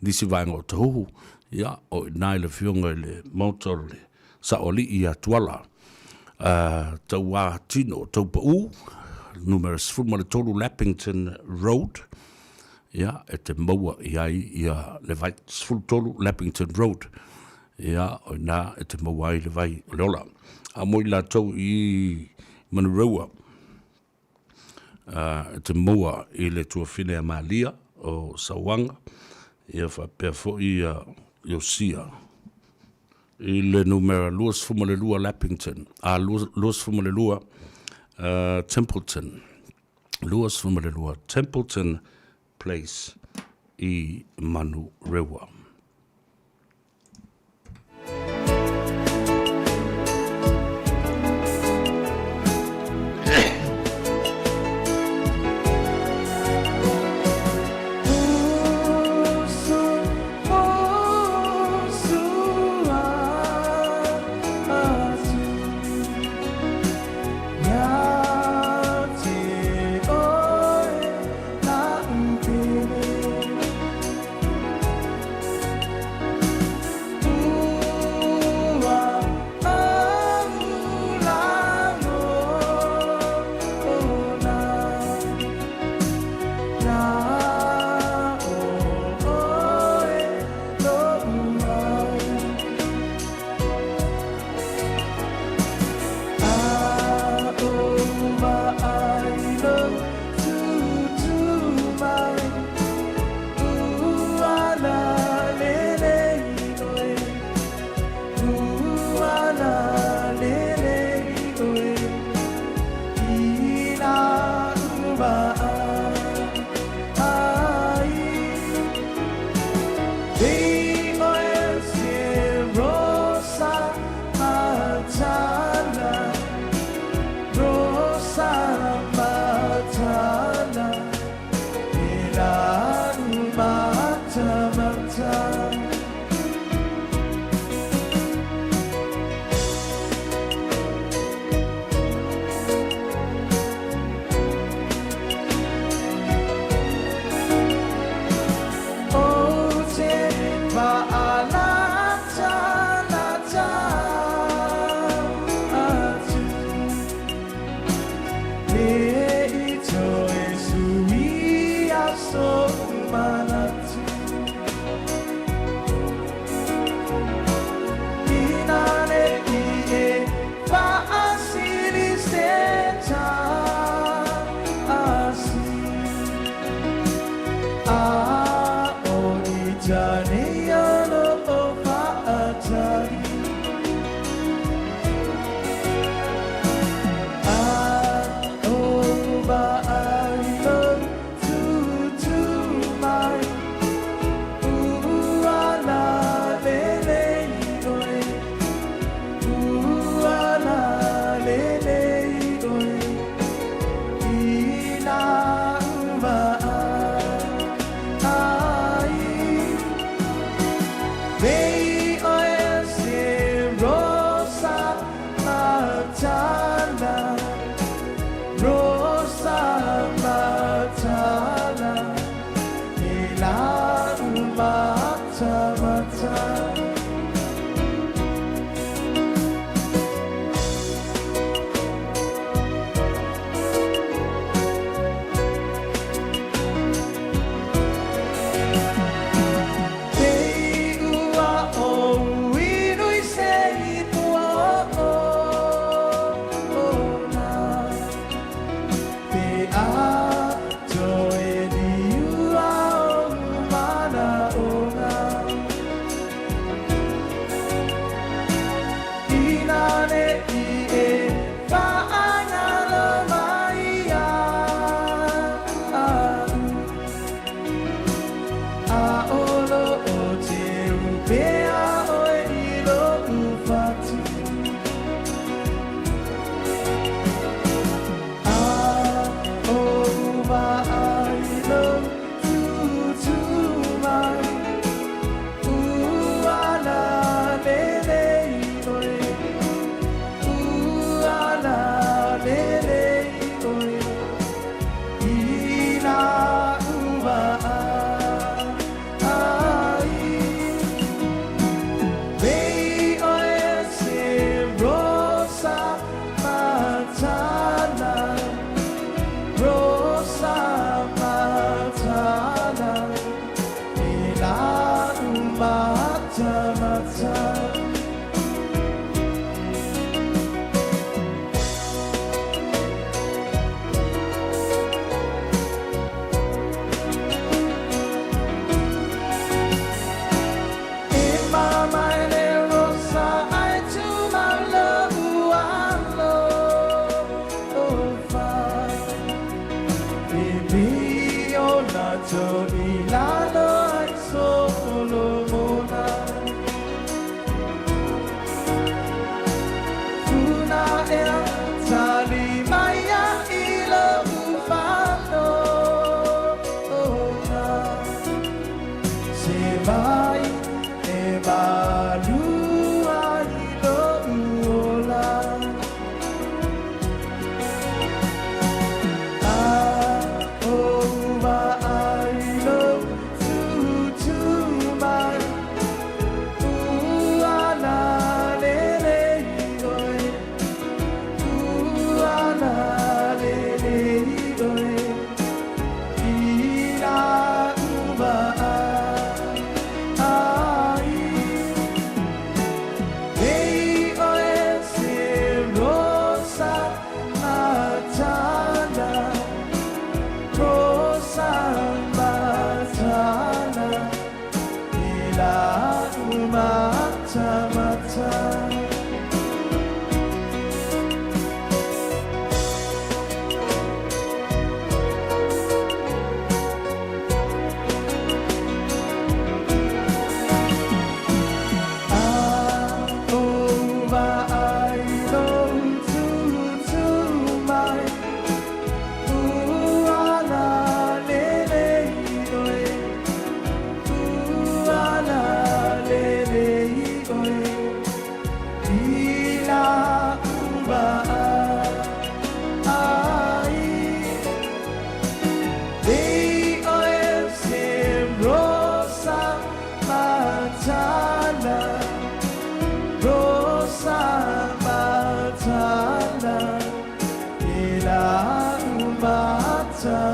nisi vaega o Tahuhu, ia, o i ina i le afioga i le Maota o le Saoalii ia Tuala, Tauā Tino Taupau, numera 13 Lappington Road, ia, e te maua i ai ia le vai, 13 Lappington Road, ia, o i ina e te maua ai le vai o le ola. A mo i latou i Manurewa, e te maua i le tuafine a Malia o Sauaga, ia faapea foi ia Iosia i le numera 22 Lappington, a 22 Templeton, 22 Templeton Place i Manurewa.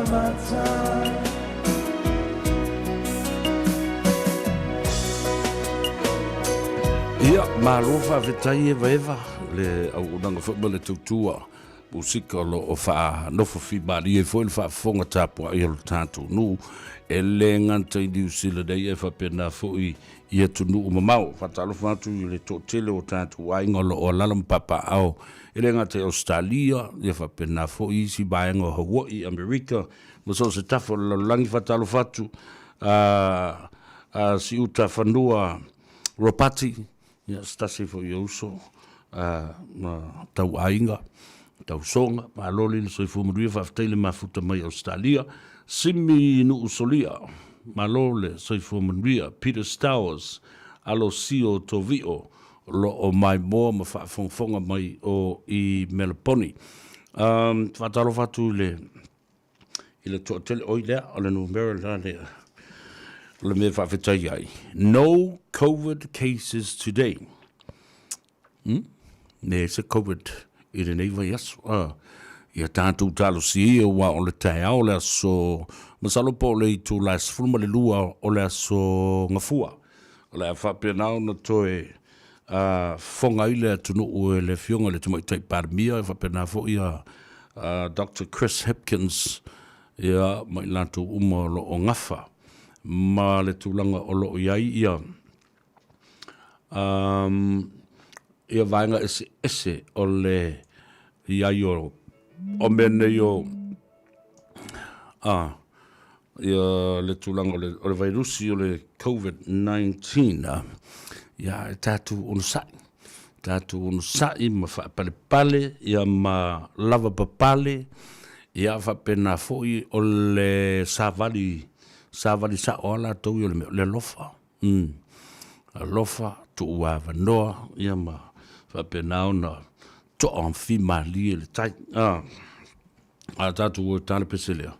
mata. Ia, malo faafetai Evaeva, le auaunaga foi ma le tautua musika o lo o faanofo fimalie foi le faafofoga tapuai o le tatou nuu e le gata i Niu Sila nei ae faapena foi i atunuu mamao. Faatalofa atu i le toatele o tatou aiga o lo o alala ma papaaao e le gata i Ausetalia, ia faapena foi isi vaega o Hawaii, Amerika ma so o se tafa o le lalolagi. Faatalofa atu a a Siuta Fanua Ropati, ia se tasi foi o uso a ma tau aiga, tau soga, malo le soifua manuia, faafetai le mafuta mai Ausetalia. Simi Nuusolia, malo le soifua manuia. Peter Stowers, alo Sio Tovio, o lo o maimoa ma faafogafoga mai o i Melaponi. Um, faatalofa atu i le i le toatele oi lea o le numera la lea o le mea faafetai ai. No COVID cases today. Ne se COVID i lenei vaiaso. Ah, ia tātou talosia ia ua o le taeao le aso, masalo po o le itula e 12 o le aso Gafua. O le a faapena ona toe fofoga ai le atunuu e le Afioga i le Tamaitai Palemia, e faapena foi a Doctor Chris Hipkins, ia, ma i latou uma o lo o gafa ma le tulaga o lo o i ai ia um, ia vaega eseese o le i ai o, o mea nei o a, ia le tulaga o le, o le vairusi o le COVID-19. Ia, e tātou onosai. Tātou onosai ma whaapalepale, ia ma lava papale, ia whapena foi o le savali, savali sa o ala tau i o le mea o le alofa. Alofa, tuu avanoa, ia ma faapena ona toa fimalie le tai. A, a tatou o tala pese lea.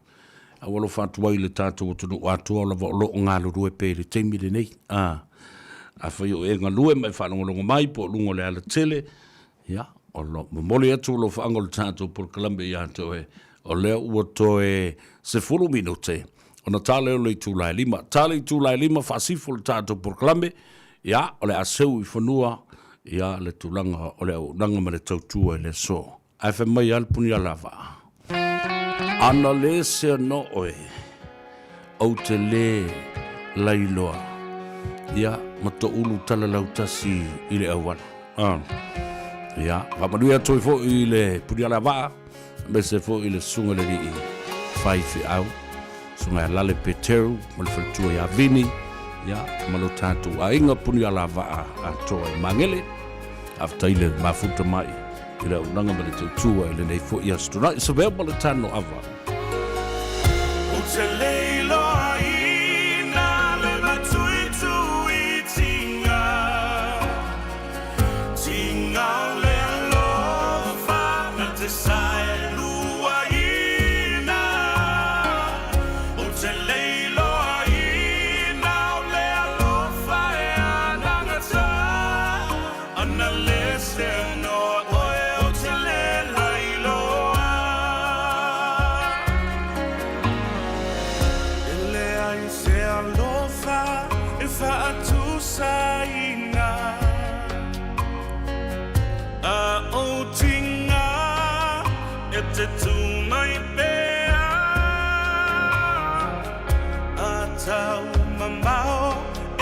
A ua alofa atu ai le tatou atunuu atoa lava o lo o galulue pea i le taimi lenei. A, afai o e galue ma e faalogologo mai po o luga o le alatele, ia, o lo momoli atu alofaaga o le tatou polokalame ia te oe, o lea ua toe 10 minute ona tala o le itula e 5. Tala itula e 5 faasifo le tatou polokalame, Ia, o le a seu i fanua, ia, le tulaga o le auaunaga ma le tautua i le aso. Ae fai mai lava le Punialavaa, Ana le sea no oe, ou te lē lailoa, ia, ma toulu tala lautasi i le auala. Ah. Ia, faamanuia atu ai foi i le Punialavaa, aemaise foi i le Susuga i le Alii Faifeau, Susuga ia Lale Peteru ma le faletua ia Vini, ia, ma lo tatou aiga Punialavaa atoa i Magele. Faafetai le mafuta mai i le auaunaga ma le tautua i lenei foi Aso Toonai. Savea ma le tano ava. Ou te le iloaina le matuituitiga, tiga o le alofa na te saeluaina. Ou te le iloaina o le alofa e anagata. Ana le se noa oe o te le lailoa. E leai se alofa e faatusaina A ou tinga e te tū mai pea A tau mamao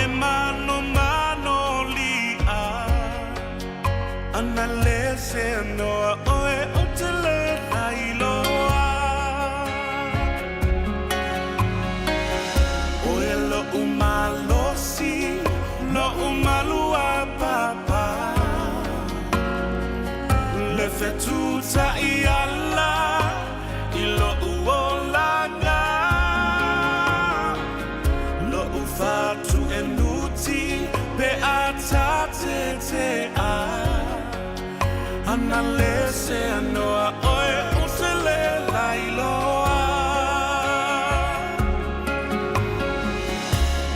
e manomano li'a Ana le se noa oe o te le lailoa Oe lo'u malosi, lo'u maluapapa Le fetutai ala i lo'u olaga Lo'u fatuenuti pe a tatetea Ana le se anoa oe o te le lailoa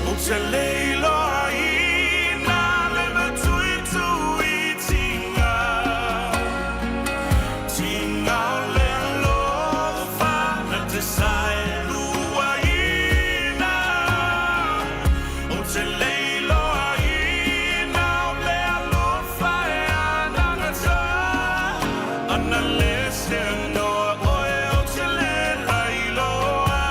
O te le iloaina le matuituitiga Tiga o le alofa na te saeluaina Ou te le iloaina o le alofa e anagata Ana le se anoa oe ou te le lailoa.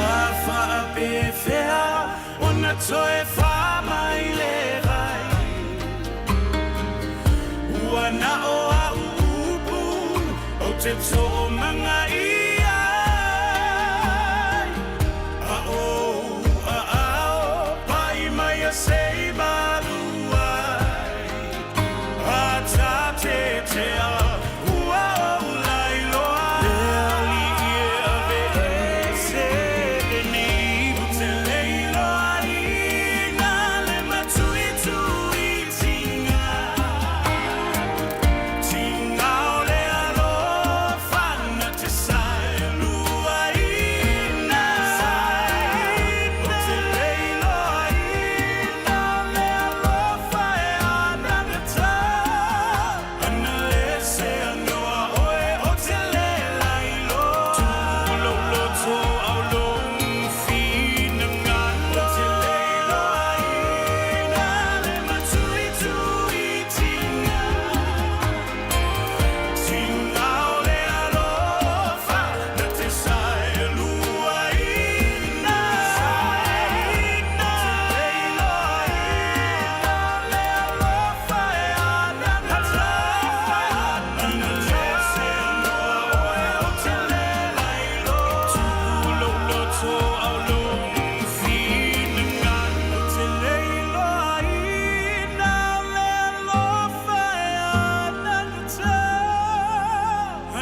A faapefea ona toe wha mai le vai Ua na o au upu o te toomanga i ai A ou a ao pai mai a sei malu ai A tatetea ua ou lailoa Le alii e ave ese lenei Ou te le iloaina le matuituitiga Tiga o le alofa na te saeluaina Ou te le iloaina le alofa e anagata Ana le se anoa oe o te le lailoa Tulou loto au lou finagalo Ou te le iloaina le matuituitiga Tiga o le alofa na te saeluaina Ou te le iloaina le alofa e anagata Ana le se anoa oe o te le lailoa Tulou loto au lou finagalo Ou te le iloaina le alofa e anagata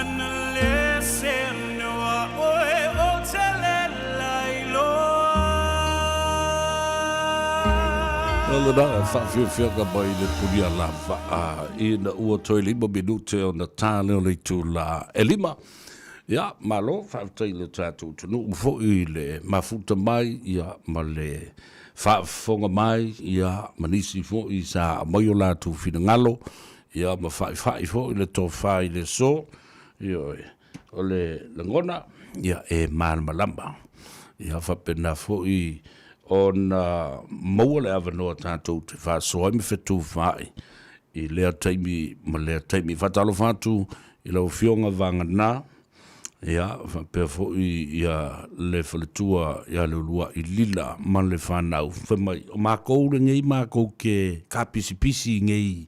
Ana le se anoa oe o te le lailoa. O lena faafiafiaga mai le punia lavaa ina ua toe 5 minute ona ta lea o le itula e 5. Ia, malo, faafetai i le tatou atunuu foi i le mafuta mai, ia, ma le faafofoga mai, ia, ma nisi foi sa aumai o latou finagalo, ia, ma faifai foi le tofa i le aso, ioe, o le lagona, ia, e malamalama. Ia, faapena foi ona maua le avanoa tatou te faasoa ai ma fetufaai i lea taimi ma lea taimi. Faatalofa atu i lau Afioga Vagana, ia, faapea foi ia le faletua ia Leuluai Lila ma le fanau. Fai mai, o makou lenei makou ke kapisipisi nei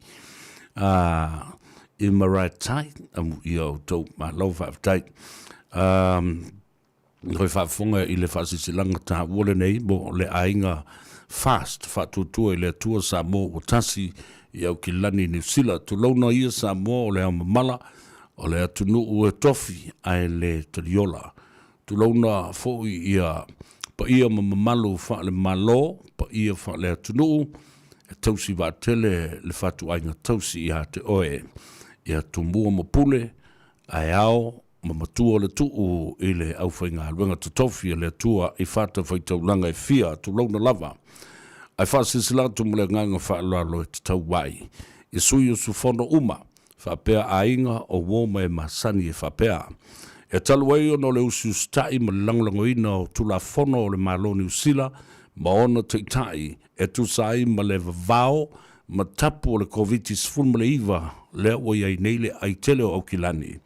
a i Maraetai, amuia outou, malo faafetai. Toe faafofoga i le faasilasilaga taua lenei mo le aiga Fast Faatuatua i le Atua Samoa ua tasi i Aukilani Niu Sila. Tulouna ia Samoa o le ao mamala o le atunuu e tofi ae le taliola. Tulouna foi ia paia ma mamalu faale-Malo, paia faale-atunuu e tausi vaatele le fatuaiga tausi ia te oe. Ia Tumua ma Pule ae ao ma matua le tuu i le aufaigaluega totofi a le Atua i fatafaitaulaga e fia, tulouna lava. Ae faasilasila atu ma le agaga faaaloalo e tatau ai i sui usufono uma, faapea aiga o uo ma e masani e faapea. E talu ai ona o le usiusitai ma le lagolagoina o Tulafono o le Malo o Niu Sila ma ona taitai e tusa ai ma le vavao ma tapu o le Koviti-19 lea ua i ai nei le ai tele o Aukilani,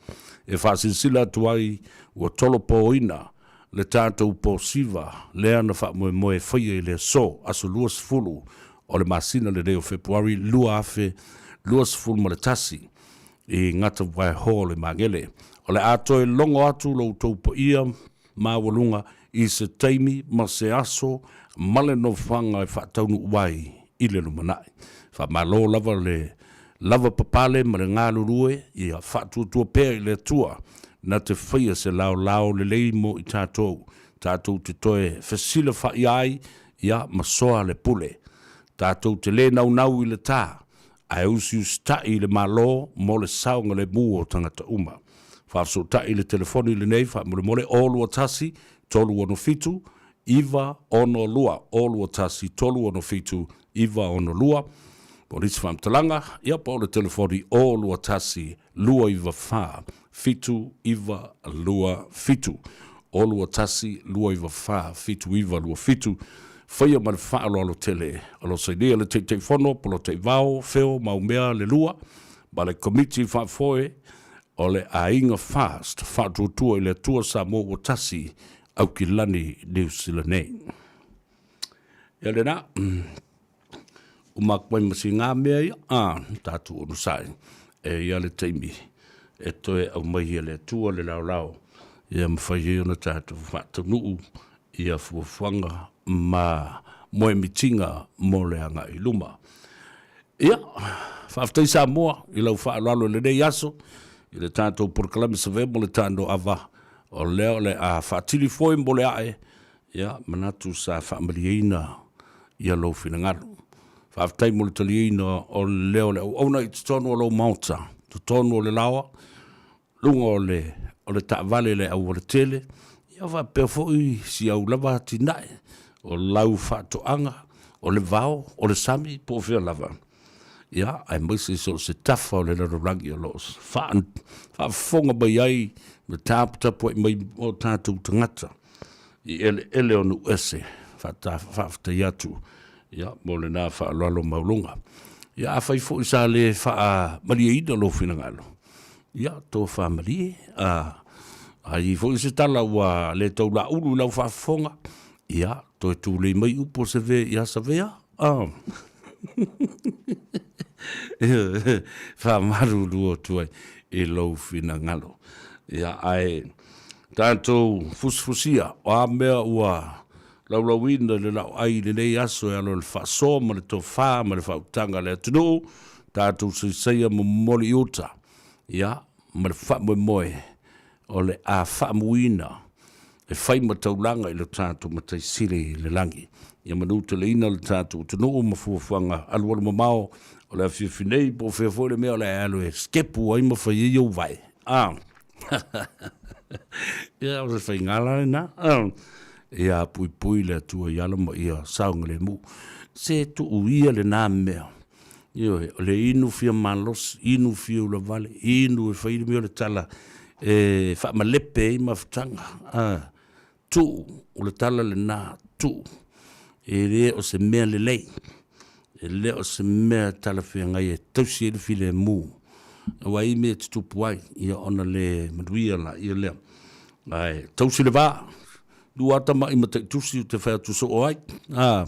e faasilasila atu ai ua tolopoina le tatou posiva lea na faamoemoe e faia i le aso, aso 20 o le masina lenei o Fepuari 2021 i Gatawaehoa o le Magele. O le a toe logo atu lo outou paia maualuga i se taimi ma se aso ma le nofoaga e faataunuu ai i le lumanai. Faamalo lava le lavapapale ma le galulue, ia faatuatua pea i le Atua na te faia se laolao lelei mo i tatou, tatou te toe fesilafaia ai, ia ma soa le pule. Tatou te le naunau i le tā, ae usiusitai i le Malo mo le saogalemu o tagata uma. Faafesootai i le telefoni lenei faamolemole 021 367 962 021 367 962 Mo nisi faamatalaga, ia po o le telefoni 021 294 7927 021 294 7927 Faia ma le faaaloalo tele o lo sainia le Taitaifono Polataivao Feo Maumea le Lua ma le Komiti Faafoe o le Aiga Fast Faatuatua i le Atua Samoa ua Tasi Aukilani Niu Sila nei. Ia lena, uma atu ai ma sina mea ia, a, tatou onosai, e ia le taimi e toe aumai e le Atua le laolao, ia mafai ai ona tatou faataunuu ia fuafuaga ma moemitiga mo le agai i luma. Ia, faafetai Samoa i lau faaaloalo i lenei aso, i le tatou polokalame Savea mo le Tanoava, o lea o le a faatili foi mo le ae, ia, manatu sa faamalieina ia lou finagalo. Faafetai mo le taliaina o le leo o le auauna i totonu o lou maota, totonu o le laoa, luga o le, o le taavale i le aualatele, ia faapea foi si au lava atinae, o lau faatoaga, o le vao, o le sami, po o fea lava. Ia, aemaise so o se tafa o le lalolagi o lo o faafofoga mai ai ma taputapuai mai o tatou tagata i eleele o nuu ese. Faafetai atu ia, mo lena faaaloalo maualuga. Ia, afai foi sa le faamalieina lou finagalo, Ia, tofamalie, a, a i ai foi se tala ua le tau laulu i lau faafofoga, ia, toe tulei mai upu o Seve ia Savea, a. Faamalulu atu ai i lou finagalo. Ia, ae tatou fusifusia, o a mea ua laulauina i le laoai i lenei aso e ala i le faasoa ma le tofa ma le faautaga a le atunuu, tatou saisaia ma momoli i uta, ia, ma le faamoemoe o le a faamuina e fai ma taulaga i lo tatou Matai Sili i le lagi. Ia manuteleina le tatou atunuu ma fuafuaga alualu mamao o le afiafi nei, po o fea foi le mea o le a e alu e sikepu ai ma fai ai ou vae. A. Ia, o se faiga la lena. Ia puipui le Atua i alo ma ia saogalemu. Se tuu ia lena mea. Ioe, o le inu fia malosi, inu fia ulavale, inu e fai le mea o le tala e faamalepe ai mafutaga. Tuu, o le tala lena, tuu. E le o se mea lelei, e le o se mea talafeagai e tausi ai le filemu. Aua e i ai mea e tutupu ai, ia ona le manuia laia lea. Ae tausi le va, lua lava tamai mataitusi ou te fai atu soo ai, a,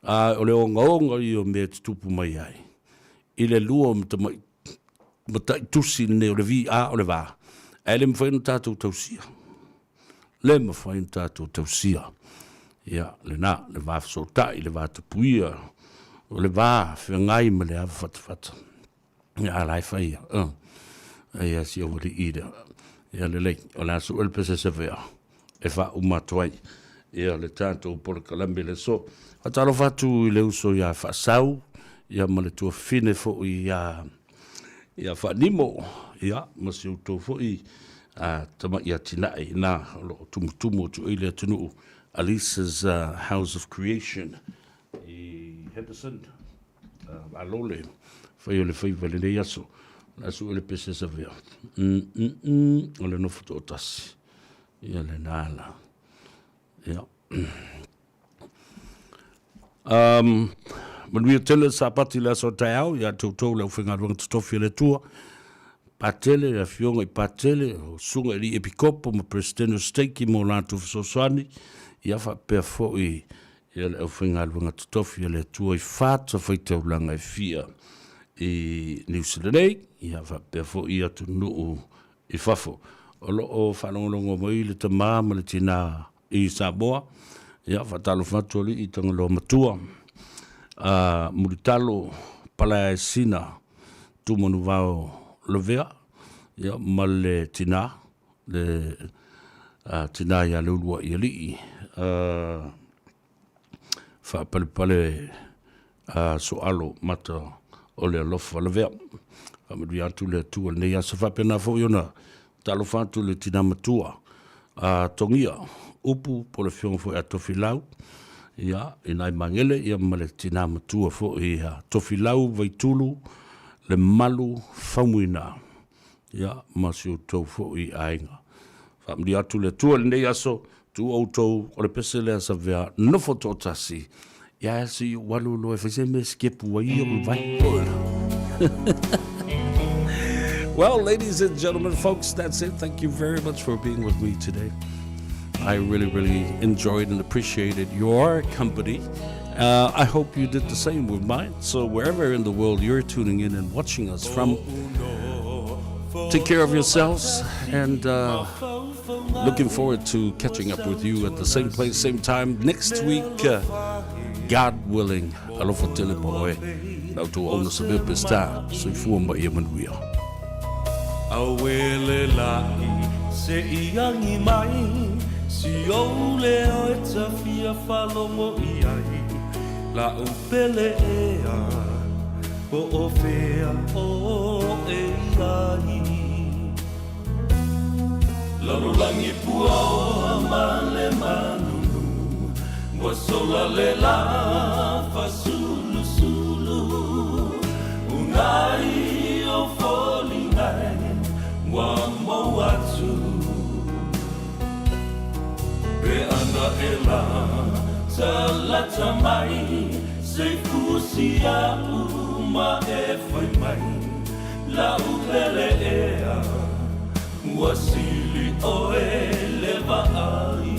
a o le ogaoga ia o mea e tutupu mai ai i le lua o tamai mataitusi lenei o le va o le va, ae le mafai ona tatou tausia. Le mafai ona tatou tausia. Ia, lena, le va fesootai, le va tapuia, o le va feagai ma le ava fatafata. Ia, a la e fai ia. Ia, si ou alii lea. Ia, lelei, o le a sue le pese sevea e faauma atu ai ia le tatou polokalame i le aso. Faatalofa atu i le uso ia Faasau, ia ma le tuafafine foi ia ia Faanimo, ia, ma si outou foi a tamai atinae i ina o lo o tumutumu atu ai le atunuu, Alisa's House of Creation i Henderson. Malo le fai o le faiva i lenei aso. O le a sue le pese savea. O le nofo toatasi. Ia lena la. Ia. Manuia tele le Sapati i le aso a taeao ia te outou le aufaigaluega totofi a le Atua, Patele, le Afioga i Patele, o Susuga i Alii Epikopo ma Peresetene o Steiki mo latou fesoasoani, ia faapea foi ia le aufaigaluega totofi a le Atua i fatafaitaulaga e fia i Niu Sila nei, ia faapea foi atunuu i fafo. O lo o faalogologo mai le tama ma le tina i Samoa. Ia, faatalofa atu alii Tagaloa Matua, a Mulitalo Palaeaesina Tumanuvao Lavea, ia, ma le tina, le tina ia Leulua'i Alii, Faapalepale Soalo Mata o le Alofa Lavea. Faamanuia atu le Atua i lenei aso. Faapena foi ona talofa atu i le tina matua a Togia Upu po o le afioga foi a Tofilau, ia, i nai Magele, ia ma le tina matua foi a Tofilau Vaitulu Lemalu Faumuina, ia, ma si outou foi aiga. Faamanuia atu le Atua i lenei aso, tuu outou o le pese lea savea nofo toatasi, ia se i ou alu loa e fai se mea e sikepu ai ou vai. Well, ladies and gentlemen, folks, that's it. Thank you very much for being with me today. I really, really enjoyed and appreciated your company. I hope you did the same with mine. So wherever in the world you're tuning in and watching us from, take care of yourselves and looking forward to catching up with you at the same place, same time next week. God willing. Alofa tele ma oe. Lau tou auna sa mea pesta. Soifua ma ia manuia. Auele laʻi se i agi mai Si ou leo e ta fia faalogo i ai La'u pele ea Po o fea oe i ai Lalolagi puaoa ma le manunu Ua sola le la fasulusulu Unai o foliga e ua mau atu Pe ana e la talata mai Sei fusi a'u ma e fai mai La'u pele ea Ua sili ʻoe le vaai.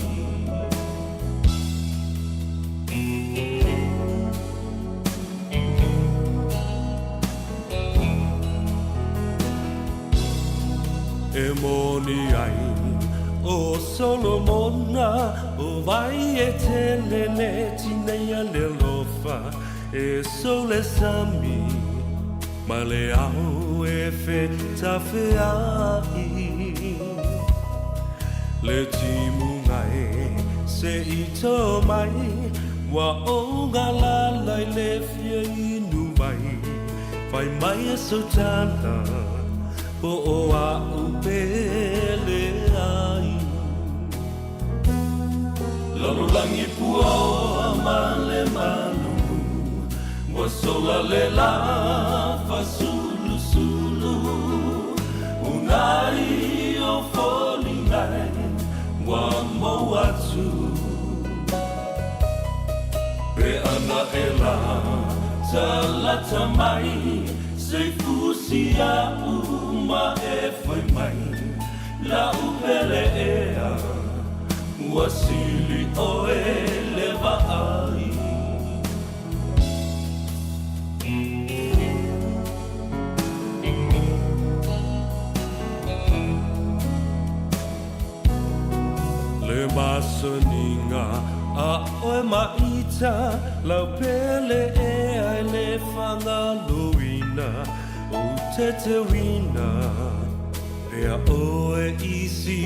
E moni ai ʻo Solomona, ʻO wai e tele le tineia le alofa, E sou le sami ma le ao e fetafeaʻi. Le timuga e se i tō mai, Ua ou galala i le fia inu mai, Fai mai e sou tala. Po o a'u pele ai. Lalolagi puaoa ma le malulu Ua sola le lā fasulusulu Unai o foliga e ua mou atu Pe ana e la talata mai Se fusi a'u ma e fai mai La'u pele ea ua sili ʻoe le vaai. Le masaniga a ʻoe maʻita Lau pele ea e le faagaloina Ou teteuina Pea ʻoe i si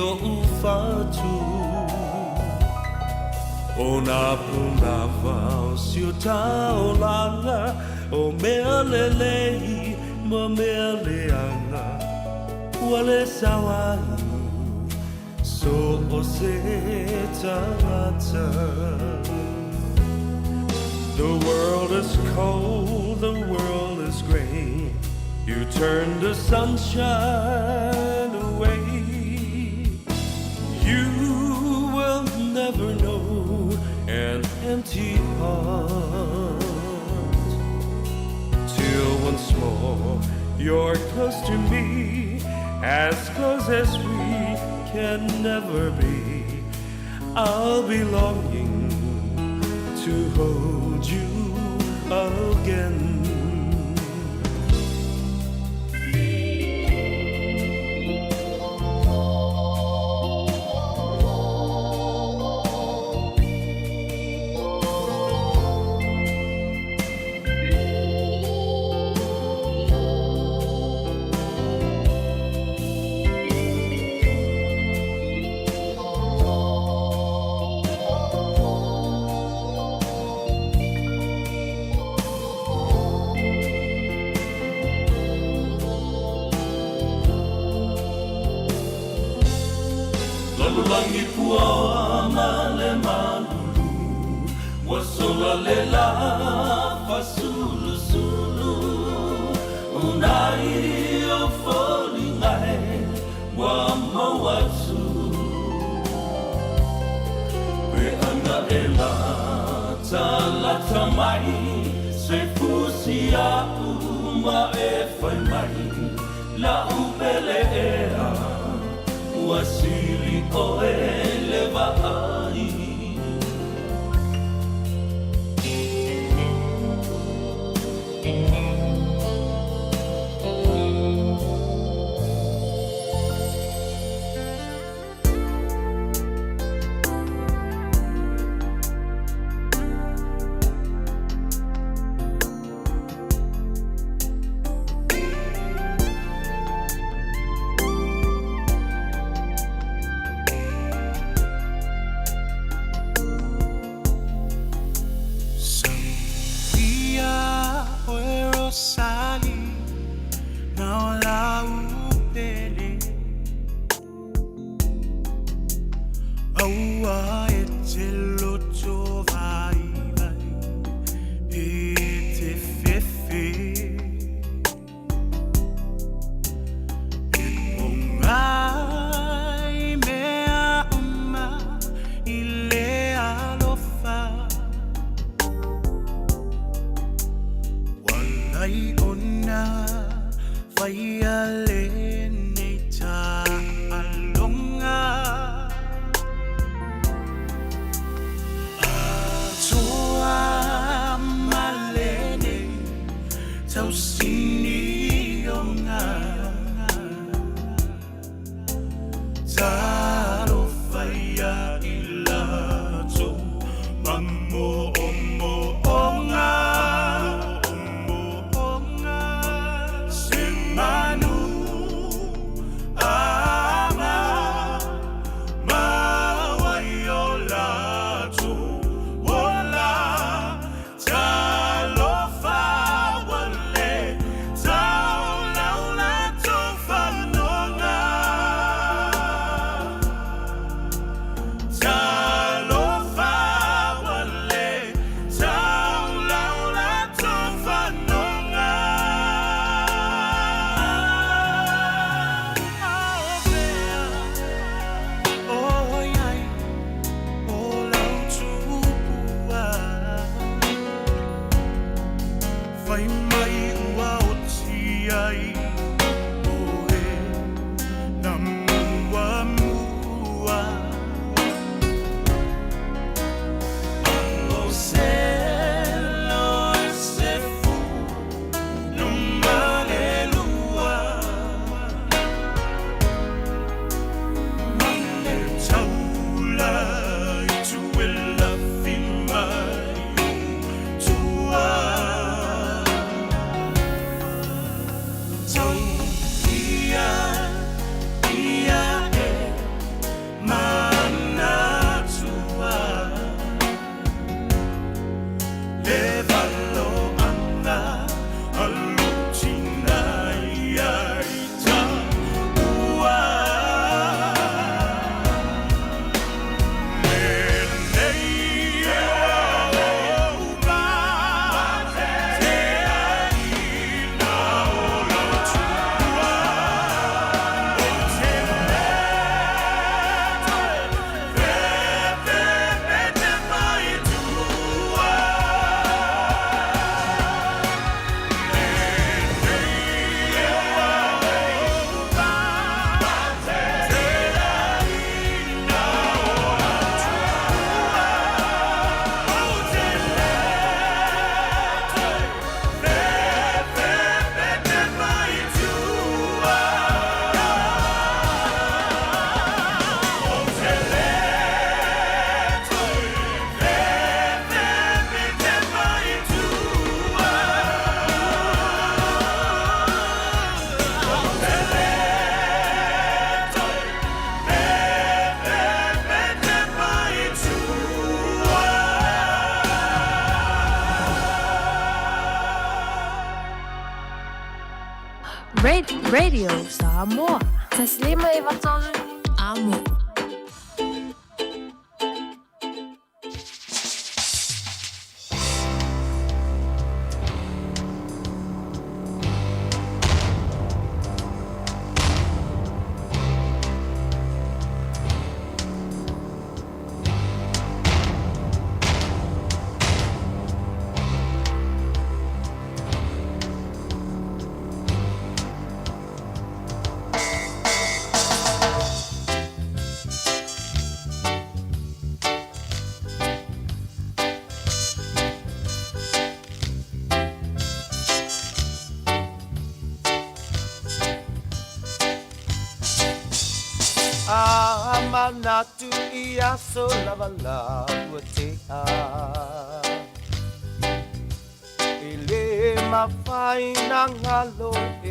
oʻu fatu ʻO nā pūnawa o si o taolaga ʻO mea lelei ma mea leaga Ua le sao ai so o se tagata The world is cold, the world is gray You turn the sunshine away You will never know an empty heart Till once more you're close to me As close as we can never be I'll be longing to hold you again. Lalolagi puaoa ma le malulu Ua sola le lā fasulusulu Unai o foliga e ua mau atu Pe ana e latalata mai Se fusi a'u ma e fai mai La'u pele ea ua sili ʻoe le vaai. Sauia oe Rosali na o lau pele Aua e te loto vaivai pe te fefe E pogai mea uma i le alofa Ua lai Radio Samoa. 153 Amo. Manatu i aso lava la ua tea. E le mafai na galo e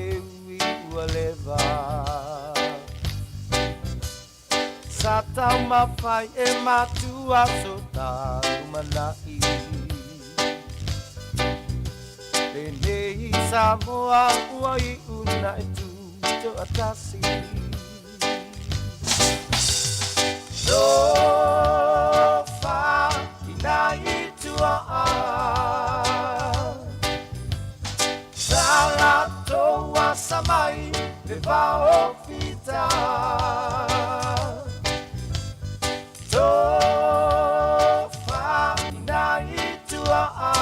ui ua leva. Sa taumafai e matua so talumanai. Lenei Samoa ua i'u na e tuto'atasi. Tofa ina i tua'a. Sa latou asa mai le vaofita. Tofa ina i tua'a.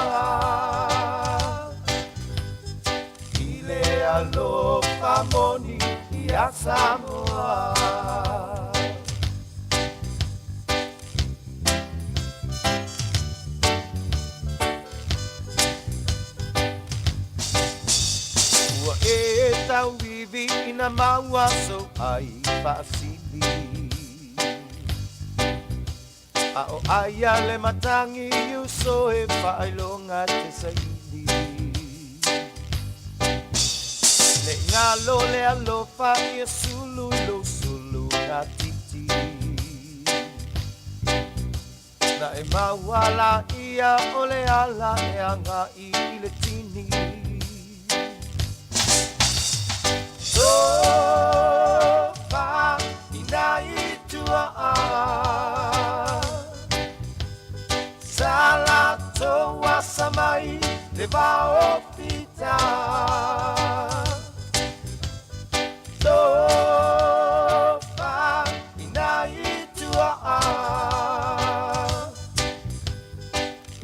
I le alofa moni ia Samoa. Ua e tauivi ina maua so ai faasili. A o aia le matangi uso e faailoga te saili. Le galo le alofa ia sulu i lou sulu na titi. Na e maua ia o le ala e agai i le tini. Tofa ina i tua'a. Sa latou asa mai le vaofita. Tofa ina i tua'a.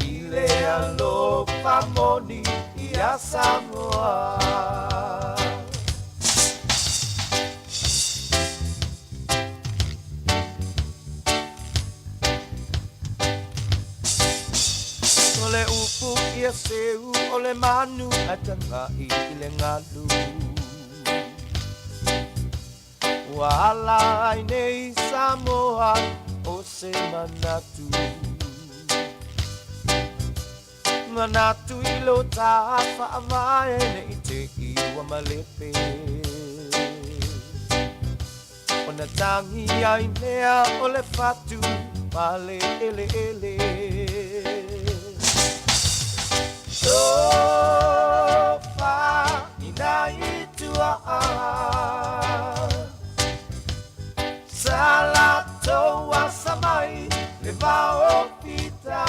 I le alofa moni ia Samoa. O le upu ia seu o le manu a taga'i i le galu. Ua ala ai nei Samoa o se manatu. Manatu i lo tā faavae nei te i ua malepe. Ona tangi ai lea o le fatu pale ele ele. Tofa ina i tua'a. Sa latou asa mai le vaofita.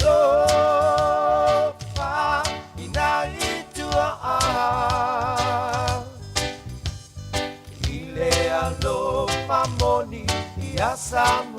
Tofa ina i tua'a. I le alofa moni ia Samoa.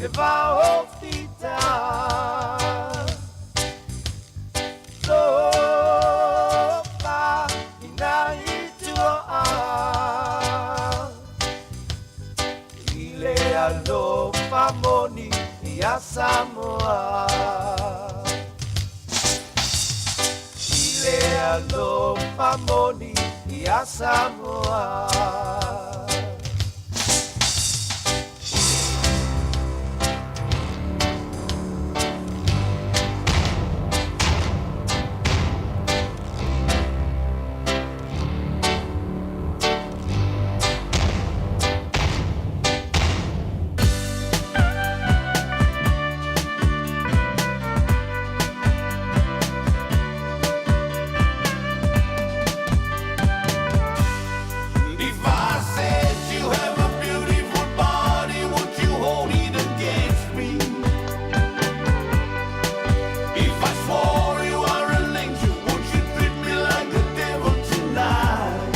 le vaofita. Lofa ina i tuaa i le alofa moni ia Samoa. I le alofa moni ia Samoa. If I said you have a beautiful body, would you hold it against me? If I swore you are an angel, would you treat me like a devil tonight?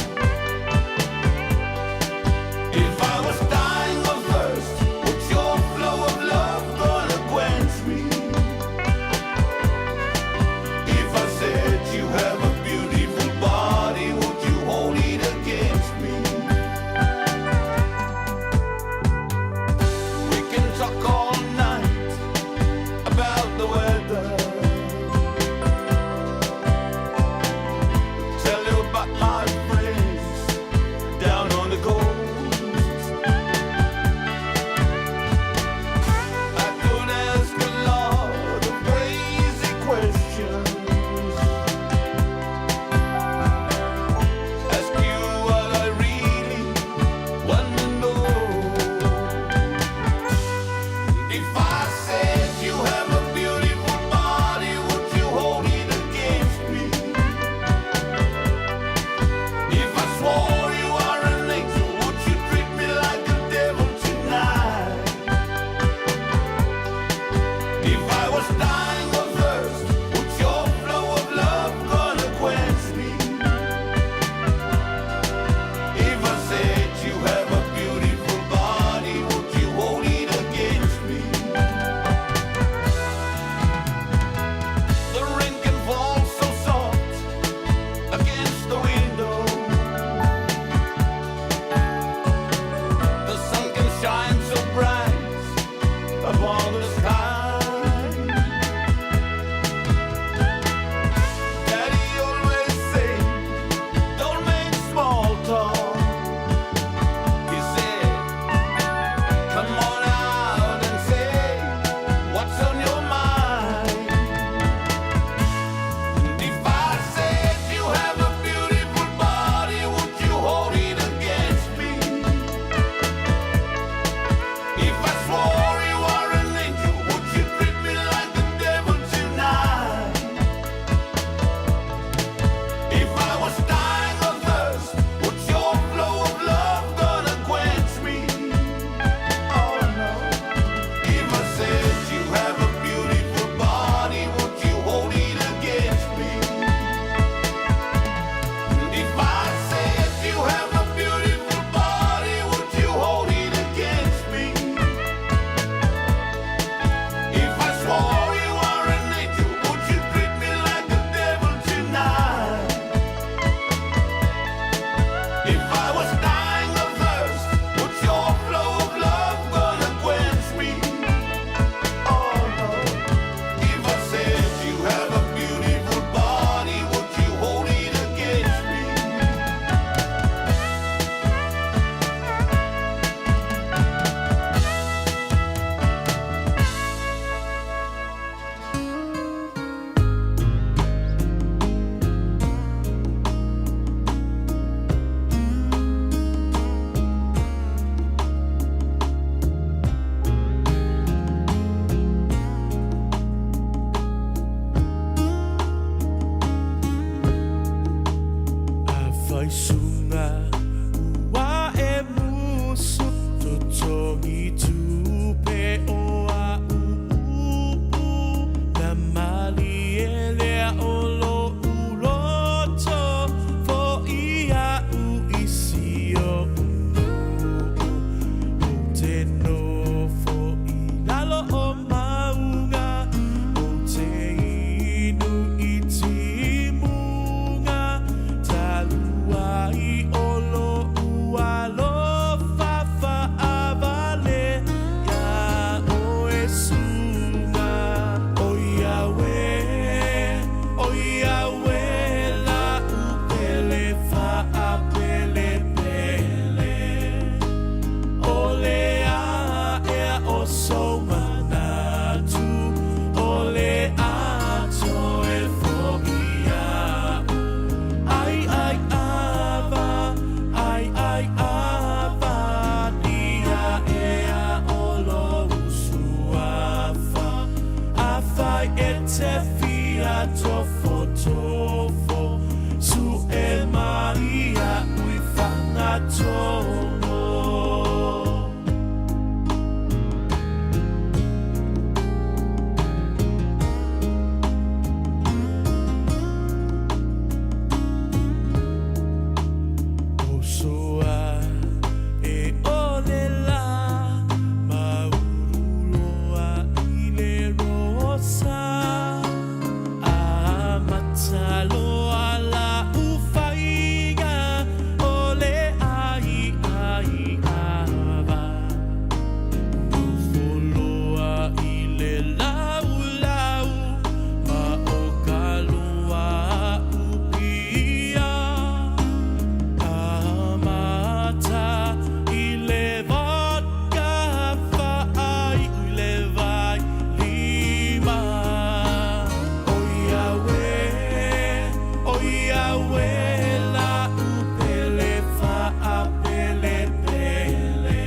If I was dying of thirst, would your flow of love gonna quench me? If I said you have a beautiful body, would you hold it against me? We can talk all night about the weather. Tell you about my friends down on the coast. I could ask a lot of crazy questions. Ask you what I really want to know. If I said you have a beautiful body, would you hold it against me? If I swore you are an angel, would you treat me like a devil tonight? If I was dying of thirst, would your flow of love gonna quench me? If I said you have a beautiful body, would you hold it against me? The rain can fall so soft against the window. The sun can shine so bright upon the sky. Daddy always say, don't make small talk. He said, come on out and say what's on your mind. And if I said you have a beautiful body, would you hold it against me? If I swore you are an angel, would you treat me like the devil tonight? If I was dying of thirst, would your flow of love gonna quench me? Oh no. If I said you have a beautiful body, would you hold it against me? If I said you have a beautiful body, would you hold it against me? If I swore you are an angel, would you treat me like the devil tonight? If I was dying of thirst, would your flow of love gonna quench me? Oh no. If I said you have a beautiful body, would you hold it against me? Afaisuga ua e musu totogi tupe o a uupu na mali e lea o lo uloto fo i a u isi o uu o te nofo i lalo. fa'atogo. Oso a e ole la mauruloa i le rosa a mataloa la ufaiga o le ai ai ava nofoloa i le laulau ma o ka loa upia amata i le vodka faaiu i le vai lima. O Iawe, o Iawe la upele faapelepele.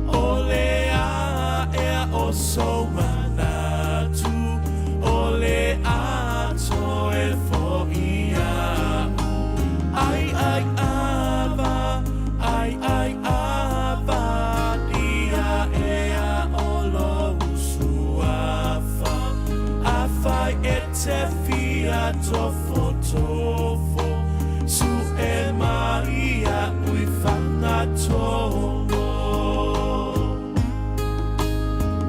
O le aea o sou manatu, o le ato e fo'i a'u. Ai ai ava, ai ai ava, ia ea o lou suafa. Afai e te fia tofotofo, su'e mai a'u i Fagatogo.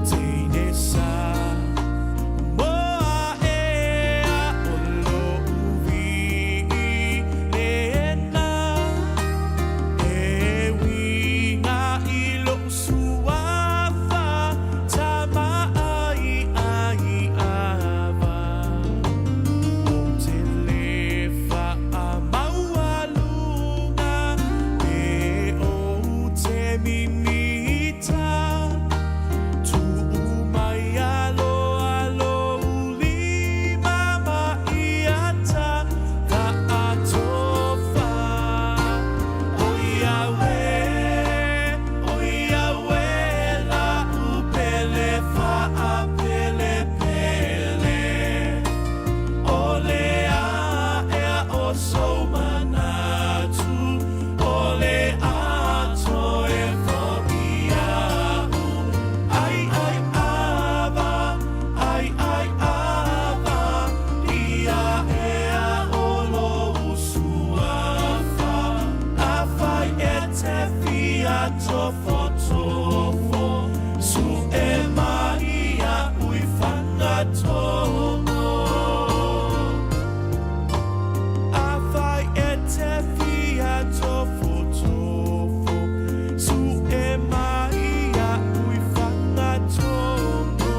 Teine sa moa ea o lo'u vii lena e uiga i lo'u suafa Tama ai ai ava. Ou te lē faamaualuga pe ou te mimita. Tuu mai aloa lou lima ma ia ta fa'atofa. O Iawe, o Iawe la'u pele fa'apelepele. O le aea o sou manatu, o le ato e fo'i a'u. Ai ai ava, ai ai ava, ia ea o lou suafa. Afai e te fia tofotofo, su'e mai a'u i Fagatogo. Afai e te fia tofotofo, su'e mai a'u i Fagatogo.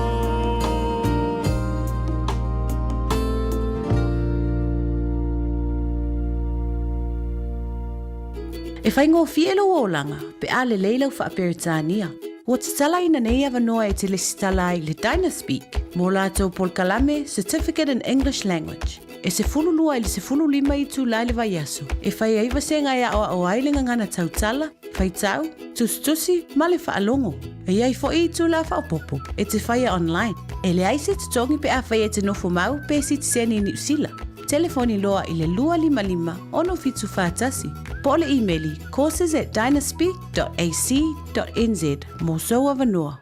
E faigofie lou olaga pe a lelei lau Faa-Peretania. Ua tatalaina nei avanoa e te lesitala ai i le Dynaspeak mo latou polokalame Certificate in English Language. E 12 i le 15 itula i le vaiaso e fai ai vasega e aoao ai le gagana tautala, faitau, tusitusi ma le faalogo. E i ai foi itula faaopoopo e te faia online. E leai se totogi pe afai e te nofo mau pe sitiseni i Niu Sila. Telefoni loa i le 255 6741 po o le imeli courses at dynaspeak.ac.nz mo sou avanoa.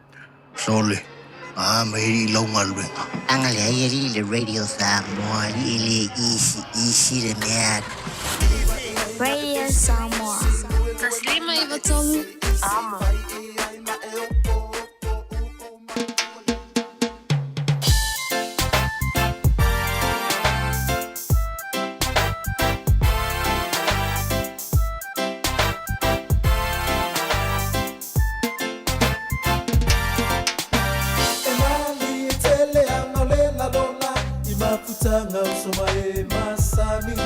Sole, a mai alii lau galuega. Aga leai alii le Radio Samoa alii e le easy easy le mea. Radio Samoa. 159 Amo. E malie tele ana o le lalola i mafutaga o soma e masani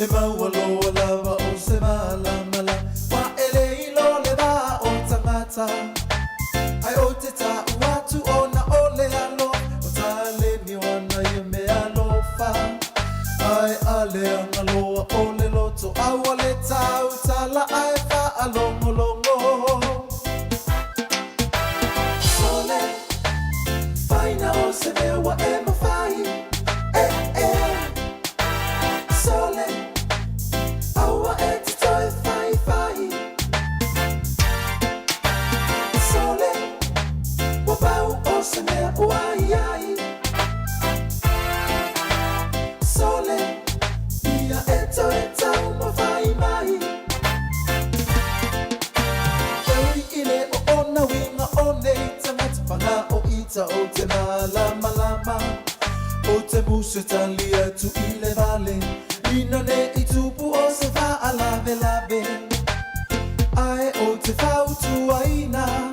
E maua loa lava o se malamala Wa e le ilo le va o tagata Ae ou te ta'u atu ona o le alo O taleni o ana ia mea alofa Ae a leaga loa o le loto Aua le tautala ae faalogologo Sole, faina o se mea ua e mafai e e Sole, aua e te toe mimita o te malamalama O te musu tali atu i le vale Ina ne i tupu o se faalavelave Ae o te fautuaina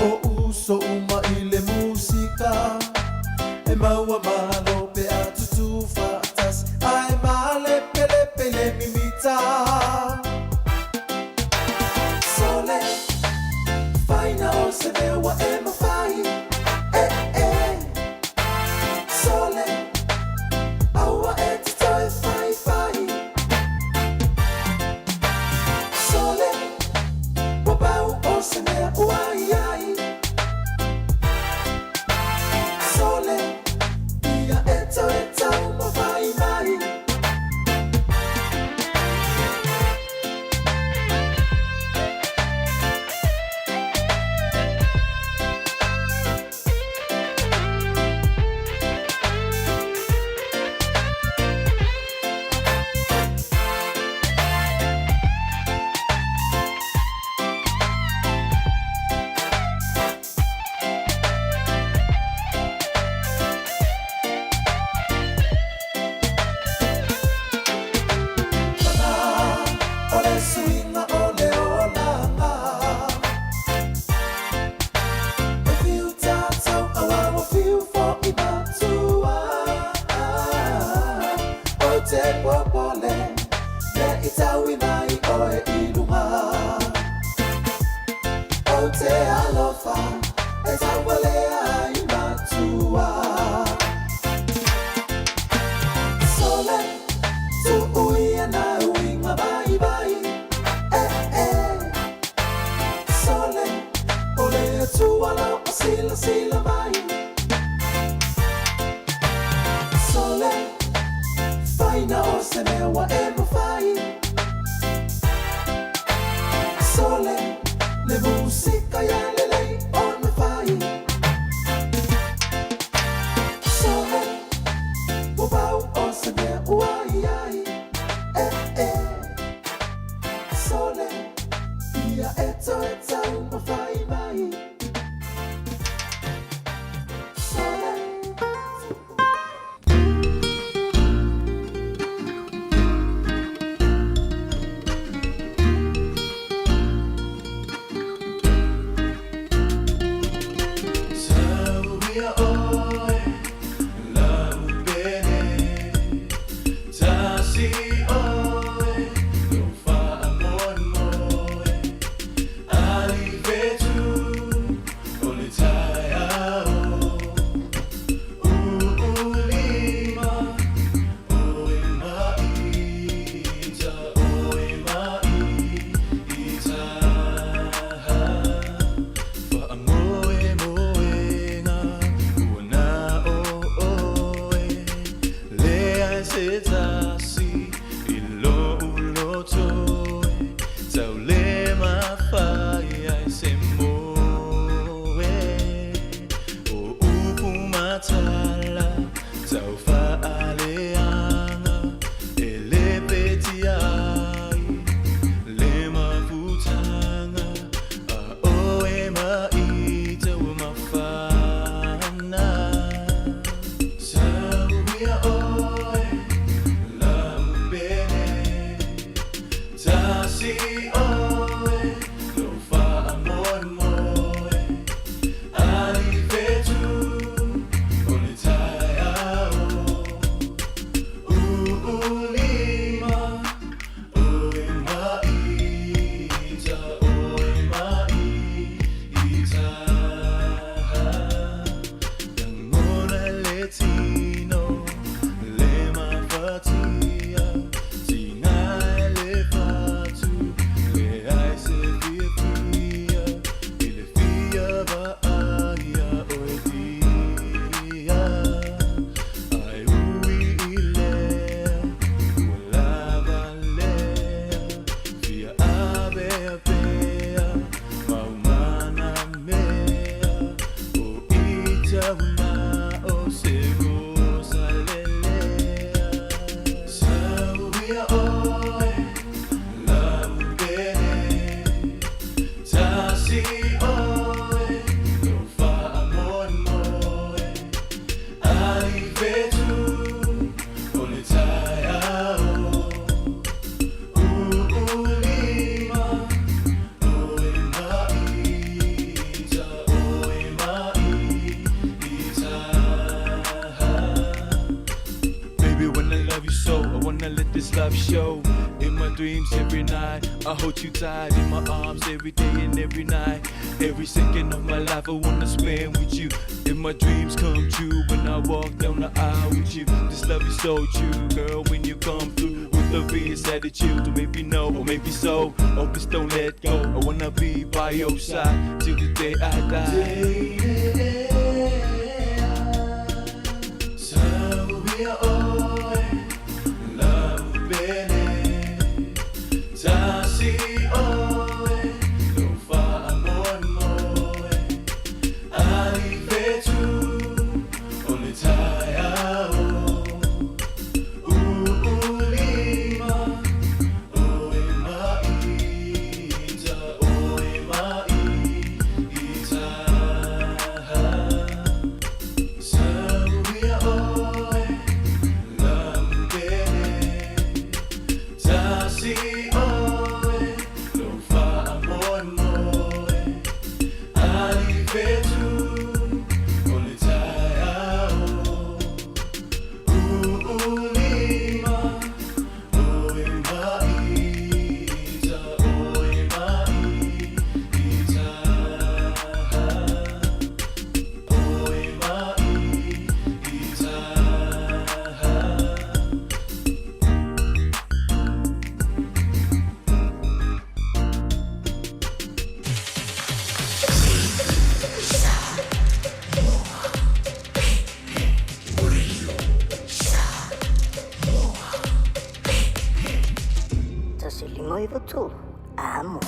O uso uma i le musika E maua malo pe a tutū faatasi Ae malepelepe le mimita Sole, faina o se mea ua e mafai E e Sole, aua e te toe faifai Sole, ua pau o se mea ua i ai Sole, ia e toe taumafai mai. Mana o le suiga o le olaga E fiu tatou aua ua fiu fo'i matua Ou te popole ne i taui mai oe i luga Ou te alofa e taualea ai matua Sole, tuu ia na uiga vaivai E e Sole, o le Atua lo o silasila mai Sole, faina o se mea ua e mafai Sole, le musika ia lelei ona fai Sole, ua pau o se mea ua i ai E e Sole, ia e toe taumafai mai Sole. Sauia oe, lau pele, tasi oe, lou faamoemoe. Ali fetu, o le taeao. Uulima, oe maita, oe maita. Faamoemoega ua na o oe, leai se tasi i lou loto e tau le mafai ai se moe. O upu ma tala tau faaleaga e lepetia ai le mafutaga a oe maita ua mafana. Sauia oe, lau pele, tasi oe, lou faamoemoe. Ali fetu, o le taeao. Uulima, oe maita, oe maita. Lagona le tino, le mafatia, tiga le fatu, le love show. In my dreams every night, I hold you tight in my arms every day and every night. Every second of my life I wanna spend with you. If my dreams come true when I walk down the aisle with you. This love is so true, girl, when you come through with the fierce attitude to maybe no or maybe so. Oh, please don't let go. I wanna be by your side till the day I die. 159 Amo.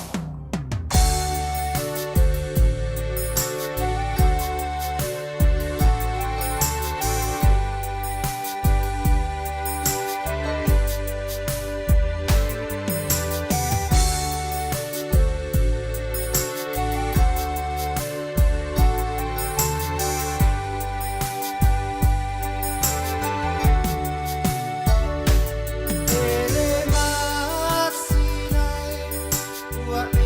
Ua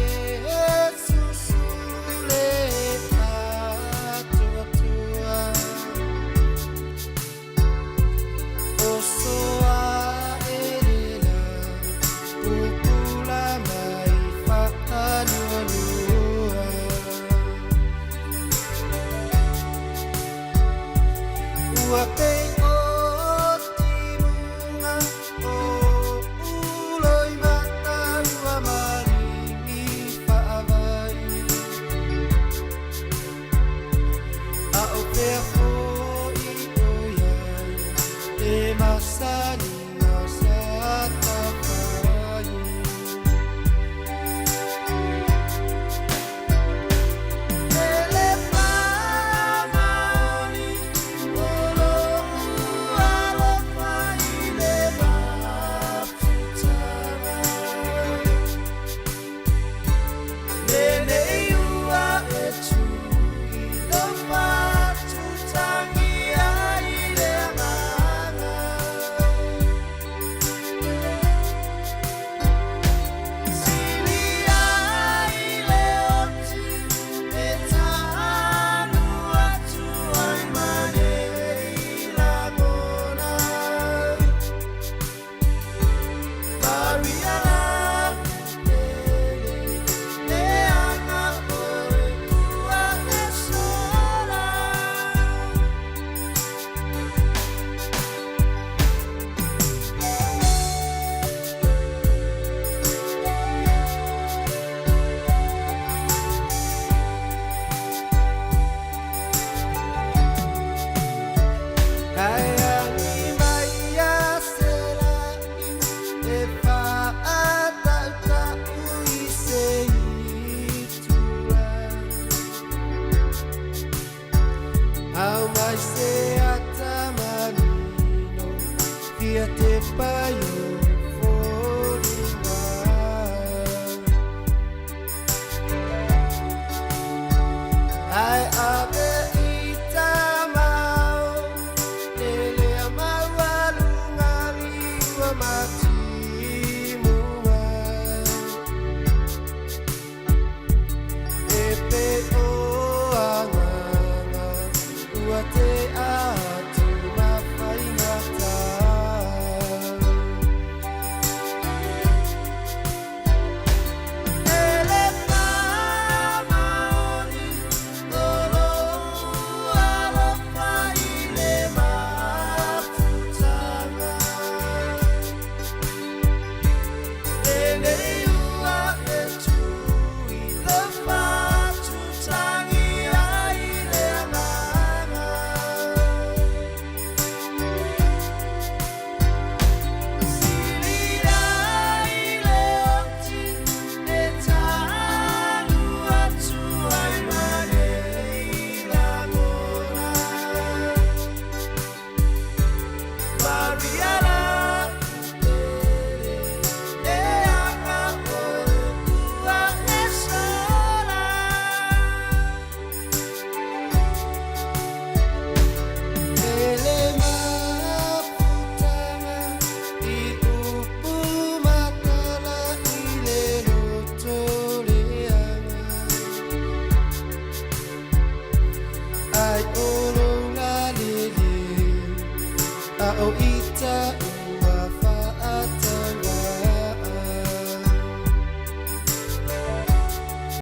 A o ita.